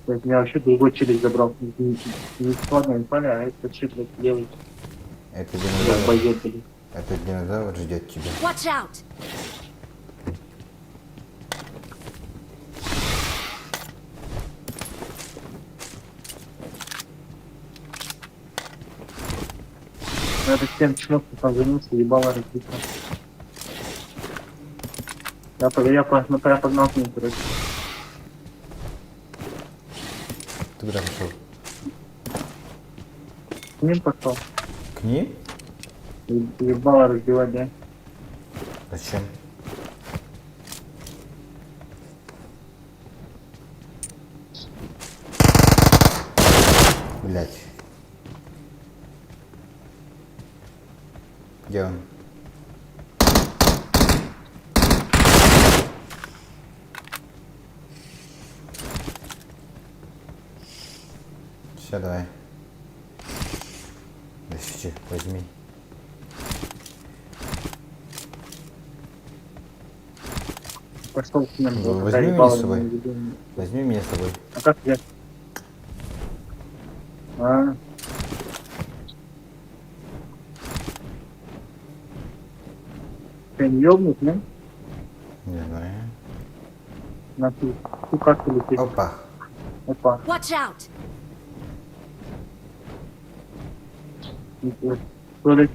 Блядь, Меня вообще другой челик забрал. Не, не складный поля, а это чип, блядь, левый. Это динозавр. Долбоёб, блядь. Этот динозавр ждет тебя. Watch out! Надо всем чмокнуть, там вернуться, ебало разбито. Я, я, я погнал к ним, короче. Ты куда пошел? К ним пошел. К ним? Ебало разбивать, да? Зачем? Блять. Где он? Все, давай. Дальше, возьми. Пошел к нам. Ну, возьми меня с собой. Возьми меня с собой. А как я? А. Ты не ёбнут, не? Не знаю. На ту, ту карту летит. Опа. Опа. Watch out! Туалет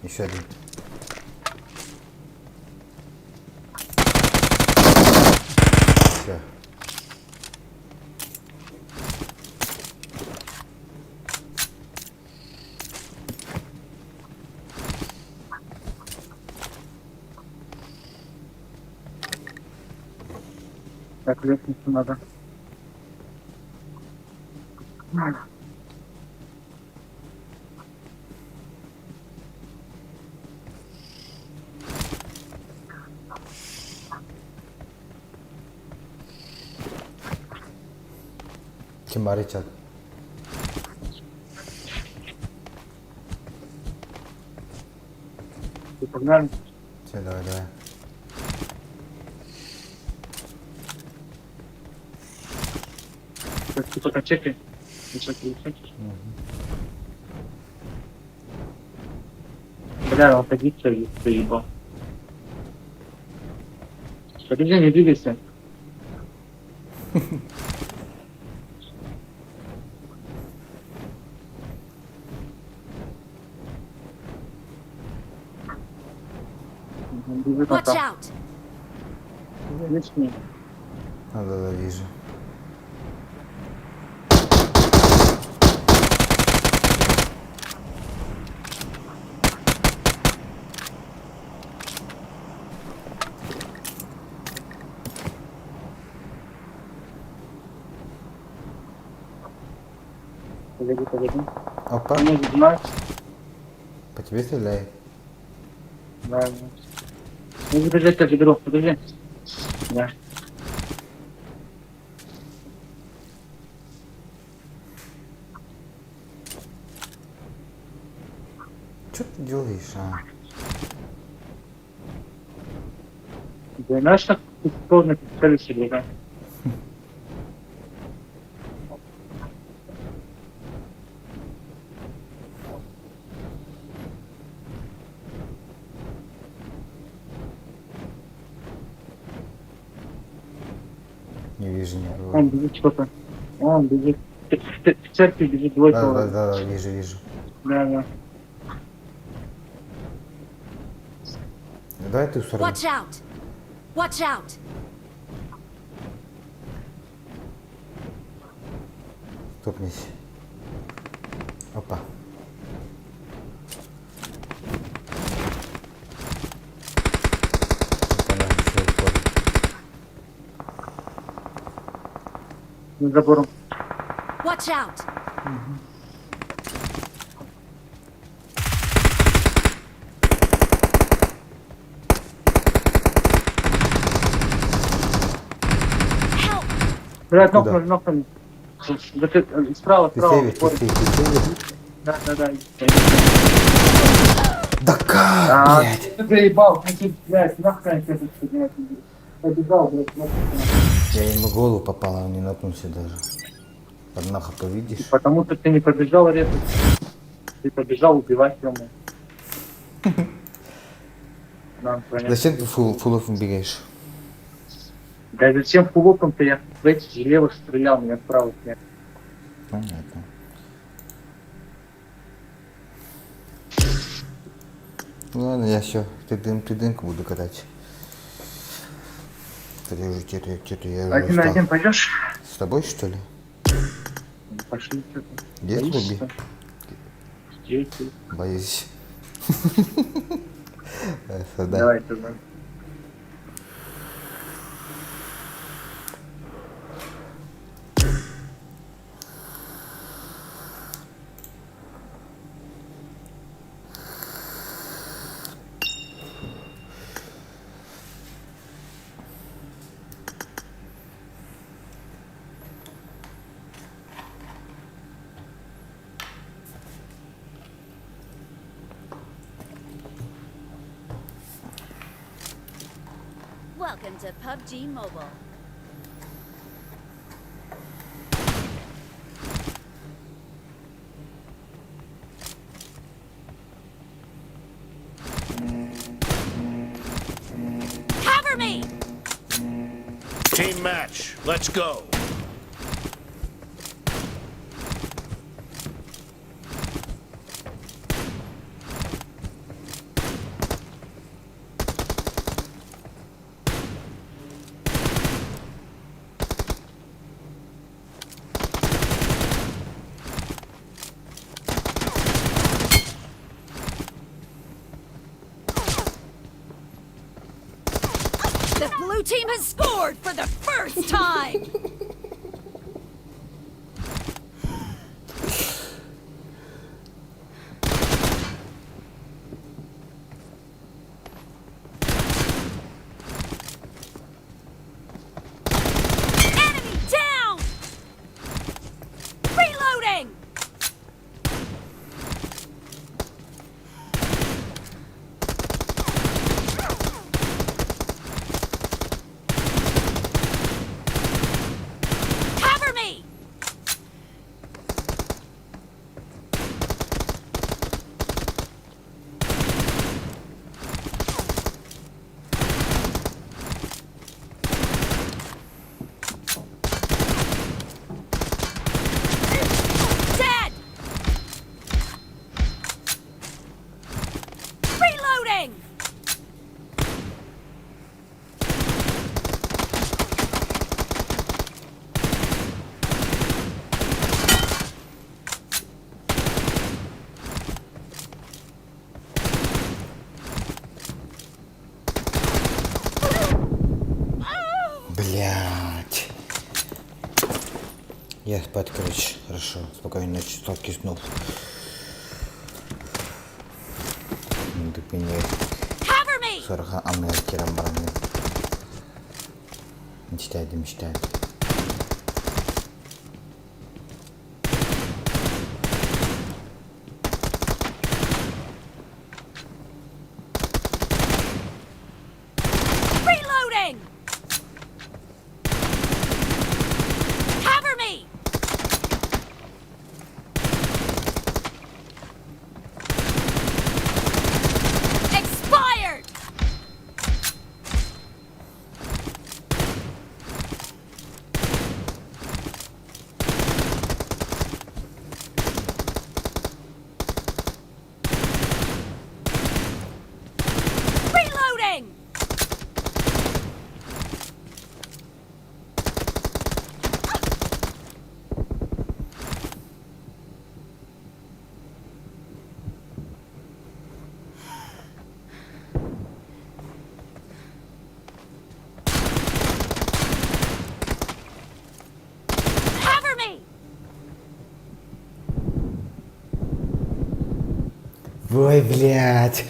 Еще один. Все. Так, лестницу надо. Ким баарый чат? Погнали. Все, давай, давай. Так, ты пока чекай. Чекай, чекай. Бля, он садится и заебал. Подожди, не двигайся. Он бежит Watch там. out! Видишь, не? А, да, да, вижу. Погоди, погоди. Опа. Он может знать. По тебе стреляет. Да, да. Ну, подожди, я тебя заберу, подожди. Да. Что ты делаешь, а? Да, знаешь, как ты сложно целишься, да? Не вижу никого. Он бежит что-то. Он бежит. В церкви бежит двойка. Да, да, да, да, вижу, вижу. Да, да. Давай ты сторону. Watch out! Watch out! Стопнись. Опа. Опа, на, еще упор. За забором. Watch out! Help! Блядь, Куда? нокнули, нокнули. Да ты, справа, Ты справа. сейвер, ты сейвер, ты сейвер. Да, да, да. Да как, А, блядь? Ты заебал, ну ты, блядь, нахрен тебе тут блядь, побежал, блядь, нахрен. Я ему в голову попал, а он не нокнулся даже. Одна хп, видишь? Потому что ты не побежал резать. Ты побежал убивать ему. Да, понятно. Зачем ты фулов бегаешь? Да зачем фулопом-то я в эти же левых стрелял, меня справа сняли. Понятно. Ладно, я все, ты дым, ты дымку буду катать. Кстати, уже что-то я уже Один на устал. один пойдешь? С тобой, что ли? Пошли, что-то. Где Боишься? Руби? Здесь. Боюсь. Сюда. Давай, тогда. Welcome to PUBG Mobile. Cover me! Team match. Let's go. The blue team has scored for the first time! Enemy down! Reloading! Cover me! Dead! Reloading! Блять. Я спать, короче. Хорошо. Спокойной ночи. Сладких снов. Cover me! Сорохо анныгар киирэн баран мечтает мечтает. Reloading! Cover me! Expired! Reloading! Cover me! Ой, блядь.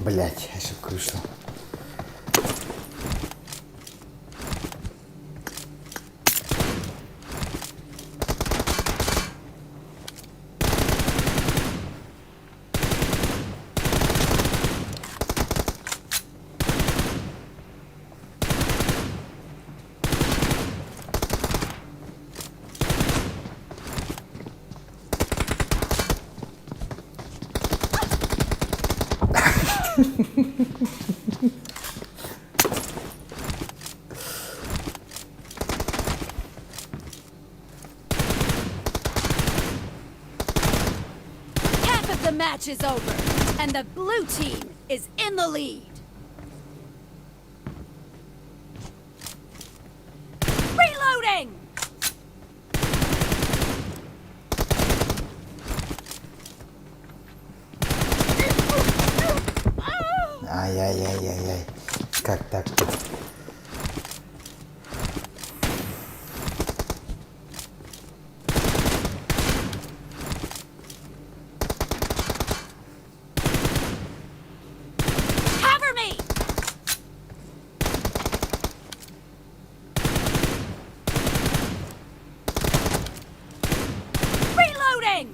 Блять, ошибка вышла. Half of the match is over, and the blue team is in the lead. Reloading! Ай-яй-яй-яй-яй. Как так-то? Cover me! Reloading!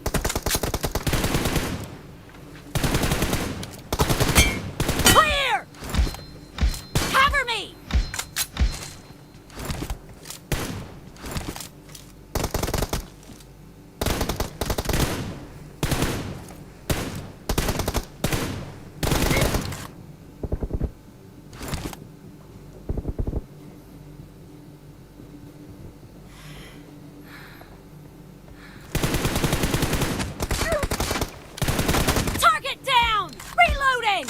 Clear! Cover me! Target down! Reloading!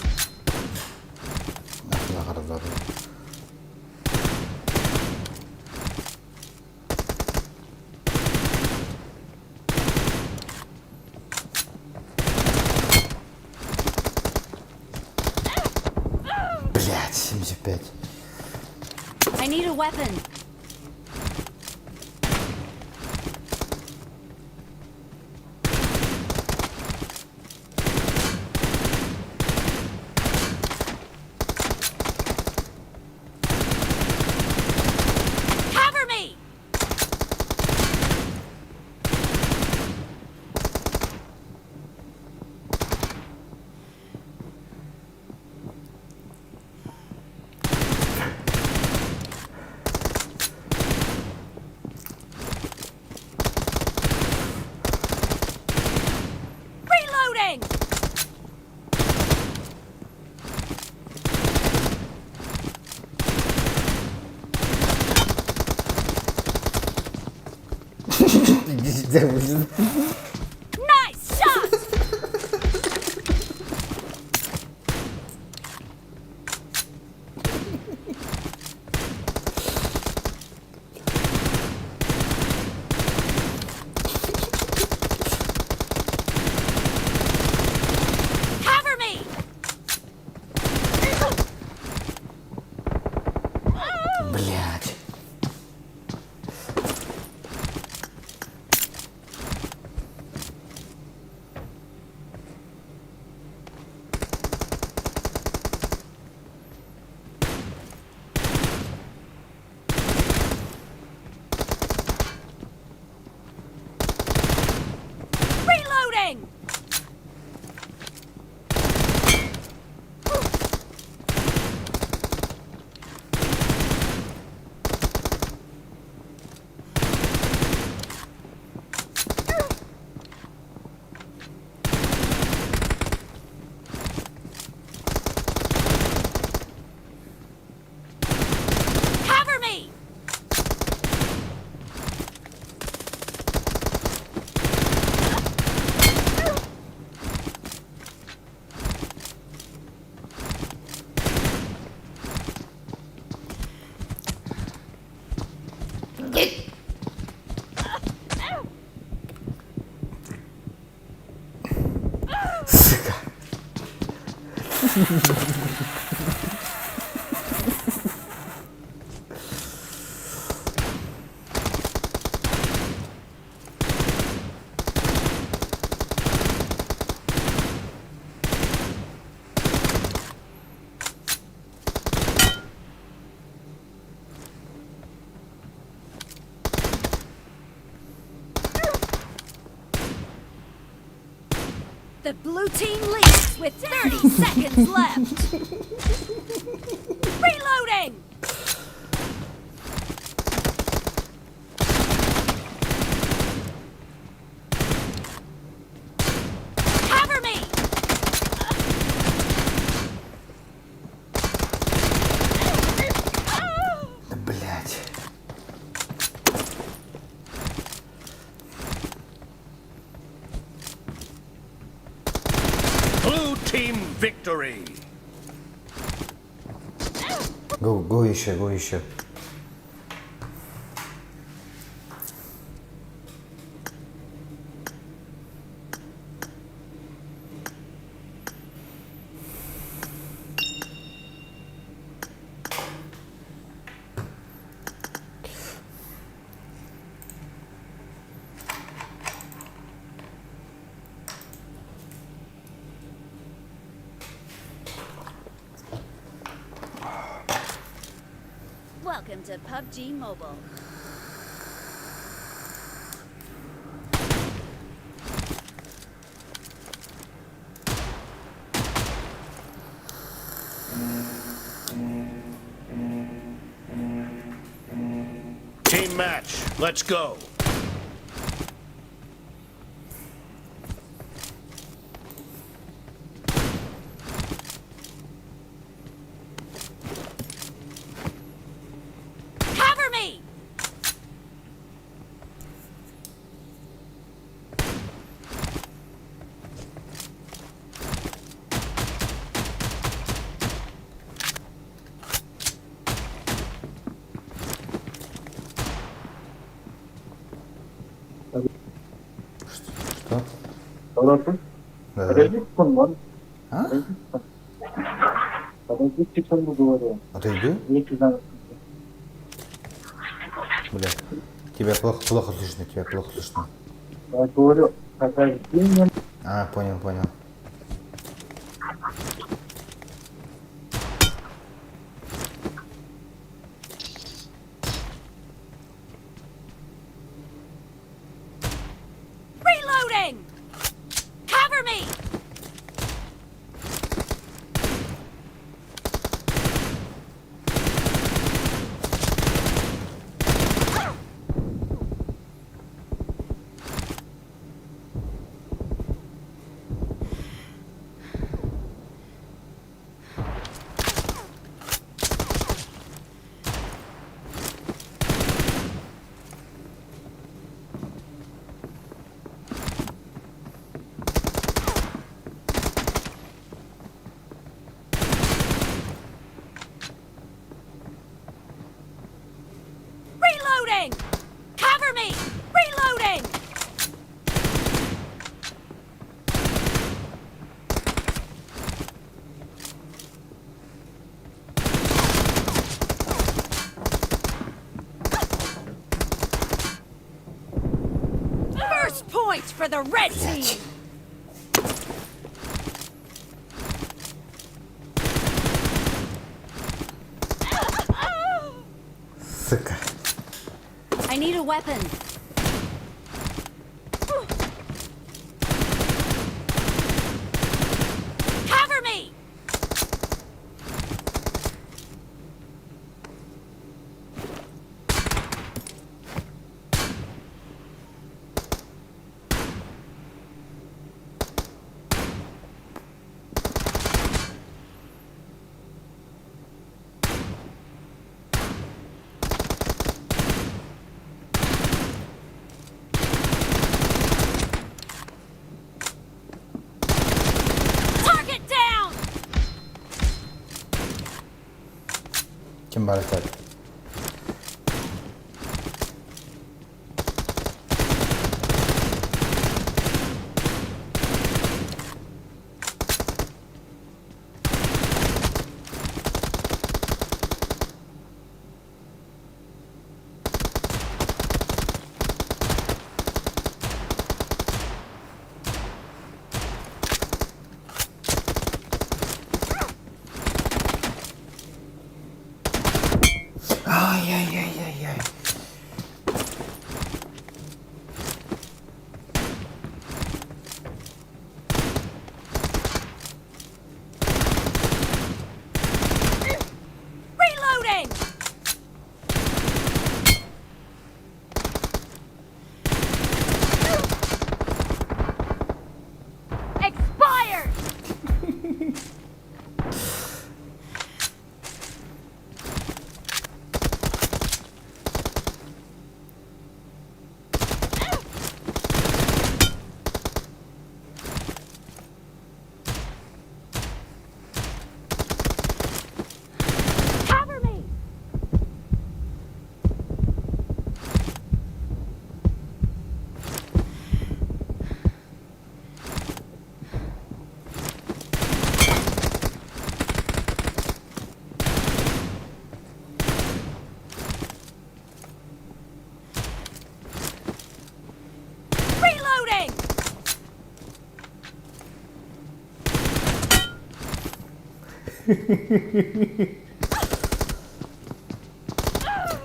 Блять, 75. I need a weapon. Cover me! Reloading! Nice shot! Cover me! Блять. Reloading! Cover me! Сука. The blue team leads with 30 seconds left. Reloading! Cover me! Да блять. Blue team victory. Go, go еще, go еще. Welcome to PUBG Mobile. Team match. Let's go. Cover me! Что? Подожди, Да. подожди секунду, ладно? А? Подожди секунду. Подожди секунду, говорю. Отойду? Не знаю. Бля. Тебя плохо, плохо слышно, тебя плохо слышно. Я говорю, подожди меня. А, понял, понял. Reloading! Cover me! Reloading! Cover me! Reloading! First point for the red team! Сука. I need a weapon. Cover me! Target down! Ким баар? Ай-яй-яй-яй-яй.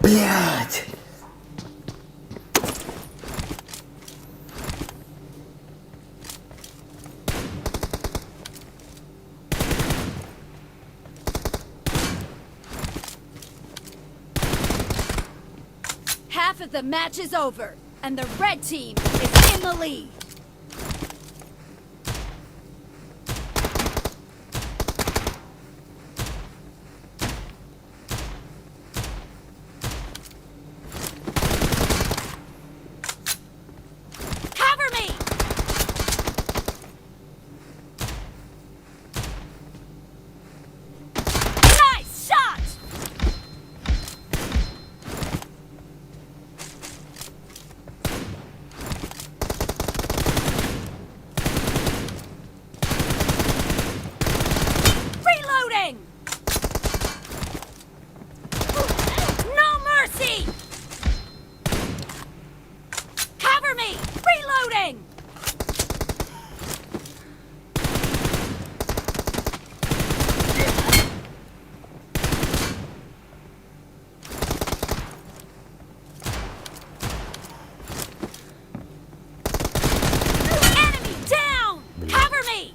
Блять! Half of the match is over, and the red team is in the lead. Cover me! Nice shot! Reloading! No mercy! Cover me! Reloading! Enemy down! Cover me!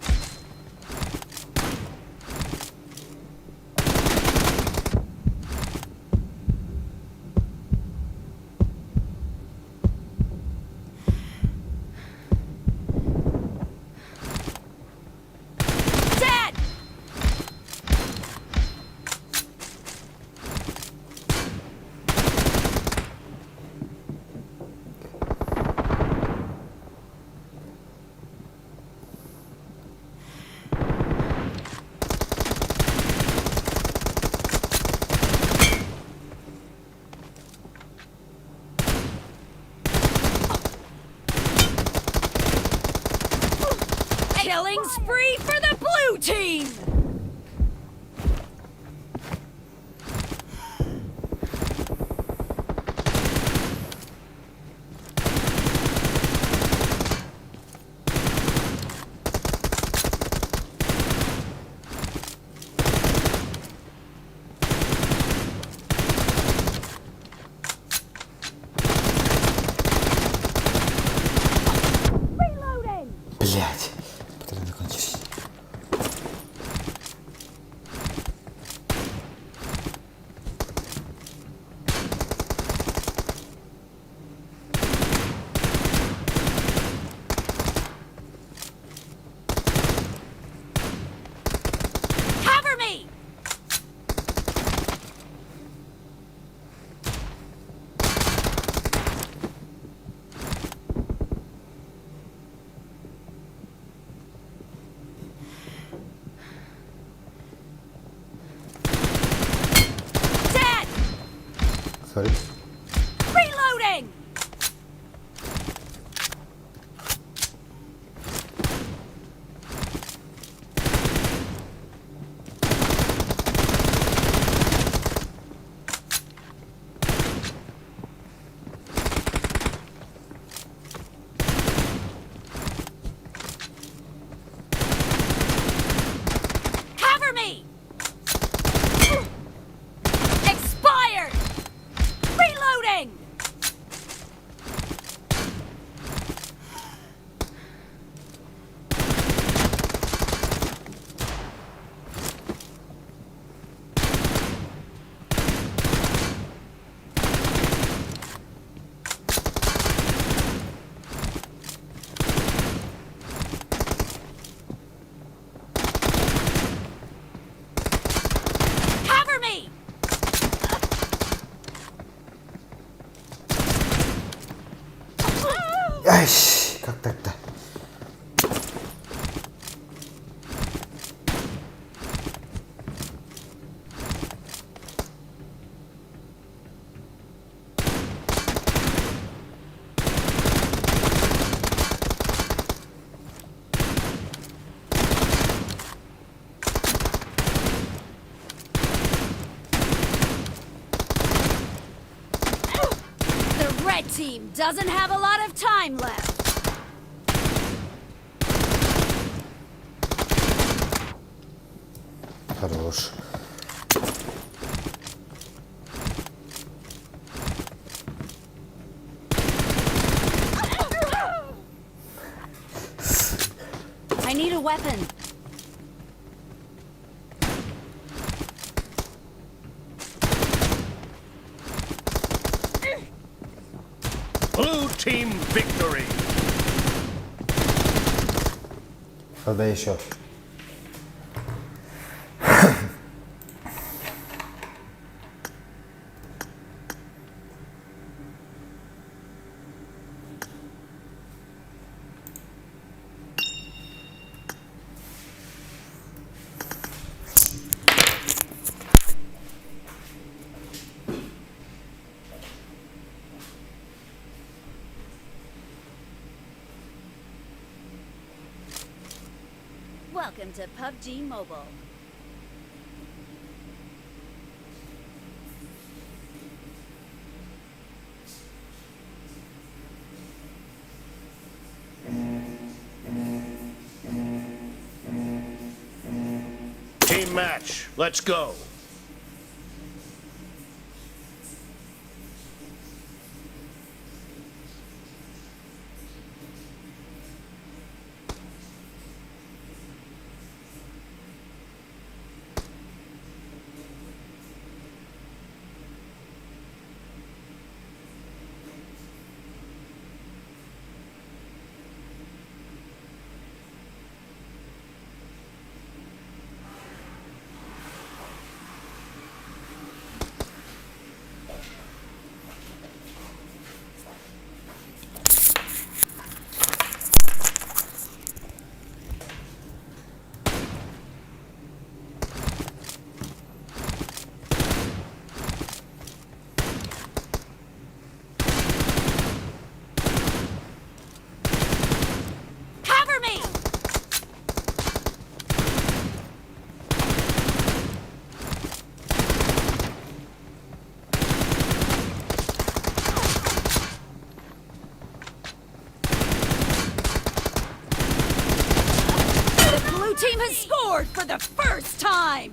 Dead! Killing spree for the blue team! Reloading! Блять! Патроны закончились. Cover me! Dead! Sorry. Reloading! Cover me! Expired! Reloading! Cover me! Ай, как так-то? The red team doesn't have a lot of time left. Хорош. I need a weapon. Blue team victory. Когда еще? Welcome to PUBG Mobile. Team match. Let's go. Cover me! The blue team has scored for the first time!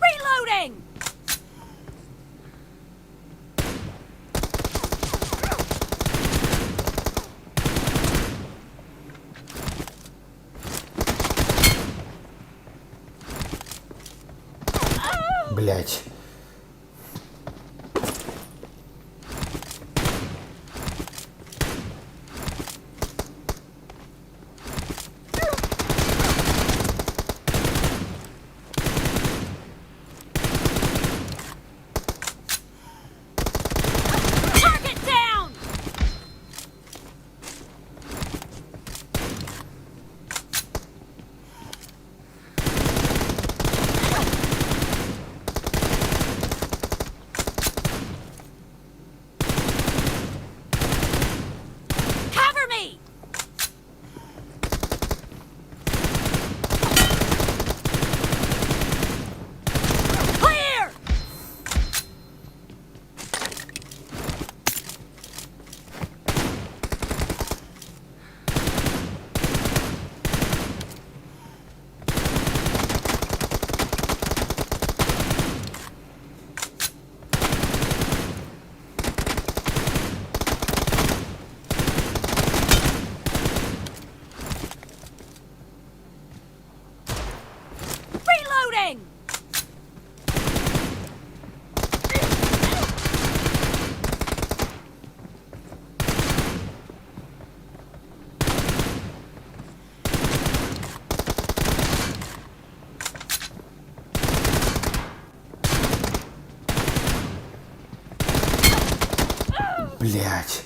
Reloading! Блять. Target down! Cover me! Clear! Reloading! Блять.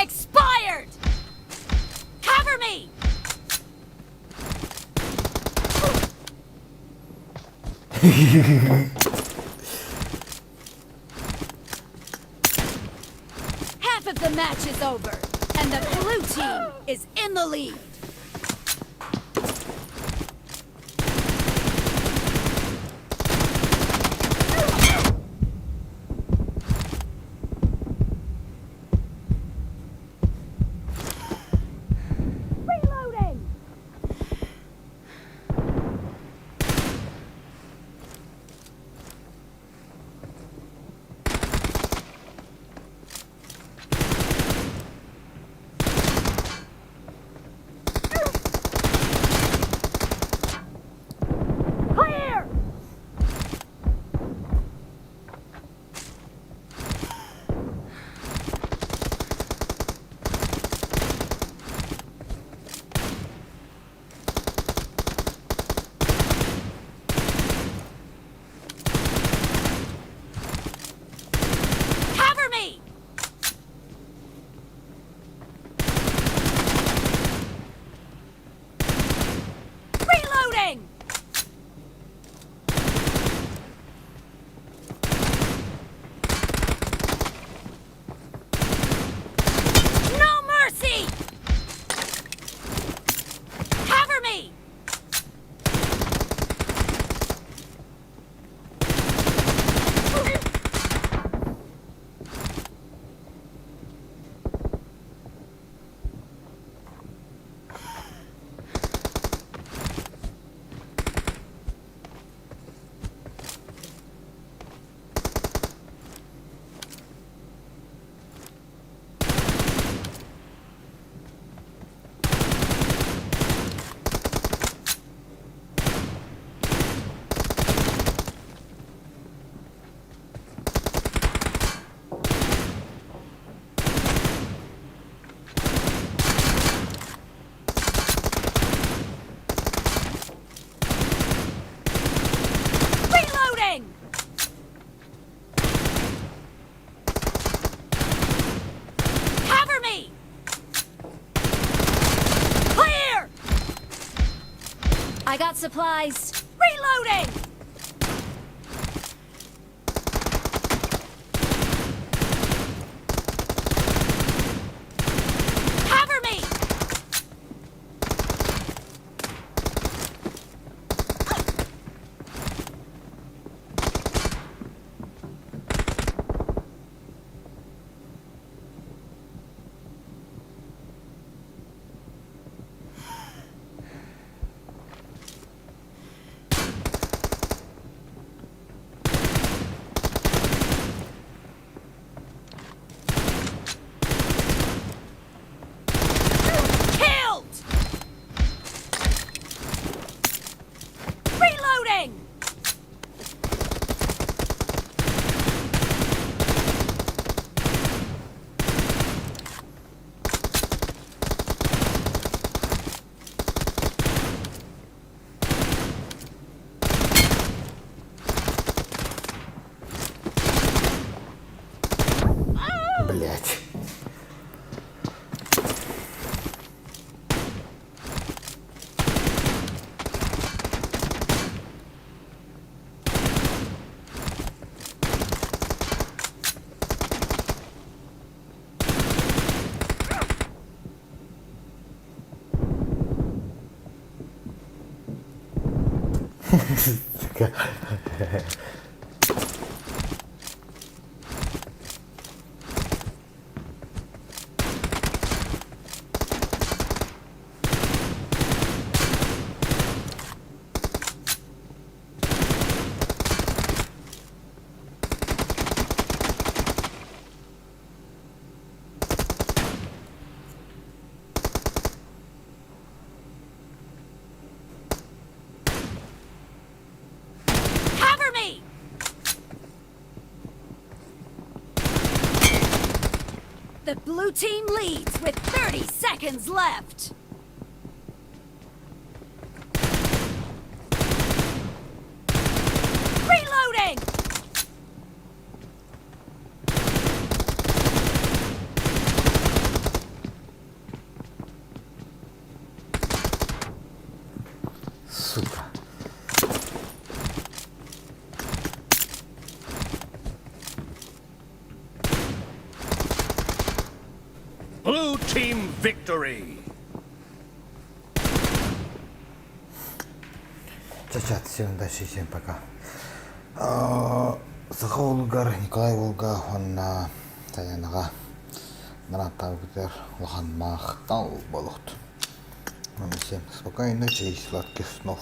Expired! Cover me! Half of the match is over, and the blue team is in the lead. Reloading! Clear! Cover me! Reloading! No mercy! Cover me! Reloading! Cover me! Clear! I got supplies. Reloading! Cover me! Killed! Reloading! Блять. Сука. Cover me! The blue team leads with 30 seconds left. Reloading! team victory. Чачат, всем удачи, всем пока. Саха уолугар Николай уолга уонна Таянаҕа нарааттаабытыгар улахан махтал буолуохтун. Всем спокойной ночи и сладких снов.